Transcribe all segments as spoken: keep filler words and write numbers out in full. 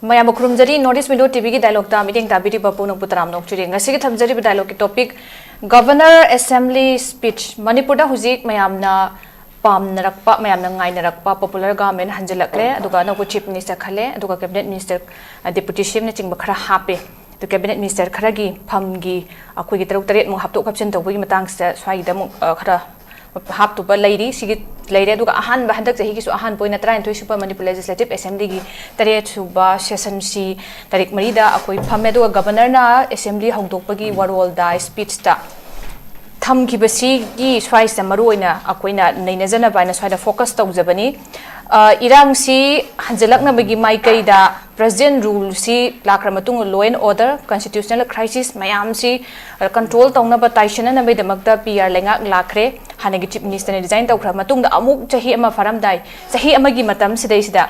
ꯃꯌꯥꯝꯕꯨ ꯈꯨꯔꯨꯝꯖꯔꯤ꯫ North East Window ꯇꯤꯚꯤꯒꯤ ꯗꯥꯏꯂꯣꯛꯇ ꯃꯤꯠꯌꯦꯡ ꯇꯥꯕꯤꯔꯤꯕ ꯄꯨꯝꯅꯃꯛꯄꯨ ꯇꯔꯥꯝꯅ ꯑꯣꯛꯆꯔꯤ꯫ ꯉꯁꯤꯒꯤ ꯊꯝꯖꯔꯤꯕ ꯗꯥꯏꯂꯣꯛꯀꯤ ꯇꯣꯄꯤꯛ, Governor Assembly Speech꯫ ꯃꯅꯤꯄꯨꯔꯗ ꯍꯧꯖꯤꯛ ꯃꯌꯥꯝꯅ ꯄꯥꯝꯅꯔꯛꯄ, ꯃꯌꯥꯝꯅ ꯉꯥꯏꯅꯔꯛꯄ popular government ꯍꯟꯖꯤꯜꯂꯛꯂꯦ꯫ ꯑꯗꯨꯒ ꯑꯅꯧꯕ Chief Minister ꯈꯜꯂꯦ꯫ ꯑꯗꯨꯒ Cabinet Minister, ꯑ, Deputy CM ꯅꯆꯤꯡꯕ ꯈꯔ ꯍꯥꯞꯄꯦ꯫ ꯑꯗꯨ Cabinet Minister ꯈꯔꯒꯤ ꯐꯝꯒꯤ ꯑꯩꯈꯣꯏꯒꯤ ꯇꯔꯨꯛ ꯇꯔꯦꯠꯃꯨꯛ ꯍꯥꯞꯇꯣꯛ ꯍꯥꯞꯆꯤꯟ ꯇꯧꯕꯒꯤ ꯃꯇꯥꯡꯁꯤꯗ ꯁ꯭ꯋꯥꯏꯒꯤꯗ ꯑꯃꯨꯛ, ꯑ, ꯈꯔ ꯍꯥꯞꯇꯨꯕ ꯂꯩꯔꯤ꯫ ꯁꯤꯒꯤ ꯂꯩꯔꯦ꯫ ꯑꯗꯨꯒ ꯑꯍꯥꯟꯕ, ꯍꯟꯗꯛ ꯆꯍꯤꯒꯤꯁꯨ ꯑꯍꯥꯟꯕ ꯑꯣꯏꯅ ꯇꯔꯥꯅꯤꯊꯣꯏ ꯁꯨꯕ ꯃꯅꯤꯄꯨꯔ Legislative Assemblyꯒꯤ ꯇꯔꯦꯠ ꯁꯨꯕ sessionꯁꯤ ꯇꯥꯔꯤꯛ ꯃꯔꯤꯗ ꯑꯩꯈꯣꯏ ꯐꯝꯃꯦ꯫ ꯑꯗꯨꯒ Governorꯅ Assembly ꯍꯧꯗꯣꯛꯄꯒꯤ ꯋꯥꯔꯣꯜꯗ, speechꯇ ꯊꯝꯈꯤꯕꯁꯤꯒꯤ ꯁ꯭ꯋꯥꯏꯁꯤꯗ ꯃꯔꯨ ꯑꯣꯏꯅ ꯑꯩꯈꯣꯏꯅ ꯅꯩꯅꯖꯅꯕ ꯍꯥꯏꯅ ꯁ꯭ꯋꯥꯏꯗ focus ꯇꯧꯖꯕꯅꯤ꯫ ꯑ, ꯏꯔꯥꯡꯁꯤ ꯍꯟꯖꯤꯜꯂꯛꯅꯕꯒꯤ ꯃꯥꯏꯀꯩꯗ President ruleꯁꯤ ꯂꯥꯛꯈ꯭ꯔ ꯃꯇꯨꯡꯗ law and order, constitutional crisis ꯃꯌꯥꯝꯁꯤ, ꯑ, control ꯇꯧꯅꯕ, ꯇꯥꯏꯁꯤꯟꯅꯅꯕꯒꯤꯗꯃꯛꯇ PR ꯂꯩꯉꯥꯛ ꯂꯥꯛꯈ꯭ꯔꯦ꯫ ꯍꯥꯟꯅꯒꯤ Chief Ministerꯅ resign ꯇꯧꯈ꯭ꯔ ꯃꯇꯨꯡꯗ ꯑꯃꯨꯛ ꯆꯍꯤ ꯑꯃ ꯐꯥꯔꯝꯗꯥꯏ, ꯆꯍꯤ ꯑꯃꯒꯤ ꯃꯇꯝꯁꯤꯗꯩꯁꯤꯗ,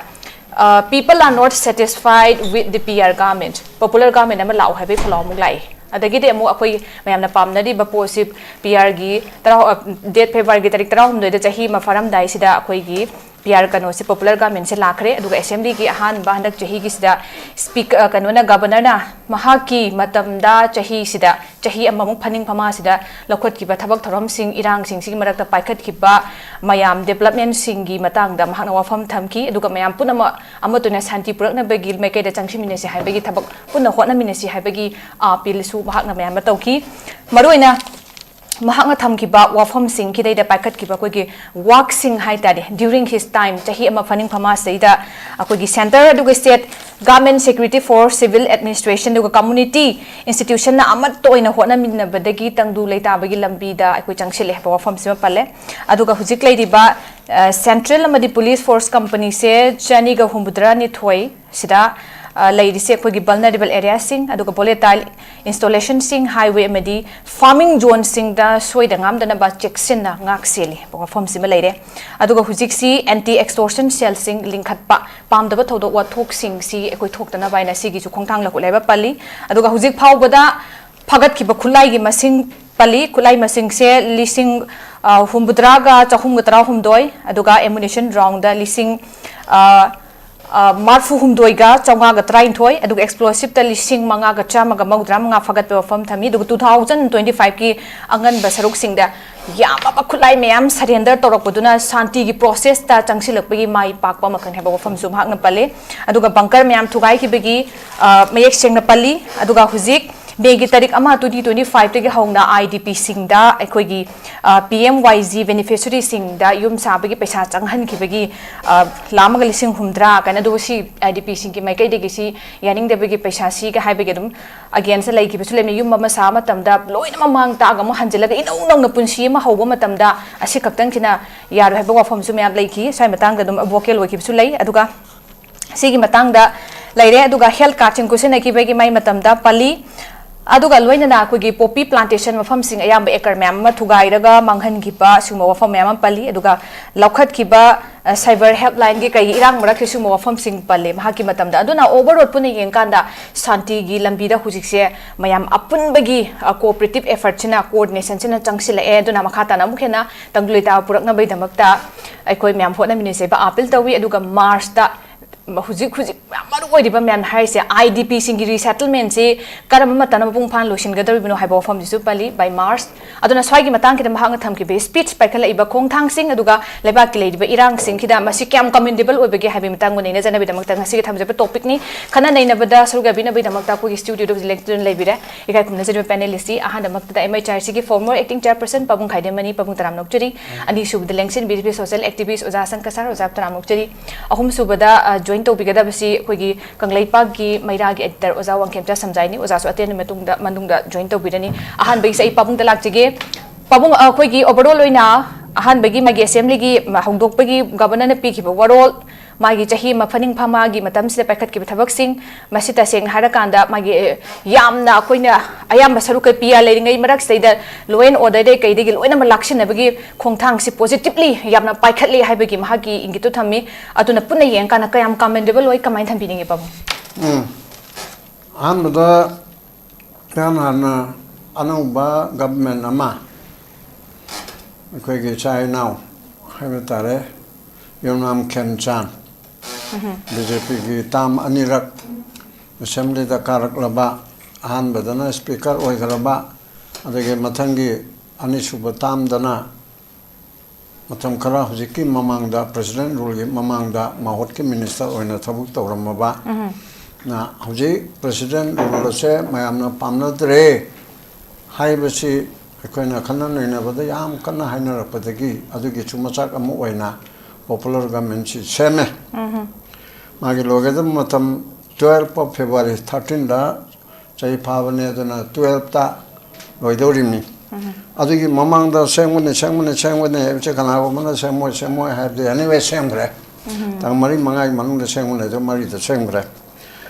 ꯑ, "People are not satisfied with the PR government." Popular government ꯑꯃ ꯂꯥꯛꯑꯣ ꯍꯥꯏꯕꯒꯤ ꯈꯣꯜꯂꯥꯎ ꯑꯃꯨꯛ ꯂꯥꯛꯏ꯫ ꯑꯗꯒꯤꯗꯤ ꯑꯃꯨꯛ ꯑꯩꯈꯣꯏ ꯃꯌꯥꯝꯅ ꯄꯥꯝꯅꯔꯤꯕ ꯄꯣꯠꯁꯤ PRꯒꯤ ꯇꯔꯥ, ꯑ, date Februaryꯒꯤ ꯇꯥꯔꯤꯛ ꯇꯔꯥꯍꯨꯝꯗꯣꯏꯗ ꯆꯍꯤ ꯑꯃ ꯐꯥꯔꯝꯗꯥꯏꯁꯤꯗ ꯑꯩꯈꯣꯏꯒꯤ PR ꯀꯩꯅꯣꯁꯦ, popular governmentꯁꯦ ꯂꯥꯛꯈ꯭ꯔꯦ꯫ ꯑꯗꯨꯒ Assemblyꯒꯤ ꯑꯍꯥꯟꯕ ꯍꯟꯗꯛ ꯆꯍꯤꯒꯤꯁꯤꯗ speak-, ꯑ, ꯀꯩꯅꯣꯅ, Governorꯅ ꯃꯍꯥꯛꯀꯤ ꯃꯇꯝꯗ ꯆꯍꯤꯁꯤꯗ, ꯆꯍꯤ ꯑꯃꯃꯨꯛ ꯐꯥꯅꯤꯡ ꯐꯃꯥꯁꯤꯗ ꯂꯧꯈꯠꯈꯤꯕ ꯊꯕꯛ ꯊꯧꯔꯝꯁꯤꯡ, ꯏꯔꯥꯡꯁꯤꯡꯁꯤꯒꯤ ꯃꯔꯛꯇ ꯄꯥꯏꯈꯠꯈꯤꯕ ꯃꯌꯥꯝ, developmentꯁꯤꯡꯒꯤ ꯃꯇꯥꯡꯗ ꯃꯍꯥꯛꯅ ꯋꯥꯐꯝ ꯊꯝꯈꯤ꯫ ꯑꯗꯨꯒ ꯃꯌꯥꯝ ꯄꯨꯝꯅꯃꯛ ꯑꯃꯠꯇ ꯑꯣꯏꯅ ꯁꯥꯟꯇꯤ ꯄꯨꯔꯛꯅꯕꯒꯤ ꯃꯥꯏꯀꯩꯗ ꯆꯪꯁꯤꯟꯃꯤꯟꯅꯁꯤ ꯍꯥꯏꯕꯒꯤ, ꯊꯕꯛ ꯄꯨꯟꯅ ꯍꯣꯠꯅꯃꯤꯟꯅꯁꯤ ꯍꯥꯏꯕꯒꯤ, ꯑ, appealꯁꯨ ꯃꯍꯥꯛꯅ ꯃꯌꯥꯝ ꯑꯃ ꯇꯧꯈꯤ꯫ ꯃꯔꯨꯑꯣꯏꯅ ꯃꯍꯥꯛꯅ ꯊꯝꯈꯤꯕ ꯋꯥꯐꯝꯁꯤꯡꯒꯤꯗꯩꯗ ꯄꯥꯏꯈꯠꯈꯤꯕ ꯑꯩꯈꯣꯏꯒꯤ ꯋꯥꯛꯁꯤꯡ ꯍꯥꯏ ꯇꯥꯔꯦ, during his time, ꯆꯍꯤ ꯑꯃ ꯐꯥꯅꯤꯡ ꯐꯃꯥꯁꯤꯗꯩꯗ ꯑꯩꯈꯣꯏꯒꯤ centre ꯑꯗꯨꯒ state government, security for civil administration ꯑꯗꯨꯒ community institutionꯅ ꯑꯃꯠꯇ ꯑꯣꯏꯅ ꯍꯣꯠꯅꯃꯤꯟꯅꯕꯗꯒꯤ ꯇꯪꯗꯨ ꯂꯩꯇꯥꯕꯒꯤ ꯂꯝꯕꯤꯗ ꯑꯩꯈꯣꯏ ꯆꯪꯁꯤꯜꯂꯦ ꯍꯥꯏꯕ ꯋꯥꯐꯝꯁꯤꯃ ꯄꯜꯂꯦ꯫ ꯑꯗꯨꯒ ꯍꯧꯖꯤꯛ ꯂꯩꯔꯤꯕ, ꯑ, central ꯑꯃꯗꯤ police force companyꯁꯦ ꯆꯅꯤꯒ ꯍꯨꯝꯐꯨꯇꯔꯥ ꯅꯤꯊꯣꯏ ꯁꯤꯗ, ꯑ, ꯂꯩꯔꯤꯁꯦ ꯑꯩꯈꯣꯏꯒꯤ vulnerable areaꯁꯤꯡ, ꯑꯗꯨꯒ volatile installationꯁꯤꯡ, highway ꯑꯃꯗꯤ farming zoneꯁꯤꯡꯗ ꯁꯣꯏꯗ ꯉꯥꯝꯗꯅꯕ ꯆꯦꯛꯁꯤꯟꯅ ꯉꯥꯛ ꯁꯦꯜꯂꯤ ꯋꯥꯐꯝꯁꯤꯃ ꯂꯩꯔꯦ꯫ ꯑꯗꯨꯒ ꯍꯧꯖꯤꯛꯁꯤ anti extortion cellꯁꯤꯡ ꯂꯤꯡꯈꯠꯄ, ꯄꯥꯝꯗꯕ ꯊꯧꯗꯣꯛ ꯋꯥꯊꯣꯛꯁꯤꯡꯁꯤ ꯑꯩꯈꯣꯏ ꯊꯣꯛꯇꯅꯕ ꯍꯥꯏꯅ ꯁꯤꯒꯤꯁꯨ ꯈꯣꯡꯊꯥꯡ ꯂꯧꯈꯠꯂꯦ ꯍꯥꯏꯕ ꯄꯜꯂꯤ꯫ ꯑꯗꯨꯒ ꯍꯧꯖꯤꯛ ꯐꯥꯎꯕꯗ ꯐꯒꯠꯈꯤꯕ ꯈꯨꯠꯂꯥꯏꯒꯤ ꯃꯁꯤꯡ ꯄꯜꯂꯤ꯫ ꯈꯨꯠꯂꯥꯏ ꯃꯁꯤꯡꯁꯦ ꯂꯤꯁꯤꯡ, ꯑ, ꯍꯨꯝꯐꯨꯇꯔꯥꯒ ꯆꯍꯨꯝꯒ ꯇꯔꯥꯍꯨꯝꯗꯣꯏ, ꯑꯗꯨꯒ ammunition roundꯗ ꯂꯤꯁꯤꯡ, ꯑ, ꯑ, ꯃꯔꯐꯨ ꯍꯨꯝꯗꯣꯏꯒ ꯆꯥꯝꯃꯉꯥꯒ ꯇꯔꯥꯅꯤꯊꯣꯏ, ꯑꯗꯨꯒ explosiveꯇ ꯂꯤꯁꯤꯡ ꯃꯉꯥꯒ ꯆꯥꯝꯃꯒ ꯃꯧꯗ꯭ꯔꯥ ꯃꯉꯥ ꯐꯒꯠꯄ ꯋꯥꯐꯝ ꯊꯝꯃꯤ꯫ ꯑꯗꯨꯒ two thousand twenty fiveꯀꯤ ꯑꯉꯟꯕ ꯁꯔꯨꯛꯁꯤꯡꯗ ꯌꯥꯝꯂꯕ ꯈꯨꯠꯂꯥꯏ ꯃꯌꯥꯝ surrender ꯇꯧꯔꯛꯄꯗꯨꯅ ꯁꯥꯟꯇꯤꯒꯤ processꯇ ꯆꯪꯁꯤꯜꯂꯛꯄꯒꯤ ꯃꯥꯏ ꯄꯥꯛꯄ ꯑꯃꯈꯛꯅꯤ ꯍꯥꯏꯕ ꯋꯥꯐꯝꯁꯨ ꯃꯍꯥꯛꯅ ꯄꯜꯂꯤ꯫ ꯑꯗꯨꯒ bunker ꯃꯌꯥꯝ ꯊꯨꯒꯥꯏꯈꯤꯕꯒꯤ, ꯑ, ꯃꯌꯦꯛ ꯁꯦꯡꯅ ꯄꯜꯂꯤ꯫ ꯑꯗꯨꯒ ꯍꯧꯖꯤꯛ ꯃꯦꯒꯤ ꯇꯥꯔꯤꯛ ꯑꯃ, twenty twenty fiveꯇꯒꯤ ꯍꯧꯅ IDPꯁꯤꯡꯗ ꯑꯩꯈꯣꯏꯒꯤ, ꯑ, PMYG beneficiaryꯁꯤꯡꯗ ꯌꯨꯝ ꯁꯥꯕꯒꯤ ꯄꯩꯁꯥ ꯆꯪꯍꯟꯈꯤꯕꯒꯤ, ꯑ, ꯂꯥꯈ ꯑꯃꯒ ꯂꯤꯁꯤꯡ ꯍꯨꯝꯗ꯭ꯔꯥ ꯀꯥꯏꯅ, ꯑꯗꯨꯕꯨ ꯁꯤ IDPꯁꯤꯡꯒꯤ ꯃꯥꯏꯀꯩꯗꯒꯤ ꯁꯤ ꯌꯥꯅꯤꯡꯗꯕꯒꯤ ꯄꯩꯁꯥ ꯁꯤꯒ ꯍꯥꯏꯕꯒꯤ ꯑꯗꯨꯝ againstꯇ ꯂꯩꯈꯤꯕꯁꯨ ꯂꯩꯕꯅꯤ꯫ ꯌꯨꯝ ꯑꯃ ꯁꯥꯕ ꯃꯇꯝꯗ ꯂꯣꯏꯅꯃꯛ ꯃꯥꯡ ꯇꯥꯛꯑꯒ ꯑꯃꯨꯛ ꯍꯟꯖꯤꯜꯂꯒ ꯏꯅꯧ ꯅꯧꯅ ꯄꯨꯟꯁꯤ ꯑꯃ ꯍꯧꯕ ꯃꯇꯝꯗ ꯑꯁꯤ ꯈꯛꯇꯪꯁꯤꯅ ꯌꯥꯔꯣꯏ ꯍꯥꯏꯕ ꯋꯥꯐꯝꯁꯨ ꯃꯌꯥꯝ ꯂꯩꯈꯤ꯫ ꯁ꯭ꯋꯥꯏ ꯃꯇꯥꯡꯗ ꯑꯗꯨꯝ vocal ꯑꯣꯏꯈꯤꯕꯁꯨ ꯂꯩ꯫ ꯑꯗꯨꯒ ꯁꯤꯒꯤ ꯃꯇꯥꯡꯗ ꯂꯩꯔꯦ꯫ ꯑꯗꯨꯒ health cardꯁꯤꯡ ꯈꯨꯠꯁꯤꯟꯅꯈꯤꯕꯒꯤ ꯃꯥꯏ ꯃꯇꯝꯗ ꯄꯜꯂꯤ꯫ ꯑꯗꯨꯒ ꯂꯣꯏꯅꯅ ꯑꯩꯈꯣꯏꯒꯤ poppy plantation ꯃꯐꯝꯁꯤꯡ ꯑꯌꯥꯝꯕ acre ꯃꯌꯥꯝ ꯑꯃ ꯊꯨꯒꯥꯏꯔꯒ ꯃꯥꯡꯍꯟꯈꯤꯕ ꯁꯤꯒꯨꯝꯕ ꯋꯥꯐꯝ ꯃꯌꯥꯝ ꯑꯃ ꯄꯜꯂꯤ꯫ ꯑꯗꯨꯒ ꯂꯧꯈꯠꯈꯤꯕ, ꯑ, cyber helplineꯒꯤ ꯀꯩꯒꯤ ꯏꯔꯥꯡ ꯃꯔꯛꯁꯤ ꯁꯤꯒꯨꯝꯕ ꯋꯥꯐꯝꯁꯤꯡ ꯄꯜꯂꯤ ꯃꯍꯥꯛꯀꯤ ꯃꯇꯝꯗ꯫ ꯑꯗꯨꯅ overall ꯄꯨꯟꯅ ꯌꯦꯡꯀꯥꯟꯗ ꯁꯥꯟꯇꯤꯒꯤ ꯂꯝꯕꯤꯗ ꯍꯧꯖꯤꯛꯁꯦ ꯃꯌꯥꯝ ꯑꯄꯨꯟꯕꯒꯤ, ꯑ, cooperative effortꯁꯤꯅ, coordinationꯁꯤꯅ ꯆꯪꯁꯤꯜꯂꯛꯑꯦ꯫ ꯑꯗꯨꯅ ꯃꯈꯥ ꯇꯥꯅ ꯑꯃꯨꯛ ꯍꯦꯟꯅ ꯇꯪꯗꯨ ꯂꯩꯇꯥꯕ ꯄꯨꯔꯛꯅꯕꯒꯤꯗꯃꯛꯇ ꯑꯩꯈꯣꯏ ꯃꯌꯥꯝ ꯍꯣꯠꯅꯃꯤꯟꯅꯁꯦꯕ appeal ꯇꯧꯏ꯫ ꯑꯗꯨꯒ Marchꯇ ꯍꯧꯖꯤꯛ, ꯍꯧꯖꯤꯛ ꯌꯥꯝ ꯃꯔꯨ ꯑꯣꯏꯔꯤꯕ ꯃꯌꯥꯝ ꯍꯥꯏꯔꯤꯁꯦ, IDPꯁꯤꯡꯒꯤ resettlementꯁꯤ ꯀꯔꯝꯕ ꯃꯇꯝꯗ ꯃꯄꯨꯡ ꯐꯥꯅ ꯂꯣꯏꯁꯤꯟꯒꯗꯧꯔꯤꯕꯅꯣ ꯍꯥꯏꯕ ꯋꯥꯐꯝꯁꯤꯁꯨ ꯄꯜꯂꯤ, by March꯫ ꯑꯗꯨꯅ ꯁ꯭ꯋꯥꯏꯒꯤ ꯃꯇꯥꯡꯁꯤꯗ ꯃꯍꯥꯛꯅ ꯊꯝꯈꯤꯕ speech ꯄꯥꯏꯈꯠꯂꯛꯏꯕ ꯈꯣꯡꯊꯥꯡꯁꯤꯡ, ꯑꯗꯨꯒ ꯂꯩꯕꯥꯛꯀꯤ ꯂꯩꯔꯤꯕ ꯏꯔꯥꯡꯁꯤꯡꯁꯤꯗ ꯃꯁꯤ ꯀꯌꯥꯝ commendable ꯑꯣꯏꯕꯒꯦ ꯍꯥꯏꯕꯒꯤ ꯃꯇꯥꯡꯗ ꯅꯩꯅꯖꯅꯕꯒꯤꯗꯃꯛꯇ ꯉꯁꯤꯒꯤ ꯊꯝꯖꯕ topicꯅꯤ꯫ ꯈꯟꯅ ꯅꯩꯅꯕꯗ ꯁꯔꯨꯛ ꯌꯥꯕꯤꯅꯕꯒꯤꯗꯃꯛꯇ ꯑꯩꯈꯣꯏꯒꯤ studioꯗ ꯍꯧꯖꯤꯛ ꯂꯦꯡꯗꯨꯅ ꯂꯩꯕꯤꯔꯦ ꯏꯀꯥꯏ ꯈꯨꯝꯅꯖꯔꯤꯕ panelistꯁꯤ꯫ ꯑꯍꯥꯟꯕꯃꯛꯇꯗ MHRCꯒꯤ former acting chairperson ꯄꯥꯕꯨꯡ ꯈꯥꯏꯗꯦꯝꯃꯅꯤ, ꯄꯥꯕꯨꯡ ꯇꯔꯥꯝꯅ ꯑꯣꯛꯆꯔꯤ꯫ ꯑꯅꯤꯁꯨꯕꯗ ꯂꯦꯡꯁꯤꯟꯕꯤꯔꯤꯕ social activist ꯑꯣꯖꯥ ꯁꯪꯀ ꯁꯥꯔ, ꯑꯣꯖꯥ ꯇꯔꯥꯝꯅ ꯑꯣꯛꯆꯔꯤ꯫ ꯑꯍꯨꯝꯁꯨꯕꯗ, ꯑ, join ꯇꯧꯕꯤꯒꯗꯕꯁꯤ ꯑꯩꯈꯣꯏꯒꯤ ꯀꯪꯂꯩꯄꯥꯛꯀꯤ ꯃꯩꯔꯥꯒꯤ editor ꯑꯣꯖꯥ ꯋꯥꯡꯈꯦꯝꯆꯥ ꯁꯝꯖꯥꯏꯅꯤ꯫ ꯑꯣꯖꯥꯁꯨ ꯑꯇꯦꯟꯕ ꯃꯇꯨꯡꯗ, ꯃꯅꯨꯡꯗ join ꯇꯧꯕꯤꯔꯅꯤ꯫ ꯑꯍꯥꯟꯕꯒꯤꯁꯦ ꯑꯩ ꯄꯥꯕꯨꯡꯗ ꯂꯥꯛꯆꯒꯦ꯫ ꯄꯥꯕꯨꯡ, ꯑ, ꯑꯩꯈꯣꯏꯒꯤ overall ꯑꯣꯏꯅ ꯑꯍꯥꯟꯕꯒꯤ ꯃꯥꯒꯤ assemblyꯒꯤ ꯍꯧꯗꯣꯛꯄꯒꯤ governorꯅ ꯄꯤꯈꯤꯕ ꯋꯥꯔꯣꯜ, ꯃꯥꯒꯤ ꯆꯍꯤ ꯑꯃ ꯐꯥꯅꯤꯡꯐꯥ ꯃꯥꯒꯤ ꯃꯇꯝꯁꯤꯗ ꯄꯥꯏꯈꯠꯈꯤꯕ ꯊꯕꯛꯁꯤꯡ, ꯃꯁꯤ ꯇꯁꯦꯡꯅ ꯍꯥꯏꯔꯀꯥꯟꯗ ꯃꯥꯒꯤ, ꯑꯦ, ꯌꯥꯝꯅ ꯑꯩꯈꯣꯏꯅ ꯑꯌꯥꯝꯕ ꯁꯔꯨꯛ ꯀꯌꯥ ꯂꯩꯔꯤꯉꯩ ꯃꯔꯛꯁꯤꯗꯩꯗ law and order ꯗꯩ ꯀꯩꯗꯒꯤ ꯂꯣꯏꯅꯃꯛ ꯂꯥꯛꯁꯤꯟꯅꯕꯒꯤ ꯈꯣꯡꯊꯥꯡꯁꯤ positively ꯌꯥꯝꯅ ꯄꯥꯏꯈꯠꯂꯤ ꯍꯥꯏꯕꯒꯤ ꯃꯍꯥꯛꯀꯤ ꯏꯪꯒꯤꯠꯇꯨ ꯊꯝꯃꯤ꯫ ꯑꯗꯨꯅ ꯄꯨꯟꯅ ꯌꯦꯡꯉꯀꯥꯟꯗ ꯀꯌꯥꯝ commendable ꯑꯣꯏ, ꯀꯃꯥꯏꯅ ꯊꯝꯕꯤꯅꯤꯡꯉꯤ, ꯄꯥꯕꯨꯡ? ꯎꯝ꯫ ꯑꯍꯥꯟꯕꯗ ꯏꯍꯥꯟ ꯍꯥꯟꯅ ꯑꯅꯧꯕ government ꯑꯃ, ꯑꯩꯈꯣꯏꯒꯤ ꯏꯆꯥ ꯏꯅꯥꯎ ꯍꯥꯏꯕ ꯇꯥꯔꯦ, ꯌꯨꯝꯅꯥꯝ ꯈꯦꯝꯆꯥꯟ, ꯕꯤ ꯖꯦ ꯄꯤꯒꯤ term ꯑꯅꯤꯔꯛ assembly ꯗ ꯀꯥꯔꯛꯂꯕ, ꯑꯍꯥꯟꯕꯗꯅ speaker ꯑꯣꯏꯈ꯭ꯔꯕ, ꯑꯗꯒꯤ ꯃꯊꯪꯒꯤ ꯑꯅꯤꯁꯨꯕ term ꯗꯅ ꯃꯇꯝ ꯈꯔ ꯍꯧꯖꯤꯛꯀꯤ ꯃꯃꯥꯡꯗ, president rule ꯒꯤ ꯃꯃꯥꯡꯗ ꯃꯍꯨꯠꯀꯤ minister ꯑꯣꯏꯅ ꯊꯕꯛ ꯇꯧꯔꯝꯃꯕ, ꯅ ꯍꯧꯖꯤꯛ president rule ꯑꯁꯦ ꯃꯌꯥꯝꯅ ꯄꯥꯝꯅꯗ꯭ꯔꯦ ꯍꯥꯏꯕꯁꯤ ꯑꯩꯈꯣꯏꯅ ꯈꯟꯅ ꯅꯩꯅꯕꯗ ꯌꯥꯝ ꯀꯟꯅ ꯍꯥꯏꯅꯔꯛꯄꯗꯒꯤ ꯑꯗꯨꯒꯤꯁꯨ ꯃꯆꯥꯛ ꯑꯃ ꯑꯣꯏꯅ popular government ꯁꯤ ꯁꯦꯝꯃꯦ꯫ ꯃꯥꯒꯤ ꯂꯣꯏꯒꯗꯕ ꯃꯇꯝ twelve of February, thirteen ꯗ ꯆꯍꯤ ꯐꯥꯕꯅꯦ, ꯑꯗꯨꯅ twelve ꯇ ꯂꯣꯏꯗꯧꯔꯤꯕꯅꯤ꯫ ꯑꯗꯨꯒꯤ ꯃꯃꯥꯡꯗ ꯁꯦꯝꯒꯅꯤ, ꯁꯦꯝꯒꯅꯤ, ꯁꯦꯝꯒꯅꯤ ꯍꯥꯏꯕꯁꯦ ꯀꯅꯥꯒꯨꯝꯕꯅ ꯁꯦꯝꯃꯣꯏ, ꯁꯦꯝꯃꯣꯏ ꯍꯥꯏꯕꯗꯤ anyway ꯁꯦꯝꯈ꯭ꯔꯦ꯫ ꯇꯥꯡ ꯃꯔꯤ ꯃꯉꯥꯒꯤ ꯃꯅꯨꯡꯗ ꯁꯦꯝꯒꯅꯤ, ꯑꯗꯨ ꯃꯔꯤꯗ ꯁꯦꯝꯈ꯭ꯔꯦ꯫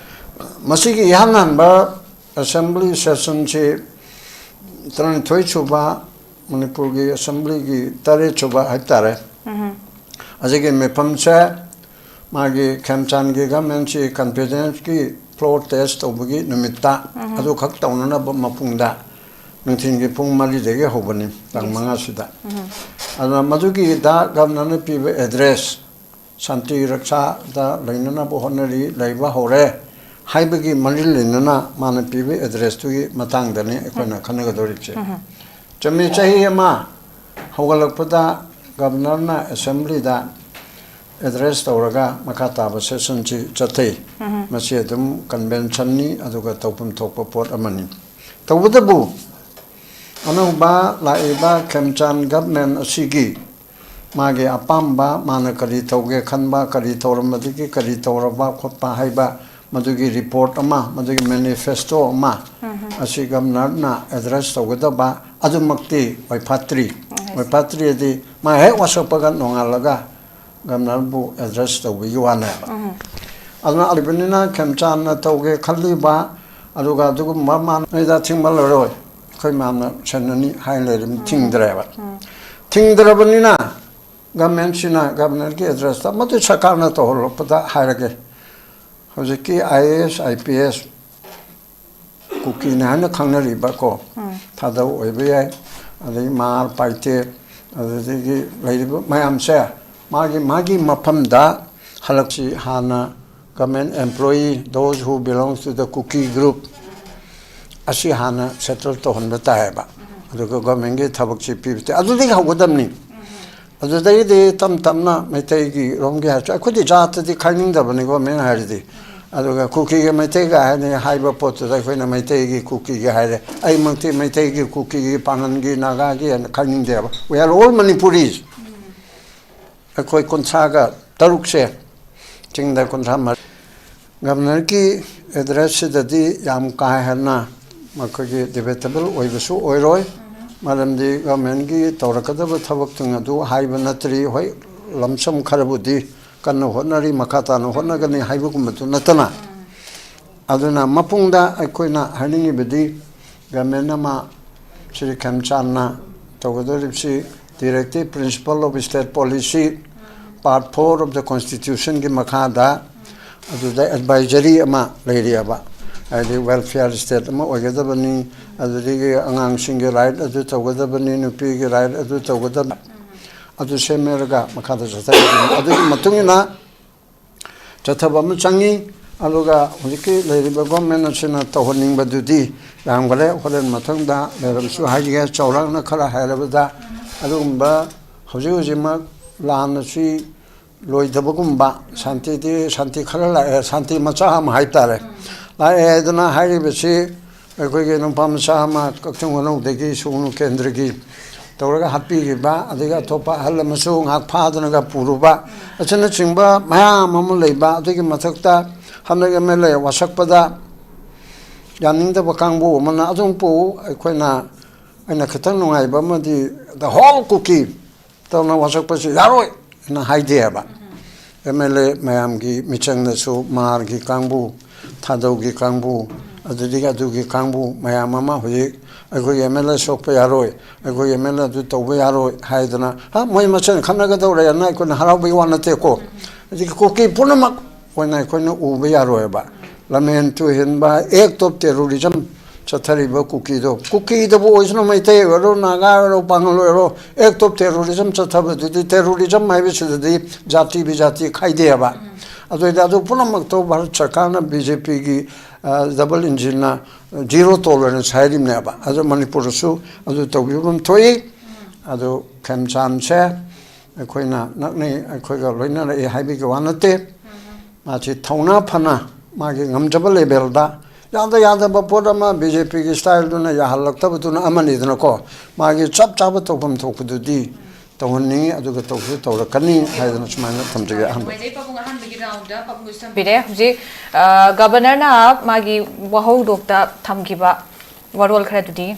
ꯃꯁꯤꯒꯤ ꯏꯍꯥꯟ ꯍꯥꯟꯕ assembly session ꯁꯤ ꯇꯔꯥꯅꯤꯊꯣꯏ ꯁꯨꯕ, ꯃꯅꯤꯄꯨꯔꯒꯤ assembly ꯒꯤ ꯇꯔꯦꯠ ꯁꯨꯕ ꯍꯥꯏꯇꯥꯔꯦ꯫ ꯑꯁꯤꯒꯤ ꯃꯤꯐꯝꯁꯦ ꯃꯥꯒꯤ ꯈꯦꯝꯆꯥꯟꯒꯤ government ꯁꯤ confidence ꯀꯤ floor test ꯇꯧꯕꯒꯤ ꯅꯨꯃꯤꯠꯇ ꯑꯗꯨꯈꯛ ꯇꯧꯅꯅꯕ ꯃꯄꯨꯡꯗ ꯅꯨꯡꯊꯤꯜꯒꯤ ꯄꯨꯡ ꯃꯔꯤꯗꯒꯤ ꯍꯧꯕꯅꯤ, ꯇꯥꯡ ꯃꯉꯥꯁꯤꯗ꯫ ꯑꯗꯨꯅ ꯃꯗꯨꯒꯤꯗ governor ꯅ ꯄꯤꯕ address, ꯁꯥꯟꯇꯤ ꯔꯛꯁꯥꯗ ꯂꯩꯅꯅꯕ ꯍꯣꯠꯅꯔꯤ, ꯂꯩꯕ ꯍꯧꯔꯦ ꯍꯥꯏꯕꯒꯤ ꯃꯔꯤ ꯂꯩꯅꯅ ꯃꯥꯅ ꯄꯤꯕ address ꯇꯨꯒꯤ ꯃꯇꯥꯡꯗꯅꯤ ꯑꯩꯈꯣꯏꯅ ꯈꯟꯅꯒꯗꯧꯔꯤꯕꯁꯦ꯫ ꯆꯨꯝꯃꯤ, ꯆꯍꯤ ꯑꯃ ꯍꯧꯒꯠꯂꯛꯄꯗ governor ꯅ assembly ꯗ address ꯇꯧꯔꯒ ꯃꯈꯥ ꯇꯥꯕ session ꯁꯤ ꯆꯠꯊꯩ꯫ ꯃꯁꯤ ꯑꯗꯨꯝ convention ꯅꯤ, ꯑꯗꯨꯒ ꯇꯧꯐꯝ ꯊꯣꯛꯄ ꯄꯣꯠ ꯑꯃꯅꯤ꯫ ꯇꯧꯕꯇꯕꯨ ꯑꯅꯧꯕ ꯂꯥꯛꯏꯕ ꯈꯦꯝꯆꯥꯟ government ꯑꯁꯤꯒꯤ ꯃꯥꯒꯤ ꯑꯄꯥꯝꯕ, ꯃꯥꯅ ꯀꯔꯤ ꯇꯧꯒꯦ ꯈꯟꯕ, ꯀꯔꯤ ꯇꯧꯔꯝꯕꯗꯒꯤ ꯀꯔꯤ ꯇꯧꯔꯕ ꯈꯣꯠꯄ ꯍꯥꯏꯕ ꯃꯗꯨꯒꯤ report ꯑꯃ, ꯃꯗꯨꯒꯤ manifesto ꯑꯃ ꯑꯁꯤ governor ꯅ address ꯇꯧꯒꯗꯕ ꯑꯗꯨꯃꯛꯇꯤ ꯑꯣꯏꯐꯥꯠꯇ꯭ꯔꯤ꯫ ꯑꯣꯏꯐꯥꯠꯇ꯭ꯔꯤꯗꯤ ꯃꯥ ꯍꯦꯛ ꯋꯥꯁꯛꯄꯒ ꯅꯣꯡꯉꯥꯜꯂꯒ ꯒꯕꯔꯅꯔꯕꯨ ꯑꯦꯗ꯭ꯔꯦꯁ ꯇꯧꯕꯒꯤ ꯋꯥꯅꯦꯕ꯫ ꯑꯗꯨꯅ ꯑꯣꯏꯕꯅꯤꯅ ꯈꯦꯝꯆꯥꯟꯅ ꯇꯧꯒꯦ ꯈꯜꯂꯤꯕ, ꯑꯗꯨꯒ ꯑꯗꯨꯒꯨꯝꯕ ꯃꯥꯅ ꯅꯣꯏꯗ ꯊꯤꯡꯕ ꯂꯩꯔꯣꯏ, ꯑꯩꯈꯣꯏ ꯃꯌꯥꯝꯅ ꯁꯦꯟꯅꯅꯤ ꯍꯥꯏꯅ ꯂꯩꯔꯕꯅꯤ, ꯊꯤꯡꯗ꯭ꯔꯦꯕ꯫ ꯊꯤꯡꯗ꯭ꯔꯕꯅꯤꯅ ꯒꯃꯦꯟꯁꯤꯅ ꯒꯕꯔꯅꯔꯒꯤ ꯑꯦꯗ꯭ꯔꯦꯁꯇ ꯃꯗꯨ ꯁꯔꯀꯥꯔꯅ ꯇꯧꯍꯜꯂꯛꯄꯗ ꯍꯥꯏꯔꯒꯦ, ꯍꯧꯖꯤꯛꯀꯤ I A S, I P S, ꯀꯨꯀꯤꯅꯤ ꯍꯥꯏꯅ ꯈꯪꯅꯔꯤꯕ ꯀꯣ, ꯊꯥꯗꯧ ꯑꯣꯏꯕ ꯌꯥꯏ, ꯑꯗꯒꯤ ꯃꯥꯔ ꯄꯥꯏꯇꯦ, ꯑꯗꯨꯗꯒꯤ ꯂꯩꯔꯤꯕ ꯃꯌꯥꯝꯁꯦ ꯃꯥꯒꯤ ꯃꯥꯒꯤ ꯃꯐꯝꯗ ꯍꯜꯂꯛꯁꯤ꯫ ꯍꯥꯟꯅ government employee, those who belongs to the Kuki group, ꯑꯁꯤ ꯍꯥꯟꯅ ꯁꯦꯇꯜ ꯇꯧꯍꯟꯕ ꯇꯥꯏꯌꯦꯕ, ꯑꯗꯨꯒ ꯒꯣꯔꯃꯦꯟꯒꯤ ꯊꯕꯛꯁꯤ ꯄꯤꯕ ꯇꯥꯏ, ꯑꯗꯨꯗꯒꯤ ꯍꯧꯒꯗꯕꯅꯤ꯫ ꯑꯗꯨꯗꯒꯤꯗꯤ ꯇꯞ ꯇꯞꯅ ꯃꯩꯇꯩꯒꯤ ꯔꯣꯝꯒꯤ ꯍꯥꯏꯔꯁꯨ ꯑꯩꯈꯣꯏꯗꯤ ꯖꯥꯠꯇꯗꯤ ꯈꯥꯏꯅꯤꯡꯗꯕꯅꯤ ꯒꯣꯔꯃꯦꯟ ꯍꯥꯏꯔꯗꯤ꯫ ꯑꯗꯨꯒ ꯀꯨꯀꯤꯒ ꯃꯩꯇꯩꯒ ꯍꯥꯏꯅ ꯍꯥꯏꯕ ꯄꯣꯠꯇꯨꯗ ꯑꯩꯈꯣꯏꯅ ꯃꯩꯇꯩꯒꯤ ꯀꯨꯀꯤꯒꯤ ꯍꯥꯏꯔꯦ꯫ ꯑꯩꯃꯛꯇꯤ ꯃꯩꯇꯩꯒꯤ, ꯀꯨꯀꯤꯒꯤ, ꯄꯥꯉꯟꯒꯤ, ꯅꯥꯒꯥꯒꯤ ꯍꯥꯏꯅ ꯈꯥꯏꯅꯤꯡꯗꯦꯕ꯫ We are all Manipuris꯫ ꯑꯩꯈꯣꯏ ꯀꯨꯟꯊ꯭ꯔꯥꯒ ꯇꯔꯨꯛꯁꯦ, ꯆꯤꯡꯗ ꯀꯨꯟꯊ꯭ꯔꯥ ꯃꯔꯤ꯫ ꯒꯕꯔꯅꯔꯒꯤ ꯑꯦꯗ꯭ꯔꯦꯁꯁꯤꯗꯗꯤ ꯌꯥꯝ ꯀꯥ ꯍꯦꯟꯅ ꯃꯈꯣꯏꯒꯤ ꯗꯤꯕꯦꯇꯦꯕꯜ ꯑꯣꯏꯕꯁꯨ ꯑꯣꯏꯔꯣꯏ, ꯃꯔꯝꯗꯤ ꯒꯚꯔꯟꯃꯦꯟꯒꯤ ꯇꯧꯔꯛꯀꯗꯕ ꯊꯕꯛꯁꯤꯡ ꯑꯗꯨ ꯍꯥꯏꯕ ꯅꯠꯇ꯭ꯔꯤ꯫ ꯍꯣꯏ, ꯂꯝꯁꯝ ꯈꯔꯕꯨꯗꯤ ꯀꯟꯅ ꯍꯣꯠꯅꯔꯤ, ꯃꯈꯥ ꯇꯥꯅ ꯍꯣꯠꯅꯒꯅꯤ ꯍꯥꯏꯕꯒꯨꯝꯕꯗꯨ ꯅꯠꯇꯅ꯫ ꯑꯗꯨꯅ ꯃꯄꯨꯡꯗ ꯑꯩꯈꯣꯏꯅ ꯍꯥꯏꯅꯤꯡꯉꯤꯕꯗꯤ, ꯒꯚꯔꯟꯃꯦꯟ ꯑꯃ Shri ꯈꯦꯝꯆꯥꯟꯅ ꯇꯧꯒꯗꯧꯔꯤꯕꯁꯤ Directive Principle of State Policy Part four of the Constitutionꯒꯤ ꯃꯈꯥꯗ ꯑꯗꯨꯗ ꯑꯦꯗꯚꯥꯏꯖꯔꯤ ꯑꯃ ꯂꯩꯔꯤꯑꯕ, ꯍꯥꯏꯗꯤ welfare state ꯑꯃ ꯑꯣꯏꯒꯗꯕꯅꯤ, ꯑꯗꯨꯗꯒꯤ ꯑꯉꯥꯡꯁꯤꯡꯒꯤ ꯔꯥꯏꯠ ꯑꯗꯨ ꯇꯧꯒꯗꯕꯅꯤ, ꯅꯨꯄꯤꯒꯤ ꯔꯥꯏꯠ ꯑꯗꯨ ꯇꯧꯒꯗꯕ, ꯑꯗꯨ ꯁꯦꯝꯃꯦꯔꯒ ꯃꯈꯥꯗ ꯆꯠꯊꯒꯗꯕꯅꯤ꯫ ꯑꯗꯨꯒꯤ ꯃꯇꯨꯡ ꯏꯟꯅ ꯆꯠꯊꯕ ꯑꯃ ꯆꯪꯉꯤ꯫ ꯑꯗꯨꯒ ꯍꯧꯖꯤꯛꯀꯤ ꯂꯩꯔꯤꯕ ꯒꯣꯔꯃꯦꯟ ꯑꯁꯤꯅ ꯇꯧꯍꯟꯅꯤꯡꯕꯗꯨꯗꯤ ꯌꯥꯝꯈꯔꯦ꯫ ꯍꯣꯔꯦꯟ ꯃꯊꯪꯗ ꯂꯩꯔꯝꯁꯨ ꯍꯥꯏꯒꯦ, ꯆꯥꯎꯔꯥꯛꯅ ꯈꯔ ꯍꯥꯏꯔꯕꯗ ꯑꯗꯨꯒꯨꯝꯕ ꯍꯧꯖꯤꯛ ꯍꯧꯖꯤꯛꯃꯛ ꯂꯥꯟ ꯑꯁꯤ ꯂꯣꯏꯗꯕꯒꯨꯝꯕ, ꯁꯥꯟꯇꯤꯗꯤ, ꯁꯥꯟꯇꯤ ꯈꯔ ꯂꯥꯛꯑꯦ, ꯁꯥꯟꯇꯤ ꯃꯆꯥ ꯑꯃ ꯍꯥꯏꯇꯥꯔꯦ, ꯂꯥꯛꯑꯦ ꯍꯥꯏꯗꯅ ꯍꯥꯏꯔꯤꯕꯁꯤ ꯑꯩꯈꯣꯏꯒꯤ ꯅꯨꯄꯥ ꯃꯆꯥ ꯑꯃ ꯀꯛꯆꯤꯡ ꯈꯨꯅꯧꯗꯒꯤ ꯁꯨꯒꯅꯨ ꯀꯦꯟꯗ꯭ꯔꯒꯤ ꯇꯧꯔꯒ ꯍꯥꯠꯄꯤꯈꯤꯕ, ꯑꯗꯒꯤ ꯑꯇꯣꯞꯄ ꯑꯍꯜ ꯑꯃꯁꯨ ꯉꯥꯏꯍꯥꯛ ꯐꯥꯗꯅꯒ ꯄꯨꯔꯨꯕ ꯑꯁꯤꯅꯆꯤꯡꯕ ꯃꯌꯥꯝ ꯑꯃ ꯂꯩꯕ꯫ ꯑꯗꯨꯒꯤ ꯃꯊꯛꯇ ꯍꯟꯗꯛ ꯑꯦꯝ ꯑꯦꯜ ꯑꯦ ꯋꯥꯁꯛꯄꯗ ꯌꯥꯅꯤꯡꯗꯕ ꯀꯥꯡꯕꯨ ꯑꯃꯅ ꯑꯗꯨꯝ ꯄꯨ-, ꯑꯩꯈꯣꯏꯅ, ꯑꯩꯅ ꯈꯤꯇꯪ ꯅꯨꯡꯉꯥꯏꯕ ꯑꯃꯗꯤ the whole Kuki ꯇꯧꯅ ꯋꯥꯁꯛꯄꯁꯤ ꯌꯥꯔꯣꯏ, ꯍꯥꯏꯗꯦꯕ꯫ ꯑꯦꯝ ꯑꯦꯜ ꯑꯦ ꯃꯌꯥꯝꯒꯤ ꯃꯤꯆꯪꯗꯁꯨ ꯃꯥꯔꯒꯤ ꯀꯥꯡꯕꯨ, ꯊꯥꯗꯧꯒꯤ ꯀꯥꯡꯕꯨ, ꯑꯗꯨꯗꯒꯤ ꯑꯗꯨꯒꯤ ꯀꯥꯡꯕꯨ ꯃꯌꯥꯝ ꯑꯃ ꯍꯧꯖꯤꯛ ꯑꯩꯈꯣꯏꯒꯤ ꯑꯦꯝ ꯑꯦꯜ ꯑꯦ ꯁꯣꯛꯄ ꯌꯥꯔꯣꯏ, ꯑꯩꯈꯣꯏꯒꯤ ꯑꯦꯝ ꯑꯦꯜ ꯑꯦ ꯑꯗꯨ ꯇꯧꯕ ꯌꯥꯔꯣꯏ ꯍꯥꯏꯗꯅ, ꯍꯥ, ꯃꯣꯏ ꯃꯁꯦꯟ ꯈꯠꯅꯒꯗꯧꯔꯦꯅ ꯑꯩꯈꯣꯏꯅ ꯍꯔꯥꯎꯕꯒꯤ ꯋꯥ ꯅꯠꯇꯦꯀꯣ꯫ ꯑꯗꯒꯤ ꯀꯨꯀꯤ ꯄꯨꯝꯅꯃꯛ ꯑꯣꯏꯅ ꯑꯩꯈꯣꯏꯅ ꯎꯕ ꯌꯥꯔꯣꯏꯕ꯫ ꯂꯝꯍꯦꯟ ꯇꯨꯍꯦꯟꯕ, act of terrorism ꯆꯠꯊꯔꯤꯕ ꯀꯨꯀꯤꯗꯣ, ꯀꯨꯀꯤꯗꯕꯨ ꯑꯣꯏꯁꯅꯨ, ꯃꯩꯇꯩ ꯑꯣꯏꯔꯣ, ꯅꯥꯒꯥ ꯑꯣꯏꯔꯣ, ꯄꯥꯉꯜ ꯑꯣꯏꯔꯣ, act of terrorism ꯆꯠꯊꯕꯗꯨꯗꯤ, terrorism ꯍꯥꯏꯕꯁꯤꯗꯗꯤ ꯖꯥꯇꯤ ꯕꯤꯖꯥꯇꯤ ꯈꯥꯏꯗꯦꯕ꯫ ꯑꯗꯨ ꯑꯣꯏꯗꯤ ꯑꯗꯨ ꯄꯨꯝꯅꯃꯛꯇꯣ ꯚꯥꯔꯠ ꯁꯔꯀꯥꯔꯅ, ꯕꯤ ꯖꯦ ꯄꯤꯒꯤ ꯗꯕꯜ ꯏꯟꯖꯤꯟꯅ zero tolerance ꯍꯥꯏꯔꯤꯕꯅꯦꯕ꯫ ꯑꯗꯣ ꯃꯅꯤꯄꯨꯔꯗꯁꯨ ꯑꯗꯨ ꯇꯧꯕꯤꯐꯝ ꯊꯣꯛꯏ꯫ ꯑꯗꯨ ꯈꯦꯝꯆꯥꯟꯁꯦ ꯑꯩꯈꯣꯏꯅ ꯅꯛꯅꯩ, ꯑꯩꯈꯣꯏꯒ ꯂꯣꯏꯅꯔꯛꯏ ꯍꯥꯏꯕꯒꯤ ꯋꯥ ꯅꯠꯇꯦ꯫ ꯃꯥꯁꯤ ꯊꯧꯅꯥ ꯐꯅ, ꯃꯥꯒꯤ ꯉꯝꯖꯕ ꯂꯦꯚꯦꯜꯗ, ꯌꯥꯗ ꯌꯥꯗꯕ ꯄꯣꯠ ꯑꯃ ꯕꯤ ꯖꯦ ꯄꯤꯒꯤ ꯁ꯭ꯇꯥꯏꯜꯗꯨꯅ ꯌꯥꯍꯜꯂꯛꯇꯕꯗꯨꯅ ꯑꯃꯅꯤꯗꯅꯀꯣ, ꯃꯥꯒꯤ ꯆꯞ ꯆꯥꯕ ꯇꯧꯐꯝ ꯊꯣꯛꯄꯗꯨꯗꯤ ꯇꯧꯍꯟꯅꯤꯡꯉꯤ, ꯑꯗꯨꯒ ꯇꯧꯁꯨ ꯇꯧꯔꯛꯀꯅꯤ ꯍꯥꯏꯗꯅ ꯁꯨꯃꯥꯏꯅ ꯊꯝꯖꯒꯦ꯫ ꯑꯍꯥꯟꯕ ꯅꯨꯡꯉꯥꯏꯖꯩ ꯄꯥꯕꯨꯡ, ꯑꯍꯥꯟꯕꯒꯤ ꯔꯥꯎꯟꯗ ꯄꯥꯕꯨꯡꯁꯨ ꯊꯝꯕꯤꯔꯦ꯫ ꯍꯧꯖꯤꯛ, ꯑ, ꯒꯕꯔꯅꯔꯅ ꯃꯥꯒꯤ ꯋꯥꯍꯧꯗꯣꯛꯇ ꯊꯝꯈꯤꯕ ꯋꯥꯔꯣꯜ ꯈꯔꯗꯨꯗꯤ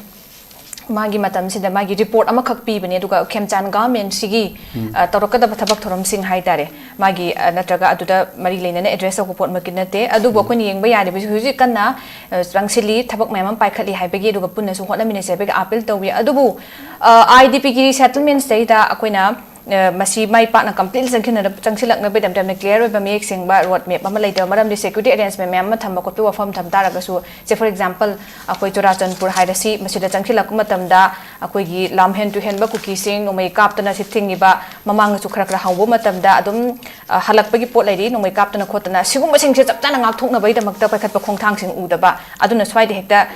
ꯃꯥꯒꯤ ꯃꯇꯝꯁꯤꯗ ꯃꯥꯒꯤ ꯔꯤꯄꯣꯔꯠ ꯑꯃꯈꯛ ꯄꯤꯕꯅꯦ, ꯑꯗꯨꯒ ꯈꯦꯝꯆꯥꯟ ꯒꯚꯔꯟꯃꯦꯟꯁꯤꯒꯤ, ꯎꯝ꯫ ꯑ, ꯇꯧꯔꯛꯀꯗꯕ ꯊꯕꯛ ꯊꯧꯔꯝꯁꯤꯡ ꯍꯥꯏꯇꯥꯔꯦ, ꯃꯥꯒꯤ, ꯑ, ꯅꯠꯇ꯭ꯔꯒ ꯑꯗꯨꯗ ꯃꯔꯤ ꯂꯩꯅꯅ ꯑꯦꯗ꯭ꯔꯦꯁ ꯇꯧꯕ ꯄꯣꯠꯃꯛꯇꯤ ꯅꯠꯇꯦ꯫ ꯑꯗꯨꯕꯨ ꯎꯝ꯫ ꯑꯩꯈꯣꯏꯅ ꯌꯦꯡꯕ ꯌꯥꯔꯤꯕꯁꯤ ꯍꯧꯖꯤꯛ ꯀꯟꯅ, ꯑ, ꯆꯪꯁꯤꯜꯂꯤ, ꯊꯕꯛ ꯃꯌꯥꯝ ꯑꯃ ꯄꯥꯏꯈꯠꯂꯤ ꯍꯥꯏꯕꯒꯤ, ꯑꯗꯨꯒ ꯄꯨꯟꯅꯁꯨ ꯍꯣꯠꯅꯃꯤꯟꯅꯁꯦ ꯍꯥꯏꯕꯒꯤ ꯑꯥꯄꯤꯜ ꯇꯧꯏ꯫ ꯑꯗꯨꯕꯨ, ꯑ, ꯑꯥꯏ ꯗꯤ ꯄꯤꯒꯤ ꯔꯤꯁꯦꯇꯜꯃꯦꯟꯁꯇꯩꯗ ꯑꯩꯈꯣꯏꯅ, ꯑ, ꯃꯁꯤ ꯃꯥꯏ ꯄꯥꯛꯅ ꯀꯝꯄ꯭ꯂꯤꯠꯂꯤ ꯆꯪꯁꯤꯟꯅ-, ꯆꯪꯁꯤꯜꯂꯛꯅꯕꯒꯤꯗꯃꯛꯇ ꯌꯥꯝꯅ ꯀ꯭ꯂꯤꯌꯥꯔ ꯑꯣꯏꯕ, ꯃꯌꯦꯛ ꯁꯦꯡꯕ ꯔꯣꯗ ꯃꯦꯞ ꯑꯃ ꯂꯩꯇꯕ ꯃꯔꯝꯗꯤ ꯁꯦꯀ꯭ꯌꯨꯔꯤꯇꯤ ꯑꯦꯔꯦꯟꯖꯃꯦꯟ ꯃꯌꯥꯝ ꯑꯃ ꯊꯝꯕ ꯈꯣꯠꯄ ꯋꯥꯐꯝ ꯊꯝ ꯇꯥꯔꯒꯁꯨ, ꯁꯦ, ꯐꯣꯔ ꯑꯦꯛꯖꯥꯝꯄꯜ, ꯑꯩꯈꯣꯏ ꯆꯨꯔꯥꯆꯥꯟꯄꯨꯔ ꯍꯥꯏꯔꯁꯤ, ꯃꯁꯤꯗ ꯆꯪꯁꯤꯜꯂꯛꯄ ꯃꯇꯝꯗ ꯑꯩꯈꯣꯏꯒꯤ ꯂꯝꯍꯦꯟ ꯇꯨꯍꯦꯟꯕ ꯀꯨꯀꯤꯁꯤꯡ ꯅꯣꯡꯃꯩ ꯀꯥꯞꯇꯅ ꯁꯤ ꯊꯤꯡꯉꯤꯕ, ꯃꯃꯥꯡꯗꯁꯨ ꯈꯔ ꯈꯔ ꯍꯧꯕ ꯃꯇꯝꯗ ꯑꯗꯨꯝ, ꯑ, ꯍꯜꯂꯛꯄꯒꯤ ꯄꯣꯠ ꯂꯩꯔꯤ, ꯅꯣꯡꯃꯩ ꯀꯥꯞꯇꯅ ꯈꯣꯠꯇꯅ, ꯁꯤꯒꯨꯝꯕꯁꯤꯡꯁꯦ ꯆꯞ ꯆꯥꯅ ꯉꯥꯛꯊꯣꯛꯅꯕꯒꯤꯗꯃꯛꯇ ꯄꯥꯏꯈꯠꯄ ꯈꯣꯡꯊꯥꯡꯁꯤꯡ ꯎꯗꯕ, ꯑꯗꯨꯅ ꯁ꯭ꯋꯥꯏꯗ ꯍꯦꯛꯇ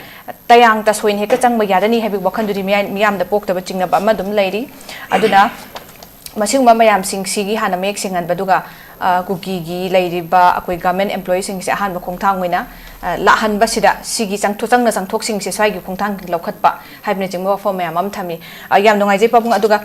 ꯇꯌꯥꯡ ꯇꯁꯣꯏꯅ ꯍꯦꯛꯇ ꯆꯪꯕ ꯌꯥꯔꯅꯤ ꯍꯥꯏꯕꯒꯤ ꯋꯥꯈꯜꯗꯨꯗꯤ ꯃꯤꯌꯥ-, ꯃꯤꯌꯥꯝꯗ ꯄꯣꯛꯇꯕ ꯆꯤꯡꯅꯕ ꯑꯃ ꯑꯗꯨꯝ ꯂꯩꯔꯤ꯫ ꯑꯗꯨꯅ ꯃꯁꯤꯒꯨꯝꯕ ꯃꯌꯥꯝꯁꯤꯡꯁꯤꯒꯤ ꯍꯥꯟꯅ ꯃꯌꯦꯛ ꯁꯦꯡꯍꯟꯕ, ꯑꯗꯨꯒ, ꯑ, ꯀꯨꯀꯤꯒꯤ ꯂꯩꯔꯤꯕ ꯑꯩꯈꯣꯏ ꯒꯚꯔꯟꯃꯦꯟ ꯑꯦꯝꯄ꯭ꯂꯣꯌꯤꯁꯤꯡꯁꯦ ꯑꯍꯥꯟꯕ ꯈꯣꯡꯊꯥꯡ ꯑꯣꯏꯅ, ꯑ, ꯂꯥꯛꯍꯟꯕꯁꯤꯗ, ꯁꯤꯒꯤ ꯆꯪꯊꯣ-, ꯆꯪꯅ ꯆꯪꯊꯣꯛꯁꯤꯡꯁꯦ ꯁ꯭ꯋꯥꯏꯒꯤ ꯈꯣꯡꯊꯥꯡ ꯂꯧꯈꯠꯄ ꯍꯥꯏꯕꯅꯆꯤꯡꯕ ꯋꯥꯐꯝ ꯃꯌꯥꯝ ꯑꯃ ꯊꯝꯃꯤ꯫ ꯑ, ꯌꯥꯝ ꯅꯨꯡꯉꯥꯏꯖꯩ ꯄꯥꯕꯨꯡ꯫ ꯑꯗꯨꯒ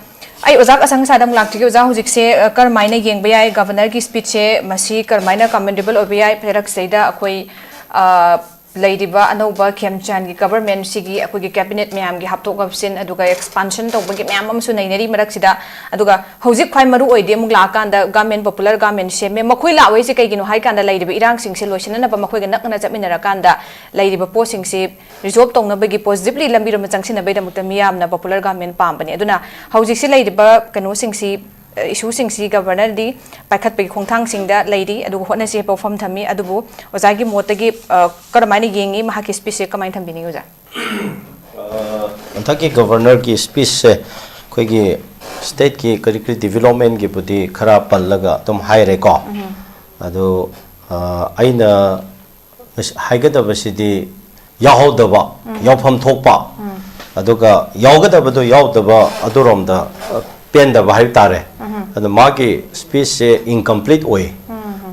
ꯑꯩ ꯑꯣꯖꯥ ꯑꯁꯪ ꯁꯥꯗ ꯑꯃꯨꯛ ꯂꯥꯛꯆꯒꯦ꯫ ꯑꯣꯖꯥ, ꯍꯧꯖꯤꯛꯁꯦ, ꯑ, ꯀꯔꯝꯍꯥꯏꯅ ꯌꯦꯡꯕ ꯌꯥꯏ? ꯒꯚꯔꯅꯔꯒꯤ ꯁ꯭ꯄꯤꯆꯁꯦ ꯃꯁꯤ ꯀꯔꯝꯍꯥꯏꯅ ꯀꯃꯦꯟꯗꯦꯕꯜ ꯑꯣꯏꯕ ꯌꯥꯏ? ꯁꯤꯗꯩꯗ ꯑꯩꯈꯣꯏ, ꯑ, ꯂꯩꯔꯤꯕ ꯑꯅꯧꯕ ꯈꯦꯝꯆꯥꯟꯒꯤ ꯒꯕꯔꯃꯦꯟꯁꯤꯒꯤ ꯑꯩꯈꯣꯏꯒꯤ ꯀꯦꯕꯤꯅꯦꯠ ꯃꯌꯥꯝꯒꯤ ꯍꯥꯞꯇꯣꯛ ꯍꯥꯞꯆꯤꯟ, ꯑꯗꯨꯒ ꯑꯦꯛꯁꯄꯥꯟꯁꯟ ꯇꯧꯕꯒꯤ ꯃꯌꯥꯝ ꯑꯃꯁꯨ ꯅꯩꯅꯔꯤ ꯃꯔꯛꯁꯤꯗ꯫ ꯑꯗꯨꯒ ꯍꯧꯖꯤꯛ ꯈ꯭ꯋꯥꯏ ꯃꯔꯨ ꯑꯣꯏꯗꯤ ꯑꯃꯨꯛ ꯂꯥꯛꯑꯀꯥꯟꯗ ꯒꯥꯔꯃꯦꯟ, ꯄꯣꯄꯨꯂꯔ ꯒꯥꯔꯃꯦꯟ ꯁꯦꯝꯃꯦ꯫ ꯃꯈꯣꯏ ꯂꯥꯛꯑꯣꯏꯁꯦ ꯀꯩꯒꯤꯅꯣ ꯍꯥꯏ ꯀꯥꯟꯗ ꯂꯩꯔꯤꯕ ꯏꯔꯥꯡꯁꯤꯡꯁꯦ ꯂꯣꯏꯁꯤꯟꯅꯅꯕ ꯃꯈꯣꯏꯒ ꯅꯛꯅ ꯆꯠꯃꯤꯟꯅꯔꯀꯥꯟꯗ ꯂꯩꯔꯤꯕ ꯄꯣꯠꯁꯤꯡꯁꯤ ꯔꯤꯖꯣꯜꯕ ꯇꯧꯅꯕꯒꯤ, ꯄꯣꯖꯤꯇꯤꯕꯂꯤ ꯂꯝꯕꯤꯔꯣꯝꯗ ꯆꯪꯁꯤꯟꯅꯕꯒꯤꯗꯃꯛꯇ ꯃꯤꯌꯥꯝꯅ ꯄꯣꯄꯨꯂꯔ ꯒꯥꯔꯃꯦꯟ ꯄꯥꯝꯕꯅꯤ꯫ ꯑꯗꯨꯅ ꯍꯧꯖꯤꯛꯁꯤ ꯂꯩꯔꯤꯕ ꯀꯩꯅꯣꯁꯤꯡꯁꯤ, ꯏꯁꯨꯁꯤꯡꯁꯤ ꯒꯕꯔꯅꯔꯗꯤ ꯄꯥꯏꯈꯠꯄꯒꯤ ꯈꯣꯡꯊꯥꯡꯁꯤꯡꯗ ꯂꯩꯔꯤ, ꯑꯗꯨꯒ ꯍꯣꯠꯅꯁꯤ ꯍꯥꯏꯕ ꯋꯥꯐꯝ ꯊꯝꯃꯤ꯫ ꯑꯗꯨꯕꯨ ꯑꯣꯖꯥꯒꯤ ꯃꯣꯠꯇꯒꯤ, ꯑ, ꯀꯔꯝꯍꯥꯏꯅ ꯌꯦꯡꯉꯤ? ꯃꯍꯥꯛꯀꯤ ꯁ꯭ꯄꯤꯆꯁꯦ ꯀꯃꯥꯏꯅ ꯊꯝꯕꯤꯅꯤꯡꯉꯤ, ꯑꯣꯖꯥ? ꯍꯟꯗꯛꯀꯤ ꯒꯕꯔꯅꯔꯒꯤ ꯁ꯭ꯄꯤꯆꯁꯦ ꯑꯩꯈꯣꯏꯒꯤ ꯁ꯭ꯇꯦꯠꯀꯤ ꯀꯔꯤ ꯀꯔꯤ ꯗꯤꯕꯦꯂꯞꯃꯦꯟꯒꯤꯕꯨꯗꯤ ꯈꯔ ꯄꯜꯂꯒ ꯑꯗꯨꯝ ꯍꯥꯏꯔꯦꯀꯣ꯫ ꯑꯗꯣ, ꯑ, ꯑꯩꯅ ꯍꯥꯏꯒꯗꯕꯁꯤꯗꯤ ꯌꯥꯎꯍꯧꯗꯕ, ꯌꯥꯎꯐꯝ ꯊꯣꯛꯄ, ꯑꯗꯨꯒ ꯌꯥꯎꯒꯗꯕꯗꯣ ꯌꯥꯎꯗꯕ, ꯑꯗꯨꯔꯣꯝꯗ, ꯑ, ꯄꯦꯟꯗꯕ ꯍꯥꯏꯕ ꯇꯥꯔꯦ꯫ ꯑꯗꯣ ꯃꯥꯒꯤ ꯁ꯭ꯄꯤꯆꯁꯦ ꯏꯟꯀꯝꯄ꯭ꯂꯤꯠ ꯑꯣꯏ꯫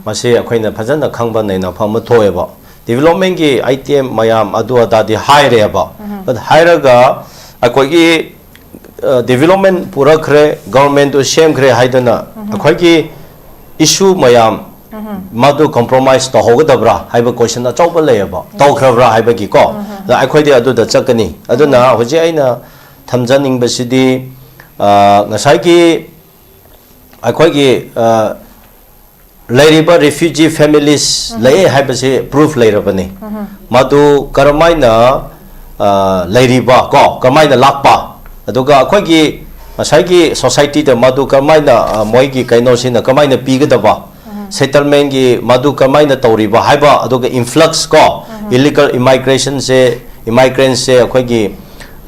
ꯃꯁꯤ ꯑꯩꯈꯣꯏꯅ ꯐꯖꯅ ꯈꯪꯕ ꯅꯩꯅꯐꯝ ꯑꯃ ꯊꯣꯛꯑꯦꯕ꯫ ꯗꯤꯕꯦꯂꯞꯃꯦꯟꯒꯤ ꯑꯥꯏꯇꯦꯝ ꯃꯌꯥꯝ ꯑꯗꯨ ꯑꯗꯥꯗꯤ ꯍꯥꯏꯔꯦꯕ꯫ ꯑꯗꯨ ꯍꯥꯏꯔꯒ ꯑꯩꯈꯣꯏꯒꯤ, ꯑ, ꯗꯤꯕꯦꯂꯞꯃꯦꯟ ꯄꯨꯔꯛꯈ꯭ꯔꯦ, ꯒꯕꯔꯃꯦꯟꯗꯨ ꯁꯦꯝꯈ꯭ꯔꯦ ꯍꯥꯏꯗꯅ ꯑꯩꯈꯣꯏꯒꯤ ꯏꯁꯨ ꯃꯌꯥꯝ ꯃꯗꯨ ꯀꯝꯄ꯭ꯔꯣꯃꯥꯏꯁ ꯇꯧꯍꯧꯒꯗꯕ꯭ꯔꯥ ꯍꯥꯏꯕ ꯀꯣꯏꯁꯟ ꯑꯆꯧꯕ ꯂꯩꯌꯦꯕ꯫ ꯇꯧꯈ꯭ꯔꯕ꯭ꯔꯥ ꯍꯥꯏꯕꯒꯤꯀꯣ꯫ ꯑꯗ ꯑꯩꯈꯣꯏꯗꯤ ꯑꯗꯨꯗ ꯆꯠꯀꯅꯤ꯫ ꯑꯗꯨꯅ ꯍꯧꯖꯤꯛ ꯑꯩꯅ ꯊꯝꯖꯅꯤꯡꯕꯁꯤꯗꯤ, ꯑ, ꯉꯁꯥꯏꯒꯤ ꯑꯩꯈꯣꯏꯒꯤ, ꯑ, ꯂꯩꯔꯤꯕ ꯔꯤꯐ꯭ꯌꯨꯖꯤ ꯐꯦꯃꯤꯂꯤꯁ ꯂꯩ ꯍꯥꯏꯕꯁꯤ ꯄ꯭ꯔꯨꯐ ꯂꯩꯔꯕꯅꯤ꯫ ꯃꯗꯨ ꯀꯔꯝꯍꯥꯏꯅ, ꯑ, ꯂꯩꯔꯤꯕ ꯀꯣ, ꯀꯔꯝꯍꯥꯏꯅ ꯂꯥꯛꯄ, ꯑꯗꯨꯒ ꯑꯩꯈꯣꯏꯒꯤ ꯉꯁꯥꯏꯒꯤ ꯁꯣꯁꯥꯏꯇꯤꯗ ꯃꯗꯨ ꯀꯔꯝꯍꯥꯏꯅ, ꯑ, ꯃꯣꯏꯒꯤ ꯀꯩꯅꯣꯁꯤꯅ ꯀꯃꯥꯏꯅ ꯄꯤꯒꯗꯕ, ꯁꯦꯇꯜꯃꯦꯟꯒꯤ ꯃꯗꯨ ꯀꯃꯥꯏꯅ ꯇꯧꯔꯤꯕ ꯍꯥꯏꯕ, ꯑꯗꯨꯒ ꯏꯟꯐ꯭ꯂꯛꯁ ꯀꯣ, ꯏꯂꯤꯒꯜ ꯏꯃꯥꯏꯒ꯭ꯔꯦꯁꯟꯁꯦ, ꯏꯃꯥꯏꯒ꯭ꯔꯦꯟꯁꯦ ꯑꯩꯈꯣꯏꯒꯤ,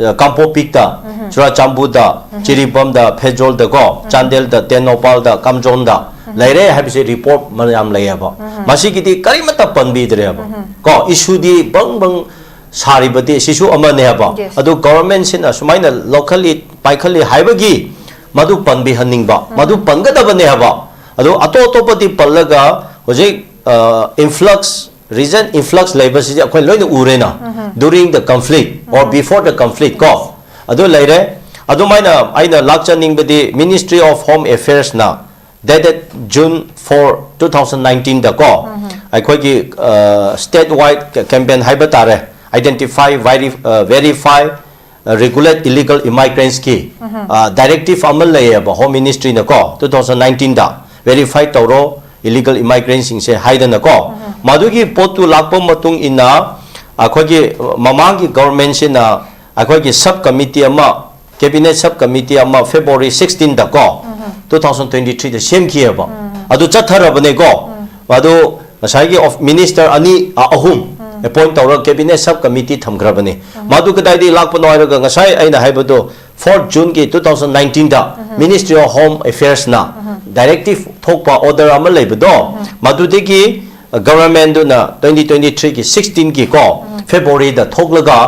ꯑ, ꯀꯥꯡꯄꯣꯛꯄꯤꯗ, ꯆꯨꯔꯥꯆꯥꯟꯄꯨꯔꯗ, ꯖꯤꯔꯤꯕꯥꯝꯗ, ꯐꯦꯖꯣꯜꯗ ꯀꯣ, ꯆꯥꯟꯗꯦꯜꯗ, ꯇꯦꯡꯅꯧꯄꯥꯜꯗ, ꯀꯥꯝꯖꯣꯡꯗ ꯂꯩꯔꯦ ꯍꯥꯏꯕꯁꯦ ꯔꯤꯄꯣꯔꯠ ꯃꯌꯥꯝ ꯂꯩꯌꯦꯕ꯫ ꯃꯁꯤꯒꯤꯗꯤ ꯀꯔꯤꯃꯠꯇ ꯄꯟꯕꯤꯗ꯭ꯔꯦꯕ꯫ ꯀꯣ, ꯏꯁꯨꯗꯤ ꯕꯪ ꯕꯪ ꯁꯥꯔꯤꯕꯗꯤ ꯁꯤꯁꯨ ꯑꯃꯅꯦ ꯍꯥꯏꯕ꯫ Yes. ꯑꯗꯨ ꯒꯣꯚꯔꯟꯃꯦꯟꯠꯁꯤꯅ ꯁꯨꯃꯥꯏꯅ ꯂꯧꯈꯠꯂꯤ ꯄꯥꯏꯈꯠꯂꯤ ꯍꯥꯏꯕꯒꯤ ꯃꯗꯨ ꯄꯟꯕꯤꯍꯟꯅꯤꯡꯕ, ꯃꯗꯨ ꯄꯟꯒꯗꯕꯅꯦ ꯍꯥꯏꯕ꯫ ꯑꯗꯨ ꯑꯇꯣꯞ ꯑꯇꯣꯞꯄꯗꯤ ꯄꯜꯂꯒ ꯍꯧꯖꯤꯛ, ꯑ, ꯏꯟꯐ꯭ꯂꯛꯁ, ꯔꯤꯁꯦꯟꯠ ꯏꯟꯐ꯭ꯂꯛꯁ ꯂꯩꯕꯁꯤꯗꯤ ꯑꯩꯈꯣꯏ ꯂꯣꯏꯅ ꯎꯔꯦꯅ, during the conflict or before the conflict ꯀꯣ, ꯑꯗꯨ ꯂꯩꯔꯦ꯫ ꯑꯗꯨꯃꯥꯏꯅ ꯑꯩꯅ ꯂꯥꯛꯆꯅꯤꯡꯕꯗꯤ Ministry of Home Affairs ꯅ dated June four, two thousand nineteen ꯗ ꯀꯣ, ꯑꯩꯈꯣꯏꯒꯤ ꯁ꯭ꯇꯦꯠ ꯋꯥꯏꯗ ꯀꯦꯝꯄꯦꯟ ꯍꯥꯏꯕ ꯇꯥꯔꯦ, identify, verify, regulate illegal immigrants ꯀꯤ ꯗꯥꯏꯔꯦꯛꯇꯤꯞ ꯑꯃ ꯂꯩꯌꯦꯕ ꯍꯣꯝ ꯃꯤꯅꯤꯁꯇ꯭ꯔꯤꯅꯀꯣ, ꯇꯨ ꯊꯥꯎꯖꯟ ꯅꯥꯏꯟꯇꯤꯟꯗ ꯚꯦꯔꯤꯐꯥꯏ ꯇꯧꯔꯣ ꯏꯂꯤꯒꯦꯜ ꯏꯃꯥꯏꯒ꯭ꯔꯦꯟꯁꯤꯡꯁꯦ ꯍꯥꯏꯗꯅꯀꯣ꯫ ꯃꯗꯨꯒꯤ ꯄꯣꯠꯇꯨ ꯂꯥꯛꯄ ꯃꯇꯨꯡ ꯏꯟꯅ ꯑꯩꯈꯣꯏꯒꯤ ꯃꯃꯥꯡꯒꯤ ꯒꯣꯔꯃꯦꯟꯁꯤꯅ ꯑꯩꯈꯣꯏꯒꯤ ꯁꯕ ꯀꯃꯤꯇꯤ ꯑꯃ, ꯀꯦꯕꯤꯅꯦꯠ ꯁꯕ ꯀꯃꯤꯇꯤ ꯑꯃ ꯐꯦꯕ꯭ꯔꯨꯋꯥꯔꯤ ꯁꯤꯛꯁꯇꯤꯟꯗꯀꯣ, ꯇꯨ ꯊꯥꯎꯖꯟ ꯇ꯭ꯋꯦꯟꯇꯤ ꯊ꯭ꯔꯤꯗ ꯁꯦꯝꯈꯤꯑꯕ꯫ ꯑꯗꯨ ꯆꯠꯊꯔꯕꯅꯦꯀꯣ꯫ ꯑꯗꯨ ꯉꯁꯥꯏꯒꯤ ꯃꯤꯅꯤꯁꯇꯔ ꯑꯅꯤ, ꯑ, ꯑꯍꯨꯝ ꯑꯦꯄꯣꯏꯟ ꯇꯧꯔꯒ ꯀꯦꯕꯤꯅꯦꯠ ꯁꯕ ꯀꯃꯤꯇꯤ ꯊꯝꯈ꯭ꯔꯕꯅꯤ꯫ ꯃꯗꯨ ꯀꯗꯥꯏꯗꯒꯤ ꯂꯥꯛꯄꯅꯣ ꯍꯥꯏꯔꯒ, ꯉꯁꯥꯏ ꯑꯩꯅ ꯍꯥꯏꯕꯗꯣ, ꯐꯣꯔ ꯖꯨꯟꯒꯤ ꯇꯨ ꯊꯥꯎꯖꯟ ꯅꯥꯏꯟꯇꯤꯟꯗ ꯃꯤꯅꯤꯁꯇ꯭ꯔꯤ ꯑꯣꯐ ꯍꯣꯝ ꯑꯦꯐꯤꯌꯔꯁꯅ ꯗꯥꯏꯔꯦꯛꯇꯤꯞ ꯊꯣꯛꯄ ꯑꯣꯔꯗꯔ ꯑꯃ ꯂꯩꯕꯗꯣ, ꯃꯗꯨꯗꯒꯤ ꯒꯚꯔꯟꯃꯦꯟꯗꯨꯅ ꯇ꯭ꯋꯦꯟꯇꯤ ꯇ꯭ꯋꯦꯟꯇꯤ ꯊ꯭ꯔꯤꯒꯤ ꯁꯤꯛꯁꯇꯤꯟꯒꯤꯀꯣ, ꯐꯦꯕ꯭ꯔꯨꯋꯥꯔꯤꯗ ꯊꯣꯛꯂꯒ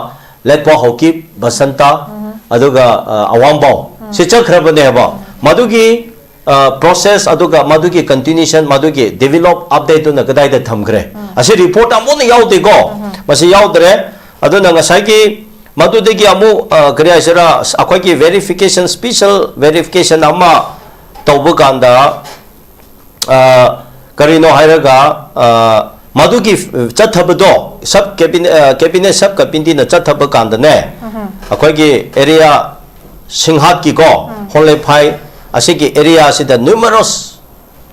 ꯂꯦꯠꯄꯥꯎ ꯍꯧꯀꯤꯞ, ꯕꯁꯟꯇ, ꯑꯗꯨꯒ, ꯑ, ꯑꯋꯥꯡꯕꯥꯎ ꯁꯤ ꯆꯠꯈ꯭ꯔꯕꯅꯦꯕ꯫ ꯃꯗꯨꯒꯤ, ꯑ, ꯄ꯭ꯔꯣꯁꯦꯁ, ꯑꯗꯨꯒ ꯃꯗꯨꯒꯤ ꯀꯟꯇꯤꯅ꯭ꯌꯨꯁꯟ, ꯃꯗꯨꯒꯤ ꯗꯤꯚꯦꯂꯞ ꯑꯞꯗꯦꯠꯇꯨꯅ ꯀꯗꯥꯏꯗ ꯊꯝꯈ꯭ꯔꯦ? ꯑꯁꯤ ꯔꯤꯄꯣꯔꯠ ꯑꯃꯨꯛ ꯌꯥꯎꯗꯦꯀꯣ꯫ ꯃꯁꯤ ꯌꯥꯎꯗ꯭ꯔꯦ꯫ ꯑꯗꯨꯅ ꯉꯁꯥꯏꯒꯤ ꯃꯗꯨꯗꯒꯤ ꯑꯃꯨꯛ, ꯑ, ꯀꯔꯤ ꯍꯥꯏꯁꯤꯔꯥ, ꯑꯩꯈꯣꯏꯒꯤ ꯚꯦꯔꯤꯐꯤꯀꯦꯁꯟ, ꯁ꯭ꯄꯤꯁꯦꯜ ꯚꯦꯔꯤꯐꯤꯀꯦꯁꯟ ꯑꯃ ꯇꯧꯕ ꯀꯥꯟꯗ, ꯑ, ꯀꯔꯤꯅꯣ ꯍꯥꯏꯔꯒ, ꯑ, ꯃꯗꯨꯒꯤ ꯆꯠꯊꯕꯗꯣ, ꯁꯕ ꯀꯦꯕꯤꯅꯦ-, ꯑ, ꯀꯦꯕꯤꯅꯦꯠ ꯁꯕ ꯀꯃꯤꯇꯤꯅ ꯆꯠꯊꯕ ꯀꯥꯟꯗꯅꯦ, ꯑꯩꯈꯣꯏꯒꯤ ꯑꯦꯔꯤꯌꯥ ꯁꯤꯡꯍꯥꯠꯀꯤꯀꯣ, ꯍꯣꯂꯦꯐꯥꯏ, ꯑꯁꯤꯒꯤ ꯑꯦꯔꯤꯌꯥꯁꯤꯗ ꯅ꯭ꯌꯨꯃꯔꯁ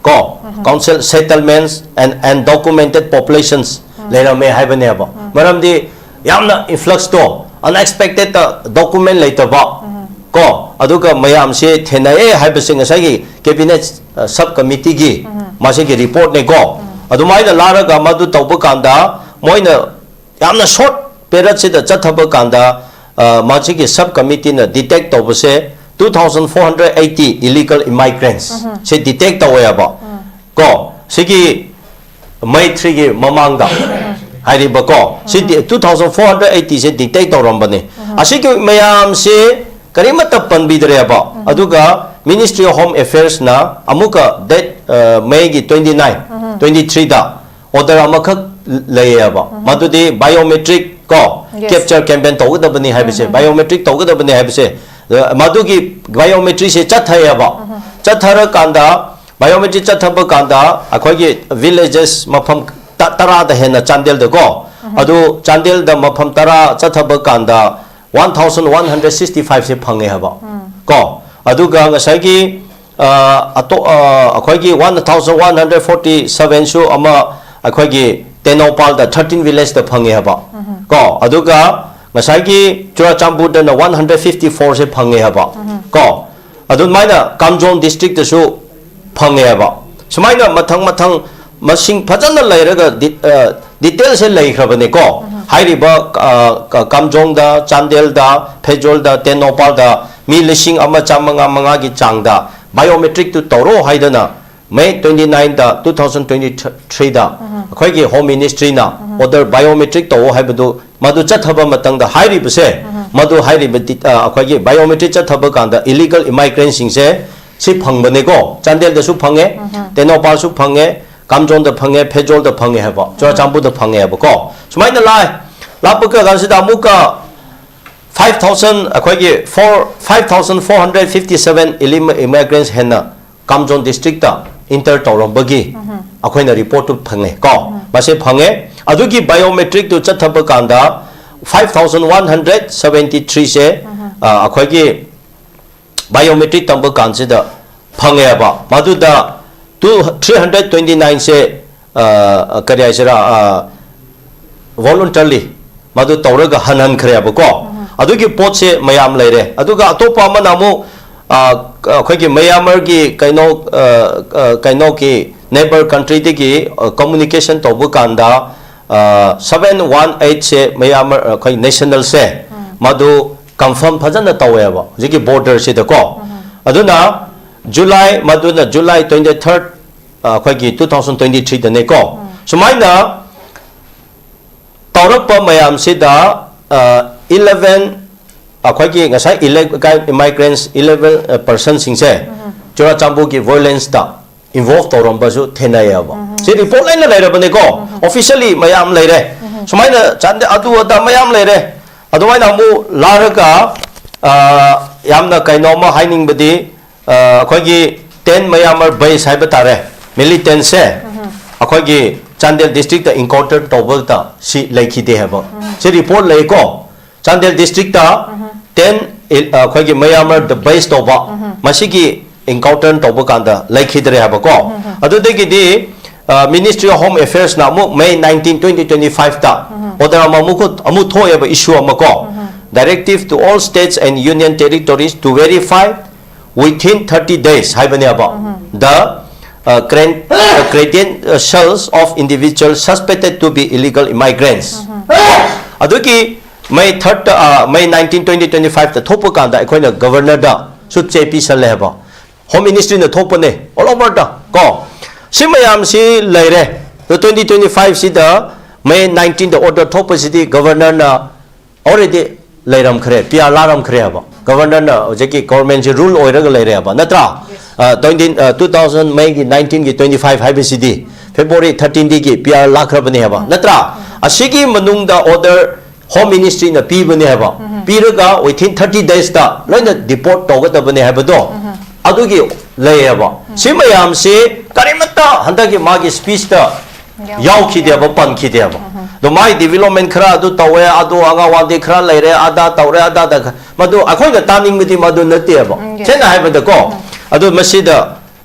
ꯀꯣ, council settlements and undocumented populations ꯂꯩꯔꯝꯃꯦ ꯍꯥꯏꯕꯅꯦꯕ꯫ ꯃꯔꯝꯗꯤ ꯌꯥꯝꯅ ꯏꯟꯐ꯭ꯂꯛꯁꯇꯣ, ꯑꯟꯑꯦꯛꯁꯄꯦꯛꯇꯦꯠꯇ ꯗꯣꯀꯨꯃꯦꯟ ꯂꯩꯇꯕ ꯀꯣ, ꯑꯗꯨꯒ ꯃꯌꯥꯝꯁꯦ ꯊꯦꯡꯅꯩꯑꯦ ꯍꯥꯏꯕꯁꯦ ꯉꯁꯥꯏꯒꯤ ꯀꯦꯕꯤꯅꯦꯠ, ꯑ, ꯁꯕ ꯀꯃꯤꯇꯤꯒꯤ ꯃꯁꯤꯒꯤ ꯔꯤꯄꯣꯔꯠꯅꯦꯀꯣ꯫ ꯑꯗꯨꯃꯥꯏꯅ ꯂꯥꯛꯑꯒ ꯃꯗꯨ ꯇꯧꯕ ꯀꯥꯟꯗ ꯃꯣꯏꯅ ꯌꯥꯝꯅ ꯁꯣꯔꯠ ꯄꯦꯔꯠꯁꯤꯗ ꯆꯠꯊꯕ ꯀꯥꯟꯗ, ꯑ, ꯃꯁꯤꯒꯤ ꯁꯕ ꯀꯃꯤꯇꯤꯅ ꯗꯤꯇꯦꯛ ꯇꯧꯕꯁꯦ two thousand four hundred eighty illegal immigrants ꯁꯤ ꯗꯤꯇꯦꯛ ꯇꯧꯋꯦꯕ ꯀꯣ꯫ ꯁꯤꯒꯤ ꯃꯩ ꯊ꯭ꯔꯤꯒꯤ ꯃꯃꯥꯡꯗ ꯍꯥꯏꯔꯤꯕꯀꯣ, ꯁꯤ ꯇꯨ ꯊꯥꯎꯖꯟ ꯐꯣꯔ ꯍꯟꯗ꯭ꯔꯦꯠ ꯑꯩꯠꯇꯤꯁꯦ ꯗꯤꯇꯦꯛ ꯇꯧꯔꯝꯕꯅꯤ꯫ ꯑꯁꯤꯒꯤ ꯃꯌꯥꯝꯁꯦ ꯀꯔꯤꯃꯠꯇ ꯄꯟꯕꯤꯗ꯭ꯔꯦꯕ꯫ ꯑꯗꯨꯒ ꯃꯤꯅꯤꯁꯇ꯭ꯔꯤ ꯑꯣꯐ ꯍꯣꯝ ꯑꯦꯐꯤꯌꯔꯁꯅ ꯑꯃꯨꯛꯀ ꯗꯦꯠ, ꯑ, ꯃꯦꯒꯤ ꯇ꯭ꯋꯦꯟꯇꯤ ꯅꯥꯏꯟ, ꯇ꯭ꯋꯦꯟꯇꯤ ꯊ꯭ꯔꯤꯗ ꯑꯣꯔꯗꯔ ꯑꯃꯈꯛ ꯂꯩꯌꯦꯕ, ꯃꯗꯨꯗꯤ ꯕꯥꯏꯑꯣꯃꯦꯇ꯭ꯔꯤꯛ ꯀꯣ, ꯀꯦꯞꯆꯔ ꯀꯦꯝꯄꯦꯟ ꯇꯧꯒꯗꯕꯅꯤ ꯍꯥꯏꯕꯁꯦ, ꯕꯥꯏꯑꯣꯃꯦꯇ꯭ꯔꯤꯛ ꯇꯧꯒꯗꯕꯅꯤ ꯍꯥꯏꯕꯁꯦ, ꯑ, ꯃꯗꯨꯒꯤ ꯕꯥꯏꯑꯣꯃꯦꯇ꯭ꯔꯤꯁꯦ ꯆꯠꯊꯩꯌꯦꯕ꯫ ꯆꯠꯊꯔꯀꯥꯟꯗ, ꯕꯥꯏꯑꯣꯃꯦꯇ꯭ꯔꯤꯛ ꯆꯠꯊꯕ ꯀꯥꯟꯗ ꯑꯩꯈꯣꯏꯒꯤ ꯚꯤꯂꯦꯖꯦꯁ ꯃꯐꯝ ꯇꯔꯥꯗ ꯍꯦꯟꯅ ꯆꯥꯟꯗꯦꯜꯗꯀꯣ, ꯑꯗꯨ ꯆꯥꯟꯗꯦꯜꯗ ꯃꯐꯝ ꯇꯔꯥ ꯆꯠꯊꯕ ꯀꯥꯟꯗ one thousand one hundred sixty five ꯁꯦ ꯐꯪꯉꯦ ꯍꯥꯏꯕ꯫ ꯀꯣ, ꯑꯗꯨꯒ ꯉꯁꯥꯏꯒꯤ ꯑ, ꯑꯇꯣ-, ꯑ, ꯑꯩꯈꯣꯏꯒꯤ one thousand one hundred forty seven ꯁꯨ ꯑꯃ ꯑꯩꯈꯣꯏꯒꯤ ꯇꯦꯡꯅꯧꯄꯥꯜꯗ thirteen village ꯇ ꯐꯪꯉꯦ ꯍꯥꯏꯕ꯫ ꯀꯣ, ꯑꯗꯨꯒ ꯉꯁꯥꯏꯒꯤ ꯆꯨꯔꯆꯥꯟꯄꯨꯔꯗꯅ one hundred fifty four ꯁꯦ ꯐꯪꯉꯦ ꯍꯥꯏꯕ꯫ ꯀꯣ, ꯑꯗꯨꯃꯥꯏꯅ ꯀꯥꯝꯖꯣꯡ district ꯇꯁꯨ ꯐꯪꯉꯦ ꯍꯥꯏꯕ꯫ ꯁꯨꯃꯥꯏꯅ ꯃꯊꯪ ꯃꯊꯪ ꯃꯁꯤꯡ ꯐꯖꯅ ꯂꯩꯔꯒ ꯗꯤ-, ꯑ, detail ꯁꯦ ꯂꯩꯈ꯭ꯔꯕꯅꯦꯀꯣ꯫ ꯍꯥꯏꯔꯤꯕ, ꯑ, ꯀ-, ꯀꯥꯝꯖꯣꯡꯗ, ꯆꯥꯟꯗꯦꯜꯗ, ꯐꯦꯖꯣꯜꯗ, ꯇꯦꯡꯅꯧꯄꯥꯜꯗ ꯃꯤ ꯂꯤꯁꯤꯡ ꯑꯃ ꯆꯥꯝꯃꯉꯥ ꯃꯉꯥꯒꯤ ꯆꯥꯡꯗ biometric ꯇꯨ ꯇꯧꯔꯣ ꯍꯥꯏꯗꯅ May twenty nine ꯗ two thousand twenty three ꯗ ꯑꯩꯈꯣꯏꯒꯤ Home Ministry ꯅ order biometric ꯇꯧꯑꯣ ꯍꯥꯏꯕꯗꯨ ꯃꯗꯨ ꯆꯠꯊꯕ ꯃꯇꯝꯗ ꯍꯥꯏꯔꯤꯕꯁꯦ, ꯃꯗꯨ ꯍꯥꯏꯔꯤꯕ ꯗꯤ-, ꯑ, ꯑꯩꯈꯣꯏꯒꯤ biometric ꯆꯠꯊꯕ ꯀꯥꯟꯗ illegal immigrant ꯁꯤꯡꯁꯦ ꯁꯤ ꯐꯪꯕꯅꯦꯀꯣ꯫ ꯆꯥꯟꯗꯦꯜꯗꯁꯨ ꯐꯪꯉꯦ, ꯇꯦꯡꯅꯧꯄꯥꯜꯁꯨ ꯐꯪꯉꯦ, ꯀꯥꯝꯖꯣꯡꯗ ꯐꯪꯉꯦ, ꯐꯦꯖꯣꯜꯗ ꯐꯪꯉꯦ ꯍꯥꯏꯕ, ꯆꯨꯔꯆꯥꯟꯄꯨꯔꯗ ꯐꯪꯉꯦ ꯍꯥꯏꯕꯀꯣ꯫ ꯁꯨꯃꯥꯏꯅ ꯂꯥꯏ ꯂꯥꯞꯄ ꯀꯥꯟꯁꯤꯗ ꯑꯃꯨꯛꯀ five thousand, ꯑꯩꯈꯣꯏꯒꯤ four, five thousand four hundred fifty seven illegal immigrants ꯍꯦꯟꯅ ꯀꯥꯝꯖꯣꯟ district ꯇ enter ꯇꯧꯔꯝꯕꯒꯤ ꯑꯩꯈꯣꯏꯅ report ꯇꯨ ꯐꯪꯉꯦ ꯀꯣ꯫ ꯃꯁꯤ ꯐꯪꯉꯦ꯫ ꯑꯗꯨꯒꯤ biometric ꯇꯨ ꯆꯠꯊꯕ ꯀꯥꯟꯗ five thousand one hundred seventy three ꯁꯦ, ꯑ, ꯑꯩꯈꯣꯏꯒꯤ biometric ꯇꯝꯕ ꯀꯥꯟꯁꯤꯗ ꯐꯪꯉꯦꯕ꯫ ꯃꯗꯨꯗ two, three hundred twenty nine ꯁꯦ, ꯑ, ꯀꯔꯤ ꯍꯥꯏꯁꯤꯔꯥ, ꯑ, voluntarily ꯃꯗꯨ ꯇꯧꯔꯒ ꯍꯟꯍꯟꯈ꯭ꯔꯦꯕꯀꯣ꯫ ꯑꯗꯨꯒꯤ ꯄꯣꯠꯁꯦ ꯃꯌꯥꯝ ꯂꯩꯔꯦ꯫ ꯑꯗꯨꯒ ꯑꯇꯣꯞꯄ ꯑꯃꯅ ꯑꯃꯨꯛ, ꯑ, ꯑꯩꯈꯣꯏꯒꯤ ꯃꯌꯥꯃꯔꯒꯤ ꯀꯩꯅꯣ, ꯑ, ꯑ, ꯀꯩꯅꯣꯒꯤ neighbour country ꯗꯒꯤ, ꯑ, communication ꯇꯧꯕ ꯀꯥꯟꯗ, ꯑ, seven one eight ꯁꯦ ꯃꯌꯥꯃꯔ, ꯑꯩꯈꯣꯏ national ꯁꯦ ꯃꯗꯨ confirm ꯐꯖꯅ ꯇꯧꯋꯦꯕ ꯍꯧꯖꯤꯛꯀꯤ border ꯁꯤꯗꯀꯣ꯫ ꯑꯗꯨꯅ July, ꯃꯗꯨꯅ July twenty third, ꯑ, ꯑꯩꯈꯣꯏꯒꯤ two thousand twenty three ꯗꯅꯦꯀꯣ꯫ ꯁꯨꯃꯥꯏꯅ ꯇꯧꯔꯛꯄ ꯃꯌꯥꯝꯁꯤꯗ, ꯑ, eleven, ꯑꯩꯈꯣꯏꯒꯤ ꯉꯁꯥꯏ illegal immigrants eleven, ꯑ, person ꯁꯤꯡꯁꯦ ꯆꯨꯔꯆꯥꯟꯄꯨꯔꯒꯤ violence ꯇ involve ꯇꯧꯔꯝꯕꯁꯨ ꯊꯦꯡꯅꯩꯌꯦꯕ꯫ ꯁꯤ report ꯂꯣꯏꯅ ꯂꯩꯔꯕꯅꯦꯀꯣ꯫ Officially ꯃꯌꯥꯝ ꯂꯩꯔꯦ꯫ ꯁꯨꯃꯥꯏꯅ ꯆꯥꯟꯗꯦ-, ꯑꯗꯨ ꯑꯗꯥ ꯃꯌꯥꯝ ꯂꯩꯔꯦ꯫ ꯑꯗꯨꯃꯥꯏꯅ ꯑꯃꯨꯛ ꯂꯥꯛꯂꯒ, ꯑ, ꯌꯥꯝꯅ ꯀꯩꯅꯣꯝꯃ ꯍꯥꯏꯅꯤꯡꯕꯗꯤ, ꯑ, ꯑꯩꯈꯣꯏꯒꯤ ten Myanmar base ꯍꯥꯏꯕ ꯇꯥꯔꯦ, militant ꯁꯦ ꯑꯩꯈꯣꯏꯒꯤ ꯆꯥꯟꯗꯦꯜ ꯗꯤꯁꯇ꯭ꯔꯤꯛꯇ ꯏꯟꯀꯥꯎꯟꯇꯔ ꯇꯧꯕꯗ ꯁꯤ ꯂꯩꯈꯤꯗꯦ ꯍꯥꯏꯕ꯫ ꯁꯤ ꯔꯤꯄꯣꯔꯠ ꯂꯩꯀꯣ꯫ ꯆꯥꯟꯗꯦꯜ ꯗꯤꯁꯇ꯭ꯔꯤꯛꯇ ꯇꯦꯟ, ꯑꯩꯈꯣꯏꯒꯤ ꯃꯌꯥꯃꯔꯗ ꯕꯦꯁ ꯇꯧꯕ ꯃꯁꯤꯒꯤ ꯏꯟꯀꯥꯎꯟꯇꯔ ꯇꯧꯕ ꯀꯥꯟꯗ ꯂꯩꯈꯤꯗ꯭ꯔꯦ ꯍꯥꯏꯕꯀꯣ꯫ ꯑꯗꯨꯗꯒꯤꯗꯤ ꯃꯤꯅꯤꯁꯇ꯭ꯔꯤ ꯑꯣꯐ ꯍꯣꯝ ꯑꯦꯐꯦꯌꯔꯁꯅ ꯑꯃꯨꯛ ꯃꯦ ꯅꯥꯏꯟꯇꯤꯟ, ꯇ꯭ꯋꯦꯟꯇꯤ ꯇ꯭ꯋꯦꯟꯇꯤ ꯐꯥꯏꯚꯇ ꯑꯣꯔꯗꯔ ꯑꯃ ꯑꯃꯨꯛ ꯑꯃꯨꯛ ꯊꯣꯛꯑꯦꯕ, ꯏꯁꯨ ꯑꯃꯀꯣ꯫ Directive to all states and union territories to verify within thirty days ꯍꯥꯏꯕꯅꯦꯕ꯫ The uh, cren- uh, credentials of individuals suspected to be illegal immigrants. ꯑꯗꯨꯒꯤ ꯃꯦ ꯊꯥꯔꯠꯇ, ꯃꯦ nineteen, twenty twenty ꯐꯥꯏꯚꯇ ꯊꯣꯛꯄ ꯀꯥꯟꯗ ꯑꯩꯈꯣꯏꯅ ꯒꯕꯔꯅꯔꯗ ꯁꯨꯠ ꯆꯦ ꯄꯤꯁꯜꯂꯦ ꯍꯥꯏꯕ꯫ ꯍꯣꯝ ꯃꯤꯅꯤꯁꯇ꯭ꯔꯤꯅ ꯊꯣꯛꯄꯅꯦ, ꯑꯣꯜ ꯑꯣꯚꯔꯗ ꯀꯣ꯫ ꯁꯤ ꯃꯌꯥꯝꯁꯤ ꯂꯩꯔꯦ꯫ ꯑꯗꯣ ꯇ꯭ꯋꯦꯟꯇꯤ ꯇ꯭ꯋꯦꯟꯇꯤ ꯐꯥꯏꯚꯁꯤꯗ ꯃꯦ ꯅꯥꯏꯟꯇꯤꯟꯗ ꯑꯣꯔꯗꯔ ꯊꯣꯛꯄꯁꯤꯗꯤ ꯒꯕꯔꯅꯔꯅ ꯑꯣꯜꯔꯦꯗꯤ ꯂꯩꯔꯝꯈ꯭ꯔꯦ, ꯄꯤ ꯑꯥꯔ ꯂꯥꯛꯔꯝꯈ꯭ꯔꯦ ꯍꯥꯏꯕ꯫ ꯒꯕꯔꯅꯔꯅ ꯍꯧꯖꯤꯛꯀꯤ ꯒꯣꯔꯃꯦꯟꯁꯤ ꯔꯨꯜ ꯑꯣꯏꯔꯒ ꯂꯩꯔꯦ ꯍꯥꯏꯕ, ꯅꯠꯇ꯭ꯔꯥ? ꯇ꯭ꯋꯦꯟꯇꯤ, ꯇꯨ ꯊꯥꯎꯖꯟ ꯃꯦꯒꯤ ꯅꯥꯏꯟꯇꯤꯟꯒꯤ ꯇ꯭ꯋꯦꯟꯇꯤ ꯐꯥꯏꯚ ꯍꯥꯏꯕꯁꯤꯗꯤ ꯐꯦꯕ꯭ꯔꯨꯋꯥꯔꯤ ꯊꯥꯔꯇꯤꯟꯗꯒꯤ ꯄꯤ ꯑꯥꯔ ꯂꯥꯛꯈ꯭ꯔꯕꯅꯦ ꯍꯥꯏꯕ, ꯅꯠꯇ꯭ꯔꯥ? ꯑꯁꯤꯒꯤ ꯃꯅꯨꯡꯗ ꯑꯣꯔꯗꯔ ꯍꯣꯝ ꯃꯤꯅꯤꯁꯇ꯭ꯔꯤꯅ ꯄꯤꯕꯅꯦ ꯍꯥꯏꯕ꯫ ꯄꯤꯔꯒ ꯋꯤꯊꯤꯟ ꯊꯥꯔꯇꯤ ꯗꯦꯖꯇ ꯂꯣꯏꯅ ꯗꯤꯄꯣꯔꯠ ꯇꯧꯒꯗꯕꯅꯦ ꯍꯥꯏꯕꯗꯣ ꯑꯗꯨꯒꯤ ꯂꯩꯌꯦꯕ꯫ ꯁꯤ ꯃꯌꯥꯝꯁꯤ ꯀꯔꯤꯃꯠꯇ ꯍꯟꯗꯛꯀꯤ ꯃꯥꯒꯤ ꯁ꯭ꯄꯤꯆꯇ ꯌꯥꯎꯈꯤꯗꯦꯕ, ꯄꯟꯈꯤꯗꯦꯕ꯫ ꯑꯗꯣ ꯃꯥꯒꯤ ꯗꯤꯕꯦꯂꯞꯃꯦꯟ ꯈꯔ ꯑꯗꯨ ꯇꯧꯋꯦ, ꯑꯗꯨ ꯑꯉꯥꯡꯋꯥꯗꯤ ꯈꯔ ꯂꯩꯔꯦ, ꯑꯗꯥ ꯇꯧꯔꯦ, ꯑꯗꯥꯗ ꯈ- ꯃꯗꯨ ꯑꯩꯈꯣꯏꯅ ꯇꯥꯅꯤꯡꯕꯗꯤ ꯃꯗꯨ ꯅꯠꯇꯦꯕ꯫ ꯎꯝ, yes. ꯁꯦꯡꯅ ꯍꯥꯏꯕꯗꯀꯣ, ꯑꯗꯨ ꯃꯁꯤꯗ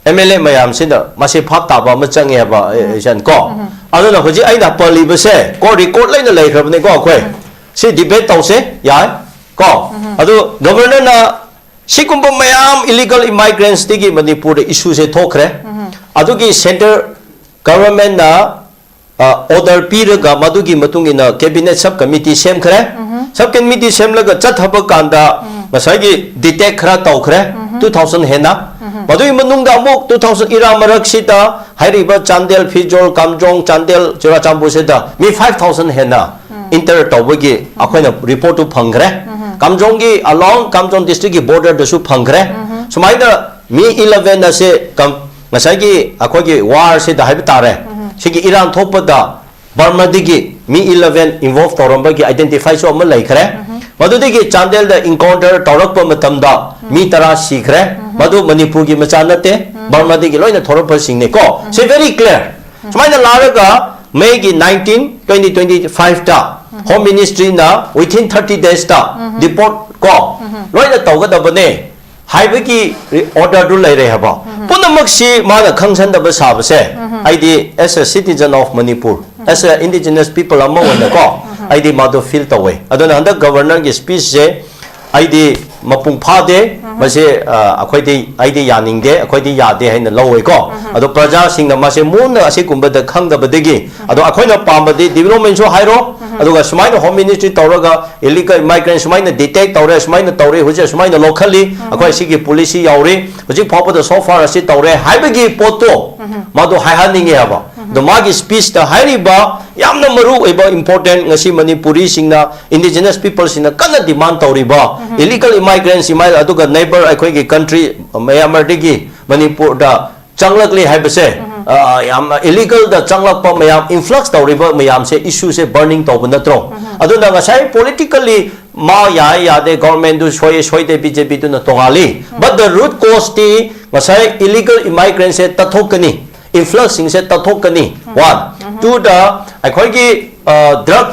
ꯑꯦꯝ ꯑꯦꯜ ꯑꯦ ꯃꯌꯥꯝꯁꯤꯅ ꯃꯁꯤ ꯚꯥꯞ ꯇꯥꯕ ꯑꯃ ꯆꯪꯉꯦꯕ, ꯑꯦ, ꯏꯆꯟ ꯀꯣ꯫ ꯑꯗꯨꯅ ꯍꯧꯖꯤꯛ ꯑꯩꯅ ꯄꯜꯂꯤꯕꯁꯦ ꯀꯣ, ꯔꯦꯀꯣꯔꯗ ꯂꯩꯅ ꯂꯩꯈ꯭ꯔꯕꯅꯤꯀꯣ ꯑꯩꯈꯣꯏ꯫ ꯁꯤ ꯗꯤꯕꯦꯠ ꯇꯧꯁꯦ, ꯌꯥꯏ ꯀꯣ꯫ ꯑꯗꯨ ꯒꯕꯔꯅꯔꯅ ꯁꯤꯒꯨꯝꯕ ꯃꯌꯥꯝ ꯏꯂꯤꯒꯜ ꯏꯃꯥꯏꯒ꯭ꯔꯦꯟꯁꯇꯒꯤ ꯃꯅꯤꯄꯨꯔꯗ ꯏꯁꯨꯁꯦ ꯊꯣꯛꯈ꯭ꯔꯦ꯫ ꯑꯗꯨꯒꯤ ꯁꯦꯟꯇꯔ ꯒꯚꯔꯟꯃꯦꯟꯠꯅ, ꯑ, ꯑꯣꯔꯗꯔ ꯄꯤꯔꯒ ꯃꯗꯨꯒꯤ ꯃꯇꯨꯡ ꯏꯟꯅ ꯀꯦꯕꯤꯅꯦꯠ ꯁꯕ ꯀꯃꯤꯇꯤ ꯁꯦꯝꯈ꯭ꯔꯦ꯫ ꯁꯕ ꯀꯃꯤꯇꯤ ꯁꯦꯝꯂꯒ ꯆꯠꯊꯕ ꯀꯥꯟꯗ ꯉꯁꯥꯏꯒꯤ ꯗꯤꯇꯦꯛ ꯈꯔ ꯇꯧꯈ꯭ꯔꯦ, ꯇꯨ ꯊꯥꯎꯖꯟ ꯍꯦꯟꯅ꯫ ꯃꯗꯨꯒꯤ ꯃꯅꯨꯡꯗ ꯑꯃꯨꯛ ꯇꯨ ꯊꯥꯎꯖꯟ ꯏꯔꯥꯡ ꯃꯔꯛꯁꯤꯗ ꯍꯥꯏꯔꯤꯕ ꯆꯥꯟꯗꯦꯜ, ꯐꯤꯖꯣꯜ, ꯀꯥꯝꯖꯣꯡ, ꯆꯥꯟꯗꯦꯜ, ꯆꯨꯔꯥꯆꯥꯟꯄꯨꯔꯁꯤꯗ ꯃꯤ ꯐꯥꯏꯚ ꯊꯥꯎꯖꯟ ꯍꯦꯟꯅ ꯏꯟꯇꯔ ꯇꯧꯕꯒꯤ ꯑꯩꯈꯣꯏꯅ ꯔꯤꯄꯣꯔꯠꯇꯨ ꯐꯪꯈ꯭ꯔꯦ꯫ ꯀꯥꯝꯖꯣꯡꯒꯤ, along ꯀꯥꯝꯖꯣꯡ ꯗꯤꯁꯇ꯭ꯔꯤꯛꯀꯤ ꯕꯣꯔꯗꯔꯗꯁꯨ ꯐꯪꯈ꯭ꯔꯦ꯫ ꯁꯨꯃꯥꯏꯅ ꯃꯤ ꯏꯂꯚꯦꯟ ꯑꯁꯦ ꯀꯝ-, ꯉꯁꯥꯏꯒꯤ ꯑꯩꯈꯣꯏꯒꯤ ꯋꯥꯔꯁꯤꯗ ꯍꯥꯏꯕ ꯇꯥꯔꯦ, ꯁꯤꯒꯤ ꯏꯔꯥꯡ ꯊꯣꯛꯄꯗ ꯕꯔꯃꯥꯗꯒꯤ ꯃꯤ ꯏꯂꯚꯦꯟ ꯏꯟꯚꯣꯜꯚ ꯇꯧꯔꯝꯕꯒꯤ ꯑꯥꯏꯗꯦꯟꯇꯤꯐꯥꯏꯁꯨ ꯑꯃ ꯂꯩꯈ꯭ꯔꯦ꯫ ꯃꯗꯨꯗꯒꯤ ꯆꯥꯟꯗꯦꯜꯗ ꯏꯟꯀꯥꯎꯟꯇꯔ ꯇꯧꯔꯛꯄ ꯃꯇꯝꯗ ꯃꯤ ꯇꯔꯥ ꯁꯤꯈ꯭ꯔꯦ꯫ ꯃꯗꯨ ꯃꯅꯤꯄꯨꯔꯒꯤ ꯃꯆꯥ ꯅꯠꯇꯦ, ꯕꯔꯃꯥꯗꯒꯤ ꯂꯣꯏꯅ ꯊꯣꯔꯛꯄꯁꯤꯡꯅꯦꯀꯣ꯫ ꯁꯤ very clear꯫ ꯁꯨꯃꯥꯏꯅ ꯂꯥꯛꯂꯒ May ꯒꯤ nineteen, twenty twenty five ꯇ Home Ministry ꯅ within thirty days ꯇ deport ꯀꯣ ꯂꯣꯏꯅ ꯇꯧꯒꯗꯕꯅꯦ ꯍꯥꯏꯕꯒꯤ order ꯗꯨ ꯂꯩꯔꯦ ꯍꯥꯏꯕ꯫ ꯄꯨꯝꯅꯃꯛꯁꯤ ꯃꯥꯅ ꯈꯪꯁꯟꯗꯕ ꯁꯥꯕꯁꯦ, ꯑꯩꯗꯤ as a citizen of Manipur, as a indigenous people ꯑꯃ ꯑꯣꯏꯅꯀꯣ, ꯑꯩꯗꯤ ꯃꯥꯗꯣ feel ꯇꯧꯋꯦ꯫ ꯑꯗꯨꯅ ꯍꯟꯗꯛ Governor ꯒꯤ speech ꯁꯦ ꯑꯩꯗꯤ ꯃꯄꯨꯡ ꯐꯥꯗꯦ꯫ ꯃꯁꯤ, ꯑ, ꯑꯩꯈꯣꯏꯗꯤ, ꯑꯩꯗꯤ ꯌꯥꯅꯤꯡꯗꯦ, ꯑꯩꯈꯣꯏꯗꯤ ꯌꯥꯗꯦ ꯍꯥꯏꯅ ꯂꯧꯋꯦꯀꯣ꯫ ꯑꯗꯣ ꯄ꯭ꯔꯖꯥꯁꯤꯡꯅ ꯃꯁꯦ ꯃꯨꯟꯅ ꯑꯁꯤꯒꯨꯝꯕꯗ ꯈꯪꯗꯕꯗꯒꯤ, ꯑꯗꯣ ꯑꯩꯈꯣꯏꯅ ꯄꯥꯝꯕꯗꯤ development ꯁꯨ ꯍꯥꯏꯔꯣ, ꯑꯗꯨꯒ ꯁꯨꯃꯥꯏꯅ Home Ministry ꯇꯧꯔꯒ illegal immigrant ꯁꯨꯃꯥꯏꯅ detect ꯇꯧꯔꯦ, ꯁꯨꯃꯥꯏꯅ ꯇꯧꯔꯦ, ꯍꯧꯖꯤꯛ ꯁꯨꯃꯥꯏꯅ ꯂꯧꯈꯠꯂꯤ, ꯑꯩꯈꯣꯏ ꯁꯤꯒꯤ policy ꯌꯥꯎꯔꯤ, ꯍꯧꯖꯤꯛ ꯐꯥꯎꯕꯗ so far ꯑꯁꯤ ꯇꯧꯔꯦ ꯍꯥꯏꯕꯒꯤ ꯄꯣꯠꯇꯣ ꯃꯥꯗꯣ ꯍꯥꯏꯍꯟꯅꯤꯡꯉꯦ ꯍꯥꯏꯕ꯫ ꯑꯗꯣ ꯃꯥꯒꯤ speech ꯇ ꯍꯥꯏꯔꯤꯕ ꯌꯥꯝꯅ ꯃꯔꯨ ꯑꯣꯏꯕ important, ꯉꯁꯤ ꯃꯅꯤꯄꯨꯔꯤꯁꯤꯡꯅ, indigenous people ꯁꯤꯡꯅ ꯀꯟꯅ demand ꯇꯧꯔꯤꯕ illegal immigrants ꯁꯤ ꯃꯥꯏ, ꯑꯗꯨꯒ neighbour ꯑꯩꯈꯣꯏꯒꯤ country Myanmar ꯗꯒꯤ ꯃꯅꯤꯄꯨꯔꯗ ꯆꯪꯂꯛꯂꯤ ꯍꯥꯏꯕꯁꯦ, ꯑ, ꯌꯥꯝꯅ illegal ꯗ ꯆꯪꯂꯛꯄ ꯃꯌꯥꯝ, influx ꯇꯧꯔꯤꯕ ꯃꯌꯥꯝꯁꯦ, issue ꯁꯦ burning ꯇꯧꯕ ꯅꯠꯇ꯭ꯔꯣ? ꯑꯗꯨꯅ ꯉꯁꯥꯏ politically ꯃꯥ ꯌꯥꯏ ꯌꯥꯗꯦ, government ꯗꯨ ꯁꯣꯏ ꯁꯣꯏꯗꯦ, B J P ꯗꯨꯅ ꯇꯣꯉꯥꯜꯂꯤ, but the root cause T ꯉꯁꯥꯏ illegal immigrant ꯁꯦ ꯇꯠꯊꯣꯛꯀꯅꯤ, influx ꯁꯤꯡꯁꯦ ꯇꯠꯊꯣꯛꯀꯅꯤ꯫ One꯫ Two ꯗ ꯑꯩꯈꯣꯏꯒꯤ, ꯑ, drug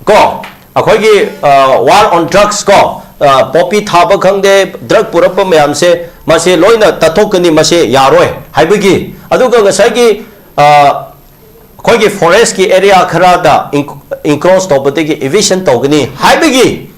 ꯀꯣ, ꯑꯩꯈꯣꯏꯒꯤ, ꯑ, war on drugs ꯀꯣ, ꯑ, poppy ꯊꯥꯕ ꯈꯪꯗꯦ, drug ꯄꯨꯔꯛꯄ ꯃꯌꯥꯝꯁꯦ, ꯃꯁꯦ ꯂꯣꯏꯅ ꯇꯠꯊꯣꯛꯀꯅꯤ, ꯃꯁꯦ ꯌꯥꯔꯣꯏ ꯍꯥꯏꯕꯒꯤ꯫ ꯑꯗꯨꯒ ꯉꯁꯥꯏꯒꯤ, ꯑ, ꯑꯩꯈꯣꯏꯒꯤ forest ꯀꯤ area ꯈꯔꯗ en-, encroach ꯇꯧꯕꯗꯒꯤ eviction ꯇꯧꯒꯅꯤ ꯍꯥꯏꯕꯒꯤ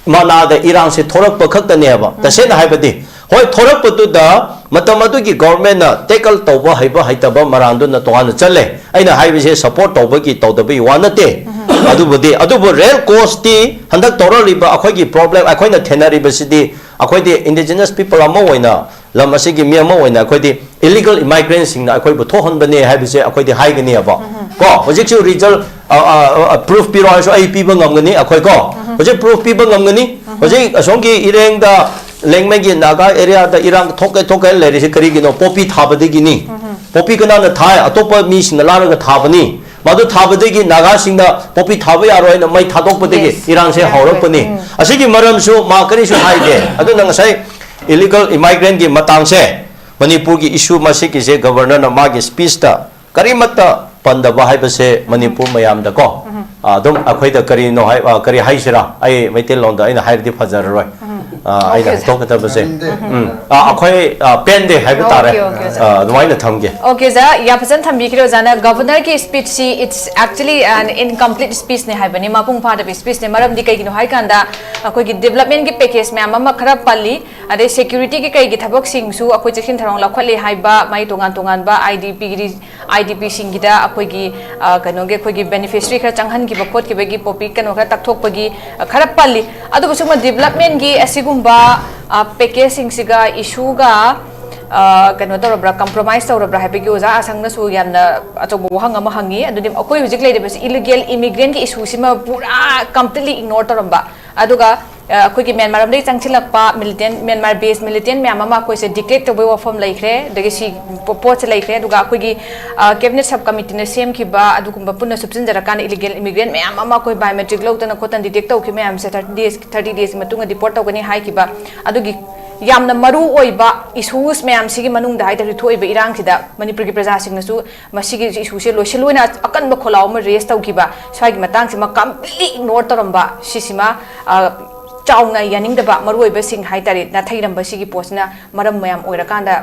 ꯃꯅꯥꯗ ꯏꯔꯥꯡꯁꯦ ꯊꯣꯔꯛꯄ ꯈꯛꯇꯅꯦꯕ꯫ ꯇꯁꯦꯡꯅ ꯍꯥꯏꯕꯗꯤ, ꯍꯣꯏ, ꯊꯣꯔꯛꯄꯗꯨꯗ ꯃꯇꯝ ꯑꯗꯨꯒꯤ government ꯅ tackle ꯇꯧꯕ ꯍꯩꯕ ꯍꯩꯇꯕ ꯃꯔꯥꯡꯗꯨꯅ ꯇꯣꯉꯥꯟꯅ ꯆꯠꯂꯦ꯫ ꯑꯩꯅ ꯍꯥꯏꯕꯁꯦ support ꯇꯧꯕꯒꯤ ꯇꯧꯗꯕꯒꯤ ꯋꯥ ꯅꯠꯇꯦ꯫ ꯑꯗꯨꯕꯨꯗꯤ, ꯑꯗꯨꯕꯨ real cause ꯇꯤ ꯍꯟꯗꯛ ꯇꯧꯔꯛꯂꯤꯕ ꯑꯩꯈꯣꯏꯒꯤ problem, ꯑꯩꯈꯣꯏꯅ ꯊꯦꯡꯅꯔꯤꯕꯁꯤꯗꯤ, ꯑꯩꯈꯣꯏꯗꯤ indigenous people ꯑꯃ ꯑꯣꯏꯅ, ꯂꯝ ꯑꯁꯤꯒꯤ ꯃꯤ ꯑꯃ ꯑꯣꯏꯅ ꯑꯩꯈꯣꯏꯗꯤ illegal immigrant ꯁꯤꯡꯅ ꯑꯩꯈꯣꯏꯕꯨ ꯊꯣꯛꯍꯟꯕꯅꯦ ꯍꯥꯏꯕꯁꯦ ꯑꯩꯈꯣꯏꯗꯤ ꯍꯥꯏꯒꯅꯤꯕ꯫ ꯀꯣ, ꯍꯧꯖꯤꯛꯁꯨ result, ꯑ, ꯑ, ꯑ, proof ꯄꯤꯔꯣ ꯍꯥꯏꯔꯁꯨ ꯑꯩ ꯄꯤꯕ ꯉꯝꯒꯅꯤ, ꯑꯩꯈꯣꯏ ꯀꯣ꯫ ꯍꯧꯖꯤꯛ proof ꯄꯤꯕ ꯉꯝꯒꯅꯤ꯫ ꯍꯧꯖꯤꯛ ꯑꯁꯣꯝꯒꯤ ꯏꯔꯦꯡꯗ, ꯂꯦꯡꯃꯩꯒꯤ ꯅꯥꯒꯥ area ꯗ ꯏꯔꯥꯡ ꯊꯣꯛꯀꯦ ꯊꯣꯛꯀꯦ ꯂꯩꯔꯤꯁꯦ ꯀꯔꯤꯒꯤꯅꯣ? Poppy ꯊꯥꯕꯗꯒꯤꯅꯤ꯫ Poppy ꯀꯅꯥꯅ ꯊꯥꯏ? ꯑꯇꯣꯞꯄ ꯃꯤꯁꯤꯡꯅ ꯂꯥꯜꯂꯒ ꯊꯥꯕꯅꯤ꯫ ꯃꯗꯨ ꯊꯥꯕꯗꯒꯤ ꯅꯥꯒꯥꯁꯤꯡꯅ poppy ꯊꯥꯕ ꯌꯥꯔꯣꯏ ꯍꯥꯏꯅ ꯃꯩ ꯊꯥꯗꯣꯛꯄꯗꯒꯤ Yes. ꯏꯔꯥꯡꯁꯦ ꯍꯧꯔꯛꯄꯅꯤ꯫ ꯑꯁꯤꯒꯤ ꯃꯔꯝꯁꯨ ꯃꯥ ꯀꯔꯤꯁꯨ ꯍꯥꯏꯗꯦ꯫ ꯑꯗꯨꯅ ꯉꯁꯥꯏ illegal immigrant ꯒꯤ ꯃꯇꯥꯡꯁꯦ, ꯃꯅꯤꯄꯨꯔꯒꯤ issue ꯃꯁꯤꯒꯤꯁꯦ governor ꯅ ꯃꯥꯒꯤ speech ꯇ ꯀꯔꯤꯃꯠꯇ ꯄꯟꯗꯕ ꯍꯥꯏꯕꯁꯦ ꯃꯅꯤꯄꯨꯔ ꯃꯌꯥꯝꯗꯀꯣ, ꯑ, ꯑꯗꯨꯝ ꯑꯩꯈꯣꯏꯗ ꯀꯔꯤꯅꯣ ꯍꯥꯏ, ꯑ, ꯀꯔꯤ ꯍꯥꯏꯁꯤꯔꯥ, ꯑꯩ ꯃꯩꯇꯩꯂꯣꯟꯗ ꯑꯩꯅ ꯍꯥꯏꯔꯗꯤ ꯐꯖꯔꯔꯣꯏ꯫ ꯑ, ꯑꯩꯅ Okay, ꯍꯥꯏꯗꯣꯛꯀꯗꯕꯁꯦ, ꯎꯝ, ꯑ, ꯑꯩꯈꯣꯏ, ꯑ, ꯄꯦꯟꯗꯦ ꯍꯥꯏꯕ ꯇꯥꯔꯦ꯫ Okay, okay, ꯑ, ꯑꯗꯨꯃꯥꯏꯅ ꯊꯝꯒꯦ꯫ Okay, ꯑꯣꯖꯥ, ꯌꯥꯝ ꯐꯖꯅ ꯊꯝꯕꯤꯈ꯭ꯔꯦ ꯑꯣꯖꯥꯅ꯫ Governorꯒꯤ speechꯁꯤ, it's actually an incomplete speechꯅꯦ ꯍꯥꯏꯕꯅꯤ, ꯃꯄꯨꯡ ꯐꯥꯗꯕ speechꯅꯦ꯫ ꯃꯔꯝꯗꯤ ꯀꯩꯒꯤꯅꯣ ꯍꯥꯏꯀꯥꯟꯗ, ꯑꯩꯈꯣꯏꯒꯤ developmentꯀꯤ package ꯃꯌꯥꯝ ꯑꯃ ꯈꯔ ꯄꯜꯂꯤ, ꯑꯗꯩ securityꯒꯤ ꯀꯩꯒꯤ ꯊꯕꯛꯁꯤꯡꯁꯨ ꯑꯩꯈꯣꯏ ꯆꯦꯛꯁꯤꯟ ꯊꯧꯔꯥꯡ ꯂꯧꯈꯠꯂꯤ ꯍꯥꯏꯕ, ꯃꯥꯒꯤ ꯇꯣꯉꯥꯟ ꯇꯣꯉꯥꯟꯕ IDPꯒꯤ, IDPꯁꯤꯡꯒꯤꯗ ꯑꯩꯈꯣꯏꯒꯤ, ꯑ, ꯀꯩꯅꯣꯒꯤ, ꯑꯩꯈꯣꯏꯒꯤ beneficiary ꯈꯔ ꯆꯪꯍꯟꯈꯤꯕ ꯈꯣꯠꯈꯤꯕꯒꯤ ꯄꯣꯄꯤ ꯀꯩꯅꯣ ꯈꯔ ꯇꯛꯊꯣꯛꯄꯒꯤ, ꯑ, ꯈꯔ ꯄꯜꯂꯤ꯫ ꯑꯗꯨꯕꯨ ꯁꯤꯒꯨꯝꯕ developmentꯒꯤ ꯑꯁꯤꯒꯨꯝꯕ, ꯑ, packageꯁꯤꯡꯁꯤꯒ, issueꯒ, ꯑ, ꯀꯩꯅꯣ ꯇꯧꯔꯕ꯭ꯔꯥ, compromise ꯇꯧꯔꯕ꯭ꯔꯥ ꯍꯥꯏꯕꯒꯤ ꯑꯣꯖꯥ ꯑꯁꯪꯅꯁꯨ ꯌꯥꯝꯅ ꯑꯆꯧꯕ ꯋꯥꯍꯪ ꯑꯃ ꯍꯪꯉꯤ꯫ ꯑꯗꯨꯗꯤ ꯑꯩꯈꯣꯏ ꯍꯧꯖꯤꯛ ꯂꯩꯔꯤꯕꯁꯤ illegal immigrantꯀꯤ issueꯁꯤꯃ ꯄꯨꯔꯥ completely ignore ꯇꯧꯔꯝꯕ, ꯑꯗꯨꯒ, ꯑ, ꯑꯩꯈꯣꯏꯒꯤ ꯃ꯭ꯌꯥꯟꯃꯥꯔ ꯂꯣꯝꯗꯒꯤ ꯆꯪꯁꯤꯜꯂꯛꯄ militant, ꯃ꯭ꯌꯥꯟꯃꯥꯔ based militant ꯃꯌꯥꯝ ꯑꯃ ꯑꯩꯈꯣꯏꯁꯦ detect ꯇꯧꯕꯒꯤ ꯋꯥꯐꯝ ꯂꯩꯈ꯭ꯔꯦ, ꯑꯗꯒꯤ ꯁꯤ ꯄꯣ-, ꯄꯣꯠꯁꯦ ꯂꯩꯈ꯭ꯔꯦ꯫ ꯑꯗꯨꯒ ꯑꯩꯈꯣꯏꯒꯤ, ꯑ, cabinet sub committeeꯅ ꯁꯦꯝꯈꯤꯕ ꯑꯗꯨꯒꯨꯝꯕ ꯄꯨꯟꯅ ꯁꯨꯞꯆꯤꯟꯖꯔꯀꯥꯟꯗ illegal immigrant ꯃꯌꯥꯝ ꯑꯃ ꯑꯩꯈꯣꯏ biometric ꯂꯧꯗꯅ ꯈꯣꯠꯇꯅ detect ꯇꯧꯈꯤꯕ ꯃꯌꯥꯝꯁꯦ thirty days, thirty days ꯃꯇꯨꯡꯗ deport ꯇꯧꯒꯅꯤ ꯍꯥꯏꯈꯤꯕ꯫ ꯑꯗꯨꯒꯤ ꯌꯥꯝꯅ ꯃꯔꯨ ꯑꯣꯏꯕ issues ꯃꯌꯥꯝꯁꯤꯒꯤ ꯃꯅꯨꯡꯗ ꯍꯥꯏꯇꯥꯔꯦ, ꯊꯣꯛꯏꯕ ꯏꯔꯥꯡꯁꯤꯗ ꯃꯅꯤꯄꯨꯔꯒꯤ ꯄ꯭ꯔꯖꯥꯁꯤꯡꯅꯁꯨ ꯃꯁꯤꯒꯤ issueꯁꯦ ꯂꯣꯏꯁꯤꯜꯂꯣꯏꯅ ꯑꯀꯟꯕ ꯈꯣꯜꯂꯥꯎ ꯑꯃ raise ꯇꯧꯈꯤꯕ, ꯁ꯭ꯋꯥꯏꯒꯤ ꯃꯇꯥꯡꯁꯤꯃ completely ignore ꯇꯧꯔꯝꯕ, ꯁꯤꯁꯤꯃ, ꯑ, ꯆꯥꯎꯅ ꯌꯥꯅꯤꯡꯗꯕ ꯃꯔꯨꯑꯣꯏꯕꯁꯤꯡ ꯍꯥꯏꯇꯥꯔꯦ, ꯅꯥꯊꯩꯔꯝꯕ ꯁꯤꯒꯤ ꯄꯣꯠꯁꯤꯅ ꯃꯔꯝ ꯃꯌꯥꯝ ꯑꯣꯏꯔꯀꯥꯟꯗ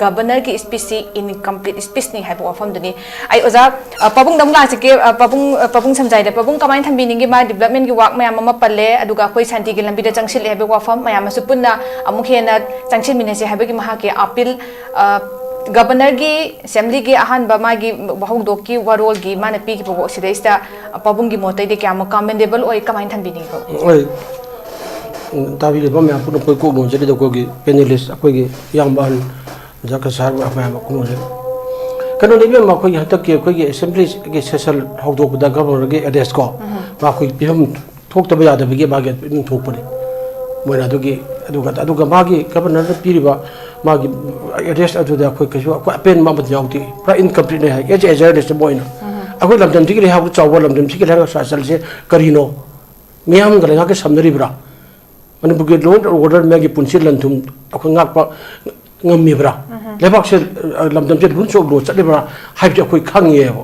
governorꯒꯤ speechꯁꯤ incomplete speechꯅꯤ ꯍꯥꯏꯕ ꯋꯥꯐꯝꯗꯨꯅꯤ꯫ ꯑꯩ ꯑꯣꯖꯥ, ꯑ, ꯄꯥꯕꯨꯡꯗ ꯑꯃꯨꯛ ꯂꯥꯛꯆꯒꯦ, ꯑ, ꯄꯥꯕꯨꯡ, ꯑ, ꯄꯥꯕꯨꯡ ꯁꯝꯖꯥꯏꯗ꯫ ꯄꯥꯕꯨꯡ ꯀꯃꯥꯏꯅ ꯊꯝꯕꯤꯅꯤꯡꯒꯦ? ꯃꯥ developmentꯒꯤ work ꯃꯌꯥꯝ ꯑꯃ ꯄꯜꯂꯦ, ꯑꯗꯨꯒ ꯑꯩꯈꯣꯏ ꯁꯥꯟꯇꯤꯒꯤ ꯂꯝꯕꯤꯗ ꯆꯪꯁꯤꯜꯂꯦ ꯍꯥꯏꯕꯒꯤ ꯋꯥꯐꯝ ꯃꯌꯥꯝ ꯑꯃꯁꯨ ꯄꯨꯟꯅ ꯑꯃꯨꯛ ꯍꯦꯟꯅ ꯆꯪꯁꯤꯟꯃꯤꯟꯅꯁꯦ ꯍꯥꯏꯕꯒꯤ ꯃꯍꯥꯛꯀꯤ appeal, ꯑ, governorꯒꯤ, assemblyꯒꯤ ꯑꯍꯥꯟꯕ ꯃꯥꯒꯤ ꯍꯧꯗꯣꯛꯀꯤ ꯋꯥꯔꯣꯜꯒꯤ ꯃꯥꯅ ꯄꯤꯈꯤꯕ ꯁꯤꯗꯩꯁꯤꯗ ꯄꯥꯕꯨꯡꯒꯤ ꯃꯣꯠꯇꯩꯗꯤ ꯀꯌꯥꯃꯨꯛ commendable ꯑꯣꯏ, ꯀꯃꯥꯏꯅ ꯊꯝꯕꯤꯅꯤꯡꯉꯤ ꯄꯥꯕꯨꯡ? ꯍꯣꯏ, ꯎꯝ, ꯇꯥꯕꯤꯔꯤꯕ ꯃꯌꯥꯝ ꯄꯨꯝꯅꯃꯛ ꯀꯣꯛ ꯅꯣꯟꯖꯔꯤꯗ ꯑꯩꯈꯣꯏꯒꯤ panelist, ꯑꯩꯈꯣꯏꯒꯤ ꯏꯌꯥꯝꯕ ꯑꯍꯟ ꯑꯣꯖꯥ ꯀꯁꯥꯔ ꯃꯌꯥꯝ ꯀꯣꯛ ꯅꯣꯟꯖꯔꯤ꯫ ꯀꯩꯅꯣꯅꯤ ꯏꯕꯦꯝꯃ, ꯑꯩꯈꯣꯏꯒꯤ ꯍꯟꯗꯛꯀꯤ ꯑꯩꯈꯣꯏꯒꯤ assemblyꯒꯤ session ꯍꯧꯗꯣꯛꯄꯗ governorꯒꯤ address ꯀꯣ, ꯎꯝ꯫ ꯃꯥ ꯑꯩꯈꯣꯏ ꯄꯤꯐꯝ ꯊꯣꯛꯇꯕ ꯌꯥꯗꯕꯒꯤ ꯃꯥꯒꯤ ꯑꯗꯨꯝ ꯊꯣꯛꯄꯅꯤ꯫ ꯃꯣꯏꯅ ꯑꯗꯨꯒꯤ, ꯑꯗꯨꯒ, ꯑꯗꯨꯒ ꯃꯥꯒꯤ governorꯅ ꯄꯤꯔꯤꯕ ꯃꯥꯒꯤ address ꯑꯗꯨꯗ ꯑꯩꯈꯣꯏ ꯀꯩꯁꯨ ꯑꯩꯈꯣꯏ ꯑꯄꯦꯟꯕ ꯑꯃꯠꯇ ꯌꯥꯎꯗꯦ꯫ ꯄꯨꯔꯥ incompleteꯅꯦ ꯍꯥꯏ, as a journalist ꯑꯃ ꯑꯣꯏꯅ꯫ ꯎꯝ꯫ ꯑꯩꯈꯣꯏ ꯂꯝꯗꯝꯁꯤꯒꯤ ꯂꯩꯍꯥꯎ ꯆꯥꯎꯕ ꯂꯝꯗꯝꯁꯤꯒꯤ ꯂꯩꯍꯥꯎ ꯁꯥꯁꯜꯁꯦ ꯀꯔꯤꯅꯣ? ꯃꯤꯌꯥꯝꯒ ꯂꯩꯉꯥꯛꯀ ꯁꯝꯅꯔꯤꯕ꯭ꯔꯥ? ꯃꯅꯤꯄꯨꯔꯒꯤ law and order ꯃꯌꯥꯝꯒꯤ ꯄꯨꯟꯁꯤ ꯂꯟ ꯊꯨꯝ ꯑꯩꯈꯣꯏ ꯉꯥꯛꯄ ꯉꯝꯃꯤꯕ꯭ꯔꯥ? ꯎꯝ꯫ ꯂꯩꯕꯥꯛꯁꯦ, ꯑ, ꯂꯝꯗꯝꯁꯦ ꯔꯨꯜꯁ ꯑꯣꯐ ꯂꯣ ꯆꯠꯂꯤꯕ꯭ꯔꯥ ꯍꯥꯏꯕꯁꯦ ꯑꯩꯈꯣꯏ ꯈꯪꯉꯦꯕ꯫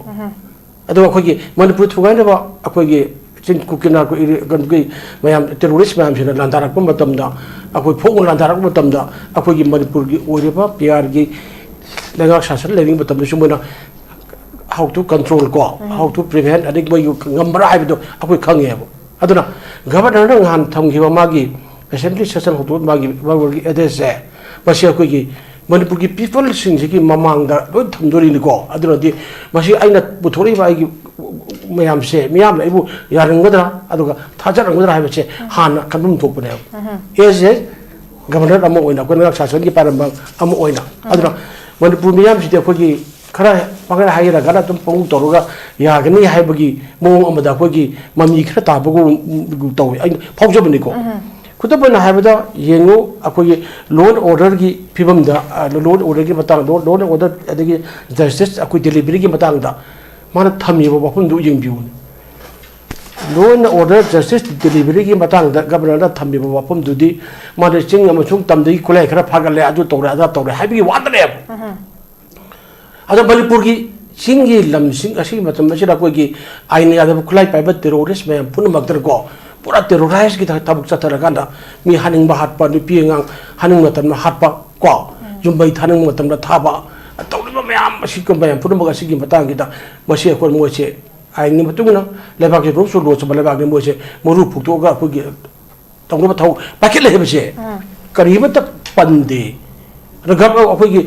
ꯑꯗꯨꯒ ꯑꯩꯈꯣꯏꯒꯤ ꯃꯅꯤꯄꯨꯔ ꯊꯨꯒꯥꯏꯅꯕ ꯑꯩꯈꯣꯏꯒꯤ ꯆꯤꯟ ꯀꯨꯀꯤ ꯅꯥꯔꯀꯣ ꯑꯦꯔꯤ-, ꯀꯩꯅꯣꯒꯤ ꯃꯌꯥꯝ, ꯇꯦꯔꯣꯔꯤꯁ ꯃꯌꯥꯝꯁꯤꯅ ꯂꯥꯟꯗꯥꯔꯛꯄ ꯃꯇꯝꯗ, ꯑꯩꯈꯣꯏ ꯐꯣꯛꯅ ꯂꯥꯟꯗꯥꯔꯛꯄ ꯃꯇꯝꯗ, ꯑꯩꯈꯣꯏꯒꯤ ꯃꯅꯤꯄꯨꯔꯒꯤ ꯑꯣꯏꯔꯤꯕ ꯄꯤ ꯑꯥꯔꯒꯤ ꯂꯩꯉꯥꯛ ꯁꯥꯁꯟ ꯂꯩꯔꯤꯉꯩ ꯃꯇꯝꯗꯁꯨ ꯃꯣꯏꯅ how to control ꯀꯣ, how to prevent, ꯑꯗꯒꯤ ꯃꯣꯏꯒꯤ ꯉꯝꯕ꯭ꯔꯥ ꯍꯥꯏꯕꯗꯣ ꯑꯩꯈꯣꯏ ꯈꯪꯉꯦꯕ꯫ ꯑꯗꯨꯅ ꯒꯚꯔꯅꯔꯅ ꯉꯍꯥꯟ ꯊꯝꯈꯤꯕ ꯃꯥꯒꯤ ꯑꯦꯁꯦꯝꯕ꯭ꯂꯤ ꯁꯦꯁꯟ ꯍꯧꯗꯣꯛ ꯃꯥꯒꯤ ꯃꯥꯒꯤ ꯑꯦꯗ꯭ꯔꯦꯁꯁꯦ, ꯃꯁꯤ ꯑꯩꯈꯣꯏꯒꯤ ꯃꯅꯤꯄꯨꯔꯒꯤ ꯄꯤꯄꯜꯁꯤꯡꯁꯤꯒꯤ ꯃꯃꯥꯡꯗ ꯂꯣꯏ ꯊꯝꯗꯣꯔꯤꯅꯤꯀꯣ꯫ ꯑꯗꯨꯅꯗꯤ ꯃꯁꯤ ꯑꯩꯅ ꯄꯨꯊꯣꯔꯛꯏꯕ ꯑꯩꯒꯤ ꯃꯌꯥꯝꯁꯦ ꯃꯤꯌꯥꯝꯅ ꯑꯩꯕꯨ ꯌꯥꯔꯝꯒꯗ꯭ꯔꯥ ꯑꯗꯨꯒ ꯊꯥꯖꯔꯝꯒꯗ꯭ꯔꯥ ꯍꯥꯏꯕꯁꯦ ꯍꯥꯟꯅ ꯈꯟꯐꯝ ꯊꯣꯛꯄꯅꯦꯕ꯫ ꯑꯦꯁ ꯑꯦ ꯒꯚꯔꯅꯔ ꯑꯃ ꯑꯣꯏꯅ, ꯑꯩꯈꯣꯏ ꯂꯩꯉꯥꯛ ꯁꯥꯁꯟꯒꯤ ꯄꯥꯏꯔꯝꯕ ꯑꯃ ꯑꯣꯏꯅ꯫ ꯑꯗꯨꯅ ꯃꯅꯤꯄꯨꯔ ꯃꯤꯌꯥꯝꯁꯤꯗꯤ ꯑꯩꯈꯣꯏꯒꯤ ꯈꯔ ꯄꯪꯍꯥꯏ ꯍꯥꯏꯔꯒꯅ ꯑꯗꯨꯝ ꯄꯪꯉꯧ ꯇꯧꯔꯒ ꯌꯥꯒꯅꯤ ꯍꯥꯏꯕꯒꯤ ꯃꯑꯣꯡ ꯑꯃꯗ ꯑꯩꯈꯣꯏꯒꯤ ꯃꯃꯤ ꯈꯔ ꯇꯥꯕꯒꯨꯝ ꯇꯧꯋꯤ, ꯑꯩꯅ ꯐꯥꯎꯖꯕꯅꯤꯀꯣ꯫ ꯈꯨꯗꯝ ꯑꯣꯏꯅ ꯍꯥꯏꯕꯗ ꯌꯦꯡꯉꯨ, ꯑꯩꯈꯣꯏꯒꯤ ꯂꯣ ꯑꯦꯟ ꯑꯣꯔꯗꯔꯒꯤ ꯐꯤꯕꯝꯗ, ꯑ, ꯂꯣ ꯑꯦꯟ ꯑꯣꯔꯗꯔꯒꯤ ꯃꯇꯥꯡ, ꯂꯣ, ꯂꯣ ꯑꯦꯟ ꯑꯣꯔꯗꯔ ꯑꯗꯒꯤ ꯖꯁꯇꯤꯁ ꯑꯩꯈꯣꯏ ꯗꯦꯂꯤꯚꯔꯤꯒꯤ ꯃꯇꯥꯡꯗ ꯃꯥꯅ ꯊꯝꯃꯤꯕ ꯋꯥꯐꯝꯗꯨ ꯌꯦꯡꯕꯤꯌꯨꯅꯦ꯫ ꯂꯣ ꯑꯦꯟ ꯑꯣꯔꯗꯔ ꯖꯁꯇꯤꯁ ꯗꯦꯂꯤꯚꯔꯤꯒꯤ ꯃꯇꯥꯡꯗ ꯒꯚꯔꯅꯔꯅ ꯊꯝꯃꯤꯕ ꯋꯥꯐꯝꯗꯨꯗꯤ ꯃꯥꯅ ꯆꯤꯡ ꯑꯃꯁꯨꯡ ꯇꯝꯗꯒꯤ ꯈꯨꯠꯂꯥꯏ ꯈꯔ ꯐꯥꯒꯠꯂꯦ, ꯑꯗꯨ ꯇꯧꯔꯦ, ꯑꯗꯥ ꯇꯧꯔꯦ ꯍꯥꯏꯕꯒꯤ ꯋꯥꯗꯅꯦꯕ꯫ ꯑꯗꯣ ꯃꯅꯤꯄꯨꯔꯒꯤ ꯆꯤꯡꯒꯤ ꯂꯝꯁꯤꯡ ꯑꯁꯤꯒꯤ ꯃꯇꯝ ꯑꯁꯤꯗ ꯑꯩꯈꯣꯏꯒꯤ ꯑꯥꯏꯟ ꯌꯥꯗꯕ ꯈꯨꯠꯂꯥꯏ ꯄꯥꯏꯕ ꯇꯦꯔꯣꯔꯤꯁ ꯃꯌꯥꯝ ꯄꯨꯝꯅꯃꯛꯇꯅꯀꯣ, ꯄꯨꯔꯥ ꯇꯦꯔꯣꯔꯥꯏꯁꯀꯤ ꯊ-, ꯊꯕꯛ ꯆꯠꯊꯔꯀꯥꯟꯗ ꯃꯤ ꯍꯥꯠꯅꯤꯡꯕ ꯍꯥꯠꯄ, ꯅꯨꯄꯤ ꯑꯉꯥꯡ ꯍꯥꯠꯅꯤꯡꯕ ꯃꯇꯝꯗ ꯍꯥꯠꯄ ꯀꯣ, ꯌꯨꯝꯕꯩ ꯊꯥꯅꯤꯡꯕ ꯃꯇꯝꯗ ꯊꯥꯕ, ꯇꯧꯔꯤꯕ ꯃꯌꯥꯝ ꯑꯁꯤꯒꯨꯝꯕ ꯃꯌꯥꯝ ꯄꯨꯝꯅꯃꯛ ꯑꯁꯤꯒꯤ ꯃꯇꯥꯡꯁꯤꯗ ꯃꯁꯤ ꯑꯩꯈꯣꯏ ꯃꯣꯏꯁꯦ ꯑꯥꯏꯟꯒꯤ ꯃꯇꯨꯡ ꯏꯟꯅ ꯂꯩꯕꯥꯛꯀꯤ ꯔꯨꯜꯁ ꯂꯣ ꯆꯠꯄ ꯂꯩꯕꯥꯛꯅꯤ꯫ ꯃꯣꯏꯁꯦ ꯃꯔꯨ ꯐꯨꯛꯇꯣꯛꯑꯒ ꯑꯩꯈꯣꯏꯒꯤ ꯇꯧꯅꯕ ꯊꯧ ꯄꯥꯏꯈꯠꯂꯦ ꯍꯥꯏꯕꯁꯦ ꯀꯔꯤꯃꯠꯇ ꯄꯟꯗꯦ꯫ ꯑꯗ ꯒꯚ-, ꯑꯩꯈꯣꯏꯒꯤ,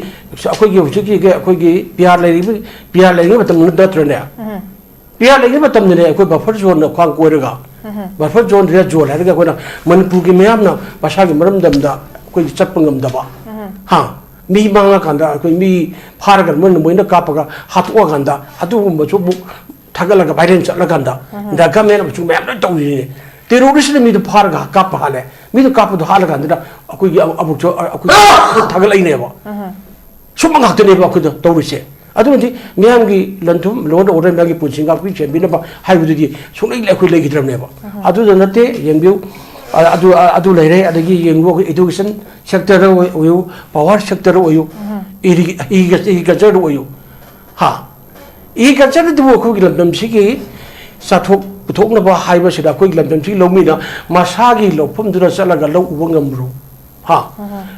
ꯑꯩꯈꯣꯏꯒꯤ ꯍꯧꯖꯤꯛꯀꯤ ꯑꯩꯈꯣꯏꯒꯤ ꯄꯤ ꯑꯥꯔ ꯂꯩꯔꯤꯕ, ꯄꯤ ꯑꯥꯔ ꯂꯩꯔꯤꯉꯩ ꯃꯇꯝ ꯅꯠꯇ꯭ꯔꯅꯦ? ꯄꯤ ꯑꯥꯔ ꯂꯩꯔꯤꯉꯩ ꯃꯇꯝꯗꯅꯦ ꯑꯩꯈꯣꯏ ꯕꯐꯔ ꯖꯣꯟꯅ ꯈ꯭ꯋꯥꯡ ꯀꯣꯏꯔꯒ, ꯕꯐꯔ ꯖꯣꯟ, ꯔꯦꯗ ꯖꯣꯟ ꯍꯥꯏꯔꯒ ꯑꯩꯈꯣꯏꯅ ꯃꯅꯤꯄꯨꯔꯒꯤ ꯃꯤꯌꯥꯝꯅ ꯃꯁꯥꯒꯤ ꯃꯔꯝꯗꯝꯗ ꯑꯩꯈꯣꯏꯒꯤ ꯆꯠꯄ ꯉꯝꯗꯕ, ꯍꯥ, ꯃꯤ ꯃꯥꯡꯉꯀꯥꯟꯗ ꯑꯩꯈꯣꯏ ꯃꯤ ꯐꯥꯔꯒ ꯃꯣꯏꯅ, ꯃꯣꯏꯅ ꯀꯥꯞꯄꯒ ꯍꯥꯠꯇꯣꯛꯑꯀꯥꯟꯗ ꯑꯗꯨꯒꯨꯝꯕꯁꯨ ꯑꯃꯨꯛ ꯊꯥꯒꯠꯂꯒ ꯚꯥꯏꯔꯦꯜ ꯆꯠꯂꯀꯥꯟꯗ ꯗ ꯒꯃꯦꯟ ꯑꯃꯁꯨ ꯃꯌꯥꯝ ꯂꯣꯏ ꯇꯧꯔꯤꯅꯦ꯫ ꯇꯦꯔꯣꯔꯤꯁꯅ ꯃꯤꯗꯣ ꯐꯥꯔꯒ ꯀꯥꯞꯄ ꯍꯥꯜꯂꯦ꯫ ꯃꯤꯗꯣ ꯀꯥꯞꯄꯗꯣ ꯍꯥꯠꯂꯀꯥꯟꯗ ꯑꯩꯈꯣꯏꯒꯤ ꯑꯃꯨꯛꯁꯨ ꯑꯩꯈꯣꯏ ꯊꯥꯒꯠꯂꯛꯏꯅꯦꯕ꯫ ꯁꯨꯝꯕ ꯉꯥꯛꯇꯅꯦꯕ ꯑꯩꯈꯣꯏꯗ ꯇꯧꯔꯤꯁꯦ꯫ ꯑꯗꯨꯅꯗꯤ ꯃꯤꯌꯥꯝꯒꯤ ꯂꯟꯊꯨꯝ, ꯂꯣꯟ ꯑꯣꯔꯗꯔ, ꯃꯤꯌꯥꯝꯒꯤ ꯄꯨꯟꯁꯤ ꯉꯥꯛꯄꯤ ꯁꯦꯟꯕꯤꯅꯕ ꯍꯥꯏꯕꯗꯨꯗꯤ ꯁꯨꯡꯂꯩ ꯑꯩꯈꯣꯏ ꯂꯩꯈꯤꯗ꯭ꯔꯕꯅꯦꯕ꯫ ꯑꯗꯨꯗ ꯅꯠꯇꯦ, ꯌꯦꯡꯕꯤꯌꯨ, ꯑ-, ꯑꯗꯨ, ꯑ-, ꯑꯗꯨ ꯂꯩꯔꯦ꯫ ꯑꯗꯒꯤ ꯌꯦꯡꯕꯤꯌꯨ, ꯑꯩꯈꯣꯏ ꯏꯗꯨꯀꯦꯁꯟ ꯁꯦꯛꯇꯔꯗ ꯑꯣꯏ-, ꯑꯣꯏꯌꯨ, ꯄꯥꯋꯔ ꯁꯦꯛꯇꯔꯗ ꯑꯣꯏꯌꯨ, ꯑꯦꯒ꯭ꯔꯤꯀꯜꯆꯔꯗ ꯑꯣꯏꯌꯨ꯫ ꯍꯥ, ꯑꯦꯒ꯭ꯔꯤꯀꯜꯆꯔꯗꯨꯕꯨ ꯑꯩꯈꯣꯏꯒꯤ ꯂꯝꯗꯝꯁꯤꯒꯤ ꯆꯥꯊꯣꯛ ꯄꯨꯊꯣꯛꯅꯕ ꯍꯥꯏꯕꯁꯤꯗ ꯑꯩꯈꯣꯏꯒꯤ ꯂꯝꯗꯝꯁꯤꯒꯤ ꯂꯧꯃꯤꯅ ꯃꯁꯥꯒꯤ ꯂꯧꯐꯝꯗꯨꯗ ꯆꯠꯂꯒ ꯂꯧ ꯎꯕ ꯉꯝꯕ꯭ꯔꯣ? ꯍꯥ,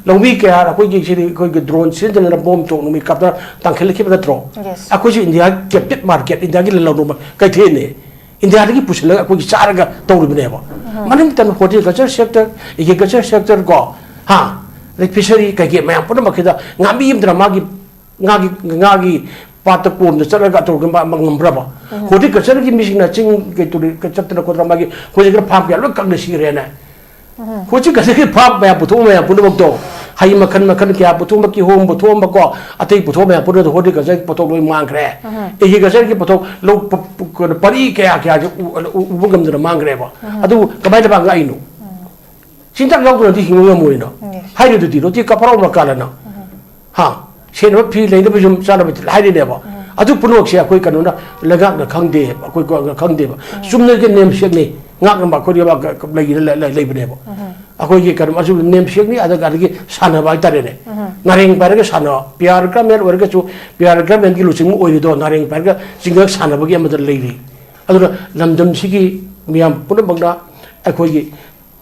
ꯂꯧꯃꯤ ꯀꯌꯥ ꯑꯩꯈꯣꯏꯒꯤ ꯁꯤꯗꯤ ꯑꯩꯈꯣꯏꯒꯤ ꯗ꯭ꯔꯣꯟ ꯁꯤꯖꯤꯟꯅꯗꯅ ꯕꯣꯝ ꯇꯣꯛ ꯅꯨꯃꯤꯠ ꯀꯥꯞꯇꯅ ꯇꯥꯡꯈꯠꯂꯛꯈꯤꯕ ꯅꯠꯇ꯭ꯔꯣ? Yes. ꯑꯩꯈꯣꯏꯁꯨ ꯏꯟꯗꯤꯌꯥ ꯀꯦꯞꯇꯤꯞ ꯃꯥꯔꯀꯦꯠ, ꯏꯟꯗꯤꯌꯥꯒꯤ ꯂꯂꯣꯟ ꯀꯩꯊꯦꯜꯅꯦ꯫ ꯏꯟꯗꯤꯌꯥꯗꯒꯤ ꯄꯨꯁꯤꯜꯂꯒ ꯑꯩꯈꯣꯏꯒꯤ ꯆꯥꯔꯒ ꯇꯧꯔꯤꯕꯅꯦꯕ꯫ ꯃꯅꯤꯡ ꯇꯝꯅ ꯍꯣꯔꯇꯤꯀꯜꯆꯔ ꯁꯦꯛꯇꯔ, ꯑꯦꯒ꯭ꯔꯤꯀꯜꯆꯔ ꯁꯦꯛꯇꯔ ꯀꯣ, ꯍꯥ, ꯑꯗꯩ ꯐꯤꯁꯔꯤ ꯀꯩꯀꯩ ꯃꯌꯥꯝ ꯄꯨꯝꯅꯃꯛꯁꯤꯗ ꯉꯥꯃꯤ ꯑꯃꯗꯅ ꯃꯥꯒꯤ ꯉꯥꯒꯤ ꯉꯥꯒꯤ ꯄꯥꯠꯇ ꯀꯣꯝꯗ ꯆꯠꯂꯒ ꯑꯇꯧꯔꯒ ꯃꯥ ꯃꯥ ꯉꯝꯕ꯭ꯔꯕ? ꯍꯣꯔꯇꯤꯀꯜꯆꯔꯒꯤ ꯃꯤꯁꯤꯡꯅ ꯆꯤꯡ ꯀꯩ ꯇꯨꯔꯦ ꯆꯠꯇꯅ ꯈꯣꯠꯇꯅ ꯃꯥꯒꯤ ꯍꯧꯖꯤꯛ ꯈꯔ ꯐꯥꯝ ꯀꯌꯥ ꯂꯣꯏ ꯀꯪꯅ ꯁꯤꯈ꯭ꯔꯦꯅꯦ꯫ ꯍꯧꯖꯤꯛ ꯍꯧꯖꯤꯛꯀꯤ ꯐꯥꯝ ꯃꯌꯥꯝ ꯄꯨꯊꯣꯛꯄ ꯃꯌꯥꯝ ꯄꯨꯝꯅꯃꯛꯇꯣ, ꯍꯩ ꯃꯈꯜ ꯃꯈꯜ ꯀꯌꯥ ꯄꯨꯊꯣꯛꯑꯝꯕ, ꯀꯤꯍꯣꯝ ꯄꯨꯊꯣꯛꯑꯝꯕꯀꯣ, ꯑꯇꯩ ꯄꯨꯊꯣꯛꯄ ꯃꯌꯥꯝ ꯄꯨꯝꯅꯃꯛꯇꯣ ꯍꯣꯔꯇꯤꯀꯜꯆꯔꯒꯤ ꯄꯣꯊꯣꯛ ꯂꯣꯏ ꯃꯥꯡꯈ꯭ꯔꯦ꯫ ꯑꯦꯒ꯭ꯔꯤꯀꯜꯆꯔꯒꯤ ꯄꯣꯊꯣꯛ ꯂꯧ ꯄ- ꯄ- ꯀꯩꯅꯣ, ꯄꯔꯤ ꯀꯌꯥ ꯀꯌꯥꯁꯦ ꯎ- ꯎ- ꯎꯕ ꯉꯝꯗꯅ ꯃꯥꯡꯈ꯭ꯔꯦꯕ꯫ ꯑꯗꯨꯕꯨ ꯀꯃꯥꯏꯅ ꯃꯥ ꯉꯥꯛꯏꯅꯣ? ꯆꯤꯟꯖꯥꯛ ꯌꯥꯎꯗꯅꯗꯤ ꯍꯤꯡꯕ ꯉꯝꯃꯣꯏꯅ꯫ Yes. ꯍꯥꯏꯔꯤꯗꯨꯗꯤ ꯔꯣꯇꯤ ꯀꯄꯔꯥꯎ ꯃꯀꯥꯂꯅ꯫ ꯍꯥ, ꯁꯦꯠꯅꯕ ꯐꯤ, ꯂꯩꯅꯕ ꯌꯨꯝ, ꯆꯥꯅꯕ ꯍꯥꯏꯔꯤꯅꯦꯕ꯫ ꯑꯗꯨ ꯄꯨꯝꯅꯃꯛꯁꯦ ꯑꯩꯈꯣꯏ ꯀꯩꯅꯣꯅ ꯂꯩꯉꯥꯛꯅ ꯈꯪꯗꯦ, ꯑꯩꯈꯣꯏ ꯒꯣ- ꯈꯪꯗꯦꯕ꯫ ꯆꯨꯝꯅꯒꯤ ꯅꯦꯝꯁꯦꯛꯅꯤ, ꯉꯥꯛꯅꯕ ꯑꯩꯈꯣꯏ ꯂꯩꯕꯥꯛ ꯂꯩ- ꯂꯩ- ꯂꯩ- ꯂꯩꯕꯅꯦꯕ꯫ ꯑꯩꯈꯣꯏꯒꯤ ꯀꯩꯅꯣ ꯑꯗꯨ ꯅꯦꯝꯁꯦꯛꯅꯤ, ꯑꯗꯨꯒ ꯑꯗꯒꯤ ꯁꯥꯟꯅꯕ ꯍꯥꯏꯇꯥꯔꯦꯅꯦ꯫ ꯅꯥꯔꯦꯡ ꯄꯥꯏꯔꯒ ꯁꯥꯟꯅꯕ, ꯄꯤ ꯑꯥꯔ ꯒꯔꯃꯦꯟ ꯑꯣꯏꯔꯒꯁꯨ, ꯄꯤ ꯑꯥꯔ ꯒꯔꯃꯦꯟꯒꯤ ꯂꯨꯆꯤꯡꯕ ꯑꯣꯏꯔꯤꯗꯣ ꯅꯥꯔꯦꯡ ꯄꯥꯏꯔꯒ ꯆꯤꯡꯉꯛ ꯁꯥꯟꯅꯕꯒꯤ ꯑꯃꯗ ꯂꯩꯔꯤ꯫ ꯑꯗꯨꯅ ꯂꯝꯗꯝꯁꯤꯒꯤ ꯃꯤꯌꯥꯝ ꯄꯨꯝꯅꯃꯛꯅ ꯑꯩꯈꯣꯏꯒꯤ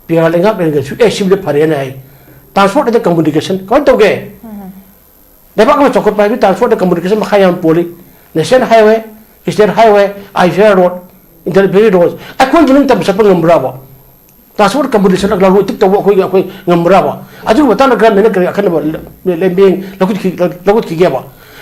ꯄꯤ ꯑꯥꯔ ꯂꯩꯉꯥꯛ ꯂꯩꯔꯒꯁꯨ, ꯑꯦ, ꯁꯤꯕꯨꯗꯤ ꯐꯔꯦꯅ ꯍꯥꯏ꯫ ꯇ꯭ꯔꯥꯟꯁꯄꯣꯔꯠ ꯑꯗ ꯀꯝꯃꯨꯅꯤꯀꯦꯁꯟ ꯀꯃꯥꯏꯅ ꯇꯧꯒꯦ? ꯂꯩꯕꯥꯛ ꯑꯃ ꯆꯥꯎꯈꯠꯄ ꯍꯥꯏꯕꯗꯤ ꯇ꯭ꯔꯥꯟꯁꯄꯣꯔꯠꯇ ꯀꯝꯃꯨꯅꯤꯀꯦꯁꯟ ꯃꯈꯥ ꯌꯥꯝ ꯄꯣꯜꯂꯤ꯫ National highway, state highway, I C R road, inter valley road, ꯑꯩꯈꯣꯏ ꯃꯅꯤꯡ ꯇꯝꯅ ꯆꯠꯄ ꯉꯝꯕ꯭ꯔꯕ? ꯇ꯭ꯔꯥꯟꯁꯄꯣꯔꯠ ꯀꯝꯃꯨꯅꯤꯀꯦꯁꯟ ꯂꯂꯣꯟ ꯏꯇꯤꯛ ꯇꯧꯕ ꯑꯩꯈꯣꯏꯒꯤ ꯑꯩꯈꯣꯏ ꯉꯝꯕ꯭ꯔꯕ? ꯑꯗꯨꯒꯤ ꯃꯇꯥꯡꯗ ꯒꯔꯃꯦꯟꯅ ꯀꯔꯤ ꯑꯈꯟꯅꯕ ꯂꯦꯝꯕꯤꯡ ꯂꯧꯈꯠꯈꯤ- ꯂꯧꯈꯠꯈꯤꯒꯦꯕ?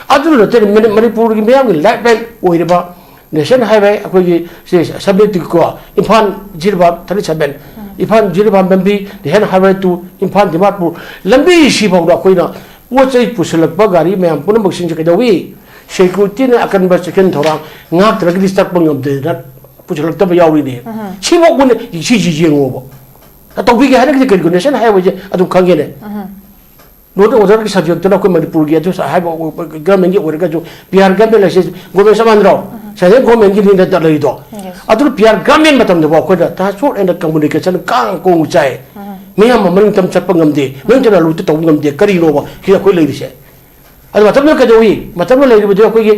ꯑꯗꯨ ꯅꯠꯇꯅ ꯃꯅꯤ- ꯃꯅꯤꯄꯨꯔꯒꯤ ꯃꯤꯌꯥꯝꯒꯤ ꯂꯥꯏꯐ ꯂꯥꯏꯟ ꯑꯣꯏꯔꯤꯕ ꯅꯦꯁꯅꯦꯜ ꯍꯥꯏꯋꯦ ꯑꯩꯈꯣꯏꯒꯤ ꯁꯤ ꯁꯕꯖꯦꯛꯇꯤꯀꯣ, ꯏꯝꯐꯥꯜ ꯖꯤꯔꯤꯕꯥꯝ ꯊꯥꯔꯇꯤ ꯁꯕꯦꯟ, ꯏꯝꯐꯥꯜ ꯖꯤꯔꯤꯕꯥꯝ ꯂꯝꯕꯤ, national highway two Imphal Dimapur ꯂꯝꯕꯤꯁꯤ ꯐꯥꯎꯗ ꯑꯩꯈꯣꯏꯅ ꯄꯣꯠ ꯆꯩ ꯄꯨꯁꯤꯜꯂꯛꯄ ꯒꯥꯔꯤ ꯃꯌꯥꯝ ꯄꯨꯝꯅꯃꯛꯁꯤꯡꯁꯦ ꯀꯩꯗꯧꯏ? ꯁꯦꯀ꯭ꯌꯨꯔꯤꯇꯤꯅ ꯑꯀꯟꯕ ꯆꯦꯛꯁꯤꯟ ꯊꯧꯔꯥꯡ ꯉꯥꯛꯇ꯭ꯔꯒꯗꯤ ꯆꯠꯄ ꯉꯝꯗꯦꯗꯅ ꯄꯨꯁꯤꯜꯂꯛꯇꯕ ꯌꯥꯎꯔꯤꯅꯦ꯫ ꯁꯤꯐꯥꯎꯕꯅꯦ ꯁꯤꯁꯤ ꯌꯦꯡꯉꯣꯕ꯫ ꯇꯧꯕꯤꯒꯦ ꯍꯥꯏꯔꯒꯗꯤ ꯀꯔꯤꯒꯨꯝꯕ ꯅꯦꯁꯅꯦꯜ ꯍꯥꯏꯋꯦꯁꯦ ꯑꯗꯨꯝ ꯈꯪꯉꯦꯅꯦ꯫ ꯂꯣꯟ ꯑꯣꯔꯗꯔꯒꯤ ꯁꯕꯖꯦꯛꯇꯨꯅ ꯑꯩꯈꯣꯏ ꯃꯅꯤꯄꯨꯔꯒꯤ ꯑꯗꯨ ꯍꯥꯏꯕ ꯒꯚꯔꯟꯃꯦꯟꯒꯤ ꯑꯣꯏꯔꯒꯁꯨ, ꯄꯤ ꯑꯥꯔ ꯒꯚꯔꯟꯃꯦꯟ ꯍꯥꯏꯁꯦ ꯒꯣꯔꯃꯦꯟ ꯆꯞ ꯃꯥꯟꯅꯗ꯭ꯔꯣ? ꯁꯦꯟꯇ꯭ꯔꯦꯜ ꯒꯣꯔꯃꯦꯟꯒꯤꯅꯤꯅ ꯂꯩꯔꯤꯗꯣ꯫ Yes. ꯑꯗꯨꯅ ꯄꯤ ꯑꯥꯔ ꯒꯚꯔꯟꯃꯦꯟ ꯃꯇꯝꯗꯕꯨ ꯑꯩꯈꯣꯏꯅ ꯇ꯭ꯔꯥꯟꯁꯄꯣꯔꯠ ꯑꯦꯟ ꯀꯝꯃꯨꯅꯤꯀꯦꯁꯟ ꯀꯥꯡ ꯀꯣꯡ ꯆꯥꯏ꯫ ꯃꯤꯌꯥꯝ ꯑꯃ ꯃꯅꯤꯡ ꯇꯝ ꯆꯠꯄ ꯉꯝꯗꯦ, ꯃꯅꯤꯡ ꯇꯝꯅ ꯂꯨꯠꯇ ꯇꯧꯕ ꯉꯝꯗꯦ꯫ ꯀꯔꯤꯅꯣꯕ ꯁꯤꯗ ꯑꯩꯈꯣꯏ ꯂꯩꯔꯤꯁꯦ? ꯑꯗꯨ ꯃꯇꯝꯗꯨꯗ ꯀꯩꯗꯧꯏ? ꯃꯇꯝꯗꯨꯗ ꯂꯩꯔꯤꯕꯗꯤ ꯑꯩꯈꯣꯏꯒꯤ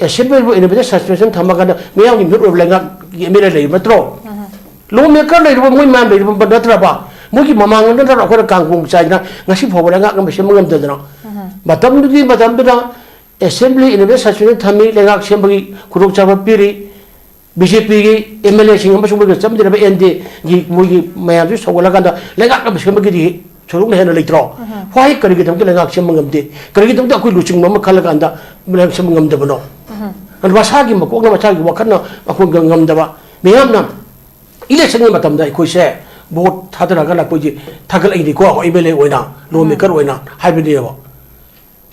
ꯑꯦꯁꯦꯝꯕ꯭ꯂꯤꯕꯨ ꯏꯟꯗꯤꯄꯦꯟꯗꯦꯟ ꯁꯁꯄꯦꯟꯁꯟ ꯊꯝꯃꯀꯥꯟꯗ ꯃꯤꯌꯥꯝꯒꯤ ꯃꯤꯍꯨꯠ ꯑꯣꯏꯕ ꯂꯩꯉꯥꯛꯀꯤ ꯑꯦꯝ ꯑꯦꯜ ꯑꯦ ꯂꯩꯔꯤꯕ ꯅꯠꯇ꯭ꯔꯣ? ꯂꯣ ꯃꯦꯀꯔ ꯂꯩꯔꯤꯕ ꯃꯣꯏ ꯃꯌꯥꯝ ꯂꯩꯔꯤꯕ ꯅꯠꯇ꯭ꯔꯕ? ꯃꯣꯏꯒꯤ ꯃꯃꯥꯡꯗ ꯅꯠꯇ꯭ꯔꯣ ꯑꯩꯈꯣꯏꯅ ꯀꯥꯡꯒꯣꯡ ꯆꯥꯏꯗꯅ ꯉꯁꯤ ꯐꯥꯎꯕ ꯂꯩꯉꯥꯛ ꯑꯃ ꯁꯦꯝꯕ ꯉꯝꯗꯗꯅ? ꯃꯇꯝꯗꯨꯒꯤ ꯃꯇꯝꯗꯨꯗ ꯑꯦꯁꯦꯝꯕ꯭ꯂꯤ ꯏꯟꯗꯤꯄꯦꯟꯗꯦꯟ ꯁꯁꯄꯦꯟꯁꯟ ꯊꯝꯃꯤ, ꯂꯩꯉꯥꯛ ꯁꯦꯝꯕꯒꯤ ꯈꯨꯗꯣꯡꯆꯥꯕ ꯄꯤꯔꯤ, ꯕꯤ ꯖꯦ ꯄꯤꯒꯤ ꯑꯦꯝ ꯑꯦꯜ ꯑꯦꯁꯤꯡ ꯑꯃꯁꯨꯡ ꯃꯣꯏꯒ ꯆꯃꯝꯅꯔꯕ ꯑꯦꯟ ꯗꯤ ꯑꯦꯒꯤ ꯃꯣꯏꯒꯤ ꯃꯌꯥꯝꯁꯨ ꯁꯧꯒꯠꯂꯀꯥꯟꯗ ꯂꯩꯉꯥꯛ ꯑꯃ ꯁꯦꯝꯕꯒꯤꯗꯤ ꯁꯣꯏꯗꯣꯛꯅ ꯍꯦꯟꯅ ꯂꯩꯇ꯭ꯔꯣ? ꯎꯝ꯫ ꯋꯥꯍꯩ ꯀꯔꯤꯒꯤꯗꯃꯛꯇ ꯂꯩꯉꯥꯛ ꯁꯦꯝꯕ ꯉꯝꯗꯦ? ꯀꯔꯤꯒꯤꯗꯃꯛꯇ ꯑꯩꯈꯣꯏ ꯂꯨꯆꯤꯡꯕ ꯑꯃ ꯈꯜꯂꯀꯥꯟꯗ ꯂꯩꯉꯥꯛ ꯁꯦꯝꯕ ꯉꯝꯗꯕꯅꯣ? ꯎꯝ꯫ ꯑꯗꯨ ꯃꯁꯥꯒꯤ ꯃꯀꯣꯛꯅ ꯃꯁꯥꯒꯤ ꯋꯥꯈꯜꯅ ꯑꯩꯈꯣꯏ ꯉꯝꯗꯕ꯫ ꯃꯤꯌꯥꯝꯅ ꯏꯂꯦꯛꯁꯟꯒꯤ ꯃꯇꯝꯗ ꯑꯩꯈꯣꯏꯁꯦ ꯚꯣꯠ ꯊꯥꯗꯔꯒ ꯑꯩꯈꯣꯏꯒꯤ ꯊꯥꯒꯠꯂꯛꯏꯅꯤꯀꯣ, ꯑꯦꯝ ꯑꯦꯜ ꯑꯦ ꯑꯣꯏꯅ, ꯂꯣ ꯎꯝ꯫ ꯃꯦꯀꯔ ꯑꯣꯏꯅ ꯍꯥꯏꯕꯅꯦꯕ꯫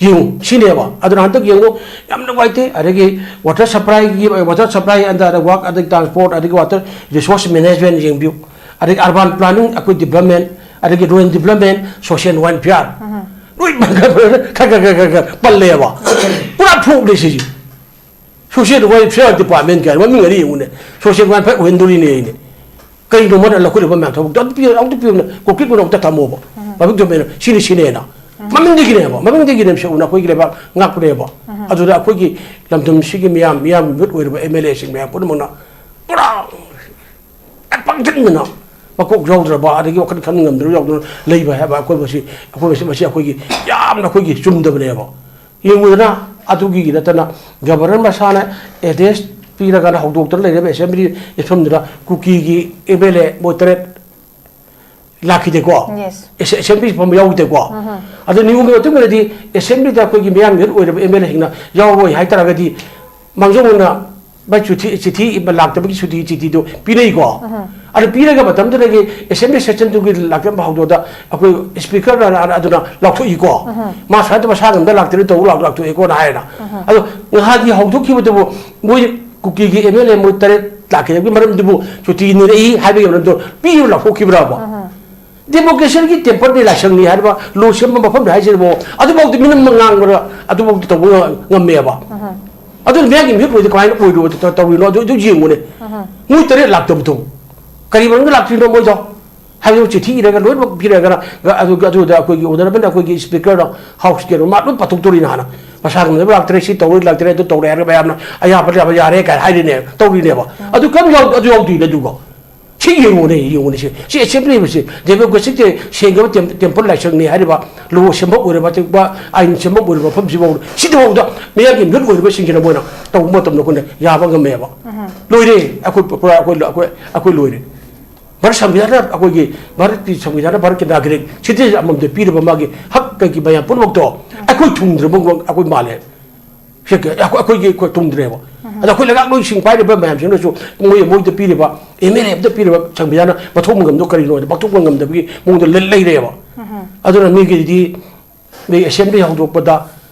ꯌꯦꯡꯉꯨ, ꯁꯤꯅꯦꯕ꯫ ꯑꯗꯨꯅ ꯍꯟꯗꯛ ꯌꯦꯡꯉꯨ, ꯌꯥꯝ ꯅꯨꯡꯉꯥꯏꯇꯦ꯫ ꯑꯗꯒꯤ ꯋꯥꯇꯔ ꯁꯄ꯭ꯂꯥꯏꯒꯤ, ꯋꯥꯇꯔ ꯁꯄ꯭ꯂꯥꯏ ꯑꯟꯗꯔ ꯋꯥꯛ, ꯑꯗꯒꯤ ꯇ꯭ꯔꯥꯟꯁꯄꯣꯔꯠ, ꯑꯗꯒꯤ ꯋꯥꯇꯔ ꯔꯤꯁꯣꯔꯁ ꯃꯦꯅꯦꯖꯃꯦꯟ ꯌꯦꯡꯕꯤꯌꯨ, ꯑꯗꯒꯤ ꯑꯔꯕꯥꯟ ꯄ꯭ꯂꯥꯅꯤꯡ, ꯑꯩꯈꯣꯏ ꯗꯤꯕ꯭ꯂꯞꯃꯦꯟ, ꯑꯗꯒꯤ ꯔꯨꯔꯦꯜ ꯗꯤꯕ꯭ꯂꯞꯃꯦꯟ, ꯁꯣꯁꯤꯌꯦꯜ ꯋꯦꯜꯐꯤꯌꯥꯔ, ꯎꯝ꯫ ꯂꯣꯏ ꯈꯔ ꯈꯔ ꯈꯔ ꯈꯔ ꯄꯜꯂꯦꯕ꯫ ꯄꯨꯔꯥ ꯐ꯭ꯂꯣꯞꯅꯦ ꯁꯤꯁꯦ꯫ ꯁꯣꯁꯤꯌꯦꯜ ꯋꯦꯜꯐꯤꯌꯥꯔ ꯗꯤꯄꯥꯔꯠꯃꯦꯟ ꯀꯥꯏꯅ ꯃꯃꯤꯡ ꯑꯅꯤ ꯌꯦꯡꯉꯨꯅꯦ꯫ ꯁꯣꯁꯤꯌꯦꯜ ꯋꯦꯜꯐꯤꯌꯥꯔ ꯑꯣꯏꯍꯟꯗꯣꯔꯤꯅꯦ ꯑꯩꯅꯦ꯫ ꯀꯩꯅꯣ ꯃꯣꯏꯅ ꯂꯧꯈꯠꯂꯤꯕ ꯃꯌꯥꯝ ꯊꯕꯛꯇꯣ? ꯑꯗꯨ ꯄꯤꯌꯨ, ꯑꯃꯨꯛꯇ ꯄꯤꯌꯨꯅ ꯀꯣꯀꯤꯠ ꯑꯣꯏꯅ ꯑꯃꯨꯛꯇ ꯊꯝꯃꯣꯕ꯫ ꯎꯝ꯫ ꯃꯃꯤꯡ ꯊꯣꯟꯕ ꯑꯩꯅ, ꯁꯤꯅꯤ, ꯁꯤꯅꯦꯅ꯫ ꯎꯝ꯫ ꯃꯃꯤꯡꯗꯒꯤꯅꯦꯕ, ꯃꯃꯤꯡꯗꯒꯤꯅꯦꯕ ꯁꯦꯡꯅ ꯑꯩꯈꯣꯏꯒꯤ ꯂꯩꯕꯥꯛ ꯉꯥꯛꯄꯅꯦꯕ꯫ ꯎꯝ꯫ ꯑꯗꯨꯗ ꯑꯩꯈꯣꯏꯒꯤ ꯂꯝꯗꯝꯁꯤꯒꯤ ꯃꯤꯌꯥꯝ, ꯃꯤꯌꯥꯝꯒꯤ ꯃꯤꯍꯨꯠ ꯑꯣꯏꯔꯤꯕ ꯑꯦꯝ ꯑꯦꯜ ꯑꯦꯁꯤꯡ ꯃꯌꯥꯝ ꯄꯨꯝꯅꯃꯛꯅ ꯄꯨꯔꯥ ꯄꯪꯊꯤꯡꯗꯅ ꯃꯀꯣꯛ ꯌꯥꯎꯗ꯭ꯔꯕ, ꯑꯗꯒꯤ ꯋꯥꯈꯜ ꯈꯟꯕ ꯉꯝꯗ꯭ꯔꯕ ꯌꯥꯎꯗꯅ ꯂꯩꯕ ꯍꯥꯏꯕ ꯑꯩꯈꯣꯏ ꯃꯁꯤ, ꯑꯩꯈꯣꯏ ꯃꯁꯤ, ꯃꯁꯤ ꯑꯩꯈꯣꯏꯒꯤ ꯌꯥꯝꯅ ꯑꯩꯈꯣꯏꯒꯤ ꯆꯨꯝꯗꯕꯅꯦꯕ꯫ ꯌꯦꯡꯉꯨꯗꯅ, ꯑꯗꯨꯒꯤ ꯅꯠꯇꯅ ꯒꯕꯔꯅꯔ ꯃꯁꯥꯅ ꯑꯦꯗ꯭ꯔꯦꯁ ꯄꯤꯔꯒꯅ ꯍꯧꯗꯣꯛꯇꯅ ꯂꯩꯔꯤꯕ ꯑꯦꯁꯦꯝꯕ꯭ꯂꯤ ꯃꯐꯝꯗꯨꯗ ꯀꯨꯀꯤꯒꯤ ꯑꯦꯝ ꯑꯦꯜ ꯑꯦ ꯃꯣꯏ ꯇꯔꯦꯠ ꯂꯥꯛꯈꯤꯗꯦꯀꯣ? Yes. ꯑꯦꯁ-, ꯑꯦꯁꯦꯝꯕ꯭ꯂꯤ ꯐꯝꯕ ꯌꯥꯎꯗꯦꯀꯣ? ꯎꯝ꯫ ꯑꯗꯨ ꯅꯤꯌꯣꯝꯒꯤ ꯃꯇꯨꯡ ꯏꯟꯅꯗꯤ ꯑꯦꯁꯦꯝꯕ꯭ꯂꯤꯗ ꯑꯩꯈꯣꯏꯒꯤ ꯃꯤꯌꯥꯝꯒꯤ ꯃꯤꯍꯨꯠ ꯑꯣꯏꯔꯕ ꯑꯦꯝ ꯑꯦꯜ ꯑꯦꯁꯤꯡꯅ ꯌꯥꯎꯔꯣꯏ ꯍꯥꯏ ꯇꯥꯔꯒꯗꯤ ꯃꯥꯡꯖꯧꯅꯅ ꯚꯥꯏ ꯆꯤꯊꯤ, ꯆꯤꯊꯤ ꯂꯥꯛꯇꯕꯒꯤ ꯁꯨꯇꯤ ꯆꯤꯊꯤꯗꯣ ꯄꯤꯅꯩꯀꯣ? ꯎꯝ꯫ ꯑꯗꯨ ꯄꯤꯔꯒ ꯃꯇꯝꯗꯨꯗꯒꯤ ꯑꯦꯁꯦꯝꯕ꯭ꯂꯤ ꯁꯦꯁꯟꯗꯨꯒꯤ ꯂꯥꯛꯀꯟꯕ ꯍꯧꯗꯣꯛꯑꯗ ꯑꯩꯈꯣꯏ ꯏꯁꯄꯤꯀꯔꯅ ꯑꯗꯨꯅ ꯂꯥꯎꯊꯣꯛꯏꯀꯣ? ꯎꯝ꯫ ꯃꯥ ꯁꯨꯃꯥꯏꯅ ꯇꯧꯕ ꯃꯁꯥ ꯉꯝꯗ ꯂꯥꯛꯇ꯭ꯔꯗꯤ ꯇꯧꯕ ꯂꯥꯎ-, ꯂꯥꯎꯊꯣꯛꯑꯦꯀꯣꯅ ꯍꯥꯏꯌꯦꯅ꯫ ꯎꯝ꯫ ꯑꯗꯣ ꯉꯍꯥꯟꯒꯤ ꯍꯧꯗꯣꯛꯈꯤꯕꯗꯨꯕꯨ ꯃꯣꯏ ꯀꯨꯀꯤꯒꯤ ꯑꯦꯝ ꯑꯦꯜ ꯑꯦ ꯃꯣꯏ ꯇꯔꯦꯠ ꯂꯥꯛꯈꯤꯗꯕꯒꯤ ꯃꯔꯝꯗꯨꯕꯨ ꯁꯨꯇꯤ ꯅꯤꯔꯛꯏ ꯍꯥꯏꯕꯒꯤ ꯃꯔꯝꯗꯣ ꯄꯤꯔ ꯂꯥꯎꯊꯣꯛꯈꯤꯕ꯭ꯔꯕ? ꯎꯝ꯫ ꯗꯦꯃꯣꯀ꯭ꯔꯦꯁꯤꯒꯤ ꯇꯦꯝꯄꯔꯅꯤ, ꯂꯥꯏꯁꯪꯅꯤ ꯍꯥꯏꯔꯤꯕ ꯂꯣ ꯁꯦꯝꯕ ꯃꯐꯝꯗ ꯍꯥꯏꯁꯤꯕꯨ ꯑꯗꯨꯐꯥꯎꯗꯤ ꯃꯤꯅꯝ ꯉꯥꯡꯕꯗ ꯑꯗꯨꯐꯥꯎꯗꯤ ꯇꯧꯕ ꯉꯝꯃꯦꯕ꯫ ꯎꯝ꯫ ꯑꯗꯨꯅ ꯃꯌꯥꯝꯒꯤ ꯃꯤꯍꯨꯠ ꯑꯣꯏꯗꯤ ꯀꯃꯥꯏꯅ ꯑꯣꯏꯔꯨꯕ ꯇ-, ꯇꯧꯔꯤꯅꯣ? ꯑꯗꯨ, ꯑꯗꯨ ꯌꯦꯡꯉꯨꯅꯦ꯫ ꯎꯝ꯫ ꯃꯣꯏ ꯇꯔꯦꯠ ꯂꯥꯛꯇꯕꯗꯣ ꯀꯔꯤ ꯃꯔꯝꯗ ꯂꯥꯛꯇ꯭ꯔꯤꯅꯣ ꯃꯣꯏꯗꯣ? ꯍꯥꯏꯕꯗꯤ ꯆꯤꯊꯤ ꯏꯔꯒ ꯂꯣꯏꯅꯃꯛ ꯄꯤꯔꯒꯅ, ꯑꯗꯨ-, ꯑꯗꯨꯗ ꯑꯩꯈꯣꯏꯒꯤ ꯑꯣꯅꯔꯦꯕꯜ ꯑꯩꯈꯣꯏꯒꯤ ꯁ꯭ꯄꯤꯀꯔꯗꯣ, ꯍꯥꯎꯁꯀꯤ ꯀꯩꯅꯣ, ꯃꯥ ꯂꯣꯏ ꯄꯥꯊꯣꯛꯇꯣꯔꯤꯅ ꯍꯥꯟꯅ꯫ ꯃꯁꯥ ꯉꯝꯗꯕ ꯂꯥꯛꯇ꯭ꯔꯦ, ꯁꯤ ꯇꯧꯔꯦ ꯂꯥꯛꯇ꯭ꯔꯦ, ꯑꯗꯨ ꯇꯧꯔꯦ ꯍꯥꯏꯔꯒ ꯃꯌꯥꯝꯅ ꯑꯌꯥꯕ ꯌꯥꯕ ꯌꯥꯔꯦ ꯀꯥꯏꯅ ꯍꯥꯏꯔꯤꯅꯦ, ꯇꯧꯔꯤꯅꯦꯕ꯫ ꯑꯗꯨ ꯀꯔꯤꯝ ꯌꯥꯎ-, ꯑꯗꯨ ꯌꯥꯎꯗꯣꯏꯅꯦ ꯑꯗꯨꯒ꯫ ꯁꯤ ꯌꯦꯡꯉꯨꯅꯦ, ꯌꯦꯡꯉꯨꯅꯦ, ꯁꯤ, ꯁꯤ ꯑꯦꯁꯦꯝꯕ꯭ꯂꯤ ꯍꯥꯏꯕꯁꯤ ꯗꯦꯃꯣꯀ꯭ꯔꯦꯁꯤꯛꯇ ꯁꯦꯡꯒꯕ ꯇꯦꯝ-, ꯇꯦꯝꯄꯜ ꯂꯥꯏꯁꯪꯅꯤ ꯍꯥꯏꯔꯤꯕ, ꯂꯣ ꯁꯦꯝꯕ ꯑꯣꯏꯔꯕ, ꯑꯇꯦꯛꯄ ꯑꯥꯏꯟ ꯁꯦꯝꯕ ꯑꯣꯏꯔꯕ ꯃꯐꯝꯁꯤꯐꯥꯎ, ꯁꯤꯗꯐꯥꯎꯗ ꯃꯤꯌꯥꯝꯒꯤ ꯃꯤꯍꯨꯠ ꯑꯣꯏꯔꯤꯕꯁꯤꯡꯁꯤꯅ ꯃꯣꯏꯅ ꯇꯧꯕ ꯃꯇꯝꯗ ꯑꯩꯈꯣꯏꯅ ꯌꯥꯕ ꯉꯝꯃꯦꯕ꯫ ꯂꯣꯏꯔꯦ, ꯑꯩꯈꯣꯏ ꯄꯨꯔꯥ ꯑꯩꯈꯣꯏ, ꯑꯩꯈꯣꯏ, ꯑꯩꯈꯣꯏ ꯂꯣꯏꯔꯦ꯫ ꯚꯥꯔꯠ ꯁꯪꯕꯤꯙꯥꯟꯅ ꯑꯩꯈꯣꯏꯒꯤ, ꯚꯥꯔꯠꯀꯤ ꯁꯪꯕꯤꯙꯥꯟꯅ ꯚꯥꯔꯠꯀꯤ ꯅꯥꯒꯔꯤꯛ, ꯁꯤꯇꯤꯖꯦꯟ ꯑꯃꯃꯝꯗ ꯄꯤꯔꯤꯕ ꯃꯥꯒꯤ ꯍꯛ ꯀꯩꯒꯤ ꯃꯌꯥꯝ ꯄꯨꯝꯅꯃꯛꯇꯣ ꯑꯩꯈꯣꯏ ꯊꯨꯡꯗ꯭ꯔꯕ ꯑꯩꯈꯣꯏ ꯃꯥꯜꯂꯦ꯫ ꯁꯤ ꯀ-, ꯑꯩꯈꯣꯏ, ꯑꯩꯈꯣꯏꯒꯤ ꯑꯩꯈꯣꯏ ꯊꯨꯡꯗ꯭ꯔꯦꯕ꯫ ꯑꯗ ꯑꯩꯈꯣꯏ ꯂꯩꯉꯥꯛ ꯂꯣꯏꯁꯤꯡ ꯄꯥꯏꯔꯤꯕ ꯃꯌꯥꯝꯁꯤꯡꯅꯁꯨ ꯃꯣꯏ, ꯃꯣꯏꯗ ꯄꯤꯔꯤꯕ, ꯑꯦꯝ ꯑꯦꯜ ꯑꯦꯐꯇ ꯄꯤꯔꯤꯕ ꯁꯪꯕꯤꯙꯥꯟꯅ ꯃꯊꯧ ꯃꯉꯝꯗꯣ ꯀꯔꯤꯅꯣ ꯍꯥꯏꯅ ꯄꯥꯡꯊꯣꯛꯄ ꯉꯝꯗꯕꯒꯤ ꯃꯑꯣꯡꯗ ꯂꯩ-, ꯂꯩꯔꯦꯕ꯫ ꯑꯗꯨꯅ ꯃꯤꯒꯤꯗꯤ ꯃꯤ ꯑꯦꯁꯦꯝꯕ꯭ꯂꯤ ꯍꯧꯗꯣꯛꯄꯗ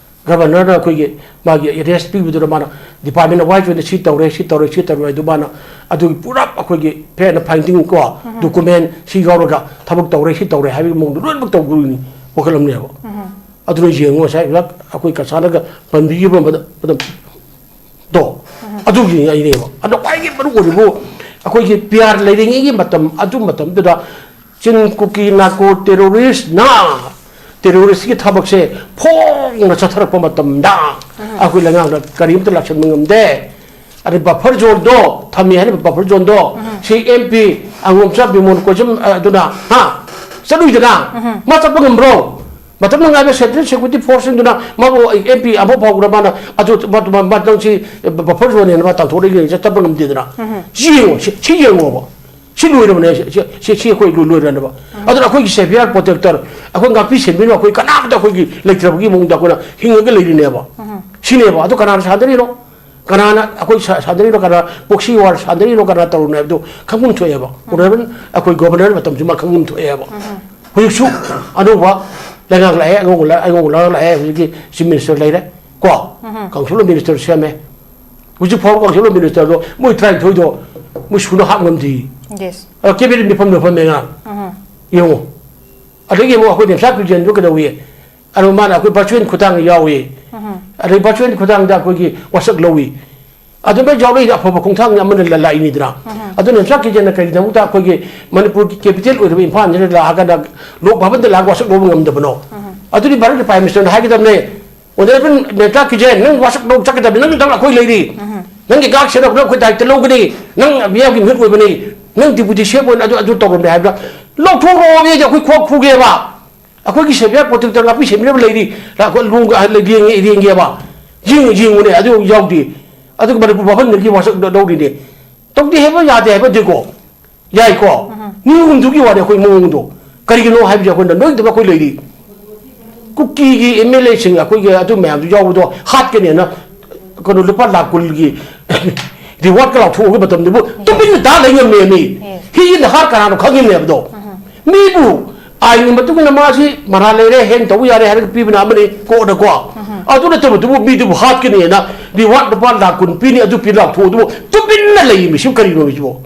ꯒꯚꯔꯅꯔꯅ ꯑꯩꯈꯣꯏꯒꯤ ꯃꯥꯒꯤ ꯑꯦꯗ꯭ꯔꯦꯁ ꯄꯤꯕꯗꯨꯅ ꯃꯥꯅ ꯗꯤꯄꯥꯔꯠꯃꯦꯟ ꯋꯥꯏꯁ ꯑꯣꯏꯅ ꯁꯤ ꯇꯧꯔꯦ, ꯁꯤ ꯇꯧꯔꯦ, ꯁꯤ ꯇꯧꯔꯦ ꯑꯗꯨ ꯃꯥꯅ ꯑꯗꯨꯒꯤ ꯄꯨꯔꯥ ꯑꯩꯈꯣꯏꯒꯤ ꯐꯦꯠꯅ ꯐꯥꯏꯟꯗꯤꯡ ꯀꯣ, ꯗꯣꯀꯨꯃꯦꯟ ꯁꯤ ꯌꯥꯎꯔꯒ ꯊꯕꯛ ꯇꯧꯔꯦ, ꯁꯤ ꯇꯧꯔꯦ ꯍꯥꯏꯕꯒꯤ ꯃꯑꯣꯡꯗ ꯂꯣꯏꯅꯃꯛ ꯇꯧꯗꯣꯏꯅꯤ ꯋꯥꯈꯜ ꯑꯃꯅꯦꯕ꯫ ꯑꯗꯨꯅ ꯌꯦꯡꯉꯣ ꯉꯁꯥꯏ ꯑꯩꯈꯣꯏ ꯀꯁꯥꯅꯒ ꯄꯟꯕꯤꯈꯤꯕ ꯃꯇꯝ-, ꯃꯇꯝꯗꯣ, ꯑꯗꯨꯒꯤ ꯑꯩꯅꯦꯕ꯫ ꯑꯗꯣ ꯈ꯭ꯋꯥꯏꯗꯒꯤ ꯃꯔꯨ ꯑꯣꯏꯔꯤꯕꯨ ꯑꯩꯈꯣꯏꯒꯤ ꯄꯤ ꯑꯥꯔ ꯂꯩꯔꯤꯉꯩꯒꯤ ꯃꯇꯝ, ꯑꯗꯨ ꯃꯇꯝꯗꯨꯗ ꯆꯤꯟ ꯀꯨꯀꯤ ꯅꯥꯔꯀꯣ ꯇꯦꯔꯣꯔꯤꯁꯅ, ꯇꯦꯔꯣꯔꯤꯁꯀꯤ ꯊꯕꯛꯁꯦ ꯐꯣꯡꯅ ꯆꯠꯊꯔꯛꯄ ꯃꯇꯝꯗ ꯑꯩꯈꯣꯏ ꯂꯩꯉꯥꯛꯅ ꯀꯔꯤꯝꯇ ꯂꯥꯛꯁꯟꯕ ꯉꯝꯗꯦ꯫ ꯑꯗꯩ ꯕꯐꯔ ꯖꯣꯟꯗꯣ ꯊꯝꯃꯤ ꯍꯥꯏꯔꯤꯕ ꯕꯐꯔ ꯖꯣꯟꯗꯣ ꯁꯤ ꯑꯦꯝ ꯄꯤ ꯑꯉꯣꯝꯆꯥ ꯕꯤꯃꯣꯟ ꯀꯣꯏꯖꯝ, ꯑ, ꯑꯗꯨꯅ, ꯍꯥ? ꯆꯠꯂꯨꯏꯗꯅ? ꯃꯥ ꯆꯠꯄ ꯉꯝꯕ꯭ꯔꯣ? ꯃꯇꯝ ꯅꯨꯡꯉꯥꯏꯕ ꯁꯦꯟꯇ꯭ꯔꯦꯜ ꯁꯦꯀ꯭ꯌꯨꯔꯤꯇꯤ ꯐꯣꯔꯁꯁꯤꯡꯗꯨꯅ ꯃꯥꯕꯨ ꯑꯦꯝ ꯄꯤ ꯑꯃꯐꯥꯎ ꯐꯥꯎꯕꯗ ꯃꯥꯅ ꯑꯗꯨ ꯃꯥ, ꯃꯥ, ꯃꯥ ꯅꯪꯁꯤ ꯕꯐꯔ ꯖꯣꯟꯅꯦꯅ ꯃꯥ ꯇꯥꯟꯊꯣꯛꯂꯒ ꯆꯠꯄ ꯉꯝꯗꯦꯗꯅ? ꯁꯤ ꯌꯦꯡꯉꯣ, ꯁꯤ, ꯁꯤ ꯌꯦꯡꯉꯣꯕ꯫ ꯁꯤ ꯂꯣꯏꯔꯕꯅꯦ, ꯁꯤ, ꯁꯤ, ꯁꯤ, ꯁꯤ ꯑꯩꯈꯣꯏ ꯂꯣꯏ-, ꯂꯣꯏꯔꯅꯦꯕ꯫ ꯑꯗꯨꯅ ꯑꯩꯈꯣꯏꯒꯤ ꯁꯦꯚꯤꯌꯔ ꯄ꯭ꯔꯣꯇꯦꯛꯇꯔ, ꯑꯩꯈꯣꯏ ꯉꯥꯛꯄꯤ ꯁꯦꯟꯕꯤꯅꯕ ꯑꯩꯈꯣꯏ ꯀꯅꯥꯝꯇ ꯑꯩꯈꯣꯏꯒꯤ ꯂꯩꯇ꯭ꯔꯕꯒꯤ ꯃꯑꯣꯡꯗ ꯑꯩꯈꯣꯏꯅ ꯍꯤꯡꯉꯒ ꯂꯩꯔꯤꯅꯦꯕ꯫ ꯁꯤꯅꯦꯕ꯫ ꯑꯗꯨ ꯀꯅꯥꯅ ꯁꯥꯟꯅꯔꯤꯅꯣ? ꯀꯅꯥꯅ ꯑꯩꯈꯣꯏ ꯁꯥ-, ꯁꯥꯟꯅꯔꯤꯅꯣ? ꯀꯅꯥ ꯄ꯭ꯔꯣꯛꯁꯤ ꯋꯥꯔ ꯁꯥꯟꯅꯔꯤꯅꯣ? ꯀꯅꯥ ꯇꯧꯔꯤꯅꯣ ꯍꯥꯏꯕꯗꯨ ꯈꯪꯐꯝ ꯊꯣꯛꯑꯦꯕ꯫ ꯑꯣꯅꯔꯦꯕꯜ ꯑꯩꯈꯣꯏ ꯒꯣꯕꯔꯅꯔ ꯃꯇꯝꯁꯤ ꯃꯥ ꯈꯪꯐꯝ ꯊꯣꯛꯑꯦꯕ꯫ ꯍꯧꯖꯤꯛꯁꯨ ꯑꯅꯧꯕ ꯂꯩꯉꯥꯛ ꯂꯥꯛꯑꯦ, ꯑꯉꯧꯕ ꯂꯩ-, ꯑꯉꯧꯕ ꯂꯩꯉꯥꯛ ꯂꯥꯛꯑꯦ, ꯍꯧꯖꯤꯛꯀꯤ ꯆꯤꯐ ꯃꯤꯅꯤꯁꯇꯔ ꯂꯩꯔꯦ ꯀꯣ꯫ ꯀꯥꯎꯟꯁꯤꯜ ꯑꯣꯐ ꯃꯤꯅꯤꯁꯇꯔ ꯁꯦꯝꯃꯦ꯫ ꯍꯧꯖꯤꯛ ꯐꯥꯎꯕ ꯀꯥꯎꯟꯁꯤꯜ ꯑꯣꯐ ꯃꯤꯅꯤꯁꯇꯔꯗꯣ ꯃꯣꯏ ꯇꯔꯥꯅꯤꯊꯣꯏꯗꯣ ꯃꯣꯏ ꯁꯨꯅ ꯍꯥꯞ ꯉꯝꯗꯦ꯫ ꯌꯦꯁ꯫ ꯑꯗꯣ ꯀꯦꯕꯤꯅꯦꯠ ꯃꯤꯐꯝꯗ ꯐꯝꯃꯦ ꯉꯔꯥꯡ꯫ ꯌꯦꯡꯉꯣ꯫ ꯑꯗꯒꯤ ꯑꯃꯨꯛ ꯑꯩꯈꯣꯏ ꯅꯦꯝꯁꯥ ꯀ꯭ꯔꯤꯖꯦꯟꯗꯨ ꯀꯩꯗꯧꯏ? ꯑꯗꯣ ꯃꯥꯅ ꯑꯩꯈꯣꯏ ꯚꯔꯆꯨꯋꯦꯜ ꯈꯨꯠꯊꯥꯡꯗ ꯌꯥꯎꯏ꯫ ꯑꯗꯩ ꯚꯔꯆꯨꯋꯦꯜ ꯈꯨꯠꯊꯥꯡꯗ ꯑꯩꯈꯣꯏꯒꯤ ꯋꯥꯁꯛ ꯂꯧꯏ꯫ ꯑꯗꯨꯃꯥꯏꯅ ꯌꯥꯎꯔꯛꯏꯁꯦ ꯑꯐꯕ ꯈꯣꯡꯊꯥꯡ ꯑꯃꯅ ꯂ- ꯂꯥꯛꯏꯅꯤꯗꯅ꯫ ꯑꯗꯨꯅ ꯅꯦꯝꯆꯥ ꯀꯤꯖꯦꯟꯅ ꯀꯔꯤꯒꯤꯗꯃꯛꯇ ꯑꯩꯈꯣꯏꯒꯤ ꯃꯅꯤꯄꯨꯔꯒꯤ capital ꯑꯣꯏꯔꯤꯕ ꯏꯝꯐꯥꯜꯁꯤꯗ ꯂꯥꯛꯑꯒ ꯂꯣꯛ ꯚꯕꯟꯗ ꯂꯥꯛꯑꯒ ꯋꯥꯁꯛ ꯂꯧꯕ ꯉꯝꯗꯕꯅꯣ? ꯑꯗꯨꯗꯤ ꯚꯥꯔꯠꯀꯤ Prime Ministerꯅ ꯍꯥꯏꯒꯗꯕꯅꯦ, "Honourable ꯅꯦꯝꯆꯥ ꯀꯤꯖꯦꯟ, ꯅꯪ ꯋꯥꯁꯛ ꯂꯧ ꯆꯠꯀꯗꯕꯅꯤ, ꯅꯪ ꯅꯪ ꯑꯩꯈꯣꯏ ꯂꯩꯔꯤ, ꯅꯪꯒꯤ ꯉꯥꯛ ꯁꯦꯟꯅꯕ ꯑꯩꯈꯣꯏ ꯗꯥꯏꯇ ꯂꯧꯒꯅꯤ, ꯅꯪ ꯃꯤꯌꯥꯝꯒꯤ ꯃꯤꯍꯨꯠ ꯑꯣꯏꯕꯅꯤ, ꯅꯪ deputy CM ꯑꯣꯏꯅ ꯑꯗꯨ ꯑꯗꯨ ꯇꯧꯔꯝꯃꯦ" ꯍꯥꯏꯕꯗ ꯂꯧꯊꯣꯛꯂꯛꯑꯣ, ꯑꯩꯈꯣꯏ ꯈꯣꯡ ꯈꯨꯒꯦꯕ꯫ ꯑꯩꯈꯣꯏꯒꯤ ꯁꯦꯕꯤꯌꯥ ꯄ꯭ꯔꯣꯇꯦꯛꯇꯔ ꯉꯥꯛꯄꯤ ꯁꯦꯟꯕꯤꯅꯕ ꯂꯩꯔꯤ, ꯂꯥꯛ-, ꯂꯣꯡ-, ꯂꯦꯡꯉꯦ-, ꯂꯦꯡꯒꯦꯕ꯫ ꯌꯦꯡꯉꯨ-, ꯌꯦꯡꯉꯨꯅꯦ, ꯑꯗꯨ ꯌꯥꯎꯗꯦ꯫ ꯑꯗꯨꯒ ꯃꯅꯤꯄꯨꯔ ꯚꯥꯕꯟꯗꯒꯤ ꯋꯥꯁꯛ ꯂꯧꯔꯤꯅꯦ꯫ ꯇꯧꯗꯦ ꯍꯥꯏꯕ ꯌꯥꯗꯦ ꯍꯥꯏꯕ ꯅꯠꯇꯦꯀꯣ꯫ ꯌꯥꯏꯀꯣ꯫ ꯃꯤ ꯑꯍꯨꯝꯗꯨꯒꯤ ꯋꯥꯅꯤ ꯑꯩꯈꯣꯏ ꯃꯑꯣꯡꯗꯣ꯫ ꯀꯔꯤꯒꯤꯅꯣ ꯍꯥꯏꯕꯁꯦ ꯑꯩꯈꯣꯏꯅ ꯅꯣꯏꯗꯕ ꯑꯩꯈꯣꯏ ꯂꯩꯔꯤ꯫ ꯀꯨꯀꯤꯒꯤ MLAꯁꯤꯡ ꯑꯩꯈꯣꯏꯒꯤ ꯑꯗꯨ ꯃꯌꯥꯝꯗꯨ ꯌꯥꯎꯕꯗꯣ ꯍꯥꯠꯀꯅꯦꯅ ꯀꯩꯅꯣ ꯂꯨꯄꯥ ꯂꯥꯈ ꯀꯨꯟꯒꯤ rewardꯀ ꯂꯥꯎꯊꯣꯛꯑꯒ ꯃꯇꯝꯗꯨꯕꯨ ꯇꯨꯃꯤꯟꯅ ꯇꯥ ꯂꯩ ꯉꯝꯃꯦ ꯃꯤ꯫ ꯍꯤꯒꯤ ꯅꯍꯥ ꯀꯅꯥꯅꯣ ꯈꯪꯉꯤꯕꯅꯦꯕꯗꯣ꯫ ꯃꯤꯕꯨ ꯑꯥꯏꯟꯒꯤ ꯃꯇꯨꯡ ꯏꯟꯅ ꯃꯥꯁꯤ ꯃꯔꯥꯜ ꯂꯩꯔꯦ, ꯍꯦꯟ ꯇꯧꯕ ꯌꯥꯔꯦ ꯍꯥꯏꯔꯒ ꯄꯤꯕꯅ ꯑꯃꯅꯤ, ꯀꯣꯛꯅꯀꯣ꯫ ꯑꯗꯨ ꯅꯠꯇꯕꯗꯨꯕꯨ ꯃꯤꯗꯨꯕꯨ ꯍꯥꯠꯀꯅꯤꯅ reward ꯂꯨꯄꯥ ꯂꯥꯈ ꯀꯨꯟ ꯄꯤꯅꯤ, ꯑꯗꯨ ꯄꯤ ꯂꯥꯎꯊꯣꯛꯑꯗꯨꯕꯨ ꯇꯨꯃꯤꯟꯅ ꯂꯩ ꯃꯤꯁꯤꯕꯨ ꯀꯔꯤꯅꯣ ꯃꯤꯁꯤꯕꯨ?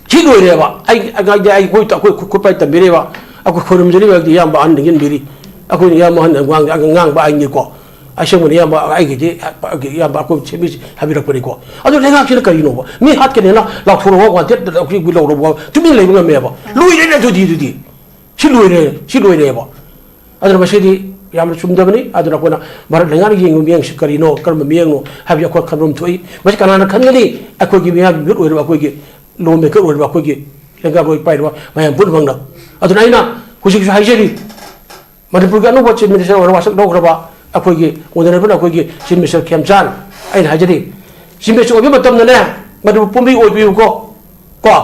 ꯁꯤ ꯂꯣꯏꯔꯦꯕ꯫ ꯑꯩ, ꯑꯩ, ꯑꯩ, ꯑꯩꯈꯣꯏ, ꯑꯩꯈꯣꯏ ꯈꯨꯠ ꯄꯥꯏ ꯇꯝꯕꯤꯔꯦꯕ꯫ ꯑꯩꯈꯣꯏ ꯈꯣꯏꯔꯨꯝꯖꯔꯤꯕ ꯍꯥꯏꯕꯗꯤ ꯏꯌꯥꯝꯕ ꯑꯍꯟ ꯅꯤꯡꯁꯤꯡꯕꯤꯔꯤ꯫ ꯑꯩꯈꯣꯏꯅ ꯏꯌꯥꯝꯕ ꯑꯍꯟ ꯉꯥꯡ-, ꯉꯥꯡꯕ ꯑꯥꯏꯟꯅꯤꯀꯣ꯫ ꯑꯁꯦꯡꯕꯅꯤ ꯏꯌꯥꯝꯕ, ꯑꯩꯒꯤꯗꯤ, ꯑꯩꯒꯤ ꯏꯌꯥꯝꯕ ꯑꯩꯈꯣꯏ ꯁꯦꯝꯕꯤꯁꯤ ꯍꯥꯏꯕꯤꯔꯛꯄꯅꯤꯀꯣ꯫ ꯑꯗꯨ ꯂꯩꯉꯥꯛꯁꯤꯅ ꯀꯔꯤꯅꯣꯕ? ꯃꯤ ꯍꯥꯠꯀꯅꯦꯅ ꯂꯥꯎꯊꯣꯔꯛꯑꯣ, wanted ꯑꯩꯈꯣꯏ ꯂꯧꯔꯕ ꯇꯨꯃꯤꯟ ꯂꯩꯕ ꯉꯝꯃꯦꯕ꯫ ꯂꯣꯏꯔꯦꯅꯦ ꯑꯗꯨꯗꯤ, ꯑꯗꯨꯗꯤ꯫ ꯁꯤ ꯂꯣꯏꯔꯦ, ꯁꯤ ꯂꯣꯏꯔꯦꯕ꯫ ꯑꯗꯨꯅ ꯃꯁꯤꯗꯤ ꯌꯥꯝꯅ ꯆꯨꯝꯗꯕꯅꯤ꯫ ꯑꯗꯨꯅ ꯑꯩꯈꯣꯏꯅ ꯚꯥꯔꯠ ꯂꯩꯉꯥꯛꯅ ꯌꯦꯡꯕ ꯃꯤꯠꯌꯦꯡꯁꯤ ꯀꯔꯤꯅꯣ, ꯀꯔꯝꯕ ꯃꯤꯠꯌꯦꯡꯅꯣ ꯍꯥꯏꯕꯁꯤ ꯑꯩꯈꯣꯏ ꯈꯟꯐꯝ ꯊꯣꯛꯏ꯫ ꯃꯁꯤ ꯀꯅꯥꯅ ꯈꯟꯒꯅꯤ? ꯑꯩꯈꯣꯏꯒꯤ ꯃꯤꯌꯥꯝꯒꯤ ꯃꯤꯍꯨꯠ ꯑꯣꯏꯔꯤꯕ, ꯑꯩꯈꯣꯏꯒꯤ law maker ꯑꯣꯏꯔꯤꯕ, ꯑꯩꯈꯣꯏꯒꯤ ꯂꯩꯉꯥꯛꯂꯣꯏ ꯄꯥꯏꯔꯤꯕ ꯃꯌꯥꯝ ꯄꯨꯝꯅꯃꯛꯅ꯫ ꯑꯗꯨꯅ ꯑꯩꯅ ꯍꯧꯖꯤꯛꯁꯨ ꯍꯥꯏꯖꯔꯤ, ꯃꯅꯤꯄꯨꯔꯒꯤ ꯑꯅꯧꯕ Chief Minister ꯑꯣꯏꯅ ꯋꯥꯁꯛ ꯂꯧꯈ꯭ꯔꯕ ꯑꯩꯈꯣꯏꯒꯤ honourable ꯑꯩꯈꯣꯏꯒꯤ Chief Minister ꯈꯦꯝꯆꯥꯟ, ꯑꯩꯅ ꯍꯥꯏꯖꯔꯤ, Chief Minister ꯑꯣꯏꯕ ꯃꯇꯝꯗꯅꯦ ꯃꯅꯤꯄꯨꯔ ꯄꯨꯝꯕꯤ ꯑꯣꯏꯕꯤꯌꯨꯀꯣ꯫ ꯀꯣ?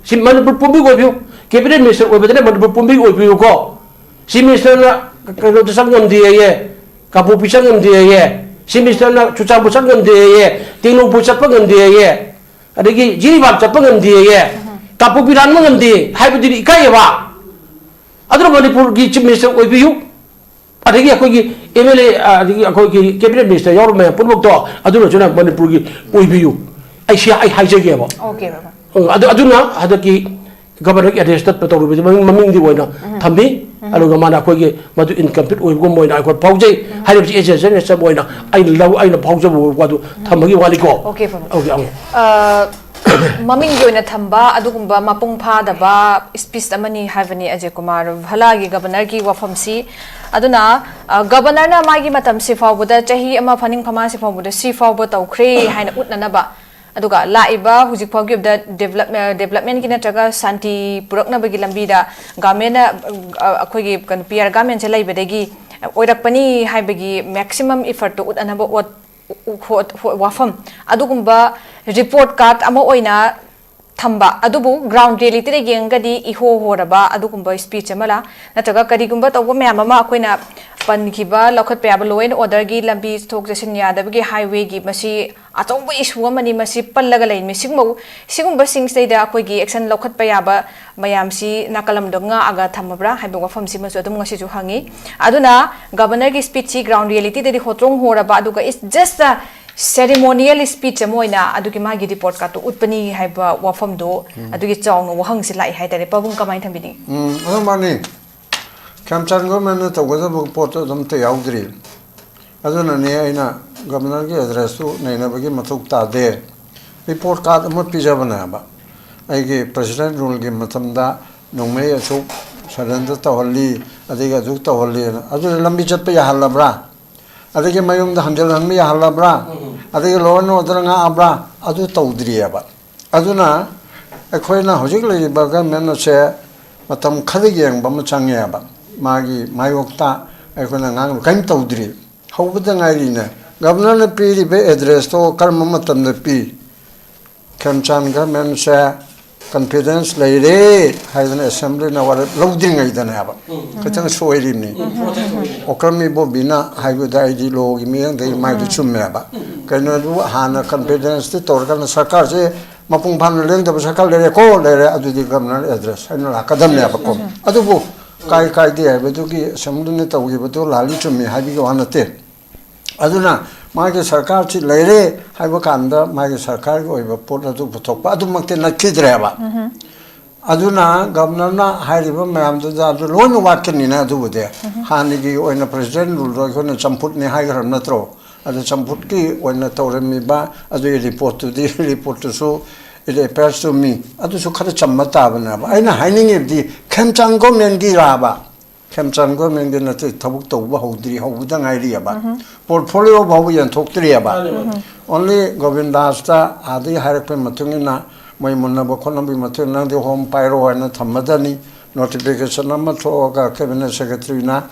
ꯁꯤ Manipur ꯄꯨꯝꯕꯤ ꯑꯣꯏꯕꯤꯌꯨ꯫ Cabinet Minister ꯑꯣꯏꯕꯗꯅꯦ Manipur ꯄꯨꯝꯕꯤ ꯑꯣꯏꯕꯤꯌꯨꯀꯣ꯫ Chief Ministerꯅ ꯀꯩꯅꯣꯗ ꯆꯪ ꯉꯝꯗꯦꯌꯦ, ꯀꯥꯡꯄꯣꯛꯄꯤ ꯆꯪ ꯉꯝꯗꯦꯌꯦ, Chief Ministerꯅ ꯆꯨꯔꯆꯥꯟꯄꯨꯔ ꯆꯪ ꯉꯝꯗꯦꯌꯦ, ꯇꯦꯡꯅꯧꯄꯜ ꯆꯠꯄ ꯉꯝꯗꯦꯌꯦ, ꯑꯗꯒꯤ ꯖꯤꯔꯤꯕꯥꯝ ꯆꯠꯄ ꯉꯝꯗꯦꯌꯦ, ꯀꯥꯡꯄꯣꯛꯄꯤ ꯂꯥꯟꯕ ꯉꯝꯗꯦ ꯍꯥꯏꯕꯗꯨꯗꯤ ꯏꯀꯥꯏꯌꯦꯕ꯫ ꯑꯗꯨꯅ ꯃꯅꯤꯄꯨꯔꯒꯤ Chief Minister ꯑꯣꯏꯕꯤꯌꯨ꯫ ꯑꯗꯒꯤ ꯑꯩꯈꯣꯏꯒꯤ MLA, ꯑꯗꯒꯤ ꯑꯩꯈꯣꯏꯒꯤ Cabinet Minister ꯌꯥꯎꯔꯤꯕ ꯃꯌꯥꯝ ꯄꯨꯝꯅꯃꯛꯇꯣ ꯑꯗꯨꯅꯁꯨꯅ ꯃꯅꯤꯄꯨꯔꯒꯤ ꯑꯣꯏꯕꯤꯌꯨ꯫ ꯑꯩ ꯁꯤ ꯑꯩ ꯍꯥꯏꯖꯒꯦꯕ꯫ Okay, ꯕꯕꯥ꯫ ꯎꯝ, ꯑꯗꯨ, ꯑꯗꯨꯅ ꯍꯟꯗꯛꯀꯤ Governorꯒꯤ address ꯆꯠꯄ ꯇꯧꯔꯨꯕꯁꯦ ꯃꯃꯤꯡ, ꯃꯃꯤꯡꯗꯤ ꯑꯣꯏꯅ ꯊꯝꯃꯤ꯫ ꯑꯗꯨꯒ ꯃꯥꯅ ꯑꯩꯈꯣꯏꯒꯤ ꯃꯗꯨ ꯏꯟꯀꯝꯄ꯭ꯂꯤꯠ ꯑꯣꯏꯕꯒꯨꯝꯕ ꯑꯣꯏꯅ ꯑꯩꯈꯣꯏ ꯐꯥꯎꯖꯩ ꯍꯥꯏꯔꯤꯕꯁꯤ ꯑꯦꯁ ꯑꯦꯁ ꯑꯣꯏꯅ ꯑꯩꯅ ꯂꯧ ꯑꯩꯅ ꯐꯥꯎꯖꯕ ꯋꯥꯗꯨ ꯊꯝꯕꯒꯤ ꯋꯥꯅꯤꯀꯣ꯫ Okay, ꯐꯔꯦ꯫ Okay, ꯑꯪ꯫ ꯑ, ꯃꯃꯤꯡꯒꯤ ꯑꯣꯏꯅ ꯊꯝꯕ ꯑꯗꯨꯒꯨꯝꯕ ꯃꯄꯨꯡ ꯐꯥꯗꯕ ꯁ꯭ꯄꯤꯆ ꯑꯃꯅꯤ ꯍꯥꯏꯕꯅꯤ ꯑꯖꯦ ꯀꯨꯃꯥꯔ ꯚꯜꯂꯥꯒꯤ ꯒꯕꯔꯅꯔꯒꯤ ꯋꯥꯐꯝꯁꯤ꯫ ꯑꯗꯨꯅ, ꯑ, ꯒꯕꯔꯅꯔꯅ ꯃꯥꯒꯤ ꯃꯇꯝꯁꯤ ꯐꯥꯎꯕꯗ, ꯆꯍꯤ ꯑꯃ ꯐꯥꯅꯤꯡ ꯐꯃꯥꯁꯤ ꯐꯥꯎꯕꯗ ꯁꯤ ꯐꯥꯎꯕ ꯇꯧꯈ꯭ꯔꯦ ꯍꯥꯏꯅ ꯎꯠꯅꯅꯕ, ꯑꯗꯨꯒ ꯂꯥꯛꯏꯕ ꯍꯧꯖꯤꯛ ꯐꯥꯎꯒꯤ ꯑꯣꯏꯕꯗ ꯗꯦꯕꯂꯞꯃꯦ-, ꯗꯦꯕꯂꯞꯃꯦꯟꯒꯤ ꯅꯠꯇ꯭ꯔꯒ ꯁꯥꯟꯇꯤ ꯄꯨꯔꯛꯅꯕꯒꯤ ꯂꯝꯕꯤꯗ ꯒꯚꯔꯟꯃꯦꯟꯅ, ꯑ, ꯑꯩꯈꯣꯏꯒꯤ ꯀꯩꯅꯣ, ꯄꯤ ꯑꯥꯔ ꯒꯚꯔꯟꯃꯦꯟꯁꯦ ꯂꯩꯕꯗꯒꯤ ꯑꯣꯏꯔꯛꯄꯅꯤ ꯍꯥꯏꯕꯒꯤ ꯃꯦꯛꯁꯤꯃꯝ ꯏꯐꯔꯠꯇꯨ ꯎꯠꯅꯅꯕ ꯑꯣꯠ-, ꯎ-, ꯍꯣ-, ꯍꯣ-, ꯋꯥꯐꯝ, ꯑꯗꯨꯒꯨꯝꯕ ꯔꯤꯄꯣꯔꯠ ꯀꯥꯔꯗ ꯑꯃ ꯑꯣꯏꯅ ꯊꯝꯕ, ꯑꯗꯨꯕꯨ ꯒ꯭ꯔꯥꯎꯟ ꯔꯤꯌꯦꯂꯤꯇꯤꯗ ꯌꯦꯡꯉꯒꯗꯤ ꯏꯍꯣ ꯍꯣꯔꯕ ꯑꯗꯨꯒꯨꯝꯕ ꯁ꯭ꯄꯤꯆ ꯑꯃꯂ, ꯅꯠꯇ꯭ꯔꯒ ꯀꯔꯤꯒꯨꯝꯕ ꯇꯧꯕ ꯃꯌꯥꯝ ꯑꯃ ꯑꯩꯈꯣꯏꯅ ꯄꯟꯈꯤꯕ, ꯂꯧꯈꯠꯄ ꯌꯥꯕ ꯂꯣ ꯑꯦꯟ ꯑꯣꯔꯗꯔꯒꯤ ꯂꯝꯕꯤ ꯆꯠꯊꯣꯛ ꯆꯠꯁꯤꯟ ꯌꯥꯗꯕꯒꯤ, ꯍꯥꯏꯋꯦꯒꯤ, ꯃꯁꯤ ꯑꯆꯧꯕ ꯏꯁꯨ ꯑꯃꯅꯤ, ꯃꯁꯤ ꯄꯜꯂꯒ ꯂꯩꯔꯤꯃꯤ꯫ ꯁꯤꯒꯨꯝꯕ, ꯁꯤꯒꯨꯝꯕꯁꯤꯡꯁꯤꯗꯩꯗ ꯑꯩꯈꯣꯏꯒꯤ ꯑꯦꯛꯁꯟ ꯂꯧꯈꯠꯄ ꯌꯥꯕ ꯃꯌꯥꯝꯁꯤ ꯅꯥꯀꯜ ꯑꯃꯗ ꯉꯥꯛꯑꯒ ꯊꯝꯃꯕ꯭ꯔꯥ ꯍꯥꯏꯕ ꯋꯥꯐꯝꯁꯤꯃꯁꯨ ꯑꯗꯨꯝ ꯉꯁꯤꯁꯨ ꯍꯪꯉꯤ꯫ ꯑꯗꯨꯅ ꯒꯕꯔꯅꯔꯒꯤ ꯁ꯭ꯄꯤꯆꯁꯤ ꯒ꯭ꯔꯥꯎꯟ ꯔꯤꯌꯦꯂꯤꯇꯤꯗꯗꯤ ꯍꯣꯇ꯭ꯔꯣꯡ ꯍꯣꯔꯕ, ꯑꯗꯨꯒ it's just a ceremonial speech ꯑꯃ ꯑꯣꯏꯅ ꯑꯗꯨꯒꯤ ꯃꯥꯒꯤ ꯔꯤꯄꯣꯔꯠ ꯀꯥꯔꯗꯇꯨ ꯎꯠꯄꯅꯤ ꯍꯥꯏꯕ ꯋꯥꯐꯝꯗꯣ, ꯑꯗꯨꯒꯤ ꯆꯥꯎꯅ ꯋꯥꯍꯪꯁꯤ ꯂꯥꯛꯏ ꯍꯥꯏꯇꯥꯔꯦ꯫ ꯄꯥꯕꯨꯡ, ꯀꯃꯥꯏꯅ ꯊꯝꯕꯤꯅꯤꯡꯉꯤ? ꯎꯝ, ꯑꯗꯨ ꯃꯥꯅꯤ꯫ ꯈꯦꯝꯆꯥꯟ ꯒꯣꯔꯃꯦꯟꯅ ꯇꯧꯒꯗꯕ ꯄꯣꯠꯇꯣ ꯑꯗꯨꯝꯇ ꯌꯥꯎꯗ꯭ꯔꯤ꯫ ꯑꯗꯨꯅꯅꯦ ꯑꯩꯅ ꯒꯕꯔꯅꯔꯒꯤ ꯑꯦꯗ꯭ꯔꯦꯁꯇꯨ ꯅꯩꯅꯕꯒꯤ ꯃꯊꯧ ꯇꯥꯗꯦ꯫ ꯔꯤꯄꯣꯔꯠ ꯀꯥꯔꯗ ꯑꯃ ꯄꯤꯖꯕꯅꯦꯕ꯫ ꯑꯩꯒꯤ ꯄ꯭ꯔꯦꯁꯤꯗꯦꯟ ꯔꯨꯜꯒꯤ ꯃꯇꯝꯗ ꯅꯣꯡꯃꯩ ꯑꯁꯨꯛ ꯁꯔꯦꯟꯗꯔ ꯇꯧꯍꯜꯂꯤ, ꯑꯗꯒꯤ ꯑꯗꯨ ꯇꯧꯍꯜꯂꯤꯅ꯫ ꯑꯗꯨꯗ ꯂꯝꯕꯤ ꯆꯠꯄ ꯌꯥꯍꯜꯂꯕ꯭ꯔꯥ? ꯑꯗꯒꯤ ꯃꯌꯨꯝꯗ ꯍꯟꯖꯤꯜꯍꯟꯕ ꯌꯥꯍꯜꯂꯕ꯭ꯔꯥ? ꯑꯗꯒꯤ ꯂꯣ ꯑꯦꯟ ꯑꯣꯔꯗꯔ ꯉꯥꯛꯑꯕ꯭ꯔꯥ? ꯑꯗꯨ ꯇꯧꯗ꯭ꯔꯤꯑꯕ꯫ ꯑꯗꯨꯅ ꯑꯩꯈꯣꯏꯅ ꯍꯧꯖꯤꯛ ꯂꯩꯔꯤꯕ ꯒꯃꯦꯟ ꯑꯁꯦ ꯃꯇꯝ ꯈꯔ ꯌꯦꯡꯕ ꯑꯃ ꯆꯪꯉꯦꯕ꯫ ꯃꯥꯒꯤ ꯃꯥꯌꯣꯛꯇ ꯑꯩꯈꯣꯏꯅ ꯉꯥꯡꯕ ꯀꯔꯤꯝ ꯇꯧꯗ꯭ꯔꯤ꯫ ꯍꯧꯕꯗ ꯉꯥꯏꯔꯤꯅꯦ꯫ ꯒꯕꯔꯅꯔꯅ ꯄꯤꯔꯤꯕ ꯑꯦꯗ꯭ꯔꯦꯁꯇꯣ ꯀꯔꯝꯕ ꯃꯇꯝꯗ ꯄꯤ? ꯈꯦꯝꯆꯥꯟ ꯒꯃꯦꯟꯁꯦ ꯀꯟꯐꯤꯗꯦꯟꯁ ꯂꯩꯔꯦ ꯍꯥꯏꯗꯅ ꯑꯦꯁꯦꯝꯕ꯭ꯂꯤꯅ ꯋꯥꯔꯦꯞ ꯂꯧꯗ꯭ꯔꯤꯉꯩꯗꯅꯦꯕ꯫ ꯈꯤꯇꯪ ꯁꯣꯏꯔꯤꯕꯅꯤ꯫ ꯑꯣꯀ꯭ꯔꯝ ꯏꯕꯣꯕꯤꯅ ꯍꯥꯏꯕꯗ ꯑꯩꯗꯤ ꯂꯣꯒꯤ ꯃꯤꯠꯌꯦꯡꯗꯒꯤ ꯃꯥꯏꯗꯨ ꯆꯨꯝꯃꯦꯕ꯫ ꯀꯩꯅꯣꯗꯨ ꯍꯥꯟꯅ ꯀꯟꯐꯤꯗꯦꯟꯁꯇꯤ ꯇꯧꯔꯀꯥꯟꯗ ꯁꯔꯀꯥꯔꯁꯦ ꯃꯄꯨꯡ ꯐꯥꯅ ꯂꯦꯡꯗꯕ ꯁꯔꯀꯥꯔ ꯂꯩꯔꯦꯀꯣ, ꯂꯩꯔꯦ, ꯑꯗꯨꯗꯤ ꯒꯕꯔꯅꯔ ꯑꯦꯗ꯭ꯔꯦꯁ ꯍꯥꯏꯅ ꯂꯥꯛꯀꯗꯕꯅꯦꯕꯀꯣ꯫ ꯑꯗꯨꯕꯨ ꯀꯥꯏ ꯀꯥꯏꯗꯦ ꯍꯥꯏꯕꯗꯨꯒꯤ ꯑꯦꯁꯦꯝꯕ꯭ꯂꯤꯅ ꯇꯧꯈꯤꯕꯗꯨ ꯂꯥꯜꯂꯤ ꯆꯨꯝꯃꯤ ꯍꯥꯏꯕꯒꯤ ꯋꯥ ꯅꯠꯇꯦ꯫ ꯑꯗꯨꯅ ꯃꯥꯒꯤ ꯁꯔꯀꯥꯔꯁꯤ ꯂꯩꯔꯦ ꯍꯥꯏꯕ ꯀꯥꯟꯗ ꯃꯥꯒꯤ ꯁꯔꯀꯥꯔꯒꯤ ꯑꯣꯏꯕ ꯄꯣꯠ ꯑꯗꯨ ꯄꯨꯊꯣꯛꯄ ꯑꯗꯨꯃꯛꯇꯤ ꯅꯠꯈꯤꯗ꯭ꯔꯦꯕ꯫ ꯑꯗꯨꯅ ꯒꯕꯔꯅꯔꯅ ꯍꯥꯏꯔꯤꯕ ꯃꯌꯥꯝꯗꯨꯗ ꯑꯗꯨ ꯂꯣꯏꯅ ꯋꯥꯠꯀꯅꯤꯅ, ꯑꯗꯨꯕꯨꯗꯤ ꯍꯥꯟꯅꯒꯤ ꯑꯣꯏꯅ ꯄ꯭ꯔꯁꯤꯗꯦꯟ ꯔꯨꯜꯗꯣ ꯑꯩꯈꯣꯏꯅ ꯆꯝꯐꯨꯠꯅꯤ ꯍꯥꯏꯈ꯭ꯔꯕ ꯅꯠꯇ꯭ꯔꯣ? ꯑꯗꯨ ꯆꯝꯐꯨꯠꯀꯤ ꯑꯣꯏꯅ ꯇꯧꯔꯝꯃꯤꯕ ꯑꯗꯨꯒꯤ ꯔꯤꯄꯣꯔꯠꯇꯨꯗꯤ, ꯔꯤꯄꯣꯔꯠꯇꯨꯁꯨ it appears to me ꯑꯗꯨꯁꯨ ꯈꯔ ꯆꯝꯕ ꯇꯥꯕꯅꯦꯕ꯫ ꯑꯩꯅ ꯍꯥꯏꯅꯤꯡꯉꯤꯕꯗꯤ ꯈꯦꯝꯆꯥꯟ ꯒꯣꯔꯃꯦꯟꯒꯤꯔꯥꯕ? ꯈꯦꯝꯆꯥꯟ ꯒꯣꯔꯃꯦꯟꯒꯤ ꯅꯠꯇꯦ, ꯊꯕꯛ ꯇꯧꯕ ꯍꯧꯗ꯭ꯔꯤ, ꯍꯧꯕꯗ ꯉꯥꯏꯔꯤꯑꯕ꯫ ꯄꯣꯔꯠꯐꯣꯂꯤꯑꯣ ꯐꯥꯎꯕ ꯌꯦꯟꯊꯣꯛꯇ꯭ꯔꯤꯑꯕ꯫ ꯃꯥꯅꯦ, ꯃꯥꯅꯦ꯫ Only ꯒꯣꯕꯤꯟꯗꯥꯁꯇ ꯑꯥꯗꯒꯤ ꯍꯥꯏꯔꯛꯄꯒꯤ ꯃꯇꯨꯡ ꯏꯟꯅ, ꯃꯣꯏ ꯃꯨꯟꯅꯕ ꯈꯣꯠꯅꯕꯒꯤ ꯃꯇꯨꯡ ꯏꯟꯅ, "ꯅꯪꯗꯤ ꯍꯣꯝ ꯄꯥꯏꯔꯣ" ꯍꯥꯏꯅ ꯊꯝꯃꯗꯅꯤ꯫ ꯅꯣꯇꯤꯐꯤꯀꯦꯁꯟ ꯑꯃ ꯊꯣꯛꯑꯒ ꯀꯦꯕꯤꯅꯦꯠ ꯁꯦꯀ꯭ꯔꯦꯇꯔꯤꯅ,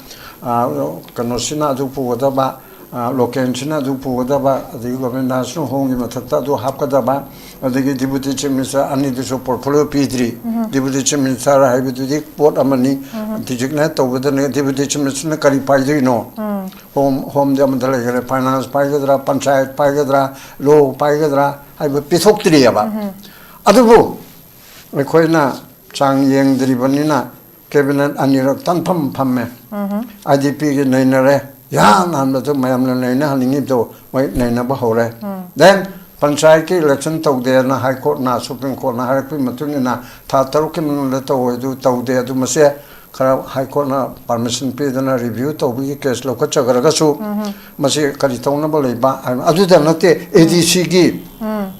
ꯑ, ꯀꯩꯅꯣꯁꯤꯅ ꯑꯗꯨ ꯄꯨꯒꯗꯕ, ꯑ, ꯂꯣꯀꯦꯜꯁꯤꯅ ꯑꯗꯨ ꯄꯨꯒꯗꯕ, ꯑꯗꯒꯤ ꯒꯣꯕꯤꯟꯗꯥꯁꯅ ꯍꯣꯝꯒꯤ ꯃꯊꯛꯇ ꯑꯗꯨ ꯍꯥꯞꯀꯗꯕ, ꯑꯗꯒꯤ ꯗꯤꯄꯨꯇꯤ ꯆꯤꯐ ꯃꯤꯅꯤꯁꯇꯔ ꯑꯅꯤꯗꯨꯁꯨ ꯄꯣꯔꯠꯐꯣꯂꯤꯑꯣ ꯄꯤꯗ꯭ꯔꯤ꯫ ꯗꯤꯄꯨꯇꯤ ꯆꯤꯐ ꯃꯤꯅꯤꯁꯇꯔ ꯍꯥꯏꯕꯗꯨꯗꯤ ꯄꯣꯠ ꯑꯃꯅꯤ꯫ ꯗꯤꯖꯤꯒꯅꯦꯠ ꯇꯧꯕꯗꯅꯦ ꯗꯤꯄꯨꯇꯤ ꯆꯤꯐ ꯃꯤꯅꯤꯁꯇꯔꯅ ꯀꯔꯤ ꯄꯥꯏꯗꯣꯏꯅꯣ? ꯍꯣꯝ, ꯍꯣꯝꯗꯤ ꯑꯃꯗ ꯂꯩꯈꯔꯦ, ꯐꯥꯏꯅꯥꯟꯁ ꯄꯥꯏꯒꯗ꯭ꯔꯥ, ꯄꯟꯆꯥꯌꯠ ꯄꯥꯏꯒꯗ꯭ꯔꯥ, ꯂꯣ ꯄꯥꯏꯒꯗ꯭ꯔꯥ ꯍꯥꯏꯕ ꯄꯤꯊꯣꯛꯇ꯭ꯔꯤꯑꯕ꯫ ꯑꯗꯨꯕꯨ ꯑꯩꯈꯣꯏꯅ ꯆꯥꯡ ꯌꯦꯡꯗ꯭ꯔꯤꯕꯅꯤꯅ ꯀꯦꯕꯤꯅꯦꯠ ꯑꯅꯤꯔꯛ ꯇꯟꯐꯝ ꯐꯝꯃꯦ꯫ ꯑꯥꯏ ꯗꯤ ꯄꯤꯒꯤ ꯅꯩꯅꯔꯦ, ꯏꯍꯥꯟ ꯍꯥꯟꯕꯗ ꯃꯌꯥꯝꯅ ꯅꯩꯅꯍꯟꯅꯤꯡꯉꯤꯕꯗꯣ ꯃꯣꯏ ꯅꯩꯅꯕ ꯍꯧꯔꯦ꯫ ꯗꯦꯟ ꯄꯟꯆꯥꯌꯠꯀꯤ ꯏꯂꯦꯛꯁꯟ ꯇꯧꯗꯦꯅ ꯍꯥꯏ ꯀꯣꯔꯠꯅ, ꯁꯨꯄ꯭ꯔꯤꯝ ꯀꯣꯔꯠꯅ ꯍꯥꯏꯔꯛꯄꯒꯤ ꯃꯇꯨꯡ ꯏꯟꯅ ꯊꯥ ꯇꯔꯨꯛꯀꯤ ꯃꯅꯨꯡꯗ ꯇꯧꯋꯦ, ꯑꯗꯨ ꯇꯧꯗꯦ, ꯑꯗꯨ ꯃꯁꯦ ꯈꯔ ꯍꯥꯏ ꯀꯣꯔꯠꯅ ꯄꯥꯔꯃꯤꯁꯟ ꯄꯤꯗꯅ ꯔꯤꯚ꯭ꯌꯨ ꯇꯧꯕꯒꯤ ꯀꯦꯁ ꯂꯧꯈꯠꯆꯈ꯭ꯔꯒꯁꯨ ꯃꯁꯤ ꯀꯔꯤ ꯇꯧꯅꯕ ꯂꯩꯕ ꯍꯥꯏꯕ ꯑꯗꯨꯗ ꯅꯠꯇꯦ꯫ ꯑꯦ ꯗꯤ ꯁꯤꯒꯤ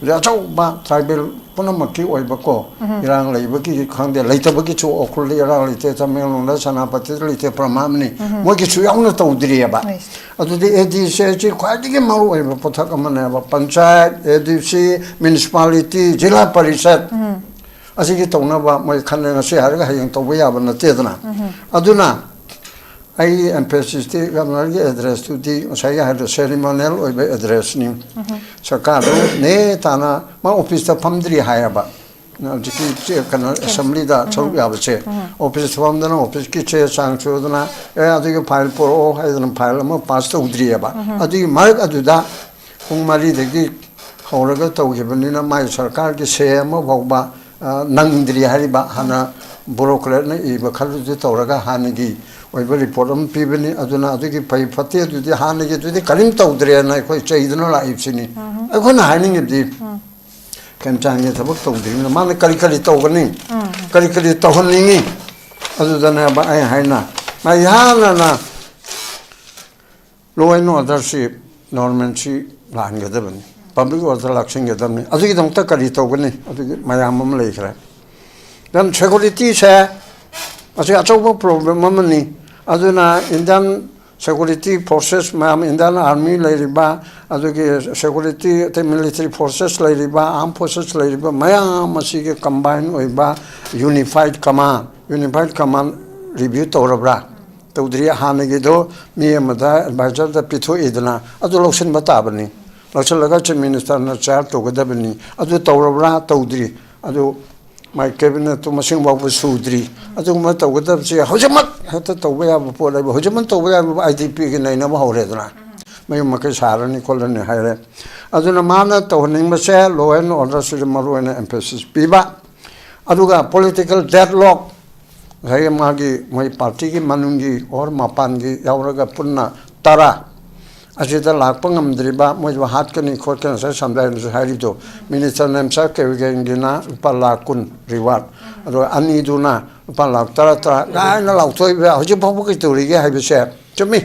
ꯑꯆꯧꯕ ꯇ꯭ꯔꯥꯏꯕꯦꯜ ꯄꯨꯝꯅꯃꯛꯀꯤ ꯑꯣꯏꯕꯀꯣ ꯏꯔꯥꯡ ꯂꯩꯕꯒꯤ ꯈꯪꯗꯦ, ꯂꯩꯇꯕꯒꯤꯁꯨ, ꯎꯈ꯭ꯔꯨꯜꯗ ꯏꯔꯥꯡ ꯂꯩꯇꯦ, ꯇꯃꯦꯡꯂꯣꯡꯗ, ꯁꯦꯅꯥꯄꯇꯤꯗ ꯂꯩꯇꯦ, ꯄ꯭ꯔꯃꯥꯞꯅꯤ, ꯃꯣꯏꯒꯤꯁꯨ ꯌꯥꯎꯅ ꯇꯧꯗ꯭ꯔꯤꯑꯕ꯫ ꯑꯗꯨꯗꯤ ꯑꯦ ꯗꯤ ꯁꯤ ꯍꯥꯏꯁꯤ ꯈ꯭ꯋꯥꯏꯗꯒꯤ ꯃꯔꯨ ꯑꯣꯏꯕ ꯄꯣꯠꯊꯛ ꯑꯃꯅꯦꯕ꯫ ꯄꯟꯆꯥꯌꯠ, ꯑꯦ ꯗꯤ ꯁꯤ, ꯃ꯭ꯌꯨꯅꯤꯁꯤꯄꯥꯂꯤꯇꯤ, ꯖꯤꯂꯥ ꯄꯔꯤꯁꯠ, ꯑꯁꯤꯒꯤ ꯇꯧꯅꯕ ꯃꯣꯏ ꯈꯟꯅ ꯉꯁꯤ ꯍꯥꯏꯔꯒ ꯍꯌꯦꯡ ꯇꯧꯕ ꯌꯥꯕ ꯅꯠꯇꯦꯗꯅ꯫ ꯑꯗꯨꯅ ꯑꯩꯒꯤ ꯑꯦꯝꯐꯦꯁꯤꯁꯇꯤ ꯒꯕꯔꯅꯔꯒꯤ ꯑꯦꯗ꯭ꯔꯦꯁꯇꯨꯗꯤ ꯉꯁꯥꯏꯒꯤ ꯍꯥꯏꯗꯣ ꯁꯦꯔꯤꯃꯣꯅꯤꯌꯦꯜ ꯑꯣꯏꯕ ꯑꯦꯗ꯭ꯔꯦꯁꯅꯤ꯫ ꯁꯔꯀꯥꯔꯗꯨ ꯅꯦ ꯇꯥꯅ ꯃꯥ ꯑꯣꯐꯤꯁꯇ ꯐꯝꯗ꯭ꯔꯤ ꯍꯥꯏꯌꯦꯕ꯫ ꯍꯧꯖꯤꯛꯀꯤ ꯆꯦ-, ꯀꯩꯅꯣ, ꯑꯦꯁꯦꯝꯕ꯭ꯂꯤꯗ ꯁꯔꯨꯛ ꯌꯥꯕꯁꯦ꯫ ꯑꯣꯐꯤꯁ ꯐꯝꯗꯅ ꯑꯣꯐꯤꯁꯀꯤ ꯆꯦ ꯆꯥꯡ ꯁꯨꯗꯅ, "ꯑꯦ, ꯑꯗꯨꯒꯤ ꯐꯥꯏꯜ ꯄꯨꯔꯛꯑꯣ" ꯍꯥꯏꯗꯅ ꯐꯥꯏꯜ ꯑꯃ ꯄꯥꯁ ꯇꯧꯗ꯭ꯔꯤꯑꯕ꯫ ꯑꯗꯨꯒꯤ ꯃꯔꯛ ꯑꯗꯨꯗ ꯄꯨꯡ ꯃꯔꯤꯗꯒꯤ ꯍꯧꯔꯒ ꯇꯧꯈꯤꯕꯅꯤꯅ ꯃꯥꯏ ꯁꯔꯀꯥꯔꯒꯤ ꯁꯦ ꯑꯃ ꯐꯥꯎꯕ, ꯑ, ꯅꯪꯗ꯭ꯔꯤ ꯍꯥꯏꯔꯤꯕ꯫ ꯍꯥꯟꯅ ꯕꯨꯔꯣꯀ꯭ꯔꯦꯠꯅ ꯏꯕ ꯈꯔꯗꯨꯗꯤ ꯇꯧꯔꯒ ꯍꯥꯟꯅꯒꯤ ꯑꯣꯏꯕ ꯔꯤꯄꯣꯔꯠ ꯑꯃ ꯄꯤꯕꯅꯤ꯫ ꯑꯗꯨꯅ ꯑꯗꯨꯒꯤ ꯐꯩ ꯐꯠꯇꯦ ꯑꯗꯨꯗꯤ ꯍꯥꯟꯅꯒꯤ ꯑꯗꯨꯗꯤ ꯀꯔꯤꯝ ꯇꯧꯗ꯭ꯔꯦꯅ ꯑꯩꯈꯣꯏ ꯆꯩꯗꯨꯅ ꯂꯥꯛꯏꯕꯁꯤꯅꯤ꯫ ꯑꯩꯈꯣꯏꯅ ꯍꯥꯏꯅꯤꯡꯉꯤꯕꯗꯤ ꯈꯦꯝꯆꯥꯟꯒꯤ ꯊꯕꯛ ꯇꯧꯗ꯭ꯔꯤꯕꯅꯤꯅ ꯃꯥꯅ ꯀꯔꯤ ꯀꯔꯤ ꯇꯧꯒꯅꯤ, ꯀꯔꯤ ꯀꯔꯤ ꯇꯧꯍꯟꯅꯤꯡꯉꯤ, ꯑꯗꯨꯗꯅꯦꯕ ꯑꯩ ꯍꯥꯏꯅ ꯃꯥ ꯏꯍꯥꯟ ꯍꯥꯟꯅ law and order ꯁꯤ, ꯅꯣꯔꯃꯦꯜꯁꯤ ꯂꯥꯛꯍꯟꯒꯗꯕꯅꯤ, ꯄꯕ꯭ꯂꯤꯛ ꯑꯣꯔꯗꯔ ꯂꯥꯛꯁꯤꯟꯒꯗꯕꯅꯤ꯫ ꯑꯗꯨꯒꯤꯗꯃꯛꯇ ꯀꯔꯤ ꯇꯧꯒꯅꯤ? ꯑꯗꯨꯒꯤ ꯃꯌꯥꯝ ꯑꯃ ꯂꯩꯈ꯭ꯔꯦ꯫ ꯗꯦꯟ ꯁꯦꯀꯨꯔꯤꯇꯤꯁꯦ ꯑꯁꯤ ꯑꯆꯧꯕ ꯄ꯭ꯔꯣꯕ꯭ꯂꯦꯝ ꯑꯃꯅꯤ꯫ ꯑꯗꯨꯅ ꯏꯟꯗꯤꯌꯥꯟ ꯁꯦꯀꯨꯔꯤꯇꯤ ꯐꯣꯔꯁꯦꯁ ꯃꯌꯥꯝ, ꯏꯟꯗꯤꯌꯥꯟ ꯑꯥꯔꯃꯤ ꯂꯩꯔꯤꯕ, ꯑꯗꯨꯒꯤ ꯁꯦꯀꯨꯔꯤꯇꯤ ꯑꯇꯩ ꯃꯤꯂꯤꯇꯔꯤ ꯐꯣꯔꯁꯦꯁ ꯂꯩꯔꯤꯕ, ꯑꯥꯔꯝ ꯐꯣꯔꯁꯦꯁ ꯂꯩꯔꯤꯕ ꯃꯌꯥꯝ ꯑꯁꯤꯒꯤ ꯀꯝꯕꯥꯏꯟ ꯑꯣꯏꯕ ꯌꯨꯅꯤꯐꯥꯏꯠ ꯀꯃꯥꯟ, ꯌꯨꯅꯤꯐꯥꯏꯠ ꯀꯃꯥꯟ ꯔꯤꯚ꯭ꯌꯨ ꯇꯧꯔꯕ꯭ꯔꯥ? ꯇꯧꯗ꯭ꯔꯤ꯫ ꯍꯥꯟꯅꯒꯤꯗꯣ ꯃꯤ ꯑꯃꯗ ꯑꯦꯗꯚꯥꯏꯖꯔꯗ ꯄꯤꯊꯣꯛꯏꯗꯅ, ꯑꯗꯨ ꯂꯧꯁꯤꯟꯕ ꯇꯥꯕꯅꯤ꯫ ꯂꯧꯁꯤꯜꯂꯒ ꯆꯤꯐ ꯃꯤꯅꯤꯁꯇꯔꯅ ꯆꯦꯌꯥꯔ ꯇꯧꯒꯗꯕꯅꯤ꯫ ꯑꯗꯨ ꯇꯧꯔꯕ꯭ꯔꯥ? ꯇꯧꯗ꯭ꯔꯤ꯫ ꯑꯗꯨ ꯃꯥꯏ ꯀꯦꯕꯤꯅꯦꯠꯇꯨ ꯃꯁꯤꯡ ꯐꯥꯎꯕ ꯁꯨꯗ꯭ꯔꯤ꯫ ꯑꯗꯨꯒꯨꯝꯕ ꯇꯧꯒꯗꯕꯁꯦ ꯍꯧꯖꯤꯛꯃꯛ ꯍꯦꯛꯇ ꯇꯧꯕ ꯌꯥꯕ ꯄꯣꯠ ꯍꯥꯏꯕ, ꯍꯧꯖꯤꯛꯃꯛ ꯇꯧꯕ ꯌꯥꯕ ꯑꯥꯏ ꯗꯤ ꯄꯤꯒꯤ ꯅꯩꯅꯕ ꯍꯧꯔꯦꯗꯅ, ꯃꯌꯨꯝ ꯃꯀꯩ ꯁꯥꯔꯅꯤ ꯈꯣꯠꯂꯅꯤ ꯍꯥꯏꯔꯦ꯫ ꯑꯗꯨꯅ ꯃꯥꯅ ꯇꯧꯍꯟꯅꯤꯡꯕꯁꯦ law and order ꯁꯤꯗ ꯃꯔꯨ ꯑꯣꯏꯅ ꯑꯦꯝꯐꯦꯁꯤꯁ ꯄꯤꯕ꯫ ꯑꯗꯨꯒ ꯄꯣꯂꯤꯇꯤꯀꯦꯜ ꯗꯦꯗꯂꯣꯛ, ꯉꯁꯥꯏꯒꯤ ꯃꯥꯒꯤ ꯃꯣꯏ ꯄꯥꯔꯇꯤꯒꯤ ꯃꯅꯨꯡꯒꯤ ꯑꯣꯔ ꯃꯄꯥꯟꯒꯤ ꯌꯥꯎꯔꯒ ꯄꯨꯟꯅ ꯇꯔꯥ ꯑꯁꯤꯗ ꯂꯥꯛꯄ ꯉꯝꯗ꯭ꯔꯤꯕ ꯃꯣꯏꯕꯨ ꯍꯥꯠꯀꯅꯤ ꯈꯣꯠꯀꯅꯤ, ꯉꯁꯥꯏ ꯁꯝꯗꯥꯏꯅꯁꯨ ꯍꯥꯏꯔꯤꯕꯗꯣ, ꯃꯤꯅꯤꯁꯇꯔ ꯅꯦꯝꯁꯥ ꯀꯦꯕꯤꯒꯦꯟꯒꯤꯅ ꯂꯨꯄꯥ ꯂꯥꯈ ꯀꯨꯟ ꯔꯤꯋꯥꯔꯗ, ꯑꯗꯨꯒ ꯑꯅꯤꯗꯨꯅ ꯂꯨꯄꯥ ꯂꯥꯈ ꯇꯔꯥ ꯇꯔꯥ ꯀꯥꯏꯅ ꯂꯥꯎꯊꯣꯛꯏꯕ ꯍꯧꯖꯤꯛ ꯐꯥꯎꯕ ꯀꯩ ꯇꯧꯔꯤꯒꯦ ꯍꯥꯏꯕꯁꯦ ꯆꯨꯝꯃꯤ꯫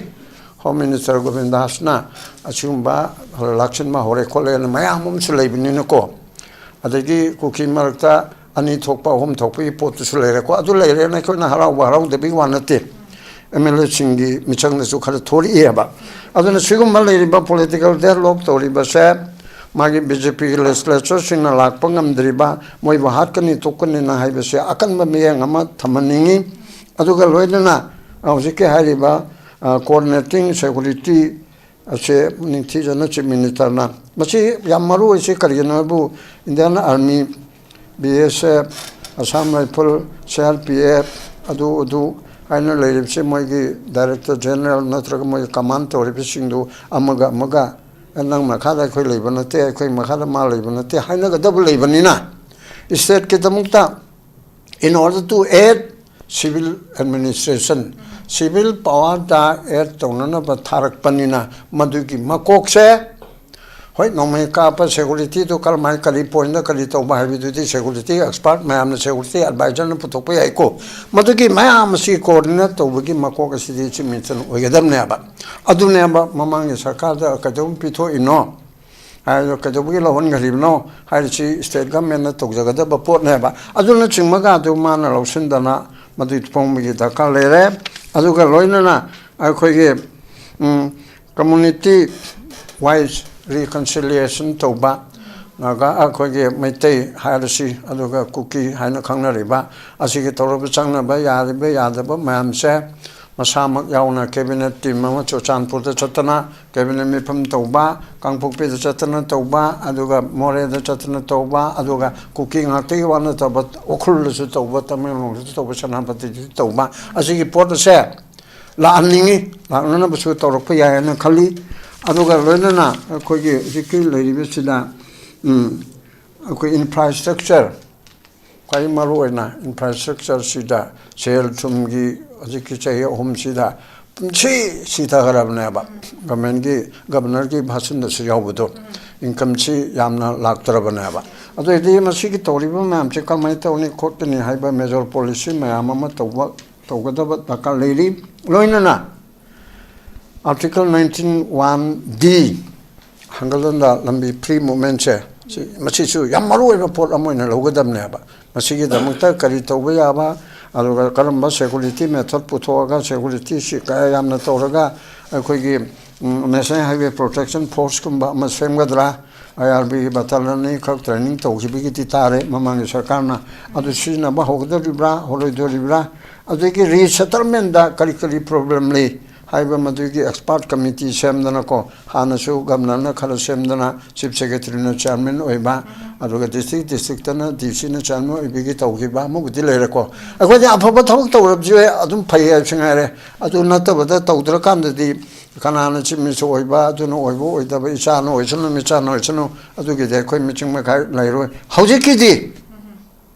ꯍꯣꯝ ꯃꯤꯅꯤꯁꯇꯔ ꯒꯣꯕꯤꯟꯗꯥꯁꯅ ꯑꯁꯤꯒꯨꯝꯕ ꯂꯥꯛꯁꯤꯟꯕ ꯍꯧꯔꯦ ꯈꯣꯠꯂꯦꯅ ꯃꯌꯥꯝ ꯑꯃꯁꯨ ꯂꯩꯕꯅꯤꯅꯀꯣ, ꯑꯗꯒꯤ ꯀꯨꯀꯤ ꯃꯔꯛꯇ ꯑꯅꯤ ꯊꯣꯛꯄ ꯑꯍꯨꯝ ꯊꯣꯛꯄꯒꯤ ꯄꯣꯠꯇꯨꯁꯨ ꯂꯩꯔꯦꯀꯣ꯫ ꯑꯗꯨ ꯂꯩꯔꯦꯅ ꯑꯩꯈꯣꯏꯅ ꯍꯔꯥꯎꯕ ꯍꯔꯥꯎꯗꯕꯒꯤ ꯋꯥ ꯅꯠꯇꯦ, ꯑꯦꯝ ꯑꯦꯜ ꯑꯦꯁꯤꯡꯒꯤ ꯃꯤꯆꯪꯗꯁꯨ ꯈꯔ ꯊꯣꯛꯂꯛꯏꯑꯕ꯫ ꯑꯗꯨꯅ ꯁꯤꯒꯨꯝꯕ ꯂꯩꯔꯤꯕ ꯄꯣꯂꯤꯇꯤꯀꯦꯜ ꯗꯦꯗꯂꯣꯛ ꯇꯧꯔꯤꯕꯁꯦ ꯃꯥꯒꯤ ꯕꯤ ꯖꯦ ꯄꯤꯒꯤ ꯂꯦꯖꯤꯁꯂꯦꯆꯔꯁꯤꯡꯅ ꯂꯥꯛꯄ ꯉꯝꯗ꯭ꯔꯤꯕ, ꯃꯣꯏꯕꯨ ꯍꯥꯠꯀꯅꯤ ꯇꯣꯛꯀꯅꯤꯅ ꯍꯥꯏꯕꯁꯦ ꯑꯀꯟꯕ ꯃꯤꯠꯌꯦꯡ ꯑꯃ ꯊꯝꯍꯟꯅꯤꯡꯉꯤ꯫ ꯑꯗꯨꯒ ꯂꯣꯏꯅꯅ ꯍꯧꯖꯤꯛꯀꯤ ꯍꯥꯏꯔꯤꯕ ꯀꯣꯑꯣꯔꯗꯤꯅꯦꯇꯤꯡ ꯁꯦꯀꯨꯔꯤꯇꯤ ꯑꯁꯦ ꯅꯤꯡꯊꯤꯖꯅ ꯆꯤꯐ ꯃꯤꯅꯤꯁꯇꯔꯅ, ꯃꯁꯤ ꯌꯥꯝ ꯃꯔꯨ ꯑꯣꯏꯁꯤ ꯀꯔꯤꯒꯤꯅꯣ ꯍꯥꯏꯕꯨ Indian army, B S F, Assam rifle, C R P F, ꯑꯗꯨ ꯑꯗꯨ ꯍꯥꯏꯅ ꯂꯩꯔꯤꯕꯁꯤ ꯃꯣꯏꯒꯤ ꯗꯥꯏꯔꯦꯛꯇꯔ ꯖꯦꯅꯔꯦꯜ ꯅꯠꯇ꯭ꯔꯒ ꯃꯣꯏꯒꯤ ꯀꯃꯥꯟ ꯇꯧꯔꯤꯕꯁꯤꯡꯗꯨ ꯑꯃꯒ ꯑꯃꯒ, "ꯅꯪ ꯃꯈꯥꯗ ꯑꯩꯈꯣꯏ ꯂꯩꯕ ꯅꯠꯇꯦ, ꯑꯩꯈꯣꯏ ꯃꯈꯥꯗ ꯃꯥ ꯂꯩꯕ ꯅꯠꯇꯦ" ꯍꯥꯏꯅꯒꯗꯕ ꯂꯩꯕꯅꯤꯅ, ꯏꯁꯇꯦꯠꯀꯤꯗꯃꯛꯇ in order to add civil administration, civil powerꯗ add ꯇꯧꯅꯅꯕ ꯊꯥꯔꯛꯄꯅꯤꯅ ꯃꯗꯨꯒꯤ ꯃꯀꯣꯛꯁꯦ ꯍꯣꯏ, ꯅꯣꯡꯃꯩ ꯀꯥꯞꯄ ꯁꯦꯀꯨꯔꯤꯇꯤꯗꯨ ꯀꯔꯝꯍꯥꯏꯅ, ꯀꯔꯤ ꯄꯣꯏꯟꯗ ꯀꯔꯤ ꯇꯧꯕ ꯍꯥꯏꯕꯗꯨꯗꯤ ꯁꯦꯀꯨꯔꯤꯇꯤ ꯑꯦꯛꯁꯄꯥꯔꯠ ꯃꯌꯥꯝꯅ, ꯁꯦꯀꯨꯔꯤꯇꯤ ꯑꯦꯗꯚꯥꯏꯖꯔꯅ ꯄꯨꯊꯣꯛꯄ ꯌꯥꯏꯀꯣ꯫ ꯃꯗꯨꯒꯤ ꯃꯌꯥꯝ ꯑꯁꯤ ꯀꯣꯑꯣꯔꯗꯤꯅꯦꯠ ꯇꯧꯕꯒꯤ ꯃꯀꯣꯛ ꯑꯁꯤꯗꯤ ꯆꯤꯞ ꯃꯤꯅꯤꯁꯇꯔꯅ ꯑꯣꯏꯒꯗꯕꯅꯦꯕ꯫ ꯑꯗꯨꯅꯦꯕ ꯃꯃꯥꯡꯒꯤ ꯁꯔꯀꯥꯔꯗ ꯀꯩꯗꯧꯕꯩ ꯄꯤꯊꯣꯛꯏꯅꯣ ꯍꯥꯏꯗꯣ, ꯀꯩꯗꯧꯕꯒꯤ ꯂꯧꯍꯟꯈ꯭ꯔꯤꯕꯅꯣ ꯍꯥꯏꯔꯤꯁꯤ ꯁ꯭ꯇꯦꯠ ꯒꯚꯔꯟꯃꯦꯟꯠꯅ ꯇꯧꯖꯒꯗꯕ ꯄꯣꯠꯅꯦꯕ꯫ ꯑꯗꯨꯅꯆꯤꯡꯕꯒ ꯑꯗꯨ ꯃꯥꯅ ꯂꯧꯁꯤꯟꯗꯅ ꯃꯗꯨ ꯐꯣꯡꯕꯒꯤ ꯗꯔꯀꯥꯔ ꯂꯩꯔꯦ꯫ ꯑꯗꯨꯒ ꯂꯣꯏꯅꯅ ꯑꯩꯈꯣꯏꯒꯤ, ꯎꯝ, ꯀꯝꯃ꯭ꯌꯨꯅꯤꯇꯤ ꯋꯥꯏꯁ ꯔꯤꯀꯟꯁꯤꯂꯤꯌꯦꯁꯟ ꯇꯧꯕ, ꯅꯥꯒꯥ, ꯑꯩꯈꯣꯏꯒꯤ ꯃꯩꯇꯩ ꯍꯥꯏꯔꯁꯤ, ꯑꯗꯨꯒ ꯀꯨꯀꯤ ꯍꯥꯏꯅ ꯈꯪꯅꯔꯤꯕ, ꯑꯁꯤꯒꯤ ꯇꯧꯔꯕ ꯆꯪꯅꯕ ꯌꯥꯔꯤꯕ ꯌꯥꯗꯕ ꯃꯌꯥꯝꯁꯦ ꯃꯁꯥꯃꯛ ꯌꯥꯎꯅ ꯀꯦꯕꯤꯅꯦꯠ ꯇꯤꯝ ꯑꯃ ꯆꯨꯔꯆꯥꯟꯄꯨꯔꯗ ꯆꯠꯇꯅ ꯀꯦꯕꯤꯅꯦꯠ ꯃꯤꯐꯝ ꯇꯧꯕ, ꯀꯥꯡꯄꯣꯛꯄꯤꯗ ꯆꯠꯇꯅ ꯇꯧꯕ, ꯑꯗꯨꯒ ꯃꯣꯔꯦꯗ ꯆꯠꯇꯅ ꯇꯧꯕ, ꯑꯗꯨꯒ ꯀꯨꯀꯤ ꯉꯥꯛꯇꯒꯤ ꯋꯥ ꯅꯠꯇꯕ ꯎꯈ꯭ꯔꯨꯜꯗꯁꯨ ꯇꯧꯕ, ꯇꯃꯦꯡꯂꯣꯡꯗꯁꯨ ꯇꯧꯕ, ꯁꯦꯅꯥꯄꯇꯤꯗꯁꯨ ꯇꯧꯕ, ꯑꯁꯤꯒꯤ ꯄꯣꯠ ꯑꯁꯦ ꯂꯥꯛꯍꯟꯅꯤꯡꯉꯤ, ꯂꯥꯛꯅꯅꯕꯁꯨ ꯇꯧꯔꯛꯄ ꯌꯥꯏ ꯍꯥꯏꯅ ꯈꯜꯂꯤ꯫ ꯑꯗꯨꯒ ꯂꯣꯏꯅꯅ ꯑꯩꯈꯣꯏꯒꯤ ꯍꯧꯖꯤꯛꯀꯤ ꯂꯩꯔꯤꯕꯁꯤꯗ, ꯎꯝ, ꯑꯩꯈꯣꯏ ꯏꯟꯐ꯭ꯔꯥꯁ꯭ꯇ꯭ꯔꯛꯆꯔ, ꯈ꯭ꯋꯥꯏ ꯃꯔꯨꯑꯣꯏꯅ ꯏꯟꯐ꯭ꯔꯥꯁ꯭ꯇ꯭ꯔꯛꯆꯔꯁꯤꯗ ꯁꯦꯜ ꯊꯨꯝꯒꯤ ꯍꯧꯖꯤꯛꯀꯤ ꯆꯍꯤ ꯑꯍꯨꯝꯁꯤꯗ ꯄꯨꯟꯁꯤ ꯁꯤꯊꯈ꯭ꯔꯕꯅꯦꯕ꯫ ꯒꯚꯔꯟꯃꯦꯟꯠꯀꯤ, ꯒꯚꯔꯅꯔꯒꯤ ꯚꯥꯁꯟꯗꯁꯨ ꯌꯥꯎꯕꯗꯣ, ꯏꯟꯀꯝꯁꯤ ꯌꯥꯝꯅ ꯂꯥꯛꯇ꯭ꯔꯕꯅꯦꯕ꯫ ꯑꯗꯨ ꯑꯣꯏꯔꯗꯤ ꯃꯁꯤꯒꯤ ꯇꯧꯔꯤꯕ ꯃꯌꯥꯝꯁꯦ ꯀꯃꯥꯏꯅ ꯇꯧꯅꯤ ꯈꯣꯠꯀꯅꯤ ꯍꯥꯏꯕ ꯃꯦꯖꯔ ꯄꯣꯂꯤꯁꯤ ꯃꯌꯥꯝ ꯑꯃ ꯇꯧꯕ, ꯇꯧꯒꯗꯕ ꯗꯔꯀꯥꯔ ꯂꯩꯔꯤ꯫ ꯂꯣꯏꯅꯅ ꯑꯥꯔꯇꯤꯀꯜ ꯅꯥꯏꯟꯇꯤꯟ ꯋꯥꯟ ꯗꯤ ꯍꯪꯒꯠ ꯍꯟꯗ ꯂꯝꯕꯤ ꯐ꯭ꯔꯤ ꯃꯨꯚꯃꯦꯟꯠꯁꯦ, ꯁꯤ, ꯃꯁꯤꯁꯨ ꯌꯥꯝ ꯃꯔꯨ ꯑꯣꯏꯕ ꯄꯣꯠ ꯑꯃ ꯑꯣꯏꯅ ꯂꯧꯒꯗꯕꯅꯦꯕ꯫ ꯃꯁꯤꯒꯤꯗꯃꯛꯇ ꯀꯔꯤ ꯇꯧꯕ ꯌꯥꯕ, ꯑꯗꯨꯒ ꯀꯔꯝꯕ ꯁꯦꯀꯨꯔꯤꯇꯤ ꯃꯦꯊꯗ ꯄꯨꯊꯣꯛꯑꯒ ꯁꯦꯀꯨꯔꯤꯇꯤꯁꯤ ꯀꯌꯥ ꯌꯥꯝꯅ ꯇꯧꯔꯒ ꯑꯩꯈꯣꯏꯒꯤ, ꯎꯝ, ꯅꯦꯁꯅꯦꯜ ꯍꯥꯏꯋꯦ ꯄ꯭ꯔꯣꯇꯦꯛꯁꯟ ꯐꯣꯔꯁꯀꯨꯝꯕ ꯑꯃ ꯁꯦꯝꯒꯗ꯭ꯔꯥ? ꯑꯥꯏ ꯑꯥꯔ ꯕꯤꯒꯤ ꯕꯇꯥꯂꯤꯌꯟ ꯑꯅꯤꯈꯛ ꯇ꯭ꯔꯦꯅꯤꯡ ꯇꯧꯈꯤꯕꯒꯤꯗꯤ ꯇꯥꯔꯦ ꯃꯃꯥꯡꯒꯤ ꯁꯔꯀꯥꯔꯅ꯫ ꯑꯗꯨ ꯁꯤꯖꯤꯟꯅꯕ ꯍꯧꯒꯗꯧꯔꯤꯕ꯭ꯔꯥ, ꯍꯧꯔꯣꯏꯗꯧꯔꯤꯕ꯭ꯔꯥ? ꯑꯗꯒꯤ ꯔꯤꯁꯦꯇꯜꯃꯦꯟꯠꯗ ꯀꯔꯤ ꯀꯔꯤ ꯄ꯭ꯔꯣꯕ꯭ꯂꯦꯝ ꯂꯩ ꯍꯥꯏꯕ ꯃꯗꯨꯒꯤ ꯑꯦꯛꯁꯄꯥꯔꯠ ꯀꯃꯤꯇꯤ ꯁꯦꯝꯗꯅꯀꯣ, ꯍꯥꯟꯅꯁꯨ ꯒꯚꯔꯅꯔꯅ ꯈꯔ ꯁꯦꯝꯗꯅ, ꯆꯤꯐ ꯁꯦꯀ꯭ꯔꯦꯇꯔꯤꯅ ꯆꯤꯌꯥꯔꯃꯦꯟ ꯑꯣꯏꯕ, ꯑꯗꯨꯒ ꯗꯤꯁꯇ꯭ꯔꯤꯛ ꯗꯤꯁꯇ꯭ꯔꯤꯛꯇꯅ ꯗꯤ ꯁꯤꯅ ꯆꯤꯌꯥꯔꯃꯦꯟ ꯑꯣꯏꯕꯒꯤ ꯇꯧꯈꯤꯕ ꯑꯃꯕꯨꯗꯤ ꯂꯩꯔꯦꯀꯣ꯫ ꯑꯩꯈꯣꯏꯗꯤ ꯑꯐꯕ ꯊꯕꯛ ꯇꯧꯔꯕꯁꯨ ꯑꯗꯨꯝ ꯐꯩ ꯍꯥꯏꯕꯁꯨ ꯉꯥꯏꯔꯦ꯫ ꯑꯗꯨ ꯅꯠꯇꯕꯗ ꯇꯧꯗ꯭ꯔꯀꯥꯟꯗꯗꯤ ꯀꯅꯥꯅ ꯆꯤꯞ ꯃꯤꯅꯤꯁꯇꯔ ꯑꯣꯏꯕ, ꯑꯗꯨꯅ ꯑꯣꯏꯕ ꯑꯣꯏꯗꯕ, ꯏꯆꯥꯅ ꯑꯣꯏꯁꯅꯨ, ꯃꯤꯆꯥꯅ ꯑꯣꯏꯁꯅꯨ, ꯑꯗꯨꯒꯤꯗꯤ ꯑꯩꯈꯣꯏ ꯃꯤꯆꯤꯡ ꯃꯈꯥꯏ ꯂꯩꯔꯣꯏ꯫ ꯍꯧꯖꯤꯛꯀꯤꯗꯤ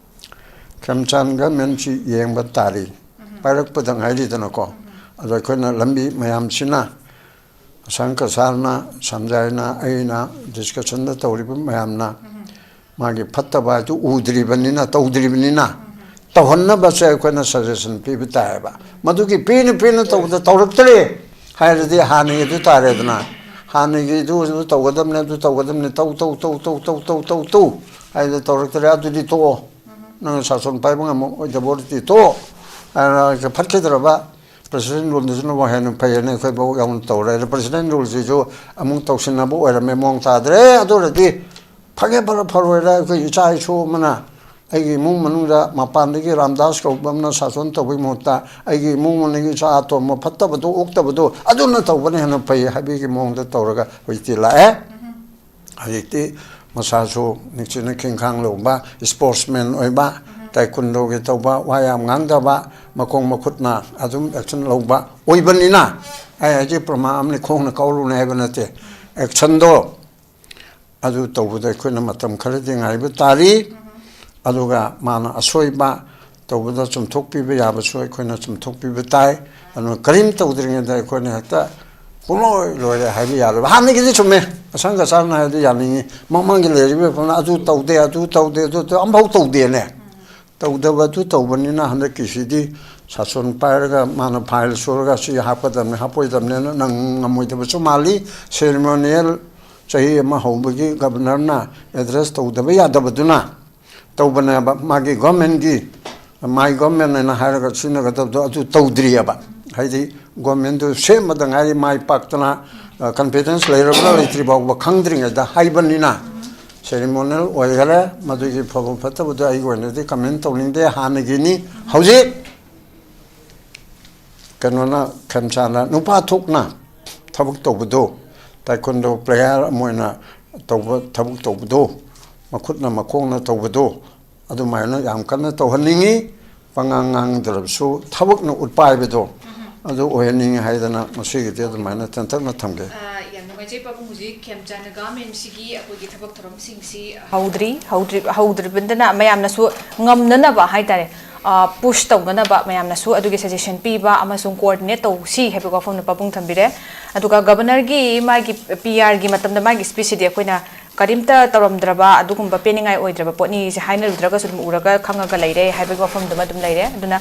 ꯈꯦꯝꯆꯥꯟ ꯒꯃꯦꯟꯁꯤ ꯌꯦꯡꯕ ꯇꯥꯔꯤ꯫ ꯄꯥꯏꯔꯛꯄꯗ ꯉꯥꯏꯔꯤꯗꯅꯀꯣ꯫ ꯑꯗꯣ ꯑꯩꯈꯣꯏꯅ ꯂꯝꯕꯤ ꯃꯌꯥꯝꯁꯤꯅ ꯁꯪꯀ ꯁꯥꯔꯅ, ꯁꯟꯖꯥꯏꯅ, ꯑꯩꯅ ꯗꯤꯁꯀꯁꯟꯗ ꯇꯧꯔꯤꯕ ꯃꯌꯥꯝꯅ ꯃꯥꯒꯤ ꯐꯠꯇꯕ ꯍꯥꯏꯗꯨ ꯎꯗ꯭ꯔꯤꯕꯅꯤꯅ, ꯇꯧꯗ꯭ꯔꯤꯕꯅꯤꯅ, ꯇꯧꯍꯟꯅꯕꯁꯦ ꯑꯩꯈꯣꯏꯅ ꯁꯖꯦꯁꯟ ꯄꯤꯕ ꯇꯥꯏꯌꯦꯕ꯫ ꯃꯗꯨꯒꯤ ꯄꯦꯟꯅ ꯄꯦꯟꯅ ꯇꯧꯕꯗ ꯇꯧꯔꯛꯇ꯭ꯔꯦ ꯍꯥꯏꯔꯗꯤ ꯍꯥꯟꯅꯒꯤ ꯑꯗꯨ ꯇꯥꯔꯦꯗꯅ꯫ ꯍꯥꯟꯅꯒꯤ ꯑꯗꯨ ꯑꯗꯨ ꯇꯧꯒꯗꯕꯅꯤ, ꯑꯗꯨ ꯇꯧꯒꯗꯕꯅꯤ, ꯇꯧ ꯇꯧ ꯇꯧ ꯇꯧ ꯇꯧ ꯇꯧ ꯇꯧ ꯍꯥꯏꯗ ꯇꯧꯔꯛꯇ꯭ꯔꯦ, ꯑꯗꯨꯗꯤ ꯇꯣꯛꯑꯣ꯫ ꯅꯪ ꯁꯥꯁꯣꯟ ꯄꯥꯏꯕ ꯉꯝꯃꯣꯏꯗꯕ ꯑꯣꯏꯔꯗꯤ ꯇꯣꯛꯑꯣ ꯍꯥꯏꯔꯒ ꯐꯠꯈꯤꯗ꯭ꯔꯕ꯫ ꯄ꯭ꯔꯁꯤꯗꯦꯟ ꯔꯨꯜꯗꯨꯁꯨꯅꯕꯨ ꯍꯦꯟꯅ ꯐꯩꯌꯦꯅ ꯑꯩꯈꯣꯏ ꯚꯣꯠ ꯌꯥꯎꯅ ꯇꯧꯔꯦ꯫ ꯑꯗ ꯄ꯭ꯔꯁꯤꯗꯦꯟ ꯔꯨꯜꯁꯤꯁꯨ ꯑꯃꯨꯛ ꯇꯧꯁꯤꯟꯅꯕ ꯑꯣꯏꯔꯝꯃꯦ, ꯃꯑꯣꯡ ꯇꯥꯗ꯭ꯔꯦ꯫ ꯑꯗꯨ ꯑꯣꯏꯔꯗꯤ ꯐꯒꯦ ꯐꯔ ꯐꯔꯣꯏꯔ ꯑꯩꯈꯣꯏ ꯏꯆꯥ ꯏꯁꯨ ꯑꯃꯅ ꯑꯩꯒꯤ ꯏꯃꯨꯡ ꯃꯅꯨꯡꯗ ꯃꯄꯥꯟꯗꯒꯤ ꯔꯥꯝꯗꯥꯁ ꯀꯧꯕ ꯑꯃꯅ ꯁꯥꯁꯣꯟ ꯇꯧꯕꯒꯤ ꯃꯍꯨꯠꯇ ꯑꯩꯒꯤ ꯏꯃꯨꯡ ꯃꯅꯨꯡꯒꯤ ꯏꯆꯥ ꯑꯇꯣꯝꯕ ꯐꯠꯇꯕꯗꯣ, ꯑꯣꯛꯇꯕꯗꯣ ꯑꯗꯨꯅ ꯇꯧꯕꯅ ꯍꯦꯟꯅ ꯐꯩ ꯍꯥꯏꯕꯒꯤ ꯃꯑꯣꯡꯗ ꯇꯧꯔꯒ ꯍꯧꯖꯤꯛꯇꯤ ꯂꯥꯛꯑꯦ꯫ ꯍꯧꯖꯤꯛꯇꯤ ꯃꯁꯥꯁꯨ ꯅꯤꯡꯊꯤꯅ ꯈꯤꯡꯈꯥꯡ ꯂꯧꯕ, ꯏꯁꯄꯣꯔꯠꯁꯃꯦꯟ ꯑꯣꯏꯕ, ꯇꯥꯏꯀꯨꯟꯗꯣꯒꯤ ꯇꯧꯕ, ꯋꯥ ꯌꯥꯝ ꯉꯥꯡꯗꯕ, ꯃꯈꯣꯡ ꯃꯈꯨꯠꯅ ꯑꯗꯨꯝ ꯑꯦꯛꯁꯟ ꯂꯧꯕ ꯑꯣꯏꯕꯅꯤꯅ, ꯑꯩ ꯍꯧꯖꯤꯛ ꯄ꯭ꯔꯃꯥ ꯑꯃꯅꯤ, ꯈꯣꯡꯅ ꯀꯥꯎꯔꯨꯅꯦ ꯍꯥꯏꯕ ꯅꯠꯇꯦ꯫ ꯑꯦꯛꯁꯟꯗꯣ ꯑꯗꯨ ꯇꯧꯕꯗ ꯑꯩꯈꯣꯏꯅ ꯃꯇꯝ ꯈꯔꯗꯤ ꯉꯥꯏꯕ ꯇꯥꯔꯤ꯫ ꯑꯗꯨꯒ ꯃꯥꯅ ꯑꯁꯣꯏꯕ ꯇꯧꯕꯗ ꯆꯨꯝꯊꯣꯛꯄꯤꯕ ꯌꯥꯕꯁꯨ ꯑꯩꯈꯣꯏꯅ ꯆꯨꯝꯊꯣꯛꯄꯤꯕ ꯇꯥꯏ꯫ ꯑꯗꯨꯅ ꯀꯔꯤꯝ ꯇꯧꯗ꯭ꯔꯤꯉꯩꯗ ꯑꯩꯈꯣꯏꯅ ꯍꯦꯛꯇ ꯄꯨꯡꯂꯣꯏ ꯂꯣꯏꯔꯦ ꯍꯥꯏꯕ ꯌꯥꯔꯣꯏꯕ꯫ ꯍꯥꯟꯅꯒꯤꯗꯤ ꯆꯨꯝꯃꯦ, ꯑꯁꯪ ꯑꯆꯥꯟꯅ ꯍꯥꯏꯕꯗꯤ ꯌꯥꯅꯤꯡꯉꯤ꯫ ꯃꯃꯥꯡꯒꯤ ꯂꯩꯔꯤꯕ ꯐꯤꯕꯝꯅ ꯑꯗꯨ ꯇꯧꯗꯦ, ꯑꯗꯨ ꯇꯧꯗꯦ, ꯑꯗꯨ ꯇꯧ-, ꯑꯝꯐꯥꯎ ꯇꯧꯗꯦꯅꯦ꯫ ꯇꯧꯗꯕ ꯑꯗꯨ ꯇꯧꯕꯅꯤꯅ ꯍꯟꯗꯛꯀꯤꯁꯤꯗꯤ ꯁꯥꯁꯣꯟ ꯄꯥꯏꯔꯒ ꯃꯥꯅ ꯐꯥꯏꯜ ꯁꯨꯔꯒ ꯁꯤ ꯍꯥꯞꯀꯗꯕꯅꯤ, ꯍꯥꯞꯄꯣꯏꯗꯕꯅꯤꯅ ꯅꯪ ꯉꯝꯃꯣꯏꯗꯕꯁꯨ ꯃꯥꯜꯂꯤ꯫ ꯁꯦꯔꯤꯃꯣꯅꯤꯌꯦꯜ ꯆꯍꯤ ꯑꯃ ꯍꯧꯕꯒꯤ ꯒꯕꯔꯅꯔꯅ ꯑꯦꯗ꯭ꯔꯦꯁ ꯇꯧꯗꯕ ꯌꯥꯗꯕꯗꯨꯅ ꯇꯧꯕꯅꯦꯕ꯫ ꯃꯥꯒꯤ ꯒꯣꯔꯃꯦꯟꯒꯤ, ꯃꯥꯏ ꯒꯣꯔꯃꯦꯟ ꯍꯥꯏꯅ ꯍꯥꯏꯔꯒ ꯁꯤꯖꯤꯟꯅꯒꯗꯕꯗꯣ ꯑꯗꯨ ꯇꯧꯗ꯭ꯔꯤꯑꯕ꯫ ꯍꯥꯏꯗꯤ ꯒꯣꯔꯃꯦꯟꯗꯨ ꯁꯦꯝꯕꯗ ꯉꯥꯏꯔꯤ, ꯃꯥꯏ ꯄꯥꯛꯇꯅ, ꯑ, ꯀꯟꯐꯤꯗꯦꯟꯁ ꯂꯩꯔꯕ꯭ꯔꯥ ꯂꯩꯇ꯭ꯔꯤ ꯐꯥꯎꯕ ꯈꯪꯗ꯭ꯔꯤꯉꯩꯗ ꯍꯥꯏꯕꯅꯤꯅ ꯁꯦꯔꯤꯃꯣꯅꯤꯌꯦꯜ ꯑꯣꯏꯈꯔꯦ꯫ ꯃꯗꯨꯒꯤ ꯐꯕ ꯐꯠꯇꯕꯗꯨ ꯑꯩꯒꯤ ꯑꯣꯏꯅꯗꯤ ꯀꯃꯦꯟ ꯇꯧꯅꯤꯡꯗꯦ꯫ ꯍꯥꯟꯅꯒꯤꯅꯤ꯫ ꯍꯧꯖꯤꯛ ꯀꯩꯅꯣꯅ, ꯈꯦꯝꯆꯥꯅ ꯅꯨꯄꯥ ꯊꯣꯛꯅ ꯊꯕꯛ ꯇꯧꯕꯗꯣ, ꯇꯥꯏꯀꯨꯟꯗꯣ ꯄ꯭ꯂꯦꯌꯥꯔ ꯑꯃ ꯑꯣꯏꯅ ꯇꯧꯕ, ꯊꯕꯛ ꯇꯧꯕꯗꯣ, ꯃꯈꯨꯠꯅ ꯃꯈꯣꯡꯅ ꯇꯧꯕꯗꯣ, ꯑꯗꯨꯃꯥꯏꯅ ꯌꯥꯝ ꯀꯟꯅ ꯇꯧꯍꯟꯅꯤꯡꯉꯤ꯫ ꯄꯉꯥꯡ ꯉꯥꯡꯗ꯭ꯔꯕꯁꯨ ꯊꯕꯛꯅ ꯎꯠꯄ ꯍꯥꯏꯕꯗꯣ, ꯑꯗꯨ ꯑꯣꯏꯍꯟꯅꯤꯡꯉꯤ ꯍꯥꯏꯗꯅ ꯉꯁꯤꯒꯤꯗꯤ ꯑꯗꯨꯃꯥꯏꯅ ꯇꯦꯟꯇꯛꯅ ꯊꯝꯒꯦ꯫ ꯑ, ꯌꯥꯝ ꯅꯨꯡꯉꯥꯏꯖꯩ ꯄꯥꯕꯨꯡ꯫ ꯍꯧꯖꯤꯛ ꯈꯦꯝꯆꯥꯟꯅ ꯒꯥꯔꯃꯦꯟꯁꯤꯒꯤ ꯑꯩꯈꯣꯏꯒꯤ ꯊꯕꯛ ꯊꯧꯔꯝꯁꯤꯡꯁꯤ ꯍꯧꯗ꯭ꯔꯤ, ꯍꯧꯗ꯭ꯔꯤ-, ꯍꯧꯗ꯭ꯔꯤꯕꯅꯤꯅ ꯃꯌꯥꯝꯅꯁꯨ ꯉꯝꯅꯅꯕ ꯍꯥꯏꯇꯥꯔꯦ꯫ ꯄꯨꯁ ꯇꯧꯅꯅꯕ ꯃꯌꯥꯝꯅꯁꯨ ꯑꯗꯨꯒꯤ ꯁꯖꯦꯁꯟ ꯄꯤꯕ ꯑꯃꯁꯨꯡ ꯀꯣꯑꯣꯔꯗꯤꯅꯦꯠ ꯇꯧꯁꯤ ꯍꯥꯏꯕꯒꯤ ꯋꯥꯐꯝꯗ ꯄꯥꯎꯈꯨꯝ ꯊꯝꯕꯤꯔꯦ꯫ ꯑꯗꯨꯒ ꯒꯕꯔꯅꯔꯒꯤ ꯃꯥꯒꯤ ꯄꯤ ꯑꯥꯔꯒꯤ ꯃꯇꯝꯗ ꯃꯥꯒꯤ ꯁ꯭ꯄꯤꯆꯁꯤꯗꯤ ꯑꯩꯈꯣꯏꯅ ꯀꯔꯤꯝꯇ ꯇꯧꯔꯝꯗ꯭ꯔꯕ, ꯑꯗꯨꯒꯨꯝꯕ ꯄꯦꯟꯅꯤꯡꯉꯥꯏ ꯑꯣꯏꯗ꯭ꯔꯕ ꯄꯣꯠꯅꯤꯁꯦ ꯍꯥꯏꯅꯔꯨꯗ꯭ꯔꯒꯁꯨ ꯑꯗꯨꯝ ꯎꯔꯒ ꯈꯪꯉꯒ ꯂꯩꯔꯦ ꯍꯥꯏꯕꯒꯤ ꯋꯥꯐꯝꯗꯨꯃ ꯑꯗꯨꯝ ꯂꯩꯔꯦ꯫ ꯑꯗꯨꯅ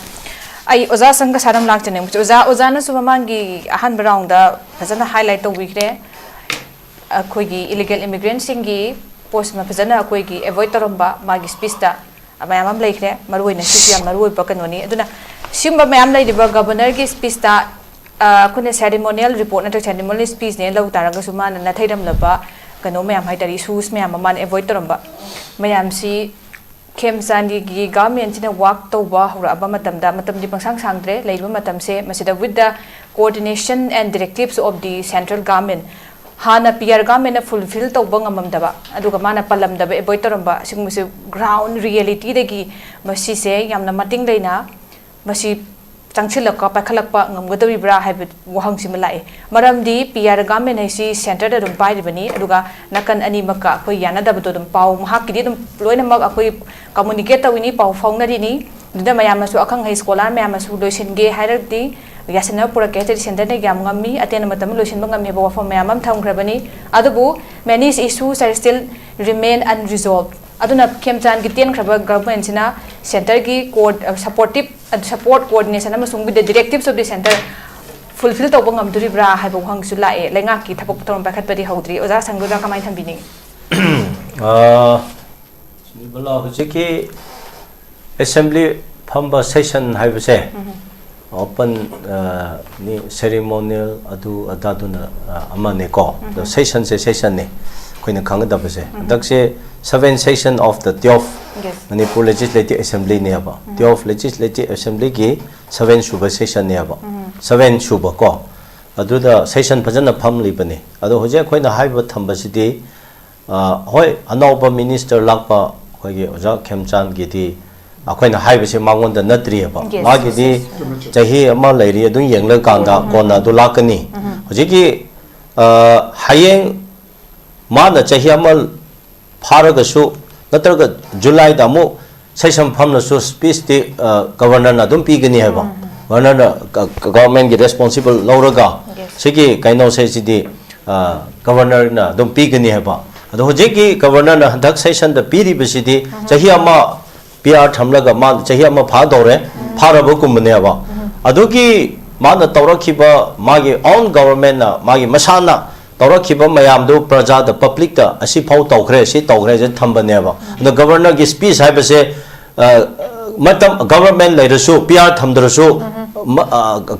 ꯑꯩ ꯑꯣꯖꯥ ꯁꯪꯒ ꯁꯥꯔꯝ ꯂꯥꯛꯆꯅꯤꯡꯕꯁꯦ, ꯑꯣꯖꯥ, ꯑꯣꯖꯥꯅꯁꯨ ꯃꯃꯥꯡꯒꯤ ꯑꯍꯥꯟꯕ ꯔꯥꯎꯟꯗ ꯐꯖꯅ ꯍꯥꯏꯂꯥꯏꯠ ꯇꯧꯕꯤꯈ꯭ꯔꯦ꯫ ꯑꯩꯈꯣꯏꯒꯤ ꯏꯂꯤꯒꯦꯜ ꯏꯃꯤꯒ꯭ꯔꯦꯟꯁꯤꯡꯒꯤ ꯄꯣꯠꯁꯤꯃ ꯐꯖꯅ ꯑꯩꯈꯣꯏꯒꯤ ꯑꯦꯚꯣꯏꯗ ꯇꯧꯔꯝꯕ ꯃꯥꯒꯤ ꯁ꯭ꯄꯤꯆꯇ ꯃꯌꯥꯝ ꯑꯃ ꯂꯩꯈ꯭ꯔꯦ꯫ ꯃꯔꯨꯑꯣꯏꯅ ꯁꯤꯁꯨ ꯌꯥꯝ ꯃꯔꯨꯑꯣꯏꯕ ꯀꯩꯅꯣꯅꯤ꯫ ꯑꯗꯨꯅ ꯁꯤꯒꯨꯝꯕ ꯃꯌꯥꯝ ꯂꯩꯔꯤꯕ ꯒꯕꯔꯅꯔꯒꯤ ꯁ꯭ꯄꯤꯆꯇ, ꯑ, ꯑꯩꯈꯣꯏꯅ ꯁꯦꯔꯤꯃꯣꯅꯤꯌꯦꯜ ꯔꯤꯄꯣꯔꯠ ꯅꯠꯇ꯭ꯔꯒ ꯁꯦꯔꯤꯃꯣꯅꯤꯌꯦꯜ ꯁ꯭ꯄꯤꯆꯅꯦꯅ ꯂꯧ ꯇꯥꯔꯒꯁꯨ ꯃꯥꯅ ꯅꯥꯊꯩꯔꯝꯂꯕ ꯀꯩꯅꯣ ꯃꯌꯥꯝ ꯍꯥꯏ ꯇꯥꯔꯦ, ꯏꯁꯨꯁ ꯃꯌꯥꯝ ꯑꯃ ꯃꯥꯅ ꯑꯦꯚꯣꯏꯗ ꯇꯧꯔꯝꯕ ꯃꯌꯥꯝꯁꯤ ꯈꯦꯝꯆꯥꯟꯒꯤ ꯒꯚꯔꯟꯃꯦꯟꯁꯤꯅ ꯋꯥꯔꯛ ꯇꯧꯕ ꯍꯧꯔꯛꯑꯕ ꯃꯇꯝꯗ, ꯃꯇꯝꯗꯤ ꯄꯪꯁꯥꯡ ꯁꯥꯡꯗ꯭ꯔꯦ ꯂꯩꯔꯤꯕ ꯃꯇꯝꯁꯦ, ꯃꯁꯤꯗ with the coordination and directives of the central government, ꯍꯥꯟꯅ ꯄꯤ ꯑꯥꯔ ꯒꯚꯔꯟꯃꯦꯟꯅ ꯐꯨꯜꯐꯤꯜ ꯇꯧꯕ ꯉꯝꯃꯝꯗꯕ, ꯑꯗꯨꯒ ꯃꯥꯅ ꯄꯜꯂꯝꯗꯕ, ꯑꯦꯚꯣꯏꯗ ꯇꯧꯔꯝꯕ, ꯑꯁꯤꯒꯨꯝꯕꯁꯦ ꯒ꯭ꯔꯥꯎꯟ ꯔꯤꯌꯦꯂꯤꯇꯤꯗꯒꯤ ꯃꯁꯤꯁꯦ ꯌꯥꯝꯅ ꯃꯇꯤꯡ ꯂꯩꯅ ꯃꯁꯤ ꯆꯪꯁꯤꯜꯂꯛꯄ, ꯄꯥꯏꯈꯠꯂꯛꯄ ꯉꯝꯒꯗꯧꯔꯤꯕ꯭ꯔꯥ ꯍꯥꯏꯕ ꯋꯥꯍꯪꯁꯤꯃ ꯂꯥꯛꯑꯦ꯫ ꯃꯔꯝꯗꯤ ꯄꯤ ꯑꯥꯔ ꯒꯚꯔꯟꯃꯦꯟ ꯍꯥꯏꯁꯤ ꯁꯦꯟꯇꯔꯗ ꯑꯗꯨꯝ ꯄꯥꯏꯔꯤꯕꯅꯤ, ꯑꯗꯨꯒ ꯅꯥꯀꯟ ꯑꯅꯤꯃꯛꯀ ꯑꯩꯈꯣꯏ ꯌꯥꯅꯗꯕꯗꯣ ꯑꯗꯨꯝ ꯄꯥꯎ ꯃꯍꯥꯛꯀꯤꯗꯤ ꯑꯗꯨꯝ ꯂꯣꯏꯅꯃꯛ ꯑꯩꯈꯣꯏ ꯀꯝꯃꯨꯅꯤꯀꯦꯠ ꯇꯧꯏꯅꯤ, ꯄꯥꯎ ꯐꯥꯎꯅꯔꯤꯅꯤ꯫ ꯑꯗꯨꯗ ꯃꯌꯥꯝꯅꯁꯨ, ꯑꯈꯪ ꯑꯍꯩ ꯁ꯭ꯀꯣꯂꯥꯔ ꯃꯌꯥꯝꯅꯁꯨ ꯂꯣꯏꯁꯤꯟꯒꯦ ꯍꯥꯏꯔꯗꯤ ꯌꯥꯁꯟꯅꯕ ꯄꯨꯔꯛꯀꯦ ꯍꯥꯏꯔꯗꯤ ꯁꯦꯟꯇꯔꯅ ꯌꯥꯝ ꯉꯝꯃꯤ, ꯑꯇꯦꯟꯕ ꯃꯇꯝꯗ ꯂꯣꯏꯁꯤꯟꯕ ꯉꯝꯃꯤ ꯍꯥꯏꯕ ꯋꯥꯐꯝ ꯃꯌꯥꯝ ꯑꯃ ꯊꯝꯈ꯭ꯔꯕꯅꯤ꯫ ꯑꯗꯨꯕꯨ many issues are still remain unresolved꯫ ꯑꯗꯨꯅ ꯈꯦꯝꯆꯥꯟꯒꯤ ꯇꯦꯟꯈ꯭ꯔꯕ ꯒꯚꯔꯟꯃꯦꯟꯁꯤꯅ ꯁꯦꯟꯇꯔꯒꯤ ꯀꯣꯔ-, supportive, support, coordination ꯑꯃꯁꯨꯡ with the directives of the centre fulfill ꯇꯧꯕ ꯉꯝꯗꯣꯔꯤꯕ꯭ꯔꯥ ꯍꯥꯏꯕ ꯋꯥꯍꯪꯁꯨ ꯂꯥꯛꯑꯦ꯫ ꯂꯩꯉꯥꯛꯀꯤ ꯊꯕꯛ ꯊꯧꯔꯝ ꯄꯥꯏꯈꯠꯄꯗꯤ ꯍꯧꯗ꯭ꯔꯤ꯫ ꯑꯣꯖꯥ ꯁꯪꯒꯨꯗ ꯀꯃꯥꯏꯅ ꯊꯝꯕꯤꯅꯤꯡꯉꯤ? ꯑ, ꯁꯨꯅꯤꯕꯂꯥ, ꯍꯧꯖꯤꯛꯀꯤ ꯑꯦꯁꯦꯝꯕ꯭ꯂꯤ ꯐꯝꯕ ꯁꯦꯁꯟ ꯍꯥꯏꯕꯁꯦ ꯑꯣꯄꯟ, ꯑ, ꯅꯤ, ꯁꯦꯔꯤꯃꯣꯅꯤꯌꯦꯜ ꯑꯗꯨ ꯑꯗꯥꯗꯨꯅ, ꯑ, ꯑꯃꯅꯦꯀꯣ꯫ ꯑꯗꯣ ꯁꯦꯁꯟꯁꯦ ꯁꯦꯁꯟꯅꯦ ꯑꯩꯈꯣꯏꯅ ꯈꯪꯒꯗꯕꯁꯦ꯫ ꯍꯟꯗꯛꯁꯦ seven session of the twelve Yes. Manipur Legislative Assembly ꯅꯦꯕ꯫ Twelve Legislative Assembly ꯒꯤ seven ꯁꯨꯕ ꯁꯦꯁꯟꯅꯦꯕ꯫ Seven ꯁꯨꯕ ꯀꯣ꯫ ꯑꯗꯨꯗ ꯁꯦꯁꯟ ꯐꯖꯅ ꯐꯝꯂꯤꯕꯅꯤ꯫ ꯑꯗꯣ ꯍꯧꯖꯤꯛ ꯑꯩꯈꯣꯏꯅ ꯍꯥꯏꯕ ꯊꯝꯕꯁꯤꯗꯤ, ꯑ, ꯍꯣꯏ, ꯑꯅꯧꯕ ꯃꯤꯅꯤꯁꯇꯔ ꯂꯥꯛꯄ ꯑꯩꯈꯣꯏꯒꯤ ꯑꯣꯖꯥ ꯈꯦꯝꯆꯥꯟꯒꯤꯗꯤ ꯑꯩꯈꯣꯏꯅ ꯍꯥꯏꯕꯁꯦ ꯃꯉꯣꯟꯗ ꯅꯠꯇ꯭ꯔꯤꯑꯕ꯫ Yes, ꯃꯥꯒꯤꯗꯤ yes, yes. ꯆꯍꯤ ꯑꯃ ꯂꯩꯔꯤ, ꯑꯗꯨꯝ ꯌꯦꯡꯂꯀꯥꯟꯗ ꯀꯣꯟꯅ ꯑꯗꯨ ꯂꯥꯛꯀꯅꯤ꯫ ꯍꯧꯖꯤꯛꯀꯤ, ꯑ, ꯍꯌꯦꯡ ꯃꯥꯅ ꯆꯍꯤ ꯑꯃ ꯐꯥꯔꯒꯁꯨ, ꯅꯠꯇ꯭ꯔꯒ ꯖꯨꯂꯥꯏꯗ ꯑꯃꯨꯛ ꯁꯦꯁꯟ ꯐꯝꯂꯁꯨ ꯁ꯭ꯄꯤꯁꯇꯤ ꯒꯕꯔꯅꯔꯅ ꯑꯗꯨꯝ ꯄꯤꯒꯅꯤ ꯍꯥꯏꯕ꯫ ꯒꯕꯔꯅꯔꯅ ꯒꯕꯔꯃꯦꯟꯒꯤ ꯔꯦꯁꯄꯣꯟꯁꯤꯕꯜ ꯂꯧꯔꯒ ꯁꯤꯒꯤ ꯀꯩꯅꯣꯁꯦ ꯁꯤꯗꯤ ꯒꯕꯔꯅꯔꯅ ꯑꯗꯨꯝ ꯄꯤꯒꯅꯤ ꯍꯥꯏꯕ꯫ ꯑꯗꯣ ꯍꯧꯖꯤꯛꯀꯤ ꯒꯕꯔꯅꯔꯅ ꯍꯟꯗꯛ ꯁꯦꯁꯟꯗ ꯄꯤꯔꯤꯕꯁꯤꯗꯤ ꯆꯍꯤ ꯑꯃ ꯄꯤ ꯑꯥꯔ ꯊꯝꯂꯒ ꯃꯥ ꯆꯍꯤ ꯑꯃ ꯐꯥꯗꯧꯔꯦ, ꯐꯥꯔꯕꯒꯨꯝꯕꯅꯦꯕ꯫ ꯑꯗꯨꯒꯤ ꯃꯥꯅ ꯇꯧꯔꯛꯈꯤꯕ ꯃꯥꯒꯤ ꯑꯣꯟ ꯒꯕꯔꯃꯦꯟꯅ ꯃꯥꯒꯤ ꯃꯁꯥꯅ ꯇꯧꯔꯛꯈꯤꯕ ꯃꯌꯥꯝꯗꯨ ꯄ꯭ꯔꯖꯥꯗ, ꯄꯕ꯭ꯂꯤꯛꯇ ꯑꯁꯤ ꯐꯥꯎ ꯇꯧꯈ꯭ꯔꯦ, ꯁꯤ ꯇꯧꯈ꯭ꯔꯦ ꯍꯥꯏꯅ ꯊꯝꯕꯅꯦꯕ꯫ ꯑꯗꯣ ꯒꯕꯔꯅꯔꯒꯤ ꯁ꯭ꯄꯤꯁ ꯍꯥꯏꯕꯁꯦ ꯃꯇꯝ ꯒꯕꯔꯃꯦꯟ ꯂꯩꯔꯁꯨ ꯄꯤ ꯑꯥꯔ ꯊꯝꯗ꯭ꯔꯁꯨ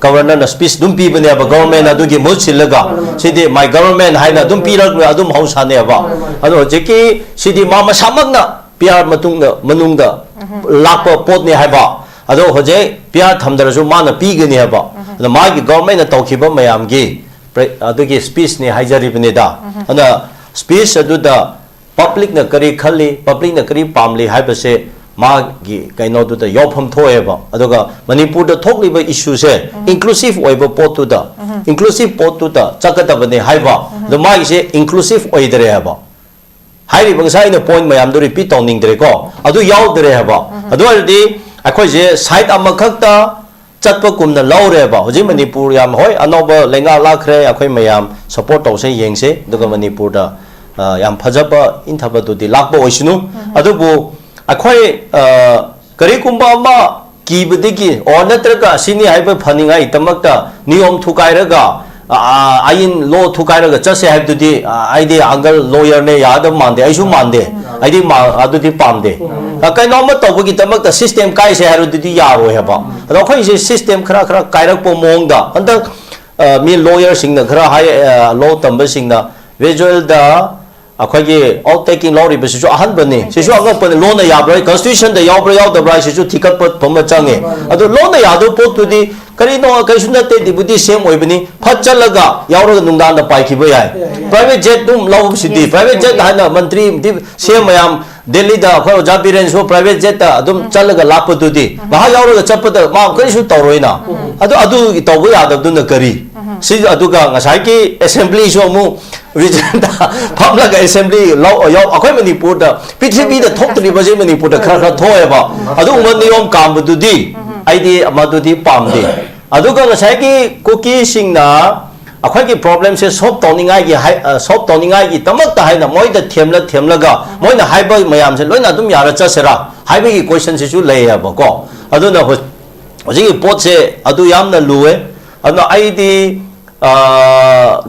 ꯒꯕꯔꯅꯔꯅ ꯁ꯭ꯄꯤꯁ ꯑꯗꯨꯝ ꯄꯤꯕꯅꯦꯕ꯫ ꯒꯕꯔꯃꯦꯟ ꯑꯗꯨꯒꯤ ꯃꯍꯨꯠ ꯁꯤꯜꯂꯒ ꯁꯤꯗꯤ ꯃꯥꯏ ꯒꯕꯔꯃꯦꯟ ꯍꯥꯏꯅ ꯑꯗꯨꯝ ꯄꯤꯔꯛꯂꯒ ꯑꯗꯨꯝ ꯃꯍꯧꯁꯥꯅꯦꯕ꯫ ꯑꯗꯣ ꯍꯧꯖꯤꯛꯀꯤ ꯁꯤꯗꯤ ꯃꯥ ꯃꯁꯥꯃꯛꯅ ꯄꯤ ꯑꯥꯔ ꯃꯇꯨꯡꯗ ꯃꯅꯨꯡꯗ ꯂꯥꯛꯄ ꯄꯣꯠꯅꯤ ꯍꯥꯏꯕ꯫ ꯑꯗꯣ ꯍꯧꯖꯤꯛ ꯄꯤ ꯑꯥꯔ ꯊꯝꯗ꯭ꯔꯁꯨ ꯃꯥꯅ ꯄꯤꯒꯅꯤ ꯍꯥꯏꯕ꯫ ꯑꯗꯣ ꯃꯥꯒꯤ ꯒꯕꯔꯃꯦꯟꯅ ꯇꯧꯈꯤꯕ ꯃꯌꯥꯝꯒꯤ ꯑꯗꯨꯒꯤ ꯁ꯭ꯄꯤꯁꯅꯤ ꯍꯥꯏꯖꯔꯤꯕꯅꯤꯗ꯫ ꯑꯗꯨꯅ ꯁ꯭ꯄꯤꯁ ꯑꯗꯨꯗ ꯄꯕ꯭ꯂꯤꯛꯅ ꯀꯔꯤ ꯈꯜꯂꯤ, ꯄꯕ꯭ꯂꯤꯛꯅ ꯀꯔꯤ ꯄꯥꯝꯂꯤ ꯍꯥꯏꯕꯁꯦ ꯃꯥꯒꯤ ꯀꯩꯅꯣꯗꯨꯗ ꯌꯥꯎꯐꯝ ꯊꯣꯛꯑꯦꯕ꯫ ꯑꯗꯨꯒ ꯃꯅꯤꯄꯨꯔꯗ ꯊꯣꯛꯂꯤꯕ ꯏꯁꯨꯁꯦ ꯏꯟꯀ꯭ꯂꯨꯁꯤꯞ ꯑꯣꯏꯕ ꯄꯣꯠꯇꯨꯗ, ꯏꯟꯀ꯭ꯂꯨꯁꯤꯞ ꯄꯣꯠꯇꯨꯗ ꯆꯠꯀꯗꯕꯅꯦ ꯍꯥꯏꯕ꯫ ꯑꯗꯣ ꯃꯥꯒꯤꯁꯦ ꯏꯟꯀ꯭ꯂꯨꯁꯤꯞ ꯑꯣꯏꯗ꯭ꯔꯦ ꯍꯥꯏꯕ꯫ ꯍꯥꯏꯔꯤꯕ ꯉꯁꯥꯏ ꯑꯩꯅ ꯄꯣꯏꯟ ꯃꯌꯥꯝꯗꯣ ꯔꯤꯄꯤꯠ ꯇꯧꯅꯤꯡꯗ꯭ꯔꯦꯀꯣ, ꯑꯗꯨ ꯌꯥꯎꯗ꯭ꯔꯦ ꯍꯥꯏꯕ꯫ ꯑꯗꯨ ꯑꯣꯏꯔꯗꯤ ꯑꯩꯈꯣꯏꯁꯦ ꯁꯥꯏꯠ ꯑꯃꯈꯛꯇ ꯆꯠꯄꯒꯨꯝꯅ ꯂꯧꯔꯦꯕ꯫ ꯍꯧꯖꯤꯛ ꯃꯅꯤꯄꯨꯔ ꯌꯥꯝ, ꯍꯣꯏ, ꯑꯅꯧꯕ ꯂꯩꯉꯥꯛ ꯂꯥꯛꯈ꯭ꯔꯦ, ꯑꯩꯈꯣꯏ ꯃꯌꯥꯝ ꯁꯄꯣꯔꯠ ꯇꯧꯁꯦ, ꯌꯦꯡꯁꯦ, ꯑꯗꯨꯒ ꯃꯅꯤꯄꯨꯔꯗ ꯌꯥꯝ ꯐꯖꯕ ꯏꯪꯊꯕꯗꯨꯗꯤ ꯂꯥꯛꯄ ꯑꯣꯏꯁꯅꯨ꯫ ꯑꯗꯨꯕꯨ ꯑꯩꯈꯣꯏ ꯀꯔꯤꯒꯨꯝꯕ ꯑꯃ ꯀꯤꯕꯗꯒꯤ ꯑꯣꯔ ꯅꯠꯇ꯭ꯔꯒ ꯑꯁꯤꯅꯤ ꯍꯥꯏꯕ ꯐꯅꯤꯡꯉꯥꯏꯗꯃꯛꯇ ꯅꯤꯌꯣꯝ ꯊꯨꯒꯥꯏꯔꯒ ꯑꯥꯏꯟ ꯂꯣ ꯊꯨꯒꯥꯏꯔꯒ ꯆꯠꯁꯦ ꯍꯥꯏꯕꯗꯨꯗꯤ ꯑꯩꯗꯤ ꯑꯪꯀꯜ ꯂꯣꯌꯔꯅꯦ, ꯌꯥꯗꯕ ꯃꯥꯟꯗꯦ, ꯑꯩꯁꯨ ꯃꯥꯟꯗꯦ, ꯑꯩꯗꯤ ꯑꯗꯨꯗꯤ ꯄꯥꯝꯗꯦ꯫ ꯀꯩꯅꯣꯝꯃ ꯇꯧꯕꯒꯤꯗꯃꯛꯇ ꯁꯤꯁꯇꯦꯝ ꯀꯥꯏꯁꯦ ꯍꯥꯏꯔꯨꯗꯨꯗꯤ ꯌꯥꯔꯣꯏ ꯍꯥꯏꯕ꯫ ꯑꯗꯣ ꯑꯩꯈꯣꯏꯁꯦ ꯁꯤꯁꯇꯦꯝ ꯈꯔ ꯈꯔ ꯀꯥꯏꯔꯛꯄ ꯃꯑꯣꯡꯗ ꯍꯟꯗꯛ ꯃꯤ ꯂꯣꯌꯔꯁꯤꯡꯅ ꯈꯔ ꯍꯥꯏ, ꯂꯣ ꯇꯝꯕꯁꯤꯡꯅ ꯚꯤꯖꯨꯋꯦꯜꯗ ꯑꯩꯈꯣꯏꯒꯤ ꯑꯣꯠ ꯇꯦꯀꯤꯡ ꯂꯧꯔꯤꯕꯁꯤꯁꯨ ꯑꯍꯥꯟꯕꯅꯤ꯫ ꯁꯤꯁꯨ ꯑꯉꯛꯄꯅꯤ꯫ ꯂꯣꯅ ꯌꯥꯕ꯭ꯔꯥ? ꯀꯟꯁꯇꯤꯇ꯭ꯌꯨꯁꯟꯗ ꯌꯥꯎꯕ꯭ꯔꯥ ꯌꯥꯎꯗꯕ꯭ꯔꯥ ꯍꯥꯏꯁꯤꯁꯨ ꯊꯤꯒꯠꯄ ꯑꯃ ꯆꯪꯉꯦ꯫ ꯑꯗꯣ ꯂꯣꯅ ꯌꯥꯗꯕ ꯄꯣꯠꯇꯨꯗꯤ ꯀꯔꯤꯅꯣ, ꯀꯩꯁꯨ ꯅꯠꯇꯦ, ꯗꯤꯄꯨꯇꯤ ꯁꯤ ꯑꯦꯝ ꯑꯣꯏꯕꯅꯤ, ꯐꯠ ꯆꯠꯂꯒ ꯌꯥꯎꯔꯒ ꯅꯨꯡꯗꯥꯡꯗ ꯄꯥꯏꯈꯤꯕ ꯌꯥꯏ꯫ ꯄ꯭ꯔꯥꯏꯚꯦꯠ ꯖꯦꯠ ꯑꯗꯨꯝ ꯂꯧꯕꯁꯤꯗꯤ, ꯄ꯭ꯔꯥꯏꯚꯦꯠ ꯖꯦꯠ ꯍꯥꯏꯅ ꯃꯟꯇ꯭ꯔꯤ, ꯁꯤ ꯑꯦꯝ ꯃꯌꯥꯝ ꯗꯦꯜꯂꯤꯗ ꯑꯩꯈꯣꯏ ꯑꯣꯖꯥ ꯕꯤꯔꯦꯟꯁꯨ ꯄ꯭ꯔꯥꯏꯚꯦꯠ ꯖꯦꯠꯇ ꯑꯗꯨꯝ ꯆꯠꯂꯒ ꯂꯥꯛꯄꯗꯨꯗꯤ ꯉꯥꯏꯍꯥꯛ ꯌꯥꯎꯔꯒ ꯆꯠꯄꯗ ꯃꯥ ꯀꯔꯤꯁꯨ ꯇꯧꯔꯣꯏꯅ꯫ ꯑꯗꯨ, ꯑꯗꯨꯒꯤ ꯇꯧꯕ ꯌꯥꯗꯕꯗꯨꯅ ꯀꯔꯤ? ꯁꯤ ꯑꯗꯨꯒ ꯉꯁꯥꯏꯒꯤ assemblyꯁꯨ ꯑꯃꯨꯛ regionꯗ ꯐꯝꯂꯒ assembly ꯂꯧ ꯌꯥꯎ ꯑꯩꯈꯣꯏ ꯃꯅꯤꯄꯨꯔꯗ ꯄ꯭ꯔꯤꯊꯤꯕꯤꯗ ꯊꯣꯛꯇ꯭ꯔꯤꯕꯁꯤ ꯃꯅꯤꯄꯨꯔꯗ ꯈꯔ ꯈꯔ ꯊꯣꯛꯑꯦꯕ꯫ ꯑꯗꯨꯒꯨꯝꯕ ꯅꯤꯌꯣꯝ ꯀꯥꯝꯕꯗꯨꯗꯤ ꯑꯩꯗꯤ ꯃꯗꯨꯗꯤ ꯄꯥꯝꯗꯦ꯫ ꯑꯗꯨꯒ ꯉꯁꯥꯏꯒꯤ ꯀꯨꯀꯤꯁꯤꯡꯅ ꯑꯩꯈꯣꯏꯒꯤ problemꯁꯦ solve ꯇꯧꯅꯤꯡꯉꯥꯏꯒꯤ ꯍꯥꯏ solve ꯇꯧꯅꯤꯡꯉꯥꯏꯒꯤꯗꯃꯛꯇ ꯍꯥꯏꯅ ꯃꯣꯏꯗ ꯊꯦꯝꯂ ꯊꯦꯝꯂꯒ ꯃꯣꯏꯅ ꯍꯥꯏꯕ ꯃꯌꯥꯝꯁꯦ ꯂꯣꯏꯅ ꯑꯗꯨꯝ ꯌꯥꯔ ꯆꯠꯁꯤꯔꯥ ꯍꯥꯏꯕꯒꯤ questionꯁꯤꯁꯨ ꯂꯩꯌꯦꯕꯀꯣ꯫ ꯑꯗꯨꯅ ꯍꯧ- ꯍꯧꯖꯤꯛꯀꯤ ꯄꯣꯠꯁꯦ ꯑꯗꯨ ꯌꯥꯝꯅ ꯂꯨꯋꯦ꯫ ꯑꯗꯨꯅ ꯑꯩꯗꯤ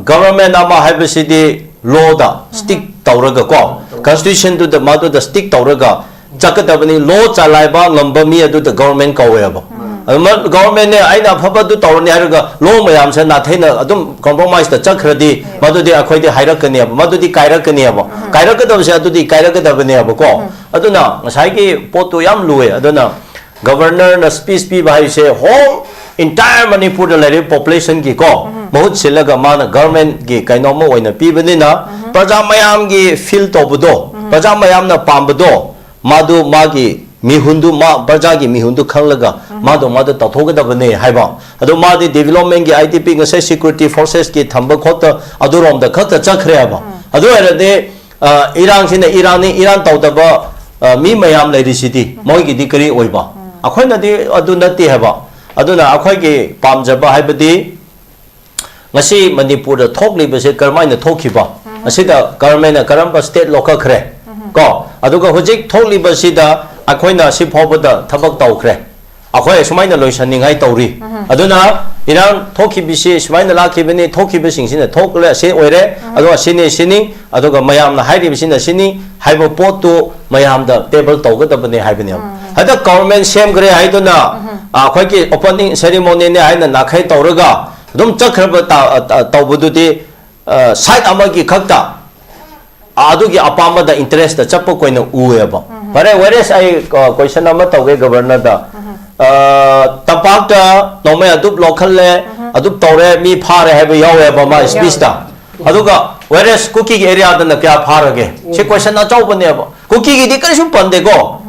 government ꯑꯃ ꯍꯥꯏꯕꯁꯤꯗꯤ lawꯗ stick ꯇꯧꯔꯒ ꯀꯣ constitutionꯗꯨꯗ ꯃꯗꯨꯗ stick ꯇꯧꯔꯒ ꯆꯠꯀꯗꯕꯅꯤ꯫ Law ꯆꯂꯥꯏꯕ ꯉꯝꯕ ꯃꯤ ꯑꯗꯨꯗ government ꯀꯧꯋꯦꯕ꯫ ꯑꯗꯨ ꯃ- governmentꯅꯦ ꯑꯩꯅ ꯑꯐꯕꯗꯨ ꯇꯧꯔꯅꯤ ꯍꯥꯏꯔꯒ law ꯃꯌꯥꯝꯁꯦ ꯅꯥꯊꯩꯅ ꯑꯗꯨꯝ compromiseꯇ ꯆꯠꯈ꯭ꯔꯗꯤ ꯃꯗꯨꯗꯤ ꯑꯩꯈꯣꯏꯗꯤ ꯍꯥꯏꯔꯛꯀꯅꯦꯕ, ꯃꯗꯨꯗꯤ ꯀꯥꯏꯔꯛꯀꯅꯦꯕ꯫ ꯀꯥꯏꯔꯛꯀꯗꯕꯁꯦ ꯑꯗꯨꯗꯤ ꯀꯥꯏꯔꯛꯀꯗꯕꯅꯦꯕꯀꯣ꯫ ꯑꯗꯨꯅ ꯉꯁꯥꯏꯒꯤ ꯄꯣꯠꯇꯨ ꯌꯥꯝ ꯂꯨꯋꯦ꯫ ꯑꯗꯨꯅ governorꯅ speech ꯄꯤꯕ ꯍꯥꯏꯁꯦ whole entire ꯃꯅꯤꯄꯨꯔꯗ ꯂꯩꯔꯤꯕ populationꯒꯤ ꯀꯣ ꯃꯍꯨꯠ ꯁꯤꯜꯂꯒ ꯃꯥꯅ governmentꯀꯤ ꯀꯩꯅꯣꯝꯃ ꯑꯣꯏꯅ ꯄꯤꯕꯅꯤꯅ ꯄ꯭ꯔꯖꯥ ꯃꯌꯥꯝꯒꯤ feel ꯇꯧꯕꯗꯣ, ꯄ꯭ꯔꯖꯥ ꯃꯌꯥꯝꯅ ꯄꯥꯝꯕꯗꯣ, ꯃꯥꯗꯨ ꯃꯥꯒꯤ ꯃꯤꯍꯨꯟꯗꯨ ꯃꯥ ꯄ꯭ꯔꯖꯥꯒꯤ ꯃꯤꯍꯨꯟꯗꯨ ꯈꯪꯂꯒ ꯃꯥꯗꯣ ꯃꯥꯗꯣ ꯇꯧꯊꯣꯛꯀꯗꯕꯅꯦ ꯍꯥꯏꯕ꯫ ꯑꯗꯣ ꯃꯥꯗꯤ developmentꯀꯤ, IDP, ꯉꯁꯥꯏ security forcesꯀꯤ ꯊꯝꯕ ꯈꯣꯠꯇ ꯑꯗꯨꯔꯣꯝꯗ ꯈꯛꯇ ꯆꯠꯈ꯭ꯔꯦ ꯍꯥꯏꯕ꯫ ꯑꯗꯨ ꯑꯣꯏꯔꯗꯤ ꯏꯔꯥꯡꯁꯤꯅ ꯏꯔꯥꯡꯅꯤ, ꯏꯔꯥꯡ ꯇꯧꯗꯕ ꯃꯤ ꯃꯌꯥꯝ ꯂꯩꯔꯤꯁꯤꯗꯤ ꯃꯣꯏꯒꯤꯗꯤ ꯀꯔꯤ ꯑꯣꯏꯕ? ꯑꯩꯈꯣꯏꯅꯗꯤ ꯑꯗꯨ ꯅꯠꯇꯦ ꯍꯥꯏꯕ꯫ ꯑꯗꯨꯅ ꯑꯩꯈꯣꯏꯒꯤ ꯄꯥꯝꯖꯕ ꯍꯥꯏꯕꯗꯤ ꯉꯁꯤ ꯃꯅꯤꯄꯨꯔꯗ ꯊꯣꯛꯂꯤꯕꯁꯦ ꯀꯔꯝꯍꯥꯏꯅ ꯊꯣꯛꯈꯤꯕ? ꯑꯁꯤꯗ governmentꯅ ꯀꯔꯝꯕ step ꯂꯧꯈꯠꯈ꯭ꯔꯦ? ꯀꯣ ꯑꯗꯨꯒ ꯍꯧꯖꯤꯛ ꯊꯣꯛꯂꯤꯕꯁꯤꯗ ꯑꯩꯈꯣꯏꯅ ꯁꯤ ꯐꯥꯎꯕꯗ ꯊꯕꯛ ꯇꯧꯈ꯭ꯔꯦ, ꯑꯩꯈꯣꯏ ꯑꯁꯨꯃꯥꯏꯅ ꯂꯣꯏꯁꯟꯅꯤꯡꯉꯥꯏ ꯇꯧꯔꯤ꯫ ꯑꯗꯨꯅ ꯏꯔꯥꯡ ꯊꯣꯛꯈꯤꯕꯁꯤ ꯁꯨꯃꯥꯏꯅ ꯂꯥꯛꯈꯤꯕꯅꯤ, ꯊꯣꯛꯈꯤꯕꯁꯤꯡꯁꯤꯅ ꯊꯣꯛꯂꯦ, ꯑꯁꯤ ꯑꯣꯏꯔꯦ, ꯑꯗꯣ ꯑꯁꯤꯅꯤ ꯁꯤꯅꯤ, ꯑꯗꯨꯒ ꯃꯌꯥꯝꯅ ꯍꯥꯏꯔꯤꯕꯁꯤꯅ ꯁꯤꯅꯤ ꯍꯥꯏꯕ ꯄꯣꯠꯇꯨ ꯃꯌꯥꯝꯗ table ꯇꯧꯒꯗꯕꯅꯤ ꯍꯥꯏꯕꯅꯦꯕ꯫ ꯍꯟꯗꯛ government ꯁꯦꯝꯈ꯭ꯔꯦ ꯍꯥꯏꯗꯨꯅ ꯑꯩꯈꯣꯏꯒꯤ opening ceremonyꯅꯦ ꯍꯥꯏꯅ ꯅꯥꯈꯩ ꯇꯧꯔꯒ ꯑꯗꯨꯝ ꯆꯠꯈ꯭ꯔꯕ ꯇꯧꯕꯗꯨꯗꯤ side ꯑꯃꯒꯤ ꯈꯛꯇ ꯑꯗꯨꯒꯤ ꯑꯄꯥꯝꯕꯗ interestꯇ ꯆꯠꯄ ꯑꯣꯏꯅ ꯎꯑꯦꯕ꯫ ꯐꯔꯦ, whereas ꯑꯩ question ꯑꯃ ꯇꯧꯒꯦ governorꯗ꯫ ꯇꯝꯄꯥꯛꯇ ꯅꯣꯡꯃꯩ ꯑꯗꯨꯞ ꯂꯧꯈꯠꯂꯦ, ꯑꯗꯨꯞ ꯇꯧꯔꯦ, ꯃꯤ ꯐꯥꯔꯦ ꯍꯥꯏꯕ ꯌꯥꯎꯋꯦꯕ ꯃꯥ speechꯇ꯫ ꯑꯗꯨꯒ whereas ꯀꯨꯀꯤꯒꯤ areaꯗꯅ ꯀꯌꯥ ꯐꯥꯔꯒꯦ? ꯁꯤ question ꯑꯆꯧꯕꯅꯦꯕ꯫ ꯀꯨꯀꯤꯒꯤꯗꯤ ꯀꯔꯤꯁꯨ ꯄꯟꯗꯦꯀꯣ,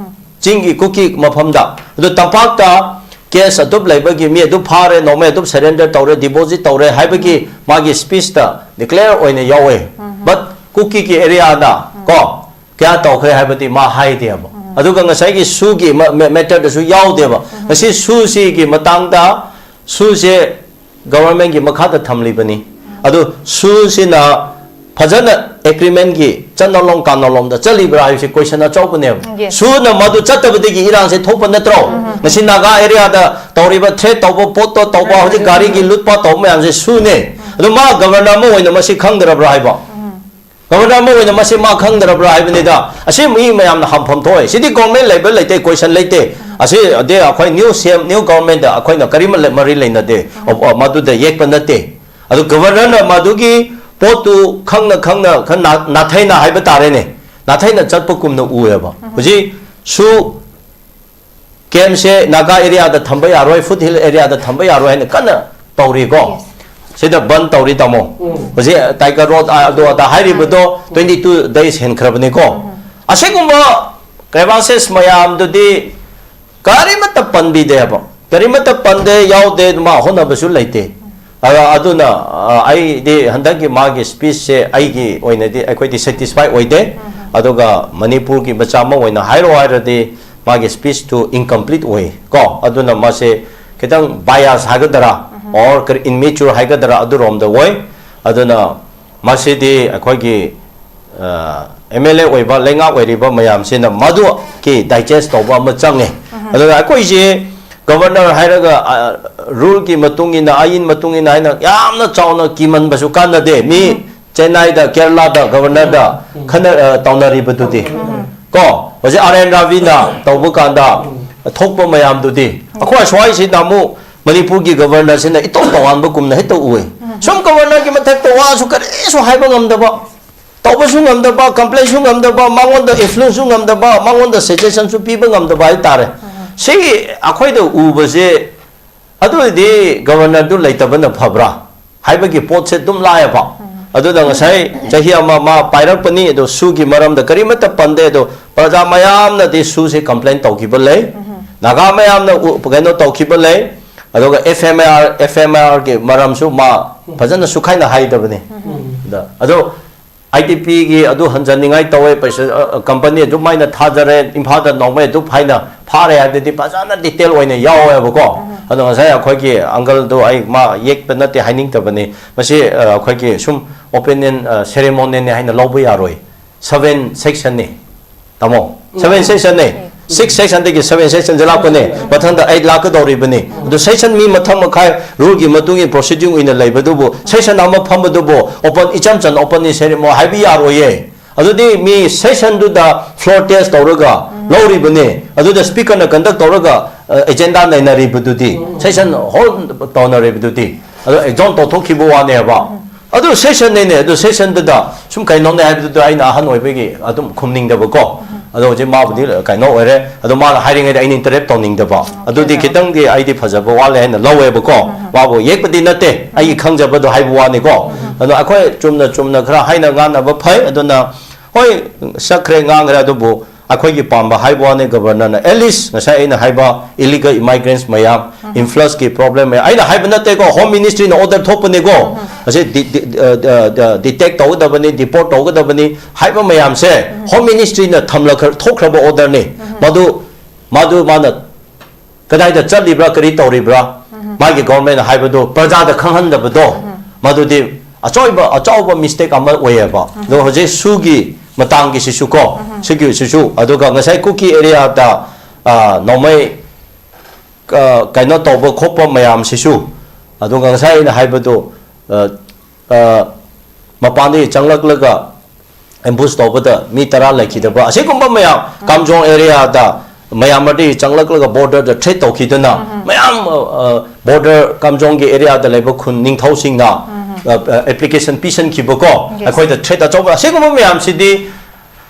ꯆꯤꯡꯒꯤ ꯀꯨꯀꯤ ꯃꯐꯝꯗ꯫ ꯑꯗꯨ ꯇꯝꯄꯥꯛꯇ case ꯑꯗꯨꯝ ꯂꯩꯕꯒꯤ ꯃꯤ ꯑꯗꯨꯝ ꯐꯥꯔꯦ, ꯅꯣꯡꯃꯩ ꯑꯗꯨꯝ surrender ꯇꯧꯔꯦ, deposit ꯇꯧꯔꯦ ꯍꯥꯏꯕꯒꯤ ꯃꯥꯒꯤ speech ꯇ declare ꯑꯣꯏꯅ ꯌꯥꯎꯋꯦ꯫ But ꯀꯨꯀꯤꯒꯤ area ꯗ ꯀꯣ ꯀꯌꯥ ꯇꯧꯈ꯭ꯔꯦ ꯍꯥꯏꯕꯗꯤ ꯃꯥ ꯍꯥꯏꯗꯦꯕ꯫ ꯑꯗꯨꯒ ꯉꯁꯥꯏꯒꯤ ꯁꯨꯒꯤ ꯃ-, ꯃ-, matter ꯗꯁꯨ ꯌꯥꯎꯗꯦꯕ꯫ ꯉꯁꯤ ꯁꯨꯁꯤꯒꯤ ꯃꯇꯥꯡꯗ ꯁꯨꯁꯦ government ꯀꯤ ꯃꯈꯥꯗ ꯊꯝꯂꯤꯕꯅꯤ꯫ ꯑꯗꯨ ꯁꯨꯁꯤꯅ ꯐꯖꯅ agreement ꯀꯤ ꯆꯠꯅꯂꯣꯝ ꯀꯥꯅꯂꯣꯝꯗ ꯆꯠꯂꯤꯕ꯭ꯔꯥ ꯍꯥꯏꯕꯁꯤ question ꯑꯆꯧꯕꯅꯦꯕ꯫ Yes. ꯁꯨꯅ ꯃꯗꯨ ꯆꯠꯇꯕꯗꯒꯤ ꯏꯔꯥꯡꯁꯦ ꯊꯣꯛꯄ ꯅꯠꯇ꯭ꯔꯣ? ꯉꯁꯤ ꯅꯥꯒꯥ area ꯗ ꯇꯧꯔꯤꯕ threat ꯇꯧꯕ ꯄꯣꯠꯇꯣ ꯇꯧꯕ, ꯍꯧꯖꯤꯛ ꯒꯥꯔꯤꯒꯤ ꯂꯨꯠꯄ ꯇꯧꯕ ꯃꯌꯥꯝꯁꯦ ꯁꯨꯅꯦ꯫ ꯑꯗꯣ ꯃꯥ governor ꯑꯃ ꯑꯣꯏꯅ ꯃꯁꯤ ꯈꯪꯗ꯭ꯔꯕ꯭ꯔꯥ ꯍꯥꯏꯕ? Governor ꯑꯃ ꯑꯣꯏꯅ ꯃꯁꯤ ꯃꯥ ꯈꯪꯗ꯭ꯔꯕ꯭ꯔꯥ ꯍꯥꯏꯕꯅꯤꯗ꯫ ꯑꯁꯤ ꯃꯤ ꯃꯌꯥꯝꯅ ꯍꯪꯐꯝ ꯊꯣꯛꯑꯦ꯫ ꯁꯤꯗꯤ government ꯂꯩꯕ ꯂꯩꯇꯦ, question ꯂꯩꯇꯦ꯫ ꯑꯁꯤ ꯑꯗꯩ ꯑꯩꯈꯣꯏ new C M, new government ꯗ ꯑꯩꯈꯣꯏꯅ ꯀꯔꯤꯃ ꯂꯩ-, ꯃꯔꯤ ꯂꯩꯅꯗꯦ꯫ ꯑ, ꯑ, ꯃꯗꯨꯗ ꯌꯦꯛꯄ ꯅꯠꯇꯦ꯫ ꯑꯗꯨ governor ꯅ ꯃꯗꯨꯒꯤ ꯄꯣꯠꯇꯨ ꯈꯪꯅ ꯈꯪꯅ ꯈ-, ꯅꯥ-, ꯅꯥꯊꯩꯅ ꯍꯥꯏꯕ ꯇꯥꯔꯦꯅꯦ, ꯅꯥꯊꯩꯅ ꯆꯠꯄꯒꯨꯝꯅ ꯎꯑꯦꯕ꯫ ꯍꯧꯖꯤꯛ ꯁꯨ camp ꯁꯦ ꯅꯥꯒꯥ area ꯗ ꯊꯝꯕ ꯌꯥꯔꯣꯏ, foothill area ꯗ ꯊꯝꯕ ꯌꯥꯔꯣꯏ ꯍꯥꯏꯅ ꯀꯟꯅ ꯇꯧꯔꯤꯀꯣ꯫ Yes. ꯁꯤꯗ ꯕꯟ ꯇꯧꯔꯤ ꯇꯥꯃꯣ꯫ ꯎꯝ꯫ ꯍꯧꯖꯤꯛ Tiger Road ꯑꯗꯨ ꯑꯗꯥ ꯍꯥꯏꯔꯤꯕꯗꯣ twenty two days ꯍꯦꯟꯈ꯭ꯔꯕꯅꯤꯀꯣ꯫ ꯑꯁꯤꯒꯨꯝꯕ grievances ꯃꯌꯥꯝꯗꯨꯗꯤ ꯀꯔꯤꯃꯠꯇ ꯄꯟꯕꯤꯗꯦꯕ꯫ ꯀꯔꯤꯃꯠꯇ ꯄꯟꯗꯦ, ꯌꯥꯎꯗꯦ, ꯃꯥ ꯍꯣꯠꯅꯕꯁꯨ ꯂꯩꯇꯦ꯫ ꯑ-, ꯑꯗꯨꯅ, ꯑ, ꯑꯩꯗꯤ ꯍꯟꯗꯛꯀꯤ ꯃꯥꯒꯤ speech ꯁꯦ ꯑꯩꯒꯤ ꯑꯣꯏꯅꯗꯤ ꯑꯩꯈꯣꯏꯗꯤ satisfy ꯑꯣꯏꯗꯦ꯫ ꯑꯗꯨꯒ ꯃꯅꯤꯄꯨꯔꯒꯤ ꯃꯆꯥ ꯑꯃ ꯑꯣꯏꯅ ꯍꯥꯏꯔꯣ ꯍꯥꯏꯔꯗꯤ ꯃꯥꯒꯤ speech ꯇꯨ incomplete ꯑꯣꯏ ꯀꯣ꯫ ꯑꯗꯨꯅ ꯃꯥꯁꯦ ꯈꯤꯇꯪ bias ꯍꯥꯏꯒꯗ꯭ꯔꯥ, or ꯀꯔꯤ immature ꯍꯥꯏꯒꯗ꯭ꯔꯥ, ꯑꯗꯨꯔꯣꯝꯗ ꯑꯣꯏ꯫ ꯑꯗꯨꯅ ꯃꯁꯤꯗꯤ ꯑꯩꯈꯣꯏꯒꯤ, ꯑ, M L A ꯑꯣꯏꯕ, ꯂꯩꯉꯥꯛ ꯑꯣꯏꯔꯤꯕ ꯃꯌꯥꯝꯁꯤꯅ ꯃꯗꯨꯒꯤ digest ꯇꯧꯕ ꯑꯃ ꯆꯪꯉꯦ꯫ ꯑꯗꯨꯅ ꯑꯩꯈꯣꯏꯁꯦ governor ꯍꯥꯏꯔꯒ, ꯑ, rule ꯀꯤ ꯃꯇꯨꯡ ꯏꯟꯅ, ꯑꯥꯏꯟ ꯃꯇꯨꯡ ꯏꯟꯅ ꯍꯥꯏꯅ ꯌꯥꯝꯅ ꯆꯥꯎꯅ ꯀꯤꯃꯟꯕꯁꯨ ꯀꯥꯟꯅꯗꯦ꯫ ꯃꯤ ꯆꯦꯟꯅꯥꯏꯗ, ꯀꯦꯔꯂꯥꯗ governor ꯗ ꯈꯟꯅ-, ꯑ, ꯇꯧꯅꯔꯤꯕꯗꯨꯗꯤ꯫ ꯀꯣ? ꯍꯧꯖꯤꯛ R N Ravi ꯅ ꯇꯧꯕ ꯀꯥꯟꯗ ꯊꯣꯛꯄ ꯃꯌꯥꯝꯗꯨꯗꯤ꯫ ꯑꯩꯈꯣꯏ ꯁ꯭ꯋꯥꯏꯁꯤꯗ ꯑꯃꯨꯛ ꯃꯅꯤꯄꯨꯔꯒꯤ governor ꯁꯤꯅ ꯏꯇꯣꯞ ꯇꯣꯉꯥꯟꯕꯒꯨꯝꯅ ꯍꯦꯛꯇ ꯎꯏ꯫ ꯁꯨꯝ governor ꯒꯤ ꯃꯊꯛꯇ ꯋꯥꯁꯨ ꯀꯔꯤꯁꯨ ꯍꯥꯏꯕ ꯉꯝꯗꯕ, ꯇꯧꯕꯁꯨ ꯉꯝꯗꯕ, complain ꯁꯨ ꯉꯝꯗꯕ, ꯃꯉꯣꯟꯗ influence ꯁꯨ ꯉꯝꯗꯕ, ꯃꯉꯣꯟꯗ suggestion ꯁꯨ ꯄꯤꯕ ꯉꯝꯗꯕ ꯍꯥꯏꯇꯥꯔꯦ꯫ ꯁꯤ ꯑꯩꯈꯣꯏꯗ ꯎꯕꯁꯦ, ꯑꯗꯨ ꯑꯣꯏꯔꯗꯤ governor ꯗꯨ ꯂꯩꯇꯕꯅ ꯐꯕ꯭ꯔꯥ ꯍꯥꯏꯕꯒꯤ ꯄꯣꯠꯁꯦ ꯑꯗꯨꯝ ꯂꯥꯛꯑꯦꯕ꯫ ꯑꯗꯨꯅ ꯉꯁꯥꯏ ꯆꯍꯤ ꯑꯃ ꯃꯥ ꯄꯥꯏꯔꯛꯄꯅꯤ, ꯑꯗꯣ ꯁꯨꯒꯤ ꯃꯔꯝꯗ ꯀꯔꯤꯃꯠꯇ ꯄꯟꯗꯦ, ꯑꯗꯣ ꯄ꯭ꯔꯖꯥ ꯃꯌꯥꯝꯅꯗꯤ ꯁꯨꯁꯦ complain ꯇꯧꯈꯤꯕ ꯂꯩ꯫ ꯅꯥꯒꯥ ꯃꯌꯥꯝꯅ ꯎ-, ꯀꯩꯅꯣ ꯇꯧꯈꯤꯕ ꯂꯩ꯫ ꯑꯗꯨꯒ F M R, F M R ꯒꯤ ꯃꯔꯝꯁꯨ ꯃꯥ ꯐꯖꯅ ꯁꯨꯈꯥꯏꯅ ꯍꯥꯏꯗꯕꯅꯤ꯫ ꯑꯗ, ꯑꯗꯣ I T P ꯒꯤ ꯑꯗꯨ ꯍꯟꯖꯅꯤꯡꯉꯥꯏ ꯇꯧꯋꯦ, ꯄꯩꯁꯥ, ꯑ, ꯑ, company ꯑꯗꯨꯃꯥꯏꯅ ꯊꯥꯖꯔꯦ, ꯏꯝꯐꯥꯜꯗ ꯅꯣꯡꯃꯩ ꯑꯗꯨ ꯍꯥꯏꯅ ꯐꯥꯔꯦ ꯍꯥꯏꯕꯗꯨꯗꯤ ꯐꯖꯅ detail ꯑꯣꯏꯅ ꯌꯥꯎꯋꯦꯕꯀꯣ꯫ ꯑꯗꯣ ꯉꯁꯥꯏ ꯑꯩꯈꯣꯏꯒꯤ uncle ꯗꯨ ꯑꯩ ꯃꯥ ꯌꯦꯛꯄ ꯅꯠꯇꯦ ꯍꯥꯏꯅꯤꯡꯗꯕꯅꯤ꯫ ꯃꯁꯤ, ꯑ, ꯑꯩꯈꯣꯏꯒꯤ ꯁꯨꯝ opinion, ꯑ, ceremony ꯅꯤ ꯍꯥꯏꯅ ꯂꯧꯕ ꯌꯥꯔꯣꯏ꯫ Seven section ꯅꯤ꯫ ꯇꯥꯃꯣ, seven section ꯅꯦ꯫ Six section ꯗꯒꯤ seven section ꯁꯦ ꯂꯥꯛꯄꯅꯦ꯫ ꯃꯊꯪꯗ eight ꯂꯥꯛꯀꯗꯧꯔꯤꯕꯅꯤ꯫ ꯑꯗꯨ session ꯃꯤ ꯃꯊꯪ ꯃꯈꯥꯏ rule ꯒꯤ ꯃꯇꯨꯡ ꯏꯟꯅ proceeding ꯑꯣꯏꯅ ꯂꯩꯕꯗꯨꯕꯨ session ꯑꯃ ꯐꯝꯕꯗꯨꯕꯨ open, ꯏꯆꯝ ꯆꯝꯅ open ꯅꯤ ꯁꯦꯔꯤꯃꯣ ꯍꯥꯏꯕ ꯌꯥꯔꯣꯏꯌꯦ꯫ ꯑꯗꯨꯗꯤ ꯃꯤ session ꯗꯨꯗ floor test ꯇꯧꯔꯒ ꯂꯧꯔꯤꯕꯅꯦ꯫ ꯑꯗꯨꯗ speaker ꯅ conduct ꯇꯧꯔꯒ, ꯑ, agenda ꯅꯩꯅꯔꯤꯕꯗꯨꯗꯤ, session hold ꯇꯧꯅꯔꯤꯕꯗꯨꯗꯤ꯫ ꯑꯗꯣ exhaust ꯇꯧꯊꯣꯛꯈꯤꯕ ꯋꯥꯅꯦꯕ꯫ ꯑꯗꯨ session ꯅꯤꯅꯦ, ꯑꯗꯨ session ꯗꯨꯗ ꯁꯨꯝ ꯀꯩꯅꯣꯅꯦ ꯍꯥꯏꯕꯗꯨꯗ ꯑꯩꯅ ꯑꯍꯟ ꯑꯣꯏꯕꯒꯤ ꯑꯗꯨꯝ ꯈꯨꯝꯅꯤꯡꯗꯕꯀꯣ꯫ ꯑꯗꯣ ꯍꯧꯖꯤꯛ ꯃꯥꯕꯨꯗꯤ ꯀꯩꯅꯣ ꯑꯣꯏꯔꯦ, ꯑꯗꯣ ꯃꯥꯅ ꯍꯥꯏꯔꯤꯉꯩꯗ ꯑꯩꯅ interrupt ꯇꯧꯅꯤꯡꯗꯕ꯫ ꯑꯗꯨꯗꯤ ꯈꯤꯇꯪꯗꯤ ꯑꯩꯗꯤ ꯐꯖꯕ ꯋꯥꯠꯂꯦ ꯍꯥꯏꯅ ꯂꯧꯋꯦꯕꯀꯣ꯫ ꯃꯥꯕꯨ ꯌꯦꯛꯄꯗꯤ ꯅꯠꯇꯦ, ꯑꯩꯒꯤ ꯈꯪꯖꯕꯗꯣ ꯍꯥꯏꯕ ꯋꯥꯅꯤꯀꯣ꯫ ꯑꯗꯣ ꯑꯩꯈꯣꯏ ꯆꯨꯝꯅ ꯆꯨꯝꯅ ꯈꯔ ꯍꯥꯏꯅ ꯉꯥꯡꯅꯕ ꯐꯩ꯫ ꯑꯗꯨꯅ ꯍꯣꯏ, ꯆꯠꯈ꯭ꯔꯦ, ꯉꯥꯡꯈ꯭ꯔꯦ, ꯑꯗꯨꯕꯨ ꯑꯩꯈꯣꯏꯒꯤ ꯄꯥꯝꯕ ꯍꯥꯏꯕ ꯋꯥꯅꯤ꯫ Governor ꯅ at least ꯉꯁꯥꯏ ꯑꯩꯅ ꯍꯥꯏꯕ illegal immigrants ꯃꯌꯥꯝ, influx ꯀꯤ problem ꯃꯌꯥꯝ, ꯑꯩꯅ ꯍꯥꯏꯕ ꯅꯠꯇꯦꯀꯣ, Home Ministry ꯅ order ꯊꯣꯛꯄꯅꯦꯀꯣ꯫ ꯑꯁꯤ ꯗꯤ-, ꯗꯤ-, ꯑ, ꯑ, ꯑ, detect ꯇꯧꯒꯗꯕꯅꯤ, deport ꯇꯧꯒꯗꯕꯅꯤ ꯍꯥꯏꯕ ꯃꯌꯥꯝꯁꯦ Home Ministry ꯅ ꯊꯝꯂꯛꯈ꯭ꯔ-, ꯊꯣꯛꯈ꯭ꯔꯕ order ꯅꯤ꯫ ꯃꯗꯨ, ꯃꯗꯨ ꯃꯥꯅ ꯀꯗꯥꯏꯗ ꯆꯠꯂꯤꯕ꯭ꯔꯥ, ꯀꯔꯤ ꯇꯧꯔꯤꯕ꯭ꯔꯥ, ꯃꯥꯒꯤ government ꯅ ꯍꯥꯏꯕꯗꯣ ꯄ꯭ꯔꯖꯥꯗ ꯈꯪꯍꯟꯗꯕꯗꯣ, ꯃꯗꯨꯗꯤ ꯑꯆꯧꯕ, ꯑꯆꯧꯕ mistake ꯑꯃ ꯑꯣꯏꯌꯦꯕ꯫ ꯑꯗꯣ ꯍꯧꯖꯤꯛ ꯁꯨꯒꯤ ꯃꯇꯥꯡꯒꯤꯁꯤꯁꯨ ꯀꯣ, ꯁꯤꯒꯤꯁꯤꯁꯨ, ꯑꯗꯨꯒ ꯉꯁꯥꯏ ꯀꯨꯀꯤ area ꯗ, ꯑ, ꯅꯣꯡꯃꯩ, ꯑ, ꯀꯩꯅꯣ ꯇꯧꯕ ꯈꯣꯠꯄ ꯃꯌꯥꯝꯁꯤꯁꯨ, ꯑꯗꯨꯒ ꯉꯁꯥꯏ ꯑꯩꯅ ꯍꯥꯏꯕꯗꯣ, ꯑ, ꯑ, ꯃꯄꯥꯟꯗꯒꯤ ꯆꯪꯂꯛꯂꯒ ambush ꯇꯧꯕꯗ ꯃꯤ ꯇꯔꯥ ꯂꯩꯈꯤꯗꯕ, ꯑꯁꯤꯒꯨꯝꯕ ꯃꯌꯥꯝ, ꯀꯥꯝꯖꯣꯡ area ꯗ ꯃꯌꯥꯝ ꯑꯗꯨ ꯆꯪꯂꯛꯂꯒ border ꯗ threat ꯇꯧꯈꯤꯗꯅ, ꯃꯌꯥꯝ, ꯑ, ꯑ, border ꯀꯥꯝꯖꯣꯡꯒꯤ area ꯗ ꯂꯩꯕ ꯈꯨꯟ ꯅꯤꯡꯊꯧꯁꯤꯡꯅ, ꯑ, ꯑ, application ꯄꯤꯁꯟꯈꯤꯕꯀꯣ, ꯑꯩꯈꯣꯏꯗ threat ꯑꯆꯧꯕ, ꯑꯁꯤꯒꯨꯝꯕ ꯃꯌꯥꯝꯁꯤꯗꯤ,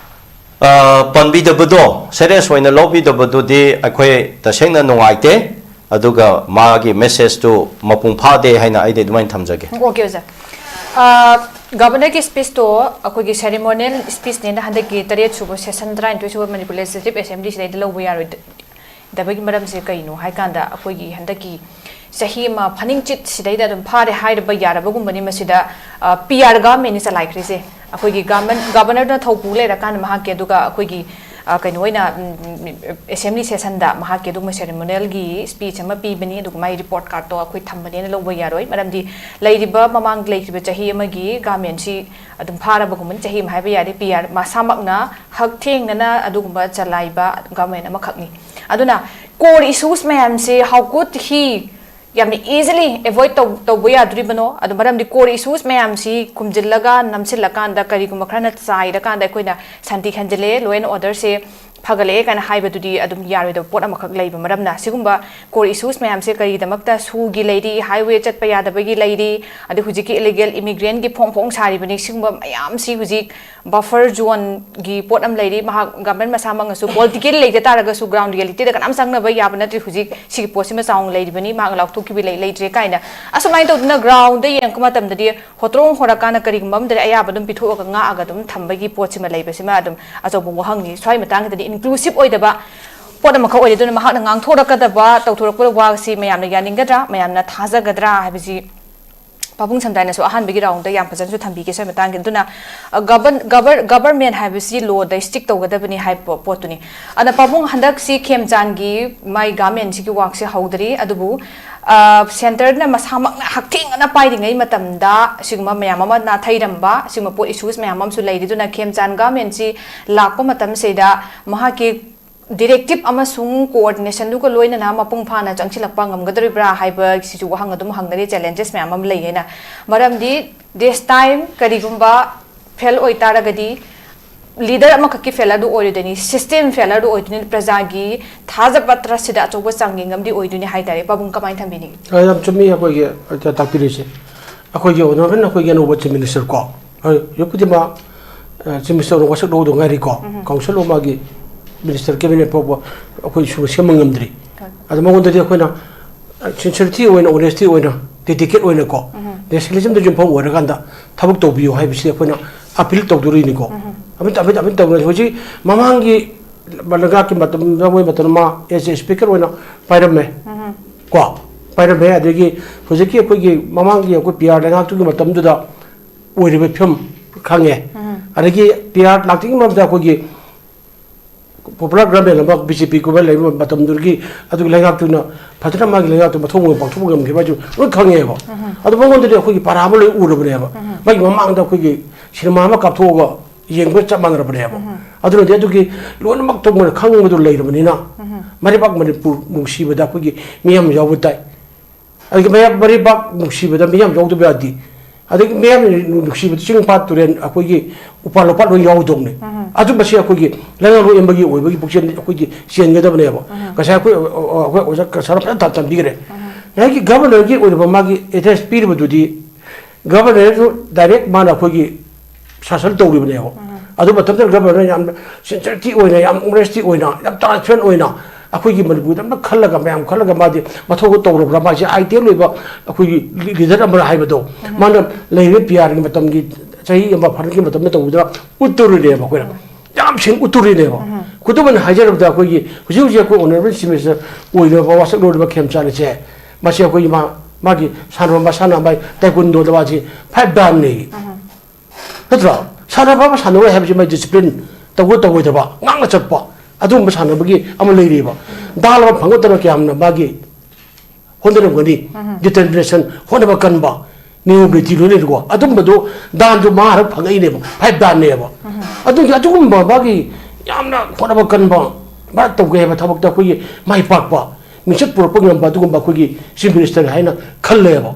ꯑ, ꯄꯟꯕꯤꯗꯕꯗꯣ, serious ꯑꯣꯏꯅ ꯂꯧꯕꯤꯗꯕꯗꯨꯗꯤ ꯑꯩꯈꯣꯏ ꯇꯁꯦꯡꯅ ꯅꯨꯡꯉꯥꯏꯇꯦ꯫ ꯑꯗꯨꯒ ꯃꯥꯒꯤ message ꯇꯨ ꯃꯄꯨꯡ ꯐꯥꯗꯦ ꯍꯥꯏꯅ ꯑꯩꯗꯤ ꯑꯗꯨꯃꯥꯏꯅ ꯊꯝꯖꯒꯦ꯫ Okay, ꯑꯣꯖꯥ꯫ ꯑ, Governor ꯒꯤ speech ꯇꯣ ꯑꯩꯈꯣꯏꯒꯤ ceremonial speech ꯅꯦꯅ ꯍꯟꯗꯛꯀꯤ ꯇꯔꯦꯠ ꯁꯨꯕ session, ꯇꯔꯥꯅꯤꯊꯣꯏ ꯁꯨꯕ Manipur Legislative Assembly ꯁꯤꯗꯩꯗ ꯂꯧꯕ ꯌꯥꯔꯣꯏ꯫ ꯗꯕꯒꯤ ꯃꯔꯝꯁꯦ ꯀꯩꯅꯣ ꯍꯥꯏ ꯀꯥꯟꯗ, ꯑꯩꯈꯣꯏꯒꯤ ꯍꯟꯗꯛꯀꯤ ꯆꯍꯤ ꯑꯃ ꯐꯥꯅꯤꯡꯆꯤꯠ ꯁꯤꯗꯩꯗ ꯑꯗꯨꯝ ꯐꯥꯔꯦ ꯍꯥꯏꯔꯕ ꯌꯥꯔꯕꯒꯨꯝꯕꯅꯤ꯫ ꯃꯁꯤꯗ ꯄꯤ ꯑꯥꯔ ꯒꯚꯔꯟꯃꯦꯟꯠꯅꯤ ꯆꯂꯥꯏꯈ꯭ꯔꯤꯁꯦ꯫ ꯑꯩꯈꯣꯏꯒꯤ ꯒꯚꯔꯟꯃꯦꯟꯠ, ꯒꯚꯔꯅꯔꯗꯨꯅ ꯊꯧꯄꯨ ꯂꯩꯔꯀꯥꯟꯗ ꯃꯍꯥꯛꯀꯤ ꯑꯗꯨꯒ ꯑꯩꯈꯣꯏꯒꯤ, ꯑ, ꯀꯩꯅꯣ ꯑꯣꯏꯅ, ꯎꯝ, ꯑꯦꯁꯦꯝꯕ꯭ꯂꯤ ꯁꯦꯁꯟꯗ ꯃꯍꯥꯛꯀꯤ ꯑꯗꯨꯒꯨꯝꯕ ꯁꯦꯔꯦꯃꯣꯅꯤꯌꯦꯜꯒꯤ ꯁ꯭ꯄꯤꯆ ꯑꯃ ꯄꯤꯕꯅꯤ, ꯑꯗꯨꯒ ꯃꯥꯒꯤ ꯔꯤꯄꯣꯔꯠ ꯀꯥꯔꯠꯇꯣ ꯑꯩꯈꯣꯏ ꯊꯝꯕꯅꯦꯅ ꯂꯧꯕ ꯌꯥꯔꯣꯏ꯫ ꯃꯔꯝꯗꯤ ꯂꯩꯔꯤꯕ, ꯃꯃꯥꯡ ꯂꯩꯈꯤꯕ ꯆꯍꯤ ꯑꯃꯒꯤ ꯒꯚꯔꯟꯃꯦꯟꯠꯁꯤ ꯑꯗꯨꯝ ꯐꯥꯔꯕꯒꯨꯝꯕꯅꯤ, ꯆꯍꯤ ꯑꯃ ꯍꯥꯏꯕ ꯌꯥꯔꯦ, ꯄꯤ ꯑꯥꯔ ꯃꯁꯥꯃꯛꯅ ꯍꯛꯊꯦꯡꯅꯅ ꯑꯗꯨꯒꯨꯝꯕ ꯆꯂꯥꯏꯕ ꯒꯚꯔꯟꯃꯦꯟꯠ ꯑꯃꯈꯛꯅꯤ꯫ ꯑꯗꯨꯅ core issues ꯃꯌꯥꯝꯁꯦ how could he ꯌꯥꯝꯅ easily avoid ꯇꯧ-, ꯇꯧꯕ ꯌꯥꯗꯣꯔꯤꯕꯅꯣ? ꯑꯗꯣ ꯃꯔꯝꯗꯤ core issues ꯃꯌꯥꯝꯁꯤ ꯈꯨꯝꯖꯤꯜꯂꯒ, ꯅꯝꯁꯤꯜꯂꯀꯥꯟꯗ, ꯀꯔꯤꯒꯨꯝꯕ ꯈꯔꯅ ꯆꯥꯏꯔꯀꯥꯟꯗ ꯑꯩꯈꯣꯏꯅ ꯁꯥꯟꯇꯤ ꯈꯟꯖꯤꯜꯂꯦ, law and orderꯁꯦ ꯐꯒꯠꯂꯛꯑꯦ ꯀꯥꯏꯅ ꯍꯥꯏꯕꯗꯨꯗꯤ ꯑꯗꯨꯝ ꯌꯥꯔꯣꯏꯗꯕ ꯄꯣꯠ ꯑꯃꯈꯛ ꯂꯩꯕ ꯃꯔꯝꯅ, ꯁꯤꯒꯨꯝꯕ core issues ꯃꯌꯥꯝꯁꯦ ꯀꯔꯤꯒꯤꯗꯃꯛꯇ ꯁꯨꯒꯤ ꯂꯩꯔꯤ, highway ꯆꯠꯄ ꯌꯥꯗꯕꯒꯤ ꯂꯩꯔꯤ, ꯑꯗꯩ ꯍꯧꯖꯤꯛꯀꯤ illegal immigrantꯀꯤ ꯐꯣꯡ ꯐꯣꯡ ꯁꯥꯔꯤꯕꯅꯤ, ꯁꯤꯒꯨꯝꯕ ꯃꯌꯥꯝꯁꯤ ꯍꯧꯖꯤꯛ buffer zoneꯒꯤ ꯄꯣꯠ ꯑꯃ ꯂꯩꯔꯤ꯫ ꯃꯍꯥꯛ ꯒꯚꯔꯟꯃꯦꯟꯠ ꯃꯁꯥꯃꯛꯅꯁꯨ political ꯂꯩꯖ ꯇꯥꯔꯒꯁꯨ ground realityꯗ ꯀꯅꯥꯝ ꯆꯪꯅꯕ ꯌꯥꯕ ꯅꯠꯇ꯭ꯔꯤ꯫ ꯍꯧꯖꯤꯛ ꯁꯤꯒꯤ ꯄꯣꯠꯁꯤꯃ ꯆꯥꯎꯅ ꯂꯩꯔꯤꯕꯅꯤ, ꯃꯍꯥꯛ ꯂꯥꯎꯊꯣꯛꯈꯤꯕ ꯂꯩ ꯂꯩꯇ꯭ꯔꯦ ꯀꯥꯏꯅ ꯑꯁꯨꯃꯥꯏꯅ ꯇꯧꯗꯅ groundꯗ ꯌꯦꯡꯉꯛꯄ ꯃꯇꯝꯗꯗꯤ ꯍꯣꯇ꯭ꯔꯣꯡ ꯍꯣꯔꯀꯥꯟꯗ ꯀꯔꯤꯒꯨꯝꯕ ꯑꯃꯗꯗꯤ ꯑꯌꯥꯕ ꯑꯗꯨꯝ ꯄꯤꯊꯣꯛꯑꯒ ꯉꯥꯛꯑꯒ ꯑꯗꯨꯝ ꯊꯝꯕꯒꯤ ꯄꯣꯠꯁꯤꯃ ꯂꯩꯕꯁꯤꯃ ꯑꯗꯨꯝ ꯑꯆꯧꯕ ꯋꯥꯍꯪꯅꯤ꯫ ꯁ꯭ꯋꯥꯏ ꯃꯇꯥꯡꯁꯤꯗꯗꯤ inclusive ꯑꯣꯏꯗꯕ ꯄꯣꯠ ꯑꯃꯈꯛ ꯑꯣꯏꯔꯦ꯫ ꯑꯗꯨꯅ ꯃꯍꯥꯛꯅ ꯉꯥꯡꯊꯣꯔꯛꯀꯗꯕ, ꯇꯧꯊꯣꯔꯛꯄ ꯋꯥꯁꯤ ꯃꯌꯥꯝꯅ ꯌꯥꯅꯤꯡꯒꯗ꯭ꯔꯥ, ꯃꯌꯥꯝꯅ ꯊꯥꯖꯒꯗ꯭ꯔꯥ ꯍꯥꯏꯕꯁꯤ ꯄꯥꯕꯨꯡ ꯁꯝꯗꯥꯏꯅꯁꯨ ꯑꯍꯥꯟꯕꯒꯤ roundꯗ ꯌꯥꯝ ꯐꯖꯅꯁꯨ ꯊꯝꯕꯤꯒꯦ ꯁ꯭ꯋꯥꯏ ꯃꯇꯥꯡꯒꯤ꯫ ꯑꯗꯨꯅ, ꯑ, ꯒꯕꯔꯟ-, ꯒꯕꯔ-, ꯒꯚꯔꯟꯃꯦꯟꯠ ꯍꯥꯏꯕꯁꯤ lawꯗ stick ꯇꯧꯒꯗꯕꯅꯤ ꯍꯥꯏꯕ ꯄꯣꯠꯇꯨꯅꯤ꯫ ꯑꯗ ꯄꯥꯕꯨꯡ ꯍꯟꯗꯛꯁꯤ ꯈꯦꯝꯆꯥꯟꯒꯤ ꯃꯥꯏ ꯒꯚꯔꯟꯃꯦꯟꯠꯁꯤꯒꯤ workꯁꯦ ꯍꯧꯗ꯭ꯔꯤ, ꯑꯗꯨꯕꯨ, ꯑ, centreꯅ ꯃꯁꯥꯃꯛꯅ ꯍꯛꯊꯦꯡꯅꯅ ꯄꯥꯏꯔꯤꯉꯩ ꯃꯇꯝꯗ ꯁꯤꯒꯨꯝꯕ ꯃꯌꯥꯝ ꯑꯃ ꯅꯥꯊꯩꯔꯝꯕ, ꯁꯤꯒꯨꯝꯕ ꯄꯣꯠ issues ꯃꯌꯥꯝ ꯑꯃꯁꯨ ꯂꯩꯔꯤ꯫ ꯑꯗꯨꯅ ꯈꯦꯝꯆꯥꯟ ꯒꯚꯔꯟꯃꯦꯟꯠꯁꯤ ꯂꯥꯛꯄ ꯃꯇꯝꯁꯤꯗ ꯃꯍꯥꯛꯀꯤ directive ꯑꯃꯁꯨꯡ coordinationꯗꯨꯒ ꯂꯣꯏꯅꯅ ꯃꯄꯨꯡ ꯐꯥꯅ ꯆꯪꯁꯤꯜꯂꯛꯄ ꯉꯝꯒꯗꯧꯔꯤꯕ꯭ꯔꯥ ꯍꯥꯏꯕꯁꯤꯁꯨ ꯋꯥꯍꯪ ꯑꯗꯨꯝ ꯍꯪꯅꯔꯤ, challenges ꯃꯌꯥꯝ ꯑꯃ ꯂꯩ ꯍꯥꯏꯅ꯫ ꯃꯔꯝꯗꯤ this time ꯀꯔꯤꯒꯨꯝꯕ fail ꯑꯣꯏꯇꯥꯔꯒꯗꯤ leader ꯑꯃꯈꯛꯀꯤ failureꯗꯨ ꯑꯣꯏꯔꯣꯏꯗꯣꯏꯅꯤ, system failureꯗꯨ ꯑꯣꯏꯗꯣꯏꯅꯤ, ꯄ꯭ꯔꯖꯥꯒꯤ ꯊꯥꯖꯕ trustꯁꯤꯗ ꯑꯆꯧꯕ ꯆꯥꯡꯌꯦꯡ ꯑꯃꯗꯤ ꯑꯣꯏꯗꯣꯏꯅꯤ ꯍꯥꯏꯇꯥꯔꯦ꯫ ꯄꯥꯕꯨꯡ ꯀꯃꯥꯏꯅ ꯊꯝꯕꯤꯅꯤꯡꯉꯤ? ꯑ, ꯌꯥꯝ ꯆꯨꯝꯃꯤ ꯑꯩꯈꯣꯏꯒꯤ, ꯑ, ꯇꯥꯛꯄꯤꯔꯤꯁꯦ꯫ ꯑꯩꯈꯣꯏꯒꯤ honourable ꯑꯩꯈꯣꯏꯒꯤ ꯑꯅꯧꯕ Chief Minister ꯀꯣ, ꯍꯧꯖꯤꯛꯄꯨꯗꯤ ꯃꯥ, ꯑ, Chief Minister ꯑꯣꯏꯅ ꯋꯥꯁꯛ ꯂꯧꯗꯧ ꯉꯥꯏꯔꯤꯀꯣ꯫ ꯎꯝ꯫ Council of ꯃꯥꯒꯤ Minister, Cabinet ꯐꯥꯎꯕ ꯑꯩꯈꯣꯏ ꯁꯨꯝꯕ ꯁꯦꯝꯕ ꯉꯝꯗ꯭ꯔꯤ꯫ ꯍꯣꯏ꯫ ꯑꯗꯣ ꯃꯉꯣꯟꯗꯗꯤ ꯑꯩꯈꯣꯏꯅ, ꯑ, sincerity ꯑꯣꯏꯅ, honesty ꯑꯣꯏꯅ, dedicate ꯑꯣꯏꯅꯀꯣ, ꯎꯝ꯫ Nationalismꯗ ꯌꯨꯝꯐꯝ ꯑꯣꯏꯔꯀꯥꯟꯗ ꯊꯕꯛ ꯇꯧꯕꯤꯌꯨ ꯍꯥꯏꯕꯁꯤ ꯑꯩꯈꯣꯏꯅ appeal ꯇꯧꯗꯣꯔꯤꯅꯤꯀꯣ꯫ ꯎꯝ꯫ Appeal, appeal, appeal ꯇꯧꯗꯣꯔꯤ꯫ ꯍꯧꯖꯤꯛ ꯃꯃꯥꯡꯒꯤ ꯂꯩꯉꯥꯛꯀꯤ ꯃꯇꯝꯗ ꯃꯣꯏ ꯃꯇꯝꯗ ꯃꯥ as a speaker ꯑꯣꯏꯅ ꯄꯥꯏꯔꯝꯃꯦ꯫ ꯀꯣ, ꯄꯥꯏꯔꯝꯃꯦ꯫ ꯑꯗꯒꯤ ꯍꯧꯖꯤꯛꯀꯤ ꯑꯩꯈꯣꯏꯒꯤ ꯃꯃꯥꯡꯒꯤ ꯑꯩꯈꯣꯏ ꯄꯤ ꯑꯥꯔ ꯂꯩꯉꯥꯛꯇꯨꯒꯤ ꯃꯇꯝꯗꯨꯗ ꯑꯣꯏꯔꯤꯕ ꯐꯤꯕꯝ ꯈꯪꯉꯦ꯫ ꯑꯗꯒꯤ ꯄꯤ ꯑꯥꯔ ꯂꯥꯛꯇ꯭ꯔꯤꯉꯩ ꯃꯔꯛꯇ ꯑꯩꯈꯣꯏꯒꯤ popular government ꯑꯃ ꯕꯤ ꯖꯦ ꯄꯤ government ꯂꯩꯕ ꯃꯇꯝꯗꯨꯗꯒꯤ ꯑꯗꯨꯒꯤ ꯂꯩꯉꯥꯛꯇꯨꯅ ꯐꯖꯅ ꯃꯥꯒꯤ ꯂꯩꯉꯥꯛꯇꯨ ꯃꯊꯧ ꯃꯉꯝ ꯄꯥꯡꯊꯣꯛꯄ ꯉꯝꯈꯤꯕ ꯍꯥꯏꯁꯨ ꯂꯣꯏ ꯈꯪꯉꯦꯕ꯫ ꯑꯗꯨ ꯃꯉꯣꯟꯗꯗꯤ ꯑꯩꯈꯣꯏꯒꯤ ꯄꯔꯥ ꯑꯃ ꯂꯣꯏ ꯎꯔꯕꯅꯦꯕ꯫ ꯃꯥꯒꯤ ꯃꯃꯥꯡꯗ ꯑꯩꯈꯣꯏꯒꯤ ꯁꯤꯅꯦꯃꯥ ꯑꯃ ꯀꯥꯞꯊꯣꯛꯑꯒ ꯌꯦꯡꯕꯒ ꯆꯞ ꯃꯥꯟꯅꯔꯕꯅꯦꯕ꯫ ꯑꯗꯨꯅꯗꯤ ꯑꯗꯨꯒꯤ ꯂꯣꯏꯅꯃꯛ ꯇꯧꯕꯅ ꯈꯪꯕꯗꯨ ꯂꯩꯔꯕꯅꯤꯅ ꯃꯔꯩꯕꯥꯛ ꯃꯅꯤꯄꯨꯔ ꯅꯨꯡꯁꯤꯕꯗ ꯑꯩꯈꯣꯏꯒꯤ ꯃꯤꯌꯥꯝ ꯌꯥꯎꯕ ꯇꯥꯏ꯫ ꯑꯗꯒꯤ ꯃꯌꯥꯝ ꯃꯔꯩꯕꯥꯛ ꯅꯨꯡꯁꯤꯕꯗ ꯃꯤꯌꯥꯝ ꯌꯥꯎꯗꯕ ꯌꯥꯗꯦ꯫ ꯑꯗꯒꯤ ꯃꯤꯌꯥꯝ ꯅꯨꯡꯁꯤꯕꯗ ꯆꯤꯡ ꯄꯥꯠ ꯇꯨꯔꯦꯜ ꯑꯩꯈꯣꯏꯒꯤ ꯎꯄꯥꯜ ꯋꯥꯄꯥꯜ ꯂꯣꯏ ꯌꯥꯎꯗꯧꯅꯦ꯫ ꯑꯗꯨ ꯃꯁꯤ ꯑꯩꯈꯣꯏꯒꯤ ꯂꯩꯉꯥꯛꯂꯣꯏ ꯑꯃꯒꯤ ꯑꯣꯏꯕꯒꯤ ꯄꯨꯛꯆꯦꯜ ꯑꯩꯈꯣꯏꯒꯤ ꯆꯦꯟꯒꯗꯕꯅꯦꯕ꯫ ꯉꯁꯥꯏ ꯑꯩꯈꯣꯏ ꯑꯩꯈꯣꯏ ꯑꯣꯖꯥ ꯁꯥꯔ ꯐꯖꯅ ꯊꯝꯕꯤꯈ꯭ꯔꯦ꯫ ꯉꯁꯥꯏꯒꯤ ꯒꯚꯔꯅꯔꯒꯤ ꯑꯣꯏꯔꯤꯕ ꯃꯥꯒꯤ ꯑꯦꯗ꯭ꯔꯦꯁ ꯄꯤꯔꯤꯕꯗꯨꯗꯤ ꯒꯚꯔꯅꯔꯁꯨ ꯗꯥꯏꯔꯦꯛ ꯃꯥꯅ ꯑꯩꯈꯣꯏꯒꯤ ꯁꯥꯁꯟ ꯇꯧꯔꯤꯕꯅꯦꯕ꯫ ꯑꯗꯨ ꯃꯇꯝꯗ ꯒꯚꯔꯅꯔ ꯌꯥꯝꯅ ꯁꯤꯟꯁꯤꯌꯔꯇꯤ ꯑꯣꯏꯅ, ꯌꯥꯝ ꯑꯣꯅꯦꯁꯇꯤ ꯑꯣꯏꯅ, ꯌꯥꯝ ꯇ꯭ꯔꯥꯟꯁꯄꯦꯔꯦꯟ ꯑꯣꯏꯅ ꯑꯩꯈꯣꯏꯒꯤ ꯃꯅꯤꯄꯨꯔꯗ ꯑꯃ ꯈꯜꯂꯒ, ꯃꯌꯥꯝ ꯈꯜꯂꯒ ꯃꯥꯗꯤ ꯃꯊꯧꯗꯣ ꯇꯧꯔꯕ꯭ꯔꯥ? ꯃꯥꯁꯦ ꯑꯥꯏꯗꯤꯌꯦꯜ ꯑꯣꯏꯕ ꯑꯩꯈꯣꯏꯒꯤ ꯂꯤꯗꯔ ꯑꯃꯔ ꯍꯥꯏꯕꯗꯣ, ꯃꯥꯅ ꯂꯩꯔꯤꯕ ꯄꯤ ꯑꯥꯔꯒꯤ ꯃꯇꯝꯒꯤ ꯆꯍꯤ ꯑꯃ ꯐꯥꯔꯛꯀꯤ ꯃꯇꯝꯗ ꯇꯧꯕꯗ ꯎꯠꯇꯣꯔꯤꯅꯦꯕ ꯑꯩꯈꯣꯏꯅ꯫ ꯌꯥꯝ ꯁꯦꯡꯅ ꯎꯠꯇꯣꯔꯤꯅꯦꯕ꯫ ꯈꯨꯗꯝ ꯑꯣꯏꯅ ꯍꯥꯏꯖꯔꯕꯗ ꯑꯩꯈꯣꯏꯒꯤ ꯍꯧꯖꯤꯛ ꯍꯧꯖꯤꯛ ꯑꯩꯈꯣꯏ ꯑꯣꯅꯔꯦꯕꯜ ꯆꯤꯐ ꯃꯤꯅꯤꯁꯇꯔ ꯑꯣꯏꯔꯤꯕ ꯋꯥꯁꯛꯂꯣꯏꯔꯤꯕ ꯈꯦꯝꯆꯥꯟ ꯑꯁꯦ ꯃꯁꯤ ꯑꯩꯈꯣꯏꯒꯤ ꯃꯥ, ꯃꯥꯒꯤ ꯁꯥꯟꯅꯕ ꯃꯁꯥꯟꯅ ꯃꯥꯒꯤ ꯇꯥꯏꯀꯨꯟꯗꯣꯗ ꯃꯥꯁꯤ ꯐꯥꯏꯚ ꯗꯥꯟꯅꯤ꯫ ꯅꯠꯇ꯭ꯔꯣ? ꯁꯥꯟꯅꯕ ꯑꯃ ꯁꯥꯟꯅꯔꯣꯏ ꯍꯥꯏꯕꯁꯤ ꯃꯥꯒꯤ ꯗꯤꯁꯤꯄ꯭ꯂꯤꯟ ꯇꯧꯕ ꯇꯧꯔꯣꯏꯗꯕ, ꯉꯥꯛꯅ ꯆꯠꯄ, ꯑꯗꯨꯒꯨꯝꯕ ꯁꯥꯟꯅꯕꯒꯤ ꯑꯃ ꯂꯩꯔꯤꯕ꯫ ꯗꯥꯜ ꯑꯃ ꯐꯪꯉꯛꯇꯅ ꯀꯌꯥꯝꯅ ꯃꯥꯒꯤ ꯍꯣꯠꯅꯔꯝꯒꯅꯤ? ꯗꯤꯇꯔꯃꯤꯅꯦꯁꯟ, ꯍꯣꯠꯅꯕ ꯀꯟꯕ, ꯅꯤꯌꯣꯝ ꯅꯤꯇꯤ ꯂꯣꯏ ꯂꯩꯔꯤꯀꯣ꯫ ꯑꯗꯨꯝꯕꯗꯣ ꯗꯥꯟꯗꯣ ꯃꯉꯥꯔꯛ ꯐꯪꯉꯛꯏꯅꯦꯕ, ꯐꯥꯏꯚ ꯗꯥꯟꯅꯦꯕ꯫ ꯑꯗꯨꯒꯤ ꯑꯗꯨꯒꯨꯝꯕ ꯃꯥꯒꯤ ꯌꯥꯝꯅ ꯍꯣꯠꯅꯕ ꯀꯟꯕ, ꯃꯥ ꯇꯧꯒꯦ ꯍꯥꯏꯕ ꯊꯕꯛꯇ ꯑꯩꯈꯣꯏꯒꯤ ꯃꯥꯏ ꯄꯥꯛꯄ, ꯃꯤꯡꯆꯠ ꯄꯨꯔꯛꯄ ꯉꯝꯕ ꯑꯗꯨꯒꯨꯝꯕ ꯑꯩꯈꯣꯏꯒꯤ ꯆꯤꯐ ꯃꯤꯅꯤꯁꯇꯔ ꯍꯥꯏꯅ ꯈꯜꯂꯦꯕ꯫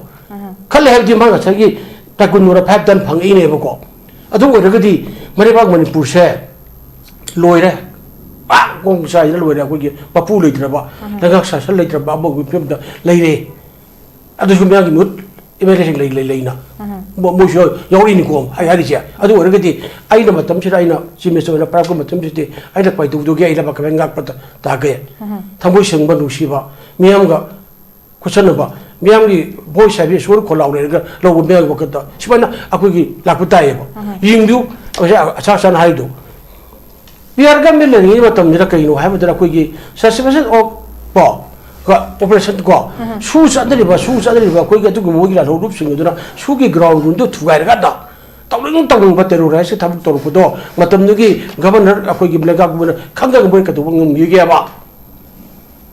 ꯈꯜꯂꯦ ꯍꯥꯏꯕꯗꯤ ꯃꯥ ꯉꯁꯥꯏꯒꯤ ꯇꯥꯏꯀꯨꯟꯗꯣꯗ ꯐꯥꯏꯚ ꯗꯥꯟ ꯐꯪꯉꯛꯏꯅꯦꯕꯀꯣ꯫ ꯑꯗꯨ ꯑꯣꯏꯔꯒꯗꯤ ꯃꯔꯩꯕꯥꯛ ꯃꯅꯤꯄꯨꯔꯁꯦ ꯂꯣꯏꯔꯦ꯫ ꯄꯥꯛ ꯀꯣꯡ ꯆꯥꯏꯗꯅ ꯂꯣꯏꯔꯦ꯫ ꯑꯩꯈꯣꯏꯒꯤ ꯃꯄꯨ ꯂꯩꯇ꯭ꯔꯕ, ꯂꯩꯉꯥꯛ ꯁꯥꯁꯟ ꯂꯩꯇ꯭ꯔꯕ ꯑꯃꯒꯤ ꯐꯤꯕꯝꯗ ꯂꯩꯔꯦ꯫ ꯑꯗꯨꯁꯨ ꯃꯌꯥꯝꯒꯤ ꯃꯍꯨꯠ ꯑꯦꯝ ꯑꯦꯜ ꯑꯦꯁꯤꯡ ꯂꯩ, ꯂꯩ, ꯂꯩꯅ ꯃꯣ-, ꯃꯣꯏꯁꯨ ꯌꯥꯎ-, ꯌꯥꯎꯔꯤꯅꯤꯀꯣ ꯍꯥꯏ-, ꯍꯥꯏꯔꯤꯁꯦ꯫ ꯑꯗꯨ ꯑꯣꯏꯔꯒꯗꯤ ꯑꯩꯅ ꯃꯇꯝꯁꯤꯗ ꯑꯩꯅ ꯆꯤꯐ ꯃꯤꯅꯤꯁꯇꯔ ꯑꯣꯏꯅ ꯄꯥꯏꯔꯛꯄ ꯃꯇꯝꯁꯤꯗꯤ ꯑꯩꯅ ꯀꯃꯥꯏꯅ ꯇꯧꯗꯧꯒꯦ? ꯑꯩ ꯂꯩꯕꯥꯛ ꯀꯃꯥꯏꯅ ꯉꯥꯛꯄ ꯇ-, ꯇꯥꯒꯦ? ꯊꯃꯣꯏ ꯁꯦꯡꯕ, ꯅꯨꯡꯁꯤꯕ, ꯃꯤꯌꯥꯝꯒ ꯈꯨꯠꯁꯟꯅꯕ, ꯃꯤꯌꯥꯝꯒꯤ ꯚꯣꯏꯁ ꯍꯥꯏꯕꯁꯤ ꯁꯣꯔ ꯈꯣꯜꯂꯥꯎ ꯂꯩꯔꯒ ꯂꯧꯕ ꯃꯤꯌꯥꯝꯒꯤ ꯋꯥꯈꯜꯗ ꯁꯨꯃꯥꯏꯅ ꯑꯩꯈꯣꯏꯒꯤ ꯂꯥꯛꯄ ꯇꯥꯏꯌꯦꯕ꯫ ꯌꯦꯡꯕꯤꯌꯨ, ꯉꯁꯥꯏ ꯑꯆꯥ ꯆꯥꯅ ꯍꯥꯏꯗꯣ꯫ ꯄꯤ ꯑꯥꯔ ꯒꯃꯦꯟ ꯂꯩꯔꯤꯉꯩ ꯃꯇꯝꯁꯤꯗ ꯀꯩꯅꯣ ꯍꯥꯏꯕꯗ ꯑꯩꯈꯣꯏꯒꯤ suspension of ꯀꯣ, ꯀꯣ, operation ꯀꯣ, ꯁꯨ ꯆꯠꯅꯔꯤꯕ, ꯁꯨ ꯆꯠꯅꯔꯤꯕ ꯑꯩꯈꯣꯏꯒꯤ ꯑꯗꯨꯒꯨꯝꯕ ꯃꯣꯏꯒꯤ ꯂꯥꯜꯍꯧꯂꯨꯞꯁꯤꯡ ꯑꯗꯨꯅ ꯁꯨꯒꯤ groundꯗꯨ ꯊꯨꯒꯥꯏꯔꯒ ꯇꯧꯅꯤꯡ ꯇꯧꯅꯤꯡꯕ terrorizeꯀꯤ ꯊꯕꯛ ꯇꯧꯔꯛꯄꯗꯣ ꯃꯇꯝꯗꯨꯒꯤ governor, ꯑꯩꯈꯣꯏꯒꯤ ꯂꯩꯉꯥꯛꯄ ꯑꯃꯅ ꯈꯪꯗꯅ ꯃꯣꯏ ꯀꯩꯗꯧꯕ ꯉꯝꯈꯤꯒꯦꯕ?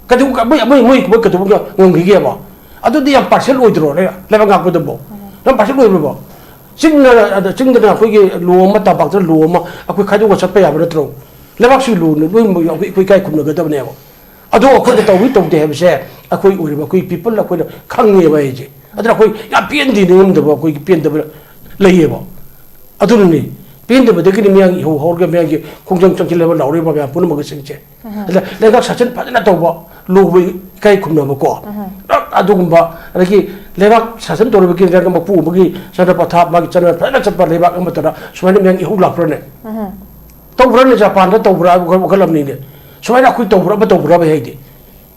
ꯀꯩꯗꯧ-, ꯃꯣꯏ, ꯃꯣꯏ, ꯃꯣꯏ, ꯃꯣꯏ ꯀꯩꯗꯧꯕ ꯉꯝꯈꯤꯒꯦꯕ? ꯑꯗꯨꯗꯤ ꯌꯥꯝ partial ꯑꯣꯏꯗ꯭ꯔꯣ ꯂꯩ-, ꯂꯩꯕꯥꯛ ꯉꯥꯛꯄꯗꯨꯕꯣ? ꯌꯥꯝ partial ꯑꯣꯏꯕ꯭ꯔꯣ? ꯆꯤꯡꯗ, ꯑꯗ ꯆꯤꯡꯗꯅ ꯑꯩꯈꯣꯏꯒꯤ ꯂꯣ ꯑꯃ, ꯇꯝꯄꯥꯛꯇꯅ ꯂꯣ ꯑꯃ, ꯑꯩꯈꯣꯏ ꯈꯥꯏꯗꯣꯛꯑꯒ ꯆꯠꯄ ꯌꯥꯕ ꯅꯠꯇ꯭ꯔꯣ? ꯂꯩꯕꯥꯛꯁꯤ ꯂꯣꯅ ꯂꯣꯏꯅꯃꯛ ꯑꯩꯈꯣꯏ, ꯑꯩꯈꯣꯏ ꯏꯀꯥꯏ ꯈꯨꯝꯅꯒꯗꯕꯅꯦꯕ꯫ ꯑꯗꯣ ꯑꯩꯈꯣꯏꯅ ꯇꯧꯏ ꯇꯧꯗꯦ ꯍꯥꯏꯕꯁꯦ ꯑꯩꯈꯣꯏ ꯑꯣꯏꯔꯤꯕ ꯑꯩꯈꯣꯏ people ꯑꯩꯈꯣꯏꯅ ꯈꯪꯉꯦꯕ ꯑꯩꯁꯦ꯫ ꯑꯗꯨꯅ ꯑꯩꯈꯣꯏ ꯌꯥꯝ ꯄꯦꯟꯗꯦ ꯅꯤꯡꯉꯝꯗꯕ ꯑꯩꯈꯣꯏꯒꯤ ꯄꯦꯟꯗꯕ ꯂꯩꯌꯦꯕ꯫ ꯑꯗꯨꯅꯅꯤ, ꯄꯦꯟꯗꯕꯗꯒꯤꯅꯤ ꯃꯤꯌꯥꯝꯒꯤ ꯏꯍꯧ ꯍꯧꯔꯒ ꯃꯤꯌꯥꯝꯒꯤ ꯈꯣꯡꯖꯪ ꯆꯪꯁꯤꯜꯂꯕ ꯂꯥꯎꯔꯤꯕ ꯃꯌꯥꯝ ꯄꯨꯝꯅꯃꯛꯁꯤꯡꯁꯦ꯫ ꯑꯗ ꯂꯩꯉꯥꯛ ꯁꯥꯁꯟ ꯐꯖꯅ ꯇꯧꯕ, ꯂꯣꯕ ꯏꯀꯥꯏ ꯈꯨꯝꯅꯕꯀꯣ꯫ ꯑꯗꯨꯒꯨꯝꯕ, ꯑꯗꯒꯤ ꯂꯩꯕꯥꯛ ꯁꯥꯁꯟ ꯇꯧꯔꯤꯕ ꯀꯦꯟꯗ꯭ꯔꯒ ꯃꯄꯨ ꯑꯃꯒꯤ ꯆꯠꯅ ꯄꯊꯥꯞ, ꯃꯥꯒꯤ ꯆꯠꯅ ꯐꯖꯅ ꯆꯠꯄ ꯂꯩꯕꯥꯛ ꯑꯃꯠꯇꯗ ꯁꯨꯃꯥꯏꯅ ꯃꯤꯌꯥꯝꯒꯤ ꯏꯍꯧ ꯂꯥꯛꯄ꯭ꯔꯅꯦ? ꯇꯧꯕ꯭ꯔꯅꯦ? ꯖꯄꯥꯟꯗ ꯇꯧꯕ꯭ꯔꯥ ꯍꯥꯏꯕ ꯋꯥꯈꯜ ꯑꯃꯅꯤꯅꯦ꯫ ꯁꯨꯃꯥꯏꯅ ꯑꯩꯈꯣꯏ ꯇꯧꯕ꯭ꯔꯥ ꯑꯃ ꯇꯧꯕ꯭ꯔꯥ ꯍꯥꯏꯗꯤ꯫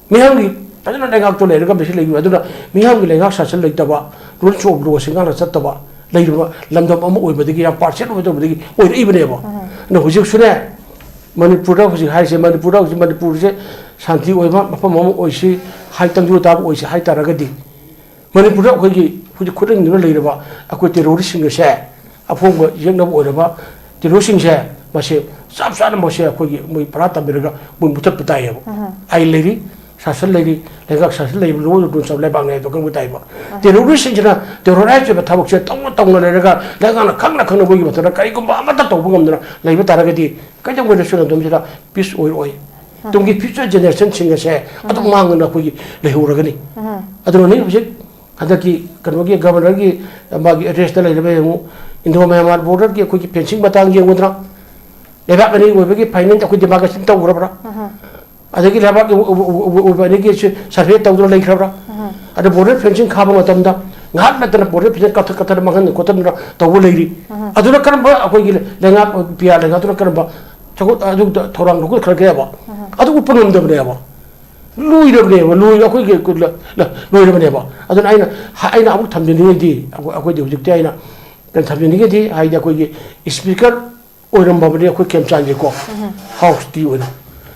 ꯃꯤꯌꯥꯝꯒꯤ ꯐꯖꯅ ꯂꯩꯉꯥꯛꯇꯣ ꯂꯩꯔꯒ ꯃꯁꯤ ꯂꯩꯕ꯫ ꯑꯗꯨꯅ ꯃꯤꯌꯥꯝꯒꯤ ꯂꯩꯉꯥꯛ ꯁꯥꯁꯟ ꯂꯩꯇꯕ, rules of law ꯁꯤ ꯉꯥꯛꯅ ꯆꯠꯇꯕ, ꯂꯩꯔꯤꯕ ꯂꯝꯗꯝ ꯑꯃ ꯑꯣꯏꯕꯗꯒꯤ, ꯌꯥꯝ partial ꯑꯣꯏꯗꯕꯗꯒꯤ ꯑꯣꯏꯔꯛꯏꯕꯅꯦꯕ꯫ ꯑꯗꯨꯅ ꯍꯧꯖꯤꯛꯁꯨꯅꯦ, ꯃꯅꯤꯄꯨꯔꯗ ꯍꯧꯖꯤꯛ ꯍꯥꯏꯔꯤꯁꯦ, ꯃꯅꯤꯄꯨꯔꯗ ꯍꯧꯖꯤꯛ ꯃꯅꯤꯄꯨꯔꯁꯦ ꯁꯥꯟꯇꯤ ꯑꯣꯏꯕ ꯃꯐꯝ ꯑꯃ ꯑꯣꯏꯁꯤ, ꯍꯥꯏ, ꯇꯪꯗꯨ ꯇꯥꯕ ꯑꯣꯏꯁꯤ ꯍꯥꯏ ꯇꯥꯔꯒꯗꯤ, ꯃꯅꯤꯄꯨꯔꯗ ꯑꯩꯈꯣꯏꯒꯤ ꯍꯧꯖꯤꯛ ꯈꯨꯠꯂꯪꯗꯨꯅ ꯂꯩꯔꯕ ꯑꯩꯈꯣꯏ terroristꯁꯤꯡ ꯑꯁꯦ, ꯑꯐꯣꯡꯕ ꯌꯦꯛꯅꯕ ꯑꯣꯏꯔꯕ terroristꯁꯤꯡꯁꯦ, ꯃꯁꯤ ꯆꯞ ꯆꯥꯅ ꯃꯁꯤ ꯑꯩꯈꯣꯏꯒꯤ ꯃꯣꯏ ꯄꯔꯥ ꯇꯝꯕꯤꯔꯒ ꯃꯣꯏ ꯃꯨꯊꯠꯄ ꯇꯥꯏꯌꯦꯕ꯫ ꯑꯥꯏꯟ ꯂꯩꯔꯤ, ꯁꯥꯁꯟ ꯂꯩꯔꯤ, ꯂꯩꯉꯥꯛ ꯁꯥꯁꯟ ꯂꯩꯕ, law and order ꯆꯥꯎ ꯂꯩꯕꯥꯛꯅꯦ ꯍꯥꯏꯕꯗꯣ ꯈꯪꯕ ꯇꯥꯏꯕ꯫ Terroristꯁꯤꯡꯁꯤꯅ terrorizeꯁꯤꯕ ꯊꯕꯛꯁꯦ ꯇꯧꯅ ꯇꯧꯅ ꯂꯩꯔꯒ ꯂꯩꯉꯥꯛꯅ ꯈꯪꯅ ꯈꯪꯅ ꯃꯣꯏꯒꯤ ꯃꯊꯛꯇ ꯀꯔꯤꯒꯨꯝꯕ ꯑꯃꯠꯇ ꯇꯧꯕ ꯉꯝꯗꯅ ꯂꯩꯕ ꯇꯥꯔꯒꯗꯤ ꯀꯩꯗꯧꯉꯩꯗꯁꯨ ꯂꯝꯗꯝꯁꯤꯗ peace ꯑꯣꯏꯔꯣꯏ꯫ ꯇꯨꯡꯒꯤ future generationꯁꯤꯡ ꯑꯁꯦ ꯑꯗꯨꯝ ꯃꯥꯡꯗꯅ ꯑꯩꯈꯣꯏꯒꯤ ꯂꯩꯍꯧꯔꯒꯅꯤ꯫ ꯑꯗꯨꯅꯅꯤ ꯍꯧꯖꯤꯛ ꯍꯟꯗꯛꯀꯤ ꯀꯩꯅꯣꯒꯤ governorꯒꯤ ꯃꯥꯒꯤ addressꯇ ꯂꯩꯔꯤꯕ ꯌꯦꯡꯉꯨ, Indo Myanmar borderꯒꯤ ꯑꯩꯈꯣꯏꯒꯤ fencing ꯃꯇꯥꯡ ꯌꯦꯡꯉꯨꯗꯅ, ꯂꯩꯕꯥꯛ ꯑꯅꯤ ꯑꯣꯏꯕꯒꯤ finance ꯑꯩꯈꯣꯏ demarcation ꯇꯧꯈ꯭ꯔꯕ꯭ꯔꯥ? ꯑꯗꯒꯤ ꯂꯩꯕꯥꯛ ꯑꯣꯏꯕ ꯑꯅꯤꯒꯤ survey ꯇꯧꯗꯨꯅ ꯂꯩꯈ꯭ꯔꯕ꯭ꯔꯥ? ꯑꯗ border fencing ꯈꯥꯕ ꯃꯇꯝꯗ ꯉꯥꯏꯍꯥꯛ ꯅꯠꯇꯅ border fencing ꯀꯛꯊꯠ ꯀꯛꯊꯠ ꯃꯥꯡꯍꯟ ꯈꯣꯠꯍꯟꯗꯅ ꯇꯧꯕ ꯂꯩꯔꯤ꯫ ꯑꯗꯨꯅ ꯀꯔꯝꯕ ꯑꯩꯈꯣꯏꯒꯤ ꯂꯩꯉꯥꯛ, ꯄꯤ ꯑꯥꯔ ꯂꯩꯉꯥꯛꯇꯨꯅ ꯀꯔꯝꯕ ꯊꯧꯔꯥꯡ ꯂꯧꯈꯠꯈ꯭ꯔꯒꯦꯕ? ꯑꯗꯨ ꯎꯠꯄ ꯉꯝꯗꯕꯅꯦꯕ꯫ ꯂꯣꯏꯔꯕꯅꯦꯕ, ꯂꯣꯏ-, ꯑꯩꯈꯣꯏꯒꯤ ꯂ-, ꯂ-, ꯂꯣꯏꯔꯕꯅꯦꯕ꯫ ꯑꯗꯨꯅ ꯑꯩꯅ, ꯑꯩꯅ ꯑꯃꯨꯛ ꯊꯝꯖꯅꯤꯡꯉꯤꯗꯤ, ꯑꯩꯈꯣꯏ-, ꯑꯩꯈꯣꯏꯗꯤ ꯍꯧꯖꯤꯛꯇꯤ ꯑꯩꯅ ꯀꯩꯅꯣ ꯊꯝꯖꯅꯤꯡꯉꯤꯗꯤ, ꯍꯥꯏꯗꯤ ꯑꯩꯈꯣꯏꯒꯤ speaker ꯑꯣꯏꯔꯝꯕꯕꯅꯤ ꯑꯩꯈꯣꯏ ꯈꯦꯝꯆꯥꯟꯁꯦꯀꯣ꯫ ꯍꯥꯎꯁꯇꯤ ꯑꯣꯏꯅ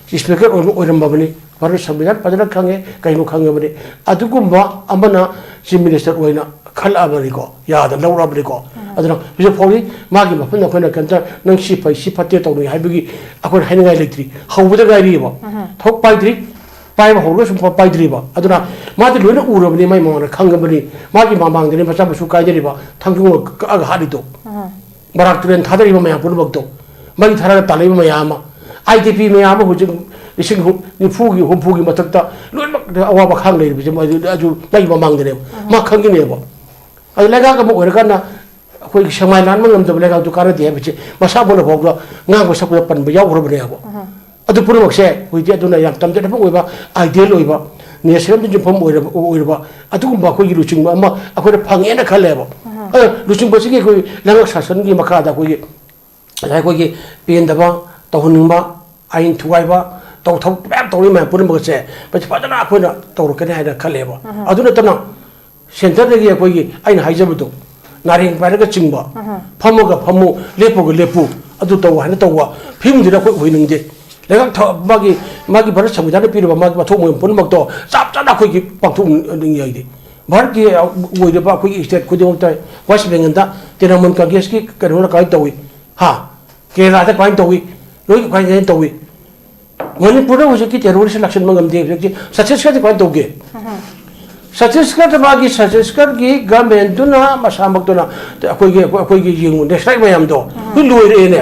ꯁ꯭ꯄꯤꯀꯔ ꯑꯣꯏꯅ ꯑꯣꯏꯔꯝꯕꯕꯅꯤ꯫ ꯚꯥꯔꯠ ꯁꯪꯕꯤꯙꯥꯟ ꯐꯖꯅ ꯈꯪꯉꯦ, ꯀꯩꯅꯣ ꯈꯪꯉꯕꯅꯤ꯫ ꯑꯗꯨꯒꯨꯝꯕ ꯑꯃꯅ ꯆꯤꯐ ꯃꯤꯅꯤꯁꯇꯔ ꯑꯣꯏꯅ ꯈꯜꯂꯛꯑꯕꯅꯤꯀꯣ, ꯌꯥꯗꯅ ꯂꯧꯔꯛꯑꯕꯅꯤꯀꯣ꯫ ꯑꯗꯨꯅ ꯍꯧꯖꯤꯛ ꯐꯥꯎꯗꯤ ꯃꯥꯒꯤ ꯃꯐꯝꯗ ꯑꯩꯈꯣꯏꯅ ꯀꯩꯝꯇ ꯅꯪ ꯁꯤ ꯐꯩ, ꯁꯤ ꯐꯠꯇꯦ ꯇꯧꯅꯤ ꯍꯥꯏꯕꯒꯤ ꯑꯩꯈꯣꯏꯅ ꯍꯥꯏꯅꯤꯡꯉꯥꯏ ꯂꯩꯇ꯭ꯔꯤ꯫ ꯍꯧꯕꯗ ꯉꯥꯏꯔꯤꯑꯕ꯫ ꯊꯕꯛ ꯄꯥꯏꯗ꯭ꯔꯤ, ꯄꯥꯏꯕ ꯍꯧꯔꯒ ꯁꯨꯝ ꯄꯥꯏꯗ꯭ꯔꯤꯕ꯫ ꯑꯗꯨꯅ ꯃꯥꯗꯤ ꯂꯣꯏꯅ ꯎꯔꯕꯅꯤ, ꯃꯥꯏ ꯃꯃꯥꯡꯗ ꯈꯪꯉꯕꯅꯤ꯫ ꯃꯥꯒꯤ ꯃꯃꯥꯡꯗꯅꯤ ꯃꯆꯥ ꯃꯁꯨ ꯀꯥꯏꯅꯔꯤꯕ, ꯊꯥꯡꯖꯨꯡ ꯀꯛꯑꯒ ꯍꯥꯠꯂꯤꯗꯣ꯫ ꯕꯔꯥꯛ ꯇꯨꯔꯦꯟ ꯊꯥꯗꯔꯤꯕ ꯃꯌꯥꯝ ꯄꯨꯝꯅꯃꯛꯇꯣ, ꯃꯩ ꯊꯥꯔꯒ ꯇꯥꯜꯂꯛꯏꯕ ꯃꯌꯥꯝ ꯑꯃ, ꯑꯥꯏ ꯗꯤ ꯄꯤ ꯃꯌꯥꯝ ꯑꯃ ꯍꯧꯖꯤꯛ ꯂꯤꯁꯤꯡ ꯍꯨꯝ-, ꯅꯤꯐꯨꯒꯤ, ꯍꯨꯝꯐꯨꯒꯤ ꯃꯊꯛꯇ ꯂꯣꯏꯅꯃꯛ ꯑꯋꯥꯕ ꯈꯥꯡ ꯂꯩꯔꯤꯕꯁꯦ ꯃꯣꯏ ꯑꯗꯨ ꯃꯩ ꯃꯃꯥꯡꯗꯅꯦꯕ꯫ ꯃꯥ ꯈꯪꯈꯤꯅꯦꯕ꯫ ꯑꯗꯨ ꯂꯩꯉꯥꯛ ꯑꯃ ꯑꯣꯏꯔꯀꯥꯟꯗ ꯑꯩꯈꯣꯏꯒꯤ ꯁꯦꯛꯃꯥꯏ ꯂꯥꯟꯕ ꯉꯝꯗꯕ ꯂꯩꯉꯥꯛꯇꯨ ꯀꯥꯟꯅꯗꯦ ꯍꯥꯏꯕꯁꯦ ꯃꯁꯥ ꯃꯛꯅ ꯐꯥꯎꯕ ꯉꯥꯡꯕ ꯁꯛꯄꯗ ꯄꯟꯕ ꯌꯥꯎꯈ꯭ꯔꯕꯅꯦꯕ꯫ ꯑꯗꯨ ꯄꯨꯝꯅꯃꯛꯁꯦ ꯍꯧꯖꯤꯛꯇꯤ ꯑꯗꯨꯅ ꯌꯥꯝ ꯇꯝꯖꯅꯕ ꯑꯣꯏꯕ, ꯑꯥꯏꯗꯤꯌꯦꯜ ꯑꯣꯏꯕ, ꯅꯦꯁꯅꯦꯜꯗ ꯌꯨꯝꯐꯝ ꯑꯣꯏꯔꯕ, ꯑꯣꯏꯔꯕ ꯑꯗꯨꯒꯨꯝꯕ ꯑꯩꯈꯣꯏꯒꯤ ꯂꯨꯆꯤꯡꯕ ꯑꯃ ꯑꯩꯈꯣꯏꯅ ꯐꯪꯉꯦꯅ ꯈꯜꯂꯦꯕ꯫ ꯑꯗ ꯂꯨꯆꯤꯡꯕꯁꯤꯒꯤ ꯑꯩꯈꯣꯏ ꯂꯩꯉꯥꯛ ꯁꯥꯁꯟꯒꯤ ꯃꯈꯥꯗ ꯑꯩꯈꯣꯏꯒꯤ ꯉꯁꯥꯏ ꯑꯩꯈꯣꯏꯒꯤ ꯄꯦꯟꯗꯕ, ꯇꯧꯍꯟꯅꯤꯡꯕ, ꯑꯥꯏꯟ ꯊꯨꯒꯥꯏꯕ, ꯇꯧ-, ꯊꯕꯛ ꯃꯌꯥꯝ ꯇꯧꯔꯤ ꯃꯌꯥꯝ ꯄꯨꯝꯅꯃꯛꯁꯦ ꯃꯁꯤ ꯐꯖꯅ ꯑꯩꯈꯣꯏꯅ ꯇꯧꯔꯛꯀꯅꯤ ꯍꯥꯏꯅ ꯈꯜꯂꯦꯕ꯫ ꯑꯗꯨ ꯅꯠꯇꯅ ꯁꯦꯟꯇꯔꯗꯒꯤ ꯑꯩꯈꯣꯏꯒꯤ ꯑꯩꯅ ꯍꯥꯏꯖꯕꯗꯣ, ꯅꯥꯔꯦꯡ ꯄꯥꯏꯔꯒ ꯆꯤꯡꯕ, ꯐꯝꯃꯒ ꯐꯝꯃꯨ, ꯂꯦꯞꯄꯒ ꯂꯦꯞꯄꯨ, ꯑꯗꯨ ꯇꯧ ꯍꯥꯏꯅ ꯇꯧꯕ ꯐꯤꯕꯝꯗꯨꯗ ꯑꯩꯈꯣꯏ ꯑꯣꯏꯅꯤꯡꯗꯦ꯫ ꯂꯩꯉꯥꯛ ꯊ-, ꯃꯥꯒꯤ, ꯃꯥꯒꯤ ꯚꯥꯔꯠ ꯁꯪꯕꯤꯙꯥꯟꯅ ꯄꯤꯔꯤꯕ ꯃꯥꯒꯤ ꯃꯊꯧ ꯃꯉꯝ ꯄꯨꯝꯅꯃꯛꯇꯣ ꯆꯞ ꯆꯥꯅ ꯑꯩꯈꯣꯏꯒꯤ ꯄꯥꯡꯊꯣꯛꯅꯤꯡꯉꯥꯏꯗꯤ꯫ ꯚꯥꯔꯠꯀꯤ ꯑꯣꯏꯔꯤꯕ ꯑꯩꯈꯣꯏꯒꯤ ꯁ꯭ꯇꯦꯠ ꯈꯨꯗꯤꯡꯃꯛꯇ, ꯋꯦꯁ ꯕꯦꯡꯒꯜꯗ ꯇ꯭ꯔꯤꯅꯃꯨꯜ ꯀꯪꯒ꯭ꯔꯦꯁꯀꯤ ꯀꯩꯅꯣꯅ ꯀꯃꯥꯏꯅ ꯇꯧꯏ? ꯍꯥ? ꯀꯦꯔꯂꯥꯗ ꯀꯃꯥꯏꯅ ꯇꯧꯏ? ꯂꯣꯏ ꯀꯃꯥꯏꯅ ꯇꯧꯏ? ꯃꯅꯤꯄꯨꯔꯗ ꯍꯧꯖꯤꯛꯀꯤ ꯇꯦꯔꯣꯔꯤꯁ ꯂꯥꯛꯁꯤꯟꯕ ꯉꯝꯗꯦ꯫ ꯍꯧꯖꯤꯛꯇꯤ ꯁꯠꯇꯤꯁꯒꯔꯗ ꯀꯃꯥꯏꯅ ꯇꯧꯒꯦ? ꯁꯠꯇꯤꯁꯒꯔꯗ ꯃꯥꯒꯤ, ꯁꯠꯇꯤꯁꯒꯔꯒꯤ ꯒꯚꯔꯟꯃꯦꯟꯠꯇꯨꯅ ꯃꯁꯥꯃꯛꯇꯨꯅ ꯑꯩꯈꯣꯏꯒꯤ, ꯑꯩꯈꯣꯏꯒꯤ ꯌꯦꯡꯉꯨ, ꯅꯦꯁꯅꯦꯜ ꯃꯌꯥꯝꯗꯣ ꯂꯣꯏ ꯂꯣꯏꯔꯛꯑꯦꯅꯦ꯫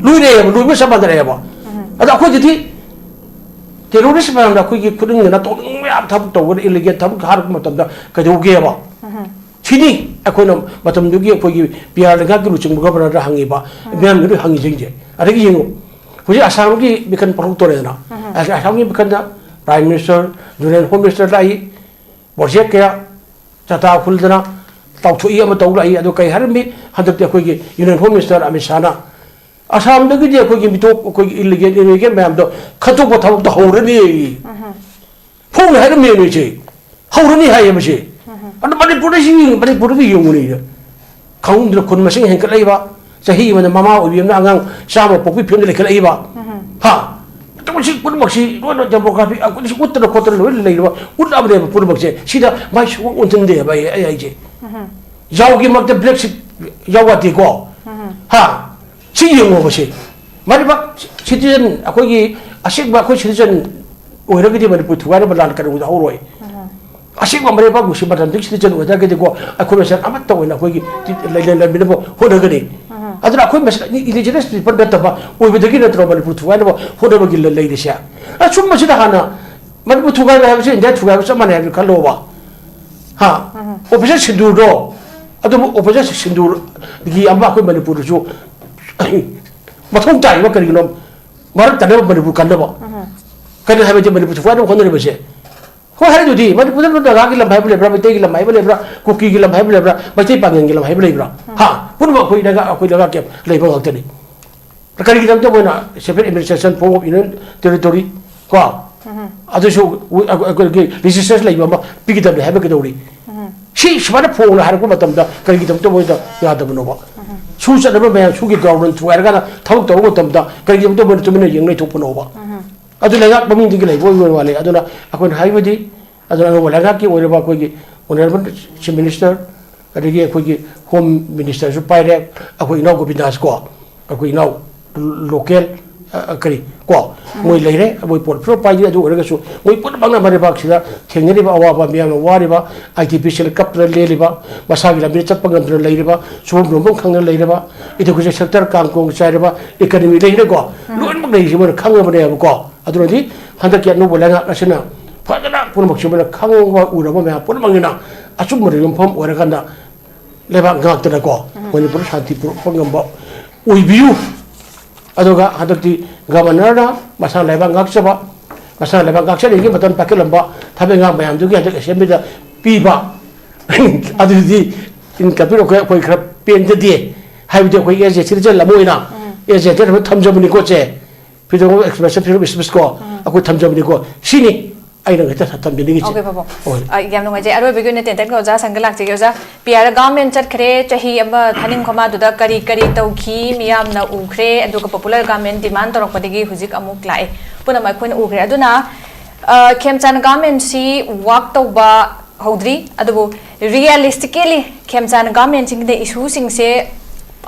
ꯂꯣꯏꯔꯛꯑꯦꯕ, ꯂꯣꯏꯕ ꯆꯞ ꯃꯥꯟꯅꯔꯛꯑꯦꯕ꯫ ꯑꯗꯣ ꯑꯩꯈꯣꯏꯗꯗꯤ ꯇꯦꯔꯣꯔꯤꯁ ꯃꯌꯥꯝꯅ ꯑꯩꯈꯣꯏꯒꯤ ꯈꯨꯠꯅꯤꯡꯗꯅ ꯇꯧꯅꯤꯡꯕ ꯌꯥꯝ ꯊꯕꯛ ꯇꯧꯕꯗ, ꯏꯂꯤꯒꯦꯜ ꯊꯕꯛ ꯍꯥꯏꯔꯛꯄ ꯃꯇꯝꯗ ꯀꯩꯗꯧꯒꯦꯕ? ꯁꯤꯅꯤ ꯑꯩꯈꯣꯏꯅ ꯃꯇꯝꯗꯨꯒꯤ ꯑꯩꯈꯣꯏꯒꯤ ꯄꯤ ꯑꯥꯔ ꯂꯩꯉꯥꯛꯀꯤ ꯂꯨꯆꯤꯡꯕ ꯒꯚꯔꯅꯔꯗ ꯍꯪꯉꯤꯕ ꯃꯌꯥꯝꯗꯨ ꯂꯣꯏ ꯍꯪꯉꯤꯁꯤꯡꯁꯦ꯫ ꯑꯗꯒꯤ ꯌꯦꯡꯉꯨ, ꯍꯧꯖꯤꯛ ꯑꯁꯥꯝꯒꯤ ꯃꯤꯈꯜ ꯄꯥꯡꯊꯣꯛꯇꯣꯔꯦꯗꯅ꯫ ꯑꯁꯥꯝꯒꯤ ꯃꯤꯈꯜꯗ prime minister, union home minister ꯂꯥꯛꯏ, ꯄ꯭ꯔꯣꯖꯦꯛ ꯀꯌꯥ, ꯆꯥꯇꯥ ꯈꯨꯜꯗꯅ ꯇꯧꯊꯣꯛꯏ, ꯑꯃ ꯇꯧ ꯂꯥꯛꯏ꯫ ꯑꯗꯣ ꯀꯩ ꯍꯥꯏꯔꯝꯃꯤ? ꯍꯟꯗꯛꯇꯤ ꯑꯩꯈꯣꯏꯒꯤ ꯌꯨꯅꯤꯌꯟ ꯍꯣꯝ ꯃꯤꯅꯤꯁꯇꯔ ꯑꯃꯤꯠ ꯁꯥꯍꯅ ꯑꯁꯥꯝꯗꯒꯤꯗꯤ ꯑꯩꯈꯣꯏꯒꯤ ꯃꯤꯇꯣꯞ, ꯑꯩꯈꯣꯏꯒꯤ ꯏꯂꯤꯒꯦꯜ ꯏꯃꯤꯒ꯭ꯔꯦꯟ ꯃꯌꯥꯝꯗꯣ ꯈꯟꯇꯣꯛꯄ ꯊꯕꯛꯇꯣ ꯍꯧꯔꯅꯤ꯫ ꯐꯣꯡꯅ ꯍꯥꯏꯔꯝꯃꯦ ꯅꯣꯏꯁꯦ꯫ ꯍꯧꯔꯅꯤ ꯍꯥꯏꯌꯦ ꯃꯁꯤ꯫ ꯑꯗꯣ ꯃꯅꯤꯄꯨꯔꯗ ꯁꯤ ꯌꯦꯡꯉꯨ, ꯃꯅꯤꯄꯨꯔꯗ ꯌꯦꯡꯉꯨꯅꯦ꯫ ꯈꯪꯍꯧꯗꯅ ꯈꯨꯟ ꯃꯁꯤꯡ ꯍꯦꯟꯒꯠꯂꯛꯏꯕ, ꯆꯍꯤ ꯑꯃꯗ ꯃꯃꯥ ꯑꯣꯏꯕꯤ ꯑꯃꯅ ꯑꯉꯥꯡ ꯆꯥꯝꯃ ꯄꯣꯛꯄꯤ ꯐꯤꯕꯝꯗ ꯂꯩꯈꯠꯂꯛꯏꯕ꯫ ꯍꯥ? ꯑꯗꯨꯕꯨ ꯁꯤ ꯄꯨꯝꯅꯃꯛꯁꯤ ꯂꯣꯏꯅ ꯗꯦꯃꯣꯒ꯭ꯔꯥꯐꯤ, ꯑꯩꯈꯣꯏꯅ ꯁꯤ ꯎꯠꯇꯅ ꯈꯣꯠꯇꯅ ꯂꯣꯏꯅ ꯂꯩꯔꯕ, ꯎꯠꯂꯕꯅꯦꯕ ꯄꯨꯝꯅꯃꯛꯁꯦ꯫ ꯁꯤꯗ ꯃꯥꯏ ꯁꯨꯡꯑꯣꯟ ꯑꯣꯟꯁꯤꯟꯗꯦꯕ ꯑꯩ, ꯑꯩ ꯍꯥꯏꯁꯦ꯫ ꯌꯥꯎꯒꯤ ꯃꯔꯛꯇ ꯕ꯭ꯂꯦꯛ ꯁꯤꯞ ꯌꯥꯎ ꯌꯥꯗꯦꯀꯣ꯫ ꯍꯥ? ꯁꯤ ꯌꯦꯡꯉꯣꯕ ꯁꯤ꯫ ꯃꯅꯤꯄꯨꯔ ꯁꯤꯇꯤꯖꯟ ꯑꯩꯈꯣꯏꯒꯤ ꯑꯁꯦꯡꯕ ꯑꯩꯈꯣꯏ ꯁꯤꯇꯤꯖꯟ ꯑꯣꯏꯔꯒꯗꯤ ꯃꯅꯤꯄꯨꯔ ꯊꯨꯒꯥꯏꯅꯕ ꯂꯥꯟ ꯀꯩꯗꯧꯕꯗ ꯍꯧꯔꯣꯏ꯫ ꯑꯁꯦꯡꯕ ꯃꯔꯩꯕꯥꯛ ꯅꯨꯡꯁꯤ ꯃꯇꯝꯗꯒꯤ ꯁꯤꯇꯤꯖꯟ ꯑꯣꯏꯇꯥꯔꯒꯗꯤꯀꯣ, ꯑꯩꯈꯣꯏ ꯃꯁꯦꯟ ꯑꯃꯠꯇ ꯑꯣꯏꯅ ꯑꯩꯈꯣꯏꯒꯤ ꯂꯩ-, ꯂꯩ-, ꯂꯩꯃꯤꯟꯅꯕ ꯍꯣꯠꯅꯒꯅꯤ꯫ ꯑꯗꯨꯅ ꯑꯩꯈꯣꯏ ꯃꯁꯦꯟ ꯏꯟꯗꯤꯖꯤꯅꯁ ꯄꯤꯄꯜ ꯅꯠꯇꯕ ꯑꯣꯏꯕꯗꯒꯤ ꯅꯠꯇ꯭ꯔꯣ ꯃꯅꯤꯄꯨꯔ ꯊꯨꯒꯥꯏꯅꯕ ꯍꯣꯠꯅꯕꯒꯤ ꯂ-, ꯂꯩꯔꯤꯁꯦ? ꯑꯁꯨꯝꯕꯁꯤꯗ ꯍꯥꯟꯅ ꯃꯅꯤꯄꯨꯔ ꯊꯨꯒꯥꯏꯕ ꯍꯥꯏꯕꯁꯤ ꯏꯟꯗꯤꯌꯥ ꯊꯨꯒꯥꯏꯕ ꯆꯞ ꯃꯥꯟꯅꯩ ꯍꯥꯏꯕꯗꯨ ꯈꯜꯂꯣꯕ꯫ ꯍꯥ? ꯑꯣꯄꯔꯦꯁꯟ ꯁꯤꯟꯗꯨꯔꯗꯣ, ꯑꯗꯨꯕꯨ ꯑꯣꯄꯔꯦꯁꯟ ꯁꯤꯟꯗꯨꯔꯒꯤ ꯑꯃ ꯑꯩꯈꯣꯏ ꯃꯅꯤꯄꯨꯔꯗꯁꯨ ꯃꯊꯧ ꯇꯥꯏꯕ ꯀꯔꯤꯒꯤꯅꯣ? ꯃꯔꯛ ꯇꯥꯅꯕ ꯃꯅꯤꯄꯨꯔ ꯀꯟꯅꯕ꯫ ꯀꯔꯤ ꯍꯥꯏꯕꯗꯤ ꯃꯅꯤꯄꯨꯔ ꯊꯨꯒꯥꯏꯅꯕ ꯍꯣꯠꯅꯔꯤꯕꯁꯦ? ꯍꯣꯏ, ꯍꯥꯏꯔꯤꯗꯨꯗꯤ ꯃꯅꯤꯄꯨꯔꯗ ꯅꯥꯒꯥꯒꯤ ꯂꯝ ꯍꯥꯏꯕ ꯂꯩꯕ꯭ꯔꯥ, ꯃꯩꯇꯩꯒꯤ ꯂꯝ ꯍꯥꯏꯕ ꯂꯩꯕ꯭ꯔꯥ, ꯀꯨꯀꯤꯒꯤ ꯂꯝ ꯍꯥꯏꯕ ꯂꯩꯕ꯭ꯔꯥ, ꯃꯩꯇꯩ ꯄꯥꯡꯒꯜꯒꯤ ꯂꯝ ꯍꯥꯏꯕ ꯂꯩꯕ꯭ꯔꯥ? ꯍꯥ? ꯄꯨꯝꯅꯃꯛ ꯑꯩꯈꯣꯏ ꯂꯩꯉꯥꯛ, ꯑꯩꯈꯣꯏ ꯂꯩꯉꯥꯛꯀꯤ ꯂꯩꯕ ꯉꯥꯛꯇꯅꯤ꯫ ꯀꯔꯤꯒꯤꯗꯃꯛꯇ ꯃꯣꯏꯅ separate administration, form of union territory, ꯀꯣ? ꯑꯗꯨꯁꯨ ꯑꯩꯈꯣꯏꯒꯤ ꯂꯦꯖꯤꯁꯂꯦꯆꯔ ꯂꯩꯕ ꯑꯃ ꯄꯤꯒꯗꯕꯅꯤ ꯍꯥꯏꯕ ꯀꯩꯗꯧꯔꯤ? ꯁꯤ ꯁꯨꯃꯥꯏꯅ ꯐꯣꯡꯅ ꯍꯥꯏꯔꯛꯄ ꯃꯇꯝꯗ ꯀꯔꯤꯒꯤꯗꯃꯛꯇ ꯃꯣꯏꯗ ꯌꯥꯗꯕꯅꯣꯕ? ꯁꯨ ꯆꯠꯅꯕ ꯃꯌꯥꯝ ꯁꯨꯒꯤ ꯒ꯭ꯔꯥꯎꯟ ꯊꯨꯒꯥꯏꯔꯀꯥꯟꯗ ꯊꯕꯛ ꯇꯧꯕ ꯃꯇꯝꯗ ꯀꯔꯤꯒꯤꯗꯃꯛꯇ ꯃꯣꯏꯅ ꯇꯨꯃꯤꯟꯅ ꯌꯦꯡ ꯂꯩꯊꯣꯛꯄꯅꯣꯕ? ꯑꯗꯨ ꯂꯩꯉꯥꯛ ꯃꯃꯤꯡꯗꯒꯤ ꯂꯩꯕ ꯑꯣꯏꯕ ꯋꯥꯅꯤ꯫ ꯑꯗꯨꯅ ꯑꯩꯈꯣꯏꯅ ꯍꯥꯏꯕꯗꯤ, ꯑꯗꯨꯅ ꯑꯉꯧꯕ ꯂꯩꯉꯥꯛꯀꯤ ꯑꯣꯏꯔꯤꯕ ꯑꯩꯈꯣꯏꯒꯤ ꯑꯣꯅꯔꯦꯕꯜ ꯆꯤꯐ ꯃꯤꯅꯤꯁꯇꯔ, ꯑꯗꯒꯤ ꯑꯩꯈꯣꯏꯒꯤ ꯍꯣꯝ ꯃꯤꯅꯤꯁꯇꯔꯁꯨ ꯄꯥꯏꯔꯦ, ꯑꯩꯈꯣꯏ ꯏꯅꯥꯎ ꯒꯣꯕꯤꯟꯗꯥꯁ ꯀꯣ, ꯑꯩꯈꯣꯏ ꯏꯅꯥꯎ ꯂꯣꯀꯦꯜ, ꯑ, ꯀꯔꯤ ꯀꯣ, ꯃꯣꯏ ꯂꯩꯔꯦ, ꯃꯣꯏ ꯄꯣꯠ ꯄꯨꯂꯞ ꯄꯥꯏꯗꯦ꯫ ꯑꯗꯨ ꯑꯣꯏꯔꯒꯁꯨ ꯃꯣꯏ ꯄꯨꯝꯅꯃꯛꯅ ꯃꯔꯩꯕꯥꯛꯁꯤꯗ ꯊꯦꯡꯅꯔꯤꯕ ꯑꯋꯥꯕ, ꯃꯤꯌꯥꯝꯅ ꯋꯥꯔꯤꯕ, ꯑꯥꯏ ꯇꯤ ꯄꯤ ꯁꯤꯅ ꯀꯞꯇꯅ ꯂꯦꯜꯂꯤꯕ, ꯃꯁꯥꯒꯤ ꯂꯝꯕꯤꯗ ꯆꯠꯄ ꯉꯝꯗꯅ ꯂꯩꯔꯤꯕ, ꯁꯨꯐꯝ ꯅꯣꯝꯐꯝ ꯈꯪꯗꯅ ꯂꯩꯔꯕ, ꯏꯗꯨꯀꯦꯁꯟ ꯁꯦꯛꯇꯔ ꯀꯥꯡ ꯀꯣꯡ ꯆꯥꯏꯔꯕ, ꯏꯀꯅꯃꯤ ꯂꯩꯔꯦꯀꯣ, ꯂꯣꯏꯅꯃꯛ ꯂꯩꯔꯤꯁꯤ ꯃꯣꯏꯅ ꯈꯪꯉꯕꯅꯦꯕꯀꯣ꯫ ꯑꯗꯨꯅꯗꯤ ꯍꯟꯗꯛꯀꯤ ꯑꯅꯧꯕ ꯂꯩꯉꯥꯛ ꯑꯁꯤꯅ ꯐꯖꯅ ꯄꯨꯝꯅꯃꯛꯁꯤ ꯃꯣꯏꯅ ꯈꯪꯕ ꯎꯔꯕ ꯃꯌꯥꯝ ꯄꯨꯝꯅꯃꯛꯅ ꯑꯆꯨꯝꯕꯗ ꯌꯨꯝꯐꯝ ꯑꯣꯏꯔꯀꯥꯟꯗ ꯂꯩꯕꯥꯛ ꯉꯥꯛꯇꯅꯀꯣ, ꯃꯅꯤꯄꯨꯔ ꯁꯥꯟꯇꯤ ꯄꯨꯔꯛꯄ ꯉꯝꯕ ꯑꯣꯏꯕꯤꯌꯨ꯫ ꯑꯗꯨꯒ ꯍꯟꯗꯛꯇꯤ ꯒꯕꯔꯅꯔꯅ ꯃꯁꯥ ꯂꯩꯕꯥꯛ ꯉꯥꯛꯆꯕ, ꯃꯁꯥ ꯂꯩꯕꯥꯛ ꯉꯥꯛꯆꯔꯤꯉꯩ ꯃꯇꯝ ꯄꯥꯏꯈꯠꯂꯝꯕ ꯊꯕꯛ ꯏꯪꯈꯥꯡ ꯃꯌꯥꯝꯗꯨꯒꯤ ꯍꯟꯗꯛ ꯑꯦꯁꯦꯝꯕ꯭ꯂꯤꯗ ꯄꯤꯕ, ꯑꯗꯨꯗꯤ ꯏꯟ ꯀꯝꯄ꯭ꯂꯤꯠ ꯑꯩꯈꯣꯏ, ꯑꯩꯈꯣꯏ ꯈꯔ ꯄꯦꯟꯖꯗꯦ꯫ ꯍꯥꯏꯕꯗꯤ ꯑꯩꯈꯣꯏ ꯑꯦꯁ ꯑꯦ ꯁꯤꯇꯤꯖꯟ ꯑꯃ ꯑꯣꯏꯅ, ꯑꯦꯁ ꯑꯦ ꯁꯤꯇꯤꯖꯟ ꯑꯃ ꯊꯝꯖꯕꯅꯤꯀꯣ ꯁꯦ꯫ Freedom of expression, freedom of speech ꯀꯣ, ꯑꯩꯈꯣꯏ ꯊꯝꯖꯕꯅꯤꯀꯣ꯫ ꯁꯤꯅꯤ ꯑꯩꯅ ꯍꯦꯛꯇ ꯊꯝꯖꯅꯤꯡꯉꯤꯁꯦ꯫ Okay, ꯄꯥꯕꯨꯡ꯫ ꯍꯣꯏ꯫ ꯑ, ꯌꯥꯝ ꯅꯨꯡꯉꯥꯏꯖꯩ꯫ ꯑꯔꯣꯏꯕꯒꯤ ꯑꯣꯏꯅ ꯇꯦꯟꯇꯛꯅ ꯑꯣꯖꯥ ꯁꯪꯒ ꯂꯥꯛꯆꯒꯦ꯫ ꯑꯣꯖꯥ, ꯄꯤ ꯑꯥꯔ ꯒꯚꯔꯟꯃꯦꯟꯠ ꯆꯠꯈ꯭ꯔꯦ, ꯆꯍꯤ ꯑꯃ ꯊꯥꯅꯤꯡ ꯈꯣꯃꯥꯗꯨꯗ ꯀꯔꯤ ꯀꯔꯤ ꯇꯧꯈꯤ, ꯃꯤꯌꯥꯝꯅ ꯎꯈ꯭ꯔꯦ, ꯑꯗꯨꯒ ꯄꯣꯄꯨꯂꯔ ꯒꯚꯔꯟꯃꯦꯟꯠ ꯗꯤꯃꯥꯟ ꯇꯧꯔꯛꯄꯗꯒꯤ ꯍꯧꯖꯤꯛ ꯑꯃꯨꯛ ꯂꯥꯛꯑꯦ, ꯄꯨꯝꯅꯃꯛ ꯑꯩꯈꯣꯏꯅ ꯎꯈ꯭ꯔꯦ꯫ ꯑꯗꯨꯅ, ꯑ, ꯈꯦꯝꯆꯥꯟ ꯒꯚꯔꯟꯃꯦꯟꯠꯁꯤ ꯋꯥꯔꯛ ꯇꯧꯕ ꯍꯧꯗ꯭ꯔꯤ, ꯑꯗꯨꯕꯨ ꯔꯤꯌꯦꯂꯤꯁꯇꯤꯀꯦꯂꯤ ꯈꯦꯝꯆꯥꯟ ꯒꯚꯔꯟꯃꯦꯟꯠꯁꯤꯡꯗ ꯏꯁꯨꯁꯤꯡꯁꯦ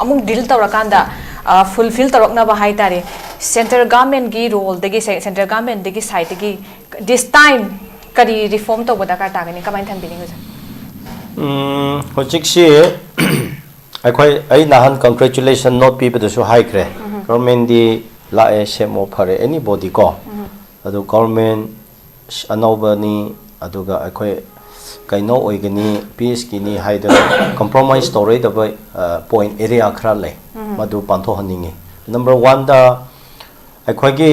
ꯑꯃꯨꯛ ꯗꯤꯜ ꯇꯧꯔꯀꯥꯟꯗ, ꯑ, ꯐꯨꯜꯐꯤꯜ ꯇꯧꯔꯛꯅꯕ ꯍꯥꯏ ꯇꯥꯔꯦ, ꯁꯦꯟꯇ꯭ꯔꯦꯜ ꯒꯚꯔꯟꯃꯦꯟꯠꯀꯤ ꯔꯣꯜꯗꯒꯤ, ꯁꯦ-, ꯁꯦꯟꯇ꯭ꯔꯦꯜ ꯒꯚꯔꯟꯃꯦꯟꯠꯇꯒꯤ ꯁꯥꯏꯠꯇꯒꯤ ꯗꯤꯁ ꯇꯥꯏꯝ ꯀꯔꯤ ꯔꯤꯐꯣꯔꯝ ꯇꯧꯕ ꯗꯔꯀꯥꯔ ꯇꯥꯒꯅꯤ? ꯀꯃꯥꯏꯅ ꯊꯝꯕꯤꯅꯤꯡꯉꯤ, ꯑꯣꯖꯥ? ꯎꯝ, ꯍꯧꯖꯤꯛꯁꯤ ꯑꯩꯈꯣꯏ, ꯑꯩ ꯅꯍꯥꯟ ꯀꯪꯒ꯭ꯔꯦꯆꯨꯂꯦꯁꯟ ꯅꯣꯠ ꯄꯤꯕꯗꯁꯨ ꯍꯥꯏꯈ꯭ꯔꯦ, ꯒꯚꯔꯟꯃꯦꯟꯠꯗꯤ ꯂꯥꯛꯑꯦ, ꯁꯦꯝꯃꯣ, ꯐꯔꯦ, ꯑꯦꯅꯤ ꯕꯣꯗꯤ ꯀꯣ꯫ ꯑꯗꯨ ꯒꯚꯔꯟꯃꯦꯟꯠ ꯑꯅꯧꯕꯅꯤ, ꯑꯗꯨꯒ ꯑꯩꯈꯣꯏ ꯀꯩꯅꯣ ꯑꯣꯏꯒꯅꯤ, ꯄꯤꯁꯀꯤꯅꯤ ꯍꯥꯏꯗꯅ ꯀꯝꯄ꯭ꯔꯣꯃꯥꯏꯁ ꯇꯧꯔꯣꯏꯗꯕ ꯄꯣꯏꯟꯠ ꯑꯦꯔꯤꯌꯥ ꯈꯔ ꯂꯩ, ꯃꯗꯨ ꯄꯥꯟꯊꯣꯛꯍꯟꯅꯤꯡꯉꯤ꯫ ꯅꯝꯕꯔ ꯋꯥꯟꯗ, ꯑꯩꯈꯣꯏꯒꯤ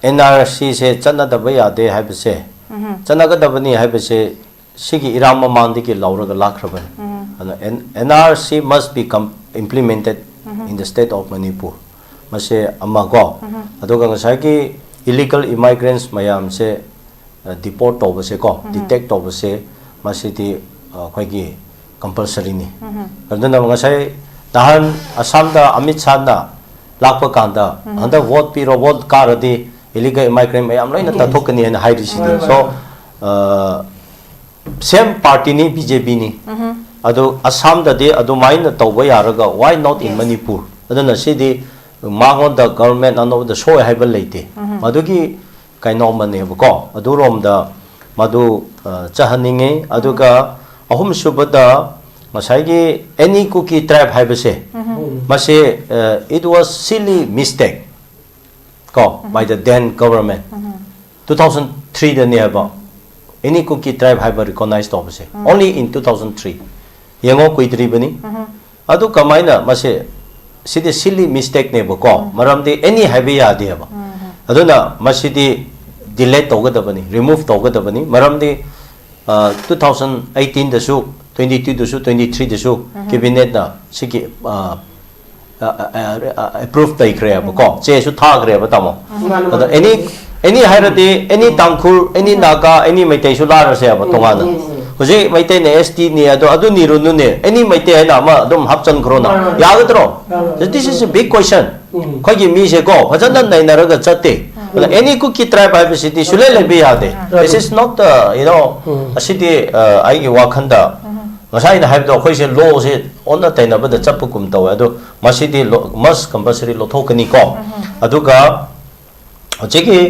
ꯑꯦꯟ ꯑꯥꯔ ꯁꯤꯁꯦ ꯆꯠꯅꯗꯕ ꯌꯥꯗꯦ ꯍꯥꯏꯕꯁꯦ, ꯆꯠꯅꯒꯗꯕꯅꯤ ꯍꯥꯏꯕꯁꯦ ꯁꯤꯒꯤ ꯏꯔꯥꯡ ꯃꯃꯥꯡꯗꯒꯤ ꯂꯧꯔꯒ ꯂꯥꯛꯈ꯭ꯔꯕꯅꯤ꯫ ꯑꯗꯨꯅ N- N R C must be com- implemented in the state of Manipur꯫ ꯃꯁꯦ ꯑꯃ ꯀꯣ꯫ ꯑꯗꯨꯒ ꯉꯁꯥꯏꯒꯤ ꯏꯂꯤꯒꯜ ꯏꯃꯥꯏꯒ꯭ꯔꯦꯟꯁ ꯃꯌꯥꯝꯁꯦ, ꯑ, ꯗꯤꯄꯣꯔꯠ ꯇꯧꯕꯁꯦ ꯀꯣ, ꯗꯤꯇꯦꯛ ꯇꯧꯕꯁꯦ, ꯃꯁꯤꯗꯤ, ꯑ, ꯑꯩꯈꯣꯏꯒꯤ ꯀꯝꯄꯜꯁꯔꯤꯅꯤ꯫ ꯑꯗꯨꯅ ꯉꯁꯥꯏ ꯅꯍꯥꯟ ꯑꯁꯥꯝꯗ ꯑꯃꯤꯠ ꯁꯥꯍꯅ ꯂꯥꯛꯄ ꯀꯥꯟꯗ, ꯍꯟꯗꯛ ꯚꯣꯠ ꯄꯤꯔꯣ, ꯚꯣꯠ ꯀꯥꯔꯗꯤ ꯏꯂꯤꯒꯜ ꯏꯃꯥꯏꯒ꯭ꯔꯦꯟ ꯃꯌꯥꯝ ꯂꯣꯏꯅ ꯇꯥꯟꯊꯣꯛꯀꯅꯤ ꯍꯥꯏꯅ ꯍꯥꯏꯔꯤꯁꯤꯅꯤ꯫ So, ꯑ, ꯁꯦꯝ ꯄꯥꯔꯇꯤꯅꯤ, ꯕꯤ ꯖꯦ ꯄꯤꯅꯤ꯫ ꯑꯗꯨ ꯑꯁꯥꯝꯗꯗꯤ ꯑꯗꯨꯃꯥꯏꯅ ꯇꯧꯕ ꯌꯥꯔꯒ, why not in Manipur? ꯑꯗꯨꯅ ꯁꯤꯗꯤ ꯃꯉꯣꯟꯗ ꯒꯚꯔꯟꯃꯦꯟꯠ ꯑꯅꯧꯕꯗ ꯁꯣꯏ ꯍꯥꯏꯕ ꯂꯩꯇꯦ꯫ ꯃꯗꯨꯒꯤ ꯀꯩꯅꯣ ꯑꯃꯅꯦꯕꯀꯣ, ꯑꯗꯨꯔꯣꯝꯗ ꯃꯗꯨ, ꯑ, ꯆꯠꯍꯟꯅꯤꯡꯉꯤ꯫ ꯑꯗꯨꯒ ꯑꯍꯨꯝꯁꯨꯕꯗ ꯉꯁꯥꯏꯒꯤ any Kuki tribe ꯍꯥꯏꯕꯁꯦ, ꯃꯁꯦ, ꯑ, it was silly mistake ꯀꯣ, by the then government꯫ Two thousand three ꯗꯅꯦꯕ any Kuki tribe ꯍꯥꯏꯕ recognize ꯇꯧꯕꯁꯦ, only in two thousand three꯫ ꯌꯦꯡꯉꯣ, ꯀꯨꯏꯗ꯭ꯔꯤꯕꯅꯤ꯫ ꯑꯗꯨ ꯀꯃꯥꯏꯅ ꯃꯁꯦ, ꯁꯤꯗꯤ silly mistake ꯅꯦꯕꯀꯣ, ꯃꯔꯝꯗꯤ any ꯍꯥꯏꯕ ꯌꯥꯗꯦꯕ꯫ ꯑꯗꯨꯅ ꯃꯁꯤꯗꯤ delete ꯇꯧꯒꯗꯕꯅꯤ, remove ꯇꯧꯒꯗꯕꯅꯤ꯫ ꯃꯔꯝꯗꯤ, ꯑ, two thousand eighteen ꯗꯁꯨ, twenty two ꯗꯁꯨ, twenty three ꯗꯁꯨ cabinet ꯅ ꯁꯤꯒꯤ, ꯑ, ꯑꯦꯄ꯭ꯔꯨꯞ ꯇꯧꯈ꯭ꯔꯦꯕꯀꯣ, ꯆꯦꯁꯨ ꯊꯥꯈ꯭ꯔꯦꯕ, ꯇꯥꯃꯣ꯫ ꯑꯗꯣ any ꯑꯦꯅꯤ ꯍꯥꯏꯔꯗꯤ ꯑꯦꯅꯤ ꯇꯥꯡꯈꯨꯜ, ꯑꯦꯅꯤ ꯅꯥꯒꯥ, ꯑꯦꯅꯤ ꯃꯩꯇꯩꯁꯨ ꯂꯥꯛꯑꯁꯦꯕ ꯇꯣꯉꯥꯟꯅ꯫ ꯎꯝ, ꯎꯝ꯫ ꯍꯧꯖꯤꯛ ꯃꯩꯇꯩꯅ ꯑꯦꯁ ꯇꯤꯅꯤ, ꯑꯗꯣ ꯑꯗꯨ ꯅꯤꯔꯨꯅꯨꯅꯦ, ꯑꯦꯅꯤ ꯃꯩꯇꯩ ꯍꯥꯏꯅ ꯑꯃ ꯑꯗꯨꯝ ꯍꯥꯞꯆꯟꯈ꯭ꯔꯣꯅ꯫ ꯃꯥꯅꯦ, ꯃꯥꯅꯦ꯫ ꯌꯥꯒꯗ꯭ꯔꯣ? ꯌꯥꯔꯣꯏ꯫ This is a big question. ꯎꯝ꯫ ꯑꯩꯈꯣꯏꯒꯤ ꯃꯤꯁꯦꯀꯣ ꯐꯖꯅ ꯅꯩꯅꯔꯒ ꯆꯠꯇꯦ꯫ ꯑꯗꯨꯅ ꯎꯝ꯫ ꯑꯦꯅꯤ ꯀꯨꯀꯤ ꯇ꯭ꯔꯥꯏꯕ ꯍꯥꯏꯕꯁꯤꯗꯤ ꯁꯨꯡꯂꯩ ꯂꯩꯕ ꯌꯥꯗꯦ꯫ ꯌꯥꯗꯦ꯫ This is not, uh, you know, ꯎꯝ꯫ ꯑꯁꯤꯗꯤ, ꯑ, ꯑꯩꯒꯤ ꯋꯥꯈꯟꯗ ꯉꯁꯥꯏ ꯑꯩꯅ ꯍꯥꯏꯕꯗꯣ ꯑꯩꯈꯣꯏꯁꯦ ꯂꯣꯁꯦ ꯑꯣꯟꯅ ꯇꯩꯅꯕꯗ ꯆꯠꯄꯒꯨꯝ ꯇꯧꯋꯦ꯫ ꯑꯗꯣ ꯃꯁꯤꯗꯤ ꯂꯣ-, must compulsory ꯂꯧꯊꯣꯛꯀꯅꯤꯀꯣ꯫ ꯑꯗꯨꯒ ꯍꯧꯖꯤꯛꯀꯤ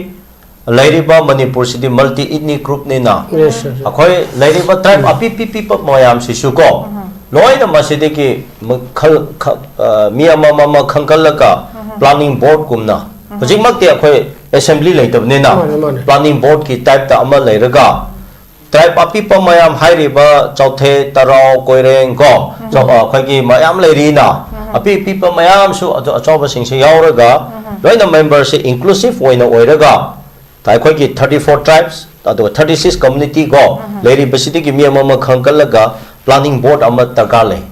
ꯂꯩꯔꯤꯕ ꯃꯅꯤꯄꯨꯔꯁꯤꯗꯤ multi ethnic groupꯅꯤꯅ, Yes, sir. ꯑꯩꯈꯣꯏ ꯂꯩꯔꯤꯕ ꯇ꯭ꯔꯥꯏꯕ ꯑꯄꯤꯛ ꯄꯤꯛꯄ ꯃꯌꯥꯝꯁꯤꯁꯨ ꯀꯣ, ꯂꯣꯏꯅ ꯃꯁꯤꯗꯒꯤ ꯃꯈꯜ ꯈ-, ꯑ, ꯃꯤ ꯑꯃꯃꯝ ꯑꯃ ꯈꯟꯒꯠꯂꯒ planning boardꯀꯨꯝꯅ, ꯍꯧꯖꯤꯛꯃꯛꯇꯤ ꯑꯩꯈꯣꯏ assembly ꯂꯩꯇꯕꯅꯤꯅ, ꯃꯥꯅꯦ, ꯃꯥꯅꯦ꯫ Planning boardꯀꯤ typeꯇ ꯑꯃ ꯂꯩꯔꯒ, ꯇ꯭ꯔꯥꯏꯕ ꯑꯄꯤꯛꯄ ꯃꯌꯥꯝ ꯍꯥꯏꯔꯤꯕ ꯆꯧꯊꯦ, ꯇꯔꯥꯎ, ꯀꯣꯏꯔꯦꯡ ꯀꯣ, ꯆꯧ-, ꯑ, ꯑꯩꯈꯣꯏꯒꯤ ꯃꯌꯥꯝ ꯂꯩꯔꯤꯅ, ꯑꯄꯤꯛ ꯑꯄꯤꯛꯄ ꯃꯌꯥꯝꯁꯨ ꯑꯗꯨ ꯑꯆꯧꯕꯁꯤꯡꯁꯦ ꯌꯥꯎꯔꯒ, ꯂꯣꯏꯅ memberꯁꯦ inclusive ꯑꯣꯏꯅ ꯑꯣꯏꯔꯒ, ꯑꯩꯈꯣꯏꯒꯤ thirty four tribes, ꯑꯗꯨꯒ thirty six community ꯀꯣ, ꯂꯩꯔꯤꯕꯁꯤꯗꯒꯤ ꯃꯤ ꯑꯃꯃꯝ ꯈꯟꯒꯠꯂꯒ planning board ꯑꯃ ꯗꯔꯀꯥꯔ ꯂꯩ꯫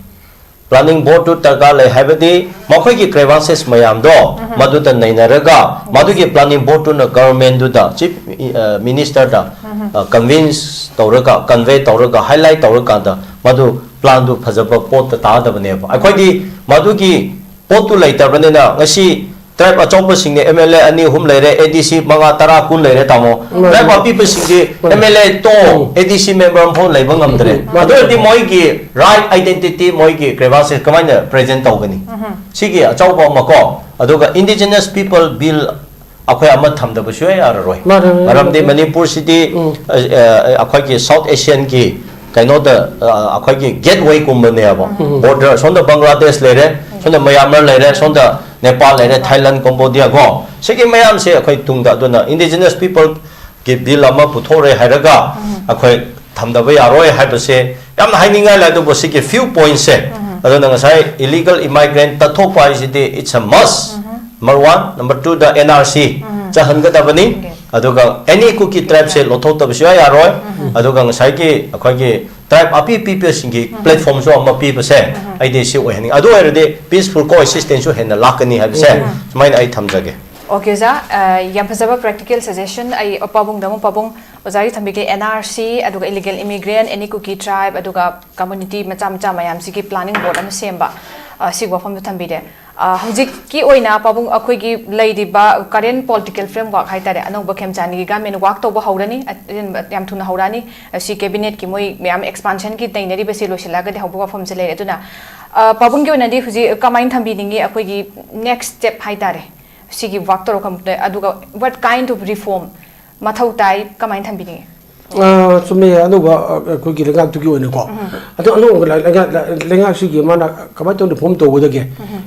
Planning boardꯇꯨ ꯗꯔꯀꯥꯔ ꯂꯩ ꯍꯥꯏꯕꯗꯤ ꯃꯈꯣꯏꯒꯤ grievances ꯃꯌꯥꯝꯗꯣ ꯃꯗꯨꯗ ꯅꯩꯅꯔꯒ ꯃꯗꯨꯒꯤ planning boardꯇꯨꯅ governmentꯗꯨꯗ, chief, ꯑ, ministerꯗ, ꯑ, convince ꯇꯧꯔꯒ, convey ꯇꯧꯔꯒ, highlight ꯇꯧꯔꯀꯥꯟꯗ ꯃꯗꯨ planꯗꯨ ꯐꯖꯕ ꯄꯣꯠꯇ ꯇꯥꯗꯕꯅꯦꯕ꯫ ꯑꯩꯈꯣꯏꯗꯤ ꯃꯗꯨꯒꯤ ꯄꯣꯠꯇꯨ ꯂꯩꯇꯕꯅꯤꯅ ꯉꯁꯤ tribe ꯑꯆꯧꯕꯁꯤꯡꯅ M L A ꯑꯅꯤ ꯑꯍꯨꯝ ꯂꯩꯔꯦ, A D C ꯃꯉꯥ, ꯇꯔꯥ, ꯀꯨꯟ ꯂꯩꯔꯦ, ꯇꯥꯃꯣ꯫ ꯎꯝ꯫ Tribe ꯑꯄꯤꯛꯄꯁꯤꯡꯗꯤ um. M L A to um. A D C member ꯑꯃꯐꯥꯎ ꯂꯩꯕ ꯉꯝꯗ꯭ꯔꯦ꯫ ꯎꯝ꯫ ꯑꯗꯨ ꯑꯣꯏꯔꯗꯤ ꯃꯣꯏꯒꯤ right identity, ꯃꯣꯏꯒꯤ grievances ꯀꯃꯥꯏꯅ present ꯇꯧꯒꯅꯤ? ꯎꯝ꯫ ꯁꯤꯒꯤ ꯑꯆꯧꯕ ꯑꯃ ꯀꯣ, ꯑꯗꯨꯒ Indigenous People Bill ꯑꯩꯈꯣꯏ ꯑꯃ ꯊꯝꯗꯕ ꯁꯨꯡꯌꯥ ꯌꯥꯔꯔꯣꯏ꯫ ꯃꯥꯅꯦ, ꯃꯥꯅꯦ, ꯃꯔꯝꯗꯤ ꯃꯥꯅꯦ꯫ ꯃꯅꯤꯄꯨꯔꯁꯤꯗꯤ, ꯎꯝ꯫ ꯑ, ꯑ, ꯑꯩꯈꯣꯏꯒꯤ South Asianꯒꯤ ꯀꯩꯅꯣꯗ, ꯑ, ꯑꯩꯈꯣꯏꯒꯤ gatewayꯒꯨꯝꯕꯅꯦꯕ꯫ ꯎꯝ꯫ Border, ꯁꯣꯝꯗ ꯕꯪꯒ꯭ꯂꯥꯗꯦꯁ ꯂꯩꯔꯦ, ꯁꯣꯝꯗ ꯃꯌꯥꯟꯃꯥꯔ ꯂꯩꯔꯦ, ꯁꯣꯝꯗ ꯅꯦꯄꯥꯜ ꯂꯩꯔꯦ, ꯊꯥꯏꯂꯦꯟ, ꯀꯝꯕꯣꯗꯤꯌꯥ ꯀꯣ꯫ ꯁꯤꯒꯤ ꯃꯌꯥꯝꯁꯦ ꯑꯩꯈꯣꯏ ꯇꯨꯡꯗ, ꯑꯗꯨꯅ Indigenous Peopleꯒꯤ Bill ꯑꯃ ꯄꯨꯊꯣꯛꯔꯦ ꯍꯥꯏꯔꯒ ꯑꯩꯈꯣꯏ ꯊꯝꯗꯕ ꯌꯥꯔꯣꯏ ꯍꯥꯏꯕꯁꯦ ꯌꯥꯝꯅ ꯍꯥꯏꯅꯤꯡꯉꯥꯏ ꯂꯩ꯫ ꯑꯗꯨꯕꯨ ꯁꯤꯒꯤ few pointsꯁꯦ, ꯑꯗꯨꯅ ꯉꯁꯥꯏ illegal immigrant ꯇꯥꯟꯊꯣꯛꯄ ꯍꯥꯏꯁꯤꯗꯤ it's a must꯫ Number one, number twoꯗ N R C ꯆꯠꯍꯟꯒꯗꯕꯅꯤ꯫ ꯑꯗꯨꯒ any ꯀꯨꯀꯤ tribeꯁꯦ ꯂꯧꯊꯣꯛꯇꯕ ꯁꯨꯡꯌꯥ ꯌꯥꯔꯣꯏ꯫ ꯑꯗꯨꯒ ꯉꯁꯥꯏꯒꯤ ꯑꯩꯈꯣꯏꯒꯤ tribe ꯑꯄꯤ ꯑꯄꯤꯕꯁꯤꯡꯒꯤ platformꯁꯨ ꯑꯃ ꯄꯤꯕꯁꯦ ꯑꯩꯗꯤ ꯁꯤ ꯑꯣꯏꯍꯟꯅꯤꯡꯉꯤ꯫ ꯑꯗꯨ ꯑꯣꯏꯔꯗꯤ peaceful coexistence ꯁꯨ ꯍꯦꯟꯅ ꯂꯥꯛꯀꯅꯤ ꯍꯥꯏꯕꯁꯦ ꯁꯨꯃꯥꯏꯅ ꯑꯩ ꯊꯝꯖꯒꯦ꯫ ꯑꯣꯀꯦ ꯑꯣꯖꯥ, ꯑ, ꯌꯥꯝ ꯐꯖꯕ practical suggestion꯫ ꯑꯩ ꯄꯥꯕꯨꯡꯗ ꯑꯃꯨꯛ, ꯄꯥꯕꯨꯡ, ꯑꯣꯖꯥꯒꯤ ꯊꯝꯕꯤꯒꯦ, N R C, ꯑꯗꯨꯒ illegal immigrant, any Kuki tribe, ꯑꯗꯨꯒ community ꯃꯆꯥ ꯃꯆꯥ ꯃꯌꯥꯝꯁꯤꯒꯤ planning board ꯑꯃ ꯁꯦꯝꯕ, ꯑ, ꯁꯤꯒꯤ ꯋꯥꯐꯝꯗꯨ ꯊꯝꯕꯤꯔꯦ꯫ ꯑ, ꯍꯧꯖꯤꯛꯀꯤ ꯑꯣꯏꯅ ꯄꯥꯕꯨꯡ, ꯑꯩꯈꯣꯏꯒꯤ ꯂꯩꯔꯤꯕ current political framework ꯍꯥꯏꯇꯥꯔꯦ, ꯑꯅꯧꯕ ꯈꯦꯝꯆꯥꯟꯒꯤ government work ꯇꯧꯕ ꯍꯧꯔꯅꯤ, ꯑ, ꯌꯥꯝ ꯊꯨꯅ ꯍꯧꯔꯛꯑꯅꯤ꯫ ꯑ, ꯁꯤ cabinet ꯀꯤ ꯃꯣꯏ ꯃꯌꯥꯝ expansion ꯒꯤ ꯅꯩꯅꯔꯤꯕꯁꯤ ꯂꯣꯏꯁꯤꯜꯂꯛꯑꯒꯗꯤ ꯍꯧꯕ ꯋꯥꯐꯝꯁꯦ ꯂꯩꯔꯦ꯫ ꯑꯗꯨꯅ, ꯑ, ꯄꯥꯕꯨꯡꯒꯤ ꯑꯣꯏꯅꯗꯤ ꯍꯧꯖꯤꯛ ꯀꯃꯥꯏꯅ ꯊꯝꯕꯤꯅꯤꯡꯉꯤ ꯑꯩꯈꯣꯏꯒꯤ next step ꯍꯥꯏꯇꯥꯔꯦ? ꯁꯤꯒꯤ work ꯇꯧꯔꯛꯄ ꯃꯇꯝꯗ, ꯑꯗꯨꯒ what kind of reform ꯃꯊꯧ ꯇꯥꯏ, ꯀꯃꯥꯏꯅ ꯊꯝꯕꯤꯅꯤꯡꯉꯤ? ꯑ, ꯆꯨꯝꯃꯦ, ꯑꯅꯧꯕ, ꯑ, ꯑꯩꯈꯣꯏꯒꯤ ꯂꯩꯉꯥꯛꯇꯨꯒꯤ ꯑꯣꯏꯅꯀꯣ꯫ ꯑꯗꯣ ꯑꯅꯧꯕ ꯂꯩ-, ꯂꯩꯉꯥꯛ-, ꯂꯩ-, ꯂꯩꯉꯥꯛꯁꯤꯒꯤ ꯃꯥꯅ ꯀꯃꯥꯏꯅ ꯇꯧꯅ reform ꯇꯧꯒꯗꯒꯦ,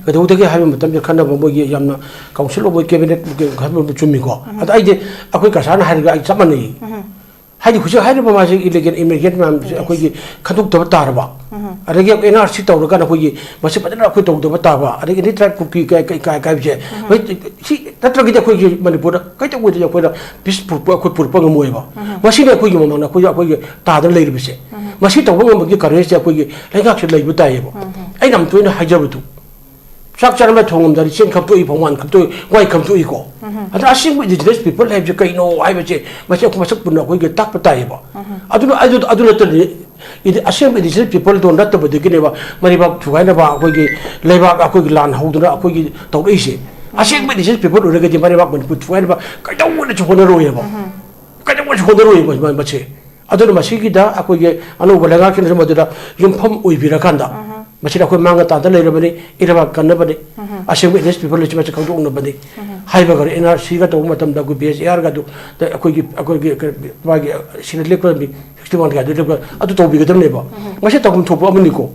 ꯀꯩꯗꯧꯒꯗꯒꯦ ꯍꯥꯏꯕ ꯃꯇꯝꯗ ꯈꯟꯅꯕ ꯃꯣꯏꯒꯤ ꯌꯥꯝꯅ council of cabinet ꯍꯥꯏꯕ ꯆꯨꯝꯃꯤꯀꯣ꯫ ꯑꯗꯣ ꯑꯩꯗꯤ ꯑꯩꯈꯣꯏ ꯀꯁꯥꯅ ꯍꯥꯏꯔꯒ ꯑꯩ ꯆꯞ ꯃꯥꯟꯅꯩ꯫ ꯍꯥꯏꯗꯤ ꯍꯧꯖꯤꯛ ꯍꯥꯏꯔꯤꯕ ꯃꯥꯁꯦ illegal immigrant ꯃꯌꯥꯝꯁꯦ ꯑꯩꯈꯣꯏꯒꯤ ꯈꯟꯗꯣꯛꯇꯕ ꯇꯥꯔꯕ, ꯑꯗꯒꯤ N R C ꯇꯧꯔꯀꯥꯟꯗ ꯑꯩꯈꯣꯏꯒꯤ ꯃꯁꯤ ꯐꯖꯅ ꯑꯩꯈꯣꯏ ꯇꯧꯗꯕ ꯇꯥꯕ, ꯑꯗꯒꯤ any tribe Kuki ꯀꯥꯏ-, ꯀꯥꯏ-, ꯀꯥꯏ-, ꯀꯥꯏꯕꯁꯦ, ꯍꯣꯏ, ꯁꯤ ꯅꯠꯇ꯭ꯔꯒꯗꯤ ꯑꯩꯈꯣꯏꯒꯤ ꯃꯅꯤꯄꯨꯔꯗ ꯀꯩꯗꯧꯉꯩꯗ ꯑꯩꯈꯣꯏꯅ peace ꯄꯨꯔꯛꯄ, ꯑꯩꯈꯣꯏ ꯄꯨꯔꯛꯄ ꯉꯝꯃꯣꯏꯕ꯫ ꯃꯁꯤꯅꯤ ꯑꯩꯈꯣꯏꯒꯤ ꯃꯃꯥꯡꯗ ꯑꯩꯈꯣꯏꯒꯤ, ꯑꯩꯈꯣꯏꯒꯤ ꯇꯥꯗꯅ ꯂꯩꯔꯤꯕꯁꯦ꯫ ꯃꯁꯤ ꯇꯧꯕ ꯉꯝꯕꯒꯤ courage ꯁꯦ ꯑꯩꯈꯣꯏꯒꯤ ꯂꯩꯉꯥꯛꯁꯤꯗ ꯂꯩꯕ ꯇꯥꯏꯌꯦꯕ꯫ ꯑꯩꯅ ꯌꯥꯝ ꯇꯣꯏꯅ ꯍꯥꯏꯖꯕꯗꯨ, ꯆꯥꯛ ꯆꯥꯔꯝꯗꯥꯏ ꯊꯣꯡꯉꯝꯗꯥꯏꯗ ꯆꯦꯡ ꯈꯞꯇꯣꯛꯏ, ꯐꯧꯃꯥꯟ ꯈꯞꯇꯣꯛꯏ, ꯋꯥꯏ ꯈꯞꯇꯣꯛꯏꯀꯣ꯫ ꯑꯗ ꯑꯁꯦꯡꯕ indigenous people ꯍꯥꯏꯕꯁꯦ ꯀꯩꯅꯣ ꯍꯥꯏꯕꯁꯦ ꯃꯁꯤ ꯑꯩꯈꯣꯏ ꯃꯁꯛ ꯄꯨꯟꯅ ꯑꯩꯈꯣꯏꯒꯤ ꯇꯥꯛꯄ ꯇꯥꯏꯌꯦꯕ꯫ ꯑꯗꯨꯅ, ꯑꯗꯨ, ꯑꯗꯨ ꯅꯠꯇ꯭ꯔꯗꯤ ꯏꯟꯗꯤ-, ꯑꯁꯦꯡꯕ indigenous people ꯗꯣ ꯅꯠꯇꯕꯗꯒꯤꯅꯦꯕ ꯃꯔꯩꯕꯥꯛ ꯊꯨꯒꯥꯏꯅꯕ, ꯑꯩꯈꯣꯏꯒꯤ ꯂꯩꯕꯥꯛ ꯑꯩꯈꯣꯏꯒꯤ ꯂꯥꯟ ꯍꯧꯗꯅ ꯑꯩꯈꯣꯏꯒꯤ ꯇꯧꯔꯛꯏꯁꯦ꯫ ꯑꯁꯦꯡꯕ indigenous people ꯑꯣꯏꯔꯒꯗꯤ ꯃꯔꯩꯕꯥꯛ ꯃꯅꯤꯄꯨꯔ ꯊꯨꯒꯥꯏꯅꯕ ꯀꯩꯗꯧꯅꯁꯨ ꯍꯣꯠꯅꯔꯣꯏꯌꯦꯕ꯫ ꯀꯩꯗꯧꯅꯁꯨ ꯍꯣꯠꯅꯔꯣꯏꯌꯦꯕ ꯃ-, ꯃꯁꯦ꯫ ꯑꯗꯨꯅ ꯃꯁꯤꯒꯤꯗ ꯑꯩꯈꯣꯏꯒꯤ ꯑꯅꯧꯕ ꯂꯩꯉꯥꯛꯁꯤꯅꯁꯨ ꯃꯗꯨꯗ ꯌꯨꯝꯐꯝ ꯑꯣꯏꯕꯤꯔꯀꯥꯟꯗ, ꯃꯁꯤꯗ ꯑꯩꯈꯣꯏ ꯃꯥꯡꯉ ꯇꯥꯗ ꯂꯩꯔꯕꯅꯤ, ꯏꯔꯩꯕꯥꯛ ꯀꯟꯅꯕꯅꯤ, ꯑꯁꯦꯡꯕ indigenous people ꯂꯩꯁꯤ ꯃꯁꯤ ꯈꯪꯗꯣꯛꯅꯕꯅꯤ ꯍꯥꯏꯕꯒ N R C ꯒ ꯇꯧꯕ ꯃꯇꯝꯗ ꯑꯩꯈꯣꯏ B S A R ꯒ ꯑꯗꯨ, ꯗ ꯑꯩꯈꯣꯏꯒꯤ, ꯑꯩꯈꯣꯏꯒꯤ ꯀ-, ꯃꯥꯒꯤ ꯁꯤꯗ ꯂꯦꯞꯀꯗꯕꯅꯤ, sixty one ꯀꯥꯏꯗ ꯂꯦꯞꯀ-, ꯑꯗꯨ ꯇꯧꯕꯤꯒꯗꯕꯅꯦꯕ꯫ ꯃꯁꯤ ꯇꯧꯐꯝ ꯊꯣꯛꯄ ꯑꯃꯅꯤꯀꯣ꯫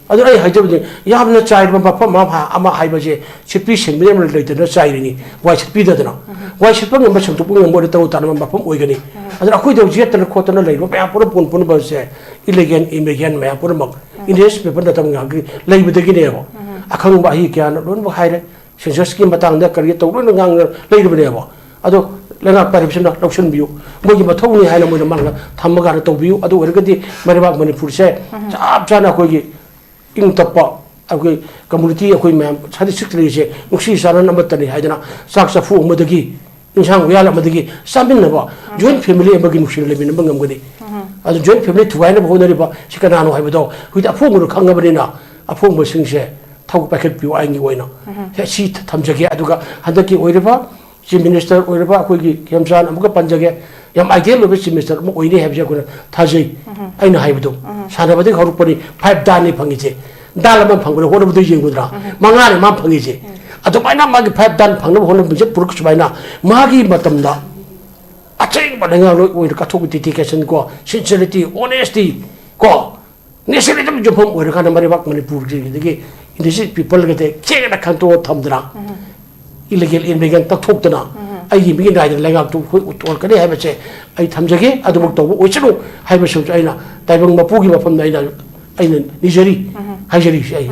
ꯑꯗꯨ ꯑꯩ ꯍꯥꯏꯖꯕꯗꯤ ꯌꯥꯝꯅ ꯆꯥꯏꯔꯕ ꯃꯐꯝ ꯑꯃ, ꯑꯃ ꯍꯥꯏꯕꯁꯦ ꯁꯤꯠꯄꯤ ꯁꯦꯡꯕꯤ ꯑꯃ ꯂꯩꯇꯅ ꯆꯥꯏꯔꯤꯅꯤ, ꯋꯥꯏ ꯁꯤꯠꯄꯤꯗꯗꯅ꯫ ꯋꯥꯏ ꯁꯤꯠꯄ ꯉꯝꯕ, ꯁꯦꯡꯗꯣꯛꯄ ꯉꯝꯕ ꯑꯣꯏꯔꯗꯤ ꯇꯔꯨ ꯇꯅꯥꯟꯕ ꯃꯐꯝ ꯑꯣꯏꯒꯅꯤ꯫ ꯑꯗꯨꯅ ꯑꯩꯈꯣꯏꯗ ꯍꯧꯖꯤꯛ ꯌꯦꯠꯇꯅ ꯈꯣꯠꯇꯅ ꯂꯩꯔꯤꯕ ꯃꯌꯥꯝ ꯄꯨꯝꯅꯃꯛ ꯄꯨꯝꯅꯃꯛ ꯄꯨꯝꯅꯃꯛꯁꯦ illegal immigrant ꯃꯌꯥꯝ ꯄꯨꯝꯅꯃꯛ indigenous people ꯅꯠꯇꯕ ꯉꯥꯛꯀꯤ ꯂꯩꯕꯗꯒꯤꯅꯦꯕ꯫ ꯑꯈꯪꯕ ꯑꯍꯩ ꯀꯌꯥꯅ ꯂꯣꯏꯅꯃꯛ ꯍꯥꯏꯔꯦ, census ꯀꯤ ꯃꯇꯥꯡꯗ ꯀꯔꯤ ꯇꯧ ꯂꯣꯏꯅ ꯉꯥꯡꯅ ꯂꯩꯔꯕꯅꯦꯕ꯫ ꯑꯗꯣ ꯂꯩꯉꯥꯛ ꯄꯥꯏꯔꯤꯕꯁꯤꯅ ꯂꯧꯁꯤꯟꯕꯤꯌꯨ, ꯃꯣꯏꯒꯤ ꯃꯊꯧꯅꯤ ꯍꯥꯏꯅ ꯃꯣꯏꯅ ꯃꯥꯡꯗ ꯊꯝꯃꯒ ꯇꯧꯕꯤꯌꯨ꯫ ꯑꯗꯨ ꯑꯣꯏꯔꯒꯗꯤ ꯃꯔꯩꯕꯥꯛ ꯃꯅꯤꯄꯨꯔꯁꯦ ꯆꯞ ꯆꯥꯅ ꯑꯩꯈꯣꯏꯒꯤ ꯏꯪ ꯇꯞꯄ, ꯑꯩꯈꯣꯏ ꯀꯝꯃꯨꯅꯤꯇꯤ, ꯑꯩꯈꯣꯏ ꯃꯌꯥꯝ ꯊꯥꯔꯇꯤ ꯁꯤꯛꯁ ꯂꯩꯔꯤꯁꯦ ꯅꯨꯡꯁꯤ ꯆꯥꯟꯅꯅ ꯑꯃꯠꯇꯅꯤ ꯍꯥꯏꯗꯅ, ꯆꯥꯛ ꯆꯐꯨ ꯑꯃꯗꯒꯤ, ꯏꯟꯁꯥꯡ ꯎꯌꯥꯜ ꯑꯃꯗꯒꯤ ꯆꯥꯃꯤꯟꯅꯕ, ꯖꯣꯏꯟ ꯐꯦꯃꯤꯂꯤ ꯑꯃꯒꯤ ꯅꯨꯡꯁꯤꯅ ꯂꯩꯃꯤꯟꯅꯕ ꯉꯝꯒꯅꯤ꯫ ꯑꯗꯨ ꯖꯣꯏꯟ ꯐꯦꯃꯤꯂꯤ ꯊꯨꯒꯥꯏꯅꯕ ꯍꯣꯠꯅꯔꯤꯕ ꯁꯤ ꯀꯅꯥꯅꯣ ꯍꯥꯏꯕꯗꯣ ꯍꯧꯖꯤꯛꯇꯤ ꯑꯐꯣꯡꯕꯗꯣ ꯈꯪꯉꯕꯅꯤꯅ, ꯑꯐꯣꯡꯕꯁꯤꯡꯁꯦ ꯊꯧ ꯄꯥꯏꯈꯠꯄꯤꯌꯨ ꯑꯥꯏꯟꯒꯤ ꯑꯣꯏꯅ꯫ ꯁꯤ ꯊꯝꯖꯒꯦ꯫ ꯑꯗꯨꯒ ꯍꯟꯗꯛꯀꯤ ꯑꯣꯏꯔꯤꯕ ꯆꯤꯐ ꯃꯤꯅꯤꯁꯇꯔ ꯑꯣꯏꯔꯕ ꯑꯩꯈꯣꯏꯒꯤ ꯈꯦꯝꯆꯥꯟ ꯑꯃꯨꯛꯀ ꯄꯟꯖꯒꯦ, ꯌꯥꯝ ꯑꯥꯏꯗꯤꯌꯦꯜ ꯑꯣꯏꯕ ꯆꯤꯐ ꯃꯤꯅꯤꯁꯇꯔ ꯑꯃ ꯑꯣꯏꯅꯤ ꯍꯥꯏꯕꯁꯦ ꯑꯩꯈꯣꯏꯅ ꯊꯥꯖꯩ꯫ ꯑꯩꯅ ꯍꯥꯏꯕꯗꯣ, ꯁꯥꯟꯅꯕꯗꯒꯤ ꯍꯧꯔꯛꯄꯅꯤ, ꯐꯥꯏꯚ ꯗꯥꯟꯅꯤ ꯐꯪꯉꯤꯁꯦ꯫ ꯗꯥꯜ ꯑꯃ ꯐꯪꯕꯗ ꯍꯣꯠꯅꯕꯗ ꯌꯦꯡꯉꯨꯗ꯭ꯔꯥ, ꯃꯉꯥꯅꯤ ꯃꯥ ꯐꯪꯉꯤꯁꯦ꯫ ꯑꯗꯨꯃꯥꯏꯅ ꯃꯥꯒꯤ ꯐꯥꯏꯚ ꯗꯥꯟ ꯐꯪꯅꯕ ꯍꯣꯠꯅꯕꯁꯦ ꯄꯨꯔꯛ ꯁꯨꯃꯥꯏꯅ ꯃꯥꯒꯤ ꯃꯇꯝꯗ ꯑꯆꯦꯡꯕ ꯂꯩꯉꯥꯛꯂꯣꯏ ꯑꯣꯏꯅ ꯀꯠꯊꯣꯛꯄ ꯗꯦꯗꯤꯀꯦꯁꯟ ꯀꯣ, ꯁꯤꯟꯁꯤꯌꯔꯤꯇꯤ, ꯑꯣꯅꯦꯁꯇꯤ ꯀꯣ, ꯅꯦꯁꯅꯦꯂꯤꯖꯝ ꯌꯨꯝꯐꯝ ꯑꯣꯏꯔꯀꯥꯟꯗ ꯃꯔꯩꯕꯥꯛ ꯃꯅꯤꯄꯨꯔꯒꯤꯗꯒꯤ ꯏꯟꯗꯤꯖꯤꯅꯁ ꯄꯤꯄꯜꯒꯗꯤ ꯊꯦꯡꯅ ꯈꯟꯇꯣꯛꯑ ꯊꯝꯗꯅ, ꯏꯂꯤꯒꯦꯜ ꯏꯃꯤꯒ꯭ꯔꯦꯟ ꯀꯛꯊꯣꯛꯇꯅ ꯑꯩꯒꯤ ꯃꯤꯒꯤ ꯅꯥꯏꯗꯅ ꯂꯩꯉꯥꯛꯇꯨ ꯑꯩꯈꯣꯏ ꯎꯠꯊꯣꯛꯂꯛꯀꯅꯤ ꯍꯥꯏꯕꯁꯦ ꯑꯩ ꯊꯝꯖꯒꯦ꯫ ꯑꯗꯨꯃꯛ ꯇꯧꯕ ꯑꯣꯏꯁꯅꯨ ꯍꯥꯏꯕꯁꯤꯃꯁꯨ ꯑꯩꯅ ꯇꯥꯏꯕꯪ ꯃꯄꯨꯒꯤ ꯃꯐꯝꯗ ꯑꯩꯅ, ꯑꯩꯅ ꯅꯤꯖꯔꯤ, ꯍꯥꯏꯖꯔꯤ꯫ ꯑꯩ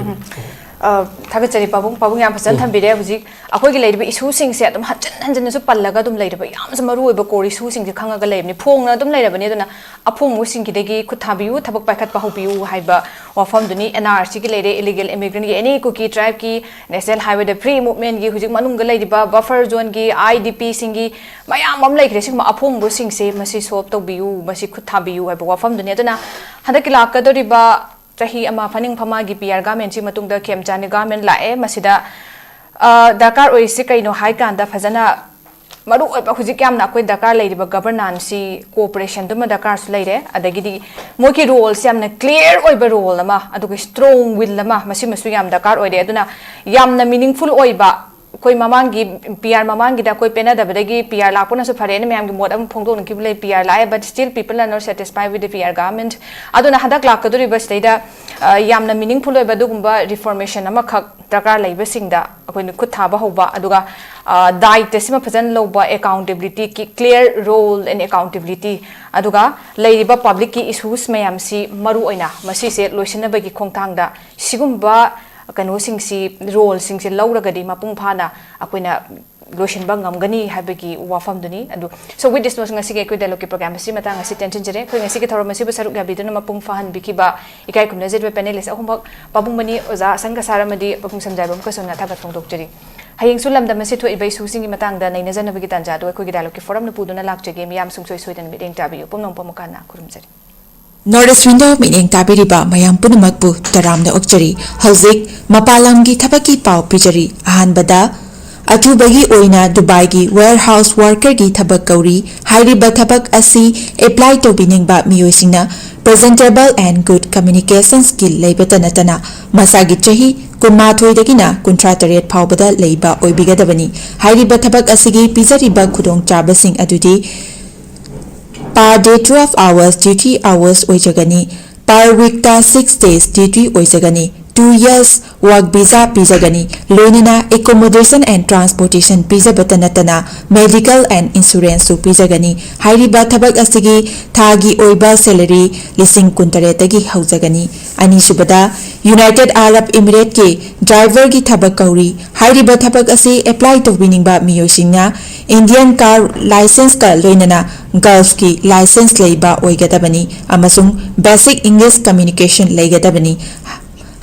ꯑ, ꯊꯥꯒꯠꯆꯔꯤ ꯄꯥꯕꯨꯡ꯫ ꯄꯥꯕꯨꯡ ꯌꯥꯝ ꯐꯖꯅ ꯊꯝꯕꯤꯔꯦ꯫ ꯍꯧꯖꯤꯛ ꯑꯩꯈꯣꯏꯒꯤ ꯂꯩꯔꯤꯕ ꯏꯁꯨꯁꯤꯡꯁꯦ ꯑꯗꯨꯝ ꯍꯟꯖꯤꯟ ꯍꯟꯖꯤꯟꯅꯁꯨ ꯄꯜꯂꯒ ꯑꯗꯨꯝ ꯂꯩꯔꯤꯕ ꯌꯥꯝꯅꯁꯨ ꯃꯔꯨ ꯑꯣꯏꯕ ꯀꯣꯔ ꯏꯁꯨꯁꯤꯡꯁꯦ ꯈꯪꯉꯒ ꯂꯩꯕꯅꯤ, ꯐꯣꯡꯅ ꯑꯗꯨꯝ ꯂꯩꯔꯕꯅꯤ꯫ ꯑꯗꯨꯅ ꯑꯐꯣꯡꯕꯁꯤꯡꯒꯤꯗꯒꯤ ꯈꯨꯠ ꯊꯥꯕꯤꯌꯨ, ꯊꯕꯛ ꯄꯥꯏꯈꯠꯄ ꯍꯧꯕꯤꯌꯨ ꯍꯥꯏꯕ ꯋꯥꯐꯝꯗꯨꯅꯤ꯫ ꯑꯦꯟ ꯑꯥꯔ ꯁꯤꯒꯤ ꯂꯩꯔꯦ, ꯏꯂꯤꯒꯦꯜ ꯏꯃꯤꯒ꯭ꯔꯦꯟꯒꯤ, ꯑꯦꯅꯤ ꯀꯨꯀꯤ ꯇ꯭ꯔꯥꯏꯕꯀꯤ, ꯅꯦꯁꯅꯦꯜ ꯍꯥꯏꯋꯦꯗ ꯐ꯭ꯔꯤ ꯃꯨꯚꯃꯦꯟꯒꯤ ꯍꯧꯖꯤꯛ ꯃꯅꯨꯡꯗ ꯂꯩꯔꯤꯕ ꯕꯐꯔ ꯖꯣꯟꯒꯤ, ꯑꯥꯏ ꯗꯤ ꯄꯤꯁꯤꯡꯒꯤ ꯃꯌꯥꯝ ꯑꯃ ꯂꯩꯈ꯭ꯔꯦ꯫ ꯁꯤꯒꯨꯝꯕ ꯑꯐꯣꯡꯕꯁꯤꯡꯁꯦ ꯃꯁꯤ ꯁꯣꯜꯕ ꯇꯧꯕꯤꯌꯨ, ꯃꯁꯤ ꯈꯨꯠ ꯊꯥꯕꯤꯌꯨ ꯍꯥꯏꯕ ꯋꯥꯐꯝꯗꯨꯅꯤ꯫ ꯑꯗꯨꯅ ꯍꯟꯗꯛꯀꯤ ꯂꯥꯛꯀꯗꯧꯔꯤꯕ ꯆꯍꯤ ꯑꯃ ꯐꯥꯅꯤꯡ ꯐꯥꯃꯥꯒꯤ ꯄꯤ ꯑꯥꯔ ꯒꯥꯃꯦꯟꯁꯤ ꯃꯇꯨꯡꯗ ꯈꯦꯝꯆꯥꯟꯒꯤ ꯒꯥꯃꯦꯟ ꯂꯥꯛꯑꯦ꯫ ꯃꯁꯤꯗ, ꯑ, ꯗꯔꯀꯥꯔ ꯑꯣꯏꯔꯤꯁꯤ ꯀꯩꯅꯣ ꯍꯥꯏ ꯀꯥꯟꯗ, ꯐꯖꯅ ꯃꯔꯨ ꯑꯣꯏꯕ ꯍꯧꯖꯤꯛ ꯌꯥꯝꯅ ꯑꯩꯈꯣꯏ ꯗꯔꯀꯥꯔ ꯂꯩꯔꯤꯕ ꯒꯕꯔꯅꯥꯟꯁꯁꯤ, ꯀꯣꯑꯣꯄꯔꯦꯁꯟꯗꯨꯃ ꯗꯔꯀꯥꯔꯁꯨ ꯂꯩꯔꯦ꯫ ꯑꯗꯒꯤꯗꯤ ꯃꯣꯏꯒꯤ ꯔꯣꯜꯁꯦ ꯌꯥꯝꯅ ꯀ꯭ꯂꯤꯌꯥꯔ ꯑꯣꯏꯕ ꯔꯣꯜ ꯑꯃ, ꯑꯗꯨꯒ ꯁ꯭ꯇꯔꯣꯡ ꯋꯤꯜ ꯑꯃ, ꯃꯁꯤꯃꯁꯨ ꯌꯥꯝ ꯗꯔꯀꯥꯔ ꯑꯣꯏꯔꯦ꯫ ꯑꯗꯨꯅ ꯌꯥꯝꯅ ꯃꯤꯅꯤꯡꯐꯨꯜ ꯑꯣꯏꯕ, ꯑꯩꯈꯣꯏ ꯃꯃꯥꯡꯒꯤ ꯄꯤ ꯑꯥꯔ ꯃꯃꯥꯡꯒꯤꯗ ꯑꯩꯈꯣꯏ ꯄꯦꯟꯅꯗꯕꯗꯒꯤ ꯄꯤ ꯑꯥꯔ ꯂꯥꯛꯄꯅꯁꯨ ꯐꯔꯦꯅ ꯃꯌꯥꯝꯒꯤ ꯃꯣꯠ ꯑꯃ ꯐꯣꯡꯗꯣꯛꯅꯈꯤꯕ ꯂꯩ, ꯄꯤ ꯑꯥꯔ ꯂꯥꯛꯑꯦ, but still people are not satisfied with the P R government꯫ ꯑꯗꯨꯅ ꯍꯟꯗꯛ ꯂꯥꯛꯀꯗꯧꯔꯤꯕ ꯁꯤꯗꯩꯗ, ꯑ, ꯌꯥꯝꯅ ꯃꯤꯅꯤꯡꯐꯨꯜ ꯑꯣꯏꯕ ꯑꯗꯨꯒꯨꯝꯕ ꯔꯤꯐꯣꯔꯃꯦꯁꯟ ꯑꯃꯈꯛ ꯗꯔꯀꯥꯔ ꯂꯩꯕꯁꯤꯡꯗ ꯑꯩꯈꯣꯏꯅ ꯈꯨꯠ ꯊꯥꯕ ꯍꯧꯕ, ꯑꯗꯨꯒ, ꯑ, ꯗꯥꯏꯇꯁꯤꯃ ꯐꯖꯅ ꯂꯧꯕ, accountability, clear role and accountability, ꯑꯗꯨꯒ ꯂꯩꯔꯤꯕ ꯄꯕ꯭ꯂꯤꯛꯀꯤ ꯏꯁꯨꯁ ꯃꯌꯥꯝꯁꯤ ꯃꯔꯨ ꯑꯣꯏꯅ ꯃꯁꯤꯁꯦ ꯂꯣꯏꯁꯤꯟꯅꯕꯒꯤ ꯈꯣꯡꯊꯥꯡꯗ ꯁꯤꯒꯨꯝꯕ ꯀꯩꯅꯣꯁꯤꯡꯁꯤ, ꯔꯣꯜꯁꯤꯡꯁꯤ ꯂꯧꯔꯒꯗꯤ ꯃꯄꯨꯡ ꯐꯥꯅ ꯑꯩꯈꯣꯏꯅ ꯂꯣꯏꯁꯤꯟꯕ ꯉꯝꯒꯅꯤ ꯍꯥꯏꯕꯒꯤ ꯋꯥꯐꯝꯗꯨꯅꯤ꯫ ꯑꯗꯨ, so with this note, ꯉꯁꯤꯒꯤ ꯑꯩꯈꯣꯏ dialogue ꯀꯤ program ꯑꯁꯤ ꯃꯇꯥꯡ ꯑꯁꯤ ꯇꯦꯟꯁꯤꯟꯖꯔꯦ꯫ ꯑꯩꯈꯣꯏ ꯉꯁꯤꯒꯤ ꯊꯧꯔꯝ ꯑꯁꯤꯕꯨ ꯁꯔꯨꯛ ꯌꯥꯕꯤꯗꯨꯅ ꯃꯄꯨꯡ ꯐꯥꯍꯟꯕꯤꯈꯤꯕ ꯏꯀꯥꯏ ꯈꯨꯝꯅꯖꯔꯤꯕ panelist ꯑꯍꯨꯝꯃꯛ, ꯄꯥꯕꯨꯡ ꯃꯅꯤ, ꯑꯣꯖꯥ ꯑꯁꯪ ꯀꯁꯥꯔ ꯑꯃꯗꯤ ꯄꯥꯕꯨꯡ ꯁꯝꯖꯥꯏꯕꯝ ꯀꯁꯨꯝꯅ ꯊꯥꯒꯠ ꯐꯣꯡꯗꯣꯛꯆꯔꯤ꯫ ꯍꯌꯦꯡꯁꯨ ꯂꯝꯗꯝ ꯑꯁꯤ ꯊꯣꯛꯏꯕ issue ꯁꯤꯡꯒꯤ ꯃꯇꯥꯡꯗ ꯅꯩꯅꯖꯅꯕꯒꯤ ꯇꯥꯟꯖꯥ ꯑꯗꯨ ꯑꯩꯈꯣꯏꯒꯤ dialogue ꯀꯤ forum ꯅ ꯄꯨꯗꯨꯅ ꯂꯥꯛꯆꯒꯦ꯫ ꯃꯤꯌꯥꯝ ꯁꯨꯡꯁꯣꯏ ꯁꯣꯏꯗꯅ ꯃꯤꯠꯌꯦꯡ ꯇꯥꯕꯤꯌꯨ꯫ ꯄꯨꯝꯅꯃꯛꯄꯨ ꯑꯃꯨꯛ ꯍꯟꯅ ꯈꯨꯔꯨꯝꯖꯔꯤ꯫ North East Window ꯃꯤꯠꯌꯦꯡ ꯇꯥꯕꯤꯔꯤꯕ ꯃꯌꯥꯝ ꯄꯨꯝꯅꯃꯛꯄꯨ ꯇꯔꯥꯝꯅ ꯑꯣꯛꯆꯔꯤ꯫ ꯍꯧꯖꯤꯛ ꯃꯄꯥꯟ ꯂꯝꯒꯤ ꯊꯕꯛꯀꯤ ꯄꯥꯎ ꯄꯤꯖꯔꯤ꯫ ꯑꯍꯥꯟꯕꯗ, ꯑꯊꯨꯕꯒꯤ ꯑꯣꯏꯅ ꯗꯨꯕꯥꯏꯒꯤ warehouse worker ꯒꯤ ꯊꯕꯛ ꯀꯧꯔꯤ꯫ ꯍꯥꯏꯔꯤꯕ ꯊꯕꯛ ꯑꯁꯤ apply ꯇꯧꯕꯤꯅꯤꯡꯕ ꯃꯤꯑꯣꯏꯁꯤꯡꯅ presentable and good communication skill ꯂꯩꯕꯇ ꯅꯠꯇꯅ ꯃꯁꯥꯒꯤ ꯆꯍꯤ ꯀꯨꯟꯃꯥꯊꯣꯏꯗꯒꯤꯅ ꯀꯨꯟꯊ꯭ꯔꯥ ꯇꯔꯦꯠ ꯐꯥꯎꯕꯗ ꯂꯩꯕ ꯑꯣꯏꯕꯤꯒꯗꯕꯅꯤ꯫ ꯍꯥꯏꯔꯤꯕ ꯊꯕꯛ ꯑꯁꯤꯒꯤ ꯄꯤꯖꯔꯤꯕ ꯈꯨꯗꯣꯡꯆꯥꯕꯁꯤꯡ ꯑꯗꯨꯗꯤ per day twelve hours duty hours ꯑꯣꯏꯖꯒꯅꯤ꯫ Per week ꯇ six days duty ꯑꯣꯏꯖꯒꯅꯤ꯫ Two years work visa ꯄꯤꯖꯒꯅꯤ꯫ ꯂꯣꯏꯅꯅ accommodation and transportation ꯄꯤꯖꯕꯇ ꯅꯠꯇꯅ medical and insurance ꯁꯨ ꯄꯤꯖꯒꯅꯤ꯫ ꯍꯥꯏꯔꯤꯕ ꯊꯕꯛ ꯑꯁꯤꯒꯤ ꯊꯥꯒꯤ ꯑꯣꯏꯕ salary ꯂꯤꯁꯤꯡ ꯀꯨꯟꯇꯔꯦꯠꯇꯒꯤ ꯍꯧꯖꯒꯅꯤ꯫ ꯑꯅꯤꯁꯨꯕꯗ, United Arab Emirates ꯀꯤ driver ꯒꯤ ꯊꯕꯛ ꯀꯧꯔꯤ꯫ ꯍꯥꯏꯔꯤꯕ ꯊꯕꯛ ꯑꯁꯤ apply ꯇꯧꯕꯤꯅꯤꯡꯕ ꯃꯤꯑꯣꯏꯁꯤꯡꯅ Indian car licence ꯀ ꯂꯣꯏꯅꯅ Gulf ꯀꯤ licence ꯂꯩꯕ ꯑꯣꯏꯒꯗꯕꯅꯤ ꯑꯃꯁꯨꯡ basic English communication ꯂꯩꯒꯗꯕꯅꯤ꯫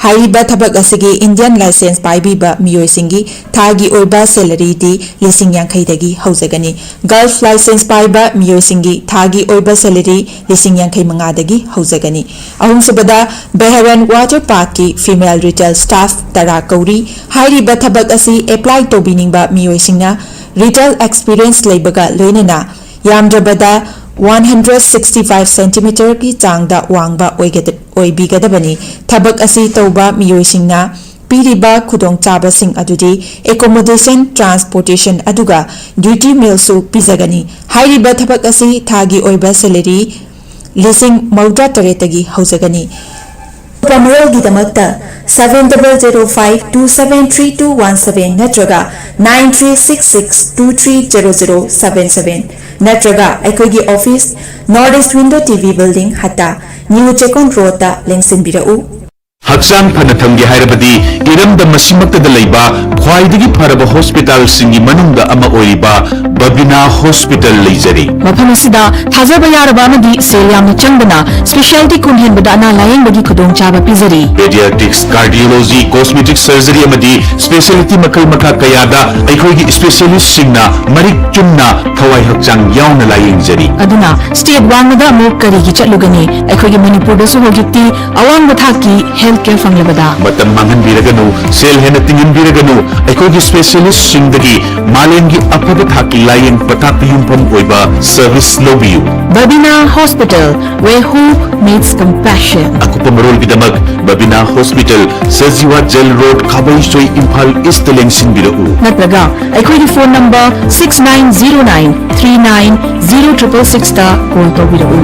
ꯍꯥꯏꯔꯤꯕ ꯊꯕꯛ ꯑꯁꯤꯒꯤ Indian licence ꯄꯥꯏꯕꯤꯕ ꯃꯤꯑꯣꯏꯁꯤꯡꯒꯤ ꯊꯥꯒꯤ ꯑꯣꯏꯕ salary ꯗꯤ ꯂꯤꯁꯤꯡ ꯌꯥꯡꯈꯩꯗꯒꯤ ꯍꯧꯖꯒꯅꯤ꯫ Gulf licence ꯄꯥꯏꯕ ꯃꯤꯑꯣꯏꯁꯤꯡꯒꯤ ꯊꯥꯒꯤ ꯑꯣꯏꯕ salary ꯂꯤꯁꯤꯡ ꯌꯥꯡꯈꯩ ꯃꯉꯥꯗꯒꯤ ꯍꯧꯖꯒꯅꯤ꯫ ꯑꯍꯨꯝꯁꯨꯕꯗ, Bahrain Water Park ꯀꯤ female retail staff ꯇꯔꯥ ꯀꯧꯔꯤ꯫ ꯍꯥꯏꯔꯤꯕ ꯊꯕꯛ ꯑꯁꯤ apply ꯇꯧꯕꯤꯅꯤꯡꯕ ꯃꯤꯑꯣꯏꯁꯤꯡꯅ retail experience ꯂꯩꯕꯒ ꯂꯣꯏꯅꯅ ꯌꯥꯝꯗ꯭ꯔꯕꯗ one hundred sixty five centimeter ꯒꯤ ꯆꯥꯡꯗ ꯋꯥꯡꯕ ꯑꯣꯏꯒꯗ-, ꯑꯣꯏꯕꯤꯒꯗꯕꯅꯤ꯫ ꯊꯕꯛ ꯑꯁꯤ ꯇꯧꯕ ꯃꯤꯑꯣꯏꯁꯤꯡꯅ ꯄꯤꯔꯤꯕ ꯈꯨꯗꯣꯡꯆꯥꯕꯁꯤꯡ ꯑꯗꯨꯗꯤ accommodation, transportation ꯑꯗꯨꯒ duty meal ꯁꯨ ꯄꯤꯖꯒꯅꯤ꯫ ꯍꯥꯏꯔꯤꯕ ꯊꯕꯛ ꯑꯁꯤ ꯊꯥꯒꯤ ꯑꯣꯏꯕ salary ꯂꯤꯁꯤꯡ ꯃꯧꯗ꯭ꯔꯥ ꯇꯔꯦꯠꯇꯒꯤ ꯍꯧꯖꯒꯅꯤ꯫ ꯑꯀꯨꯞꯄ ꯃꯔꯣꯜꯒꯤꯗꯃꯛꯇ seven double zero five two seven three two one seven ꯅꯠꯇ꯭ꯔꯒ nine three six six two three zero zero seven seven ꯅꯠꯇ꯭ꯔꯒ ꯑꯩꯈꯣꯏꯒꯤ office, North East Window T V Building, ꯍꯠꯇꯥ, New Chekon Road ꯇ ꯂꯦꯡꯁꯤꯟꯕꯤꯔꯛꯎ꯫ ꯍꯛꯆꯥꯡ ꯐꯅ ꯊꯝꯒꯦ ꯍꯥꯏꯔꯕꯗꯤ ꯏꯔꯝꯗꯝ ꯑꯁꯤꯃꯛꯇꯗ ꯂꯩꯕ ꯈ꯭ꯋꯥꯏꯗꯒꯤ ꯐꯔꯕ ꯍꯣꯁꯄꯤꯇꯥꯜꯁꯤꯡꯒꯤ ꯃꯅꯨꯡꯗ ꯑꯃ ꯑꯣꯏꯔꯤꯕ ꯕꯕꯤꯅꯥ ꯍꯣꯁꯄꯤꯇꯥꯜ ꯂꯩꯖꯔꯤ꯫ ꯃꯐꯝ ꯑꯁꯤꯗ ꯊꯥꯖꯕ ꯌꯥꯔꯕ ꯑꯃꯗꯤ ꯁꯦꯜ ꯌꯥꯝꯅ ꯆꯪꯗꯅ ꯁ꯭ꯄꯦꯁꯤꯌꯥꯂꯤꯇꯤ ꯀꯨꯟ ꯍꯦꯟꯕꯗ ꯑꯅꯥ ꯂꯥꯌꯦꯡꯕꯒꯤ ꯈꯨꯗꯣꯡꯆꯥꯕ ꯄꯤꯖꯔꯤ꯫ ꯄꯦꯗꯤꯌꯥꯇ꯭ꯔꯤꯛꯁ, ꯀꯥꯔꯗꯤꯑꯣꯂꯣꯖꯤ, ꯀꯣꯁꯃꯦꯇꯤꯛ ꯁꯔꯖꯔꯤ ꯑꯃꯗꯤ ꯁ꯭ꯄꯦꯁꯤꯌꯦꯂꯤꯇꯤ ꯃꯈꯜ ꯃꯈꯥ ꯀꯌꯥꯗ ꯑꯩꯈꯣꯏꯒꯤ ꯁ꯭ꯄꯦꯁꯤꯌꯦꯂꯤꯁꯁꯤꯡꯅ ꯃꯔꯤꯛ ꯆꯨꯝꯅ ꯊꯋꯥꯏ ꯍꯛꯆꯥꯡ ꯌꯥꯎꯅ ꯂꯥꯌꯦꯡꯖꯔꯤ꯫ ꯑꯗꯨꯅ ꯁ꯭ꯇꯦꯠ ꯋꯥꯡꯃꯗ ꯑꯃꯨꯛ ꯀꯔꯤꯒꯤ ꯆꯠꯂꯨꯒꯅꯤ? ꯑꯩꯈꯣꯏꯒꯤ ꯃꯅꯤꯄꯨꯔꯗꯁꯨ ꯍꯧꯖꯤꯛꯇꯤ ꯑꯋꯥꯡꯕ ꯊꯥꯛꯀꯤ ꯍꯦꯜꯊ ꯀꯦꯌꯔ ꯐꯪꯂꯕꯗ꯫ ꯃꯇꯝ ꯃꯥꯡꯍꯟꯕꯤꯔꯒꯅꯨ, ꯁꯦꯜ ꯍꯦꯟꯅ ꯇꯤꯡꯍꯟꯕꯤꯔꯒꯅꯨ, ꯑꯩꯈꯣꯏꯒꯤ ꯁ꯭ꯄꯦꯁꯤꯌꯦꯂꯤꯁ꯭ꯠꯁꯤꯡꯗꯒꯤ ꯃꯥꯂꯦꯝꯒꯤ ꯑꯐꯕ ꯊꯥꯛꯀꯤ ꯂꯥꯌꯦꯡ ꯄꯊꯥꯞꯇ ꯌꯨꯝꯐꯝ ꯑꯣꯏꯕ ꯁꯔꯚꯤꯁ ꯂꯧꯕꯤꯌꯨ꯫ Babina hospital, where hope meets compassion. ꯑꯀꯨꯞꯄ ꯃꯔꯣꯜꯒꯤꯗꯃꯛ Babina hospital, Sajiwa jail road, Khabeisoi, Imphal ꯏꯁ꯭ꯠꯇ ꯂꯦꯡꯁꯤꯟꯕꯤꯔꯛꯎ꯫ ꯅꯠꯇ꯭ꯔꯒ ꯑꯩꯈꯣꯏꯒꯤ phone number six nine zero nine three nine zero triple sixꯇ ꯀꯣꯜ ꯇꯧꯕꯤꯔꯛꯎ꯫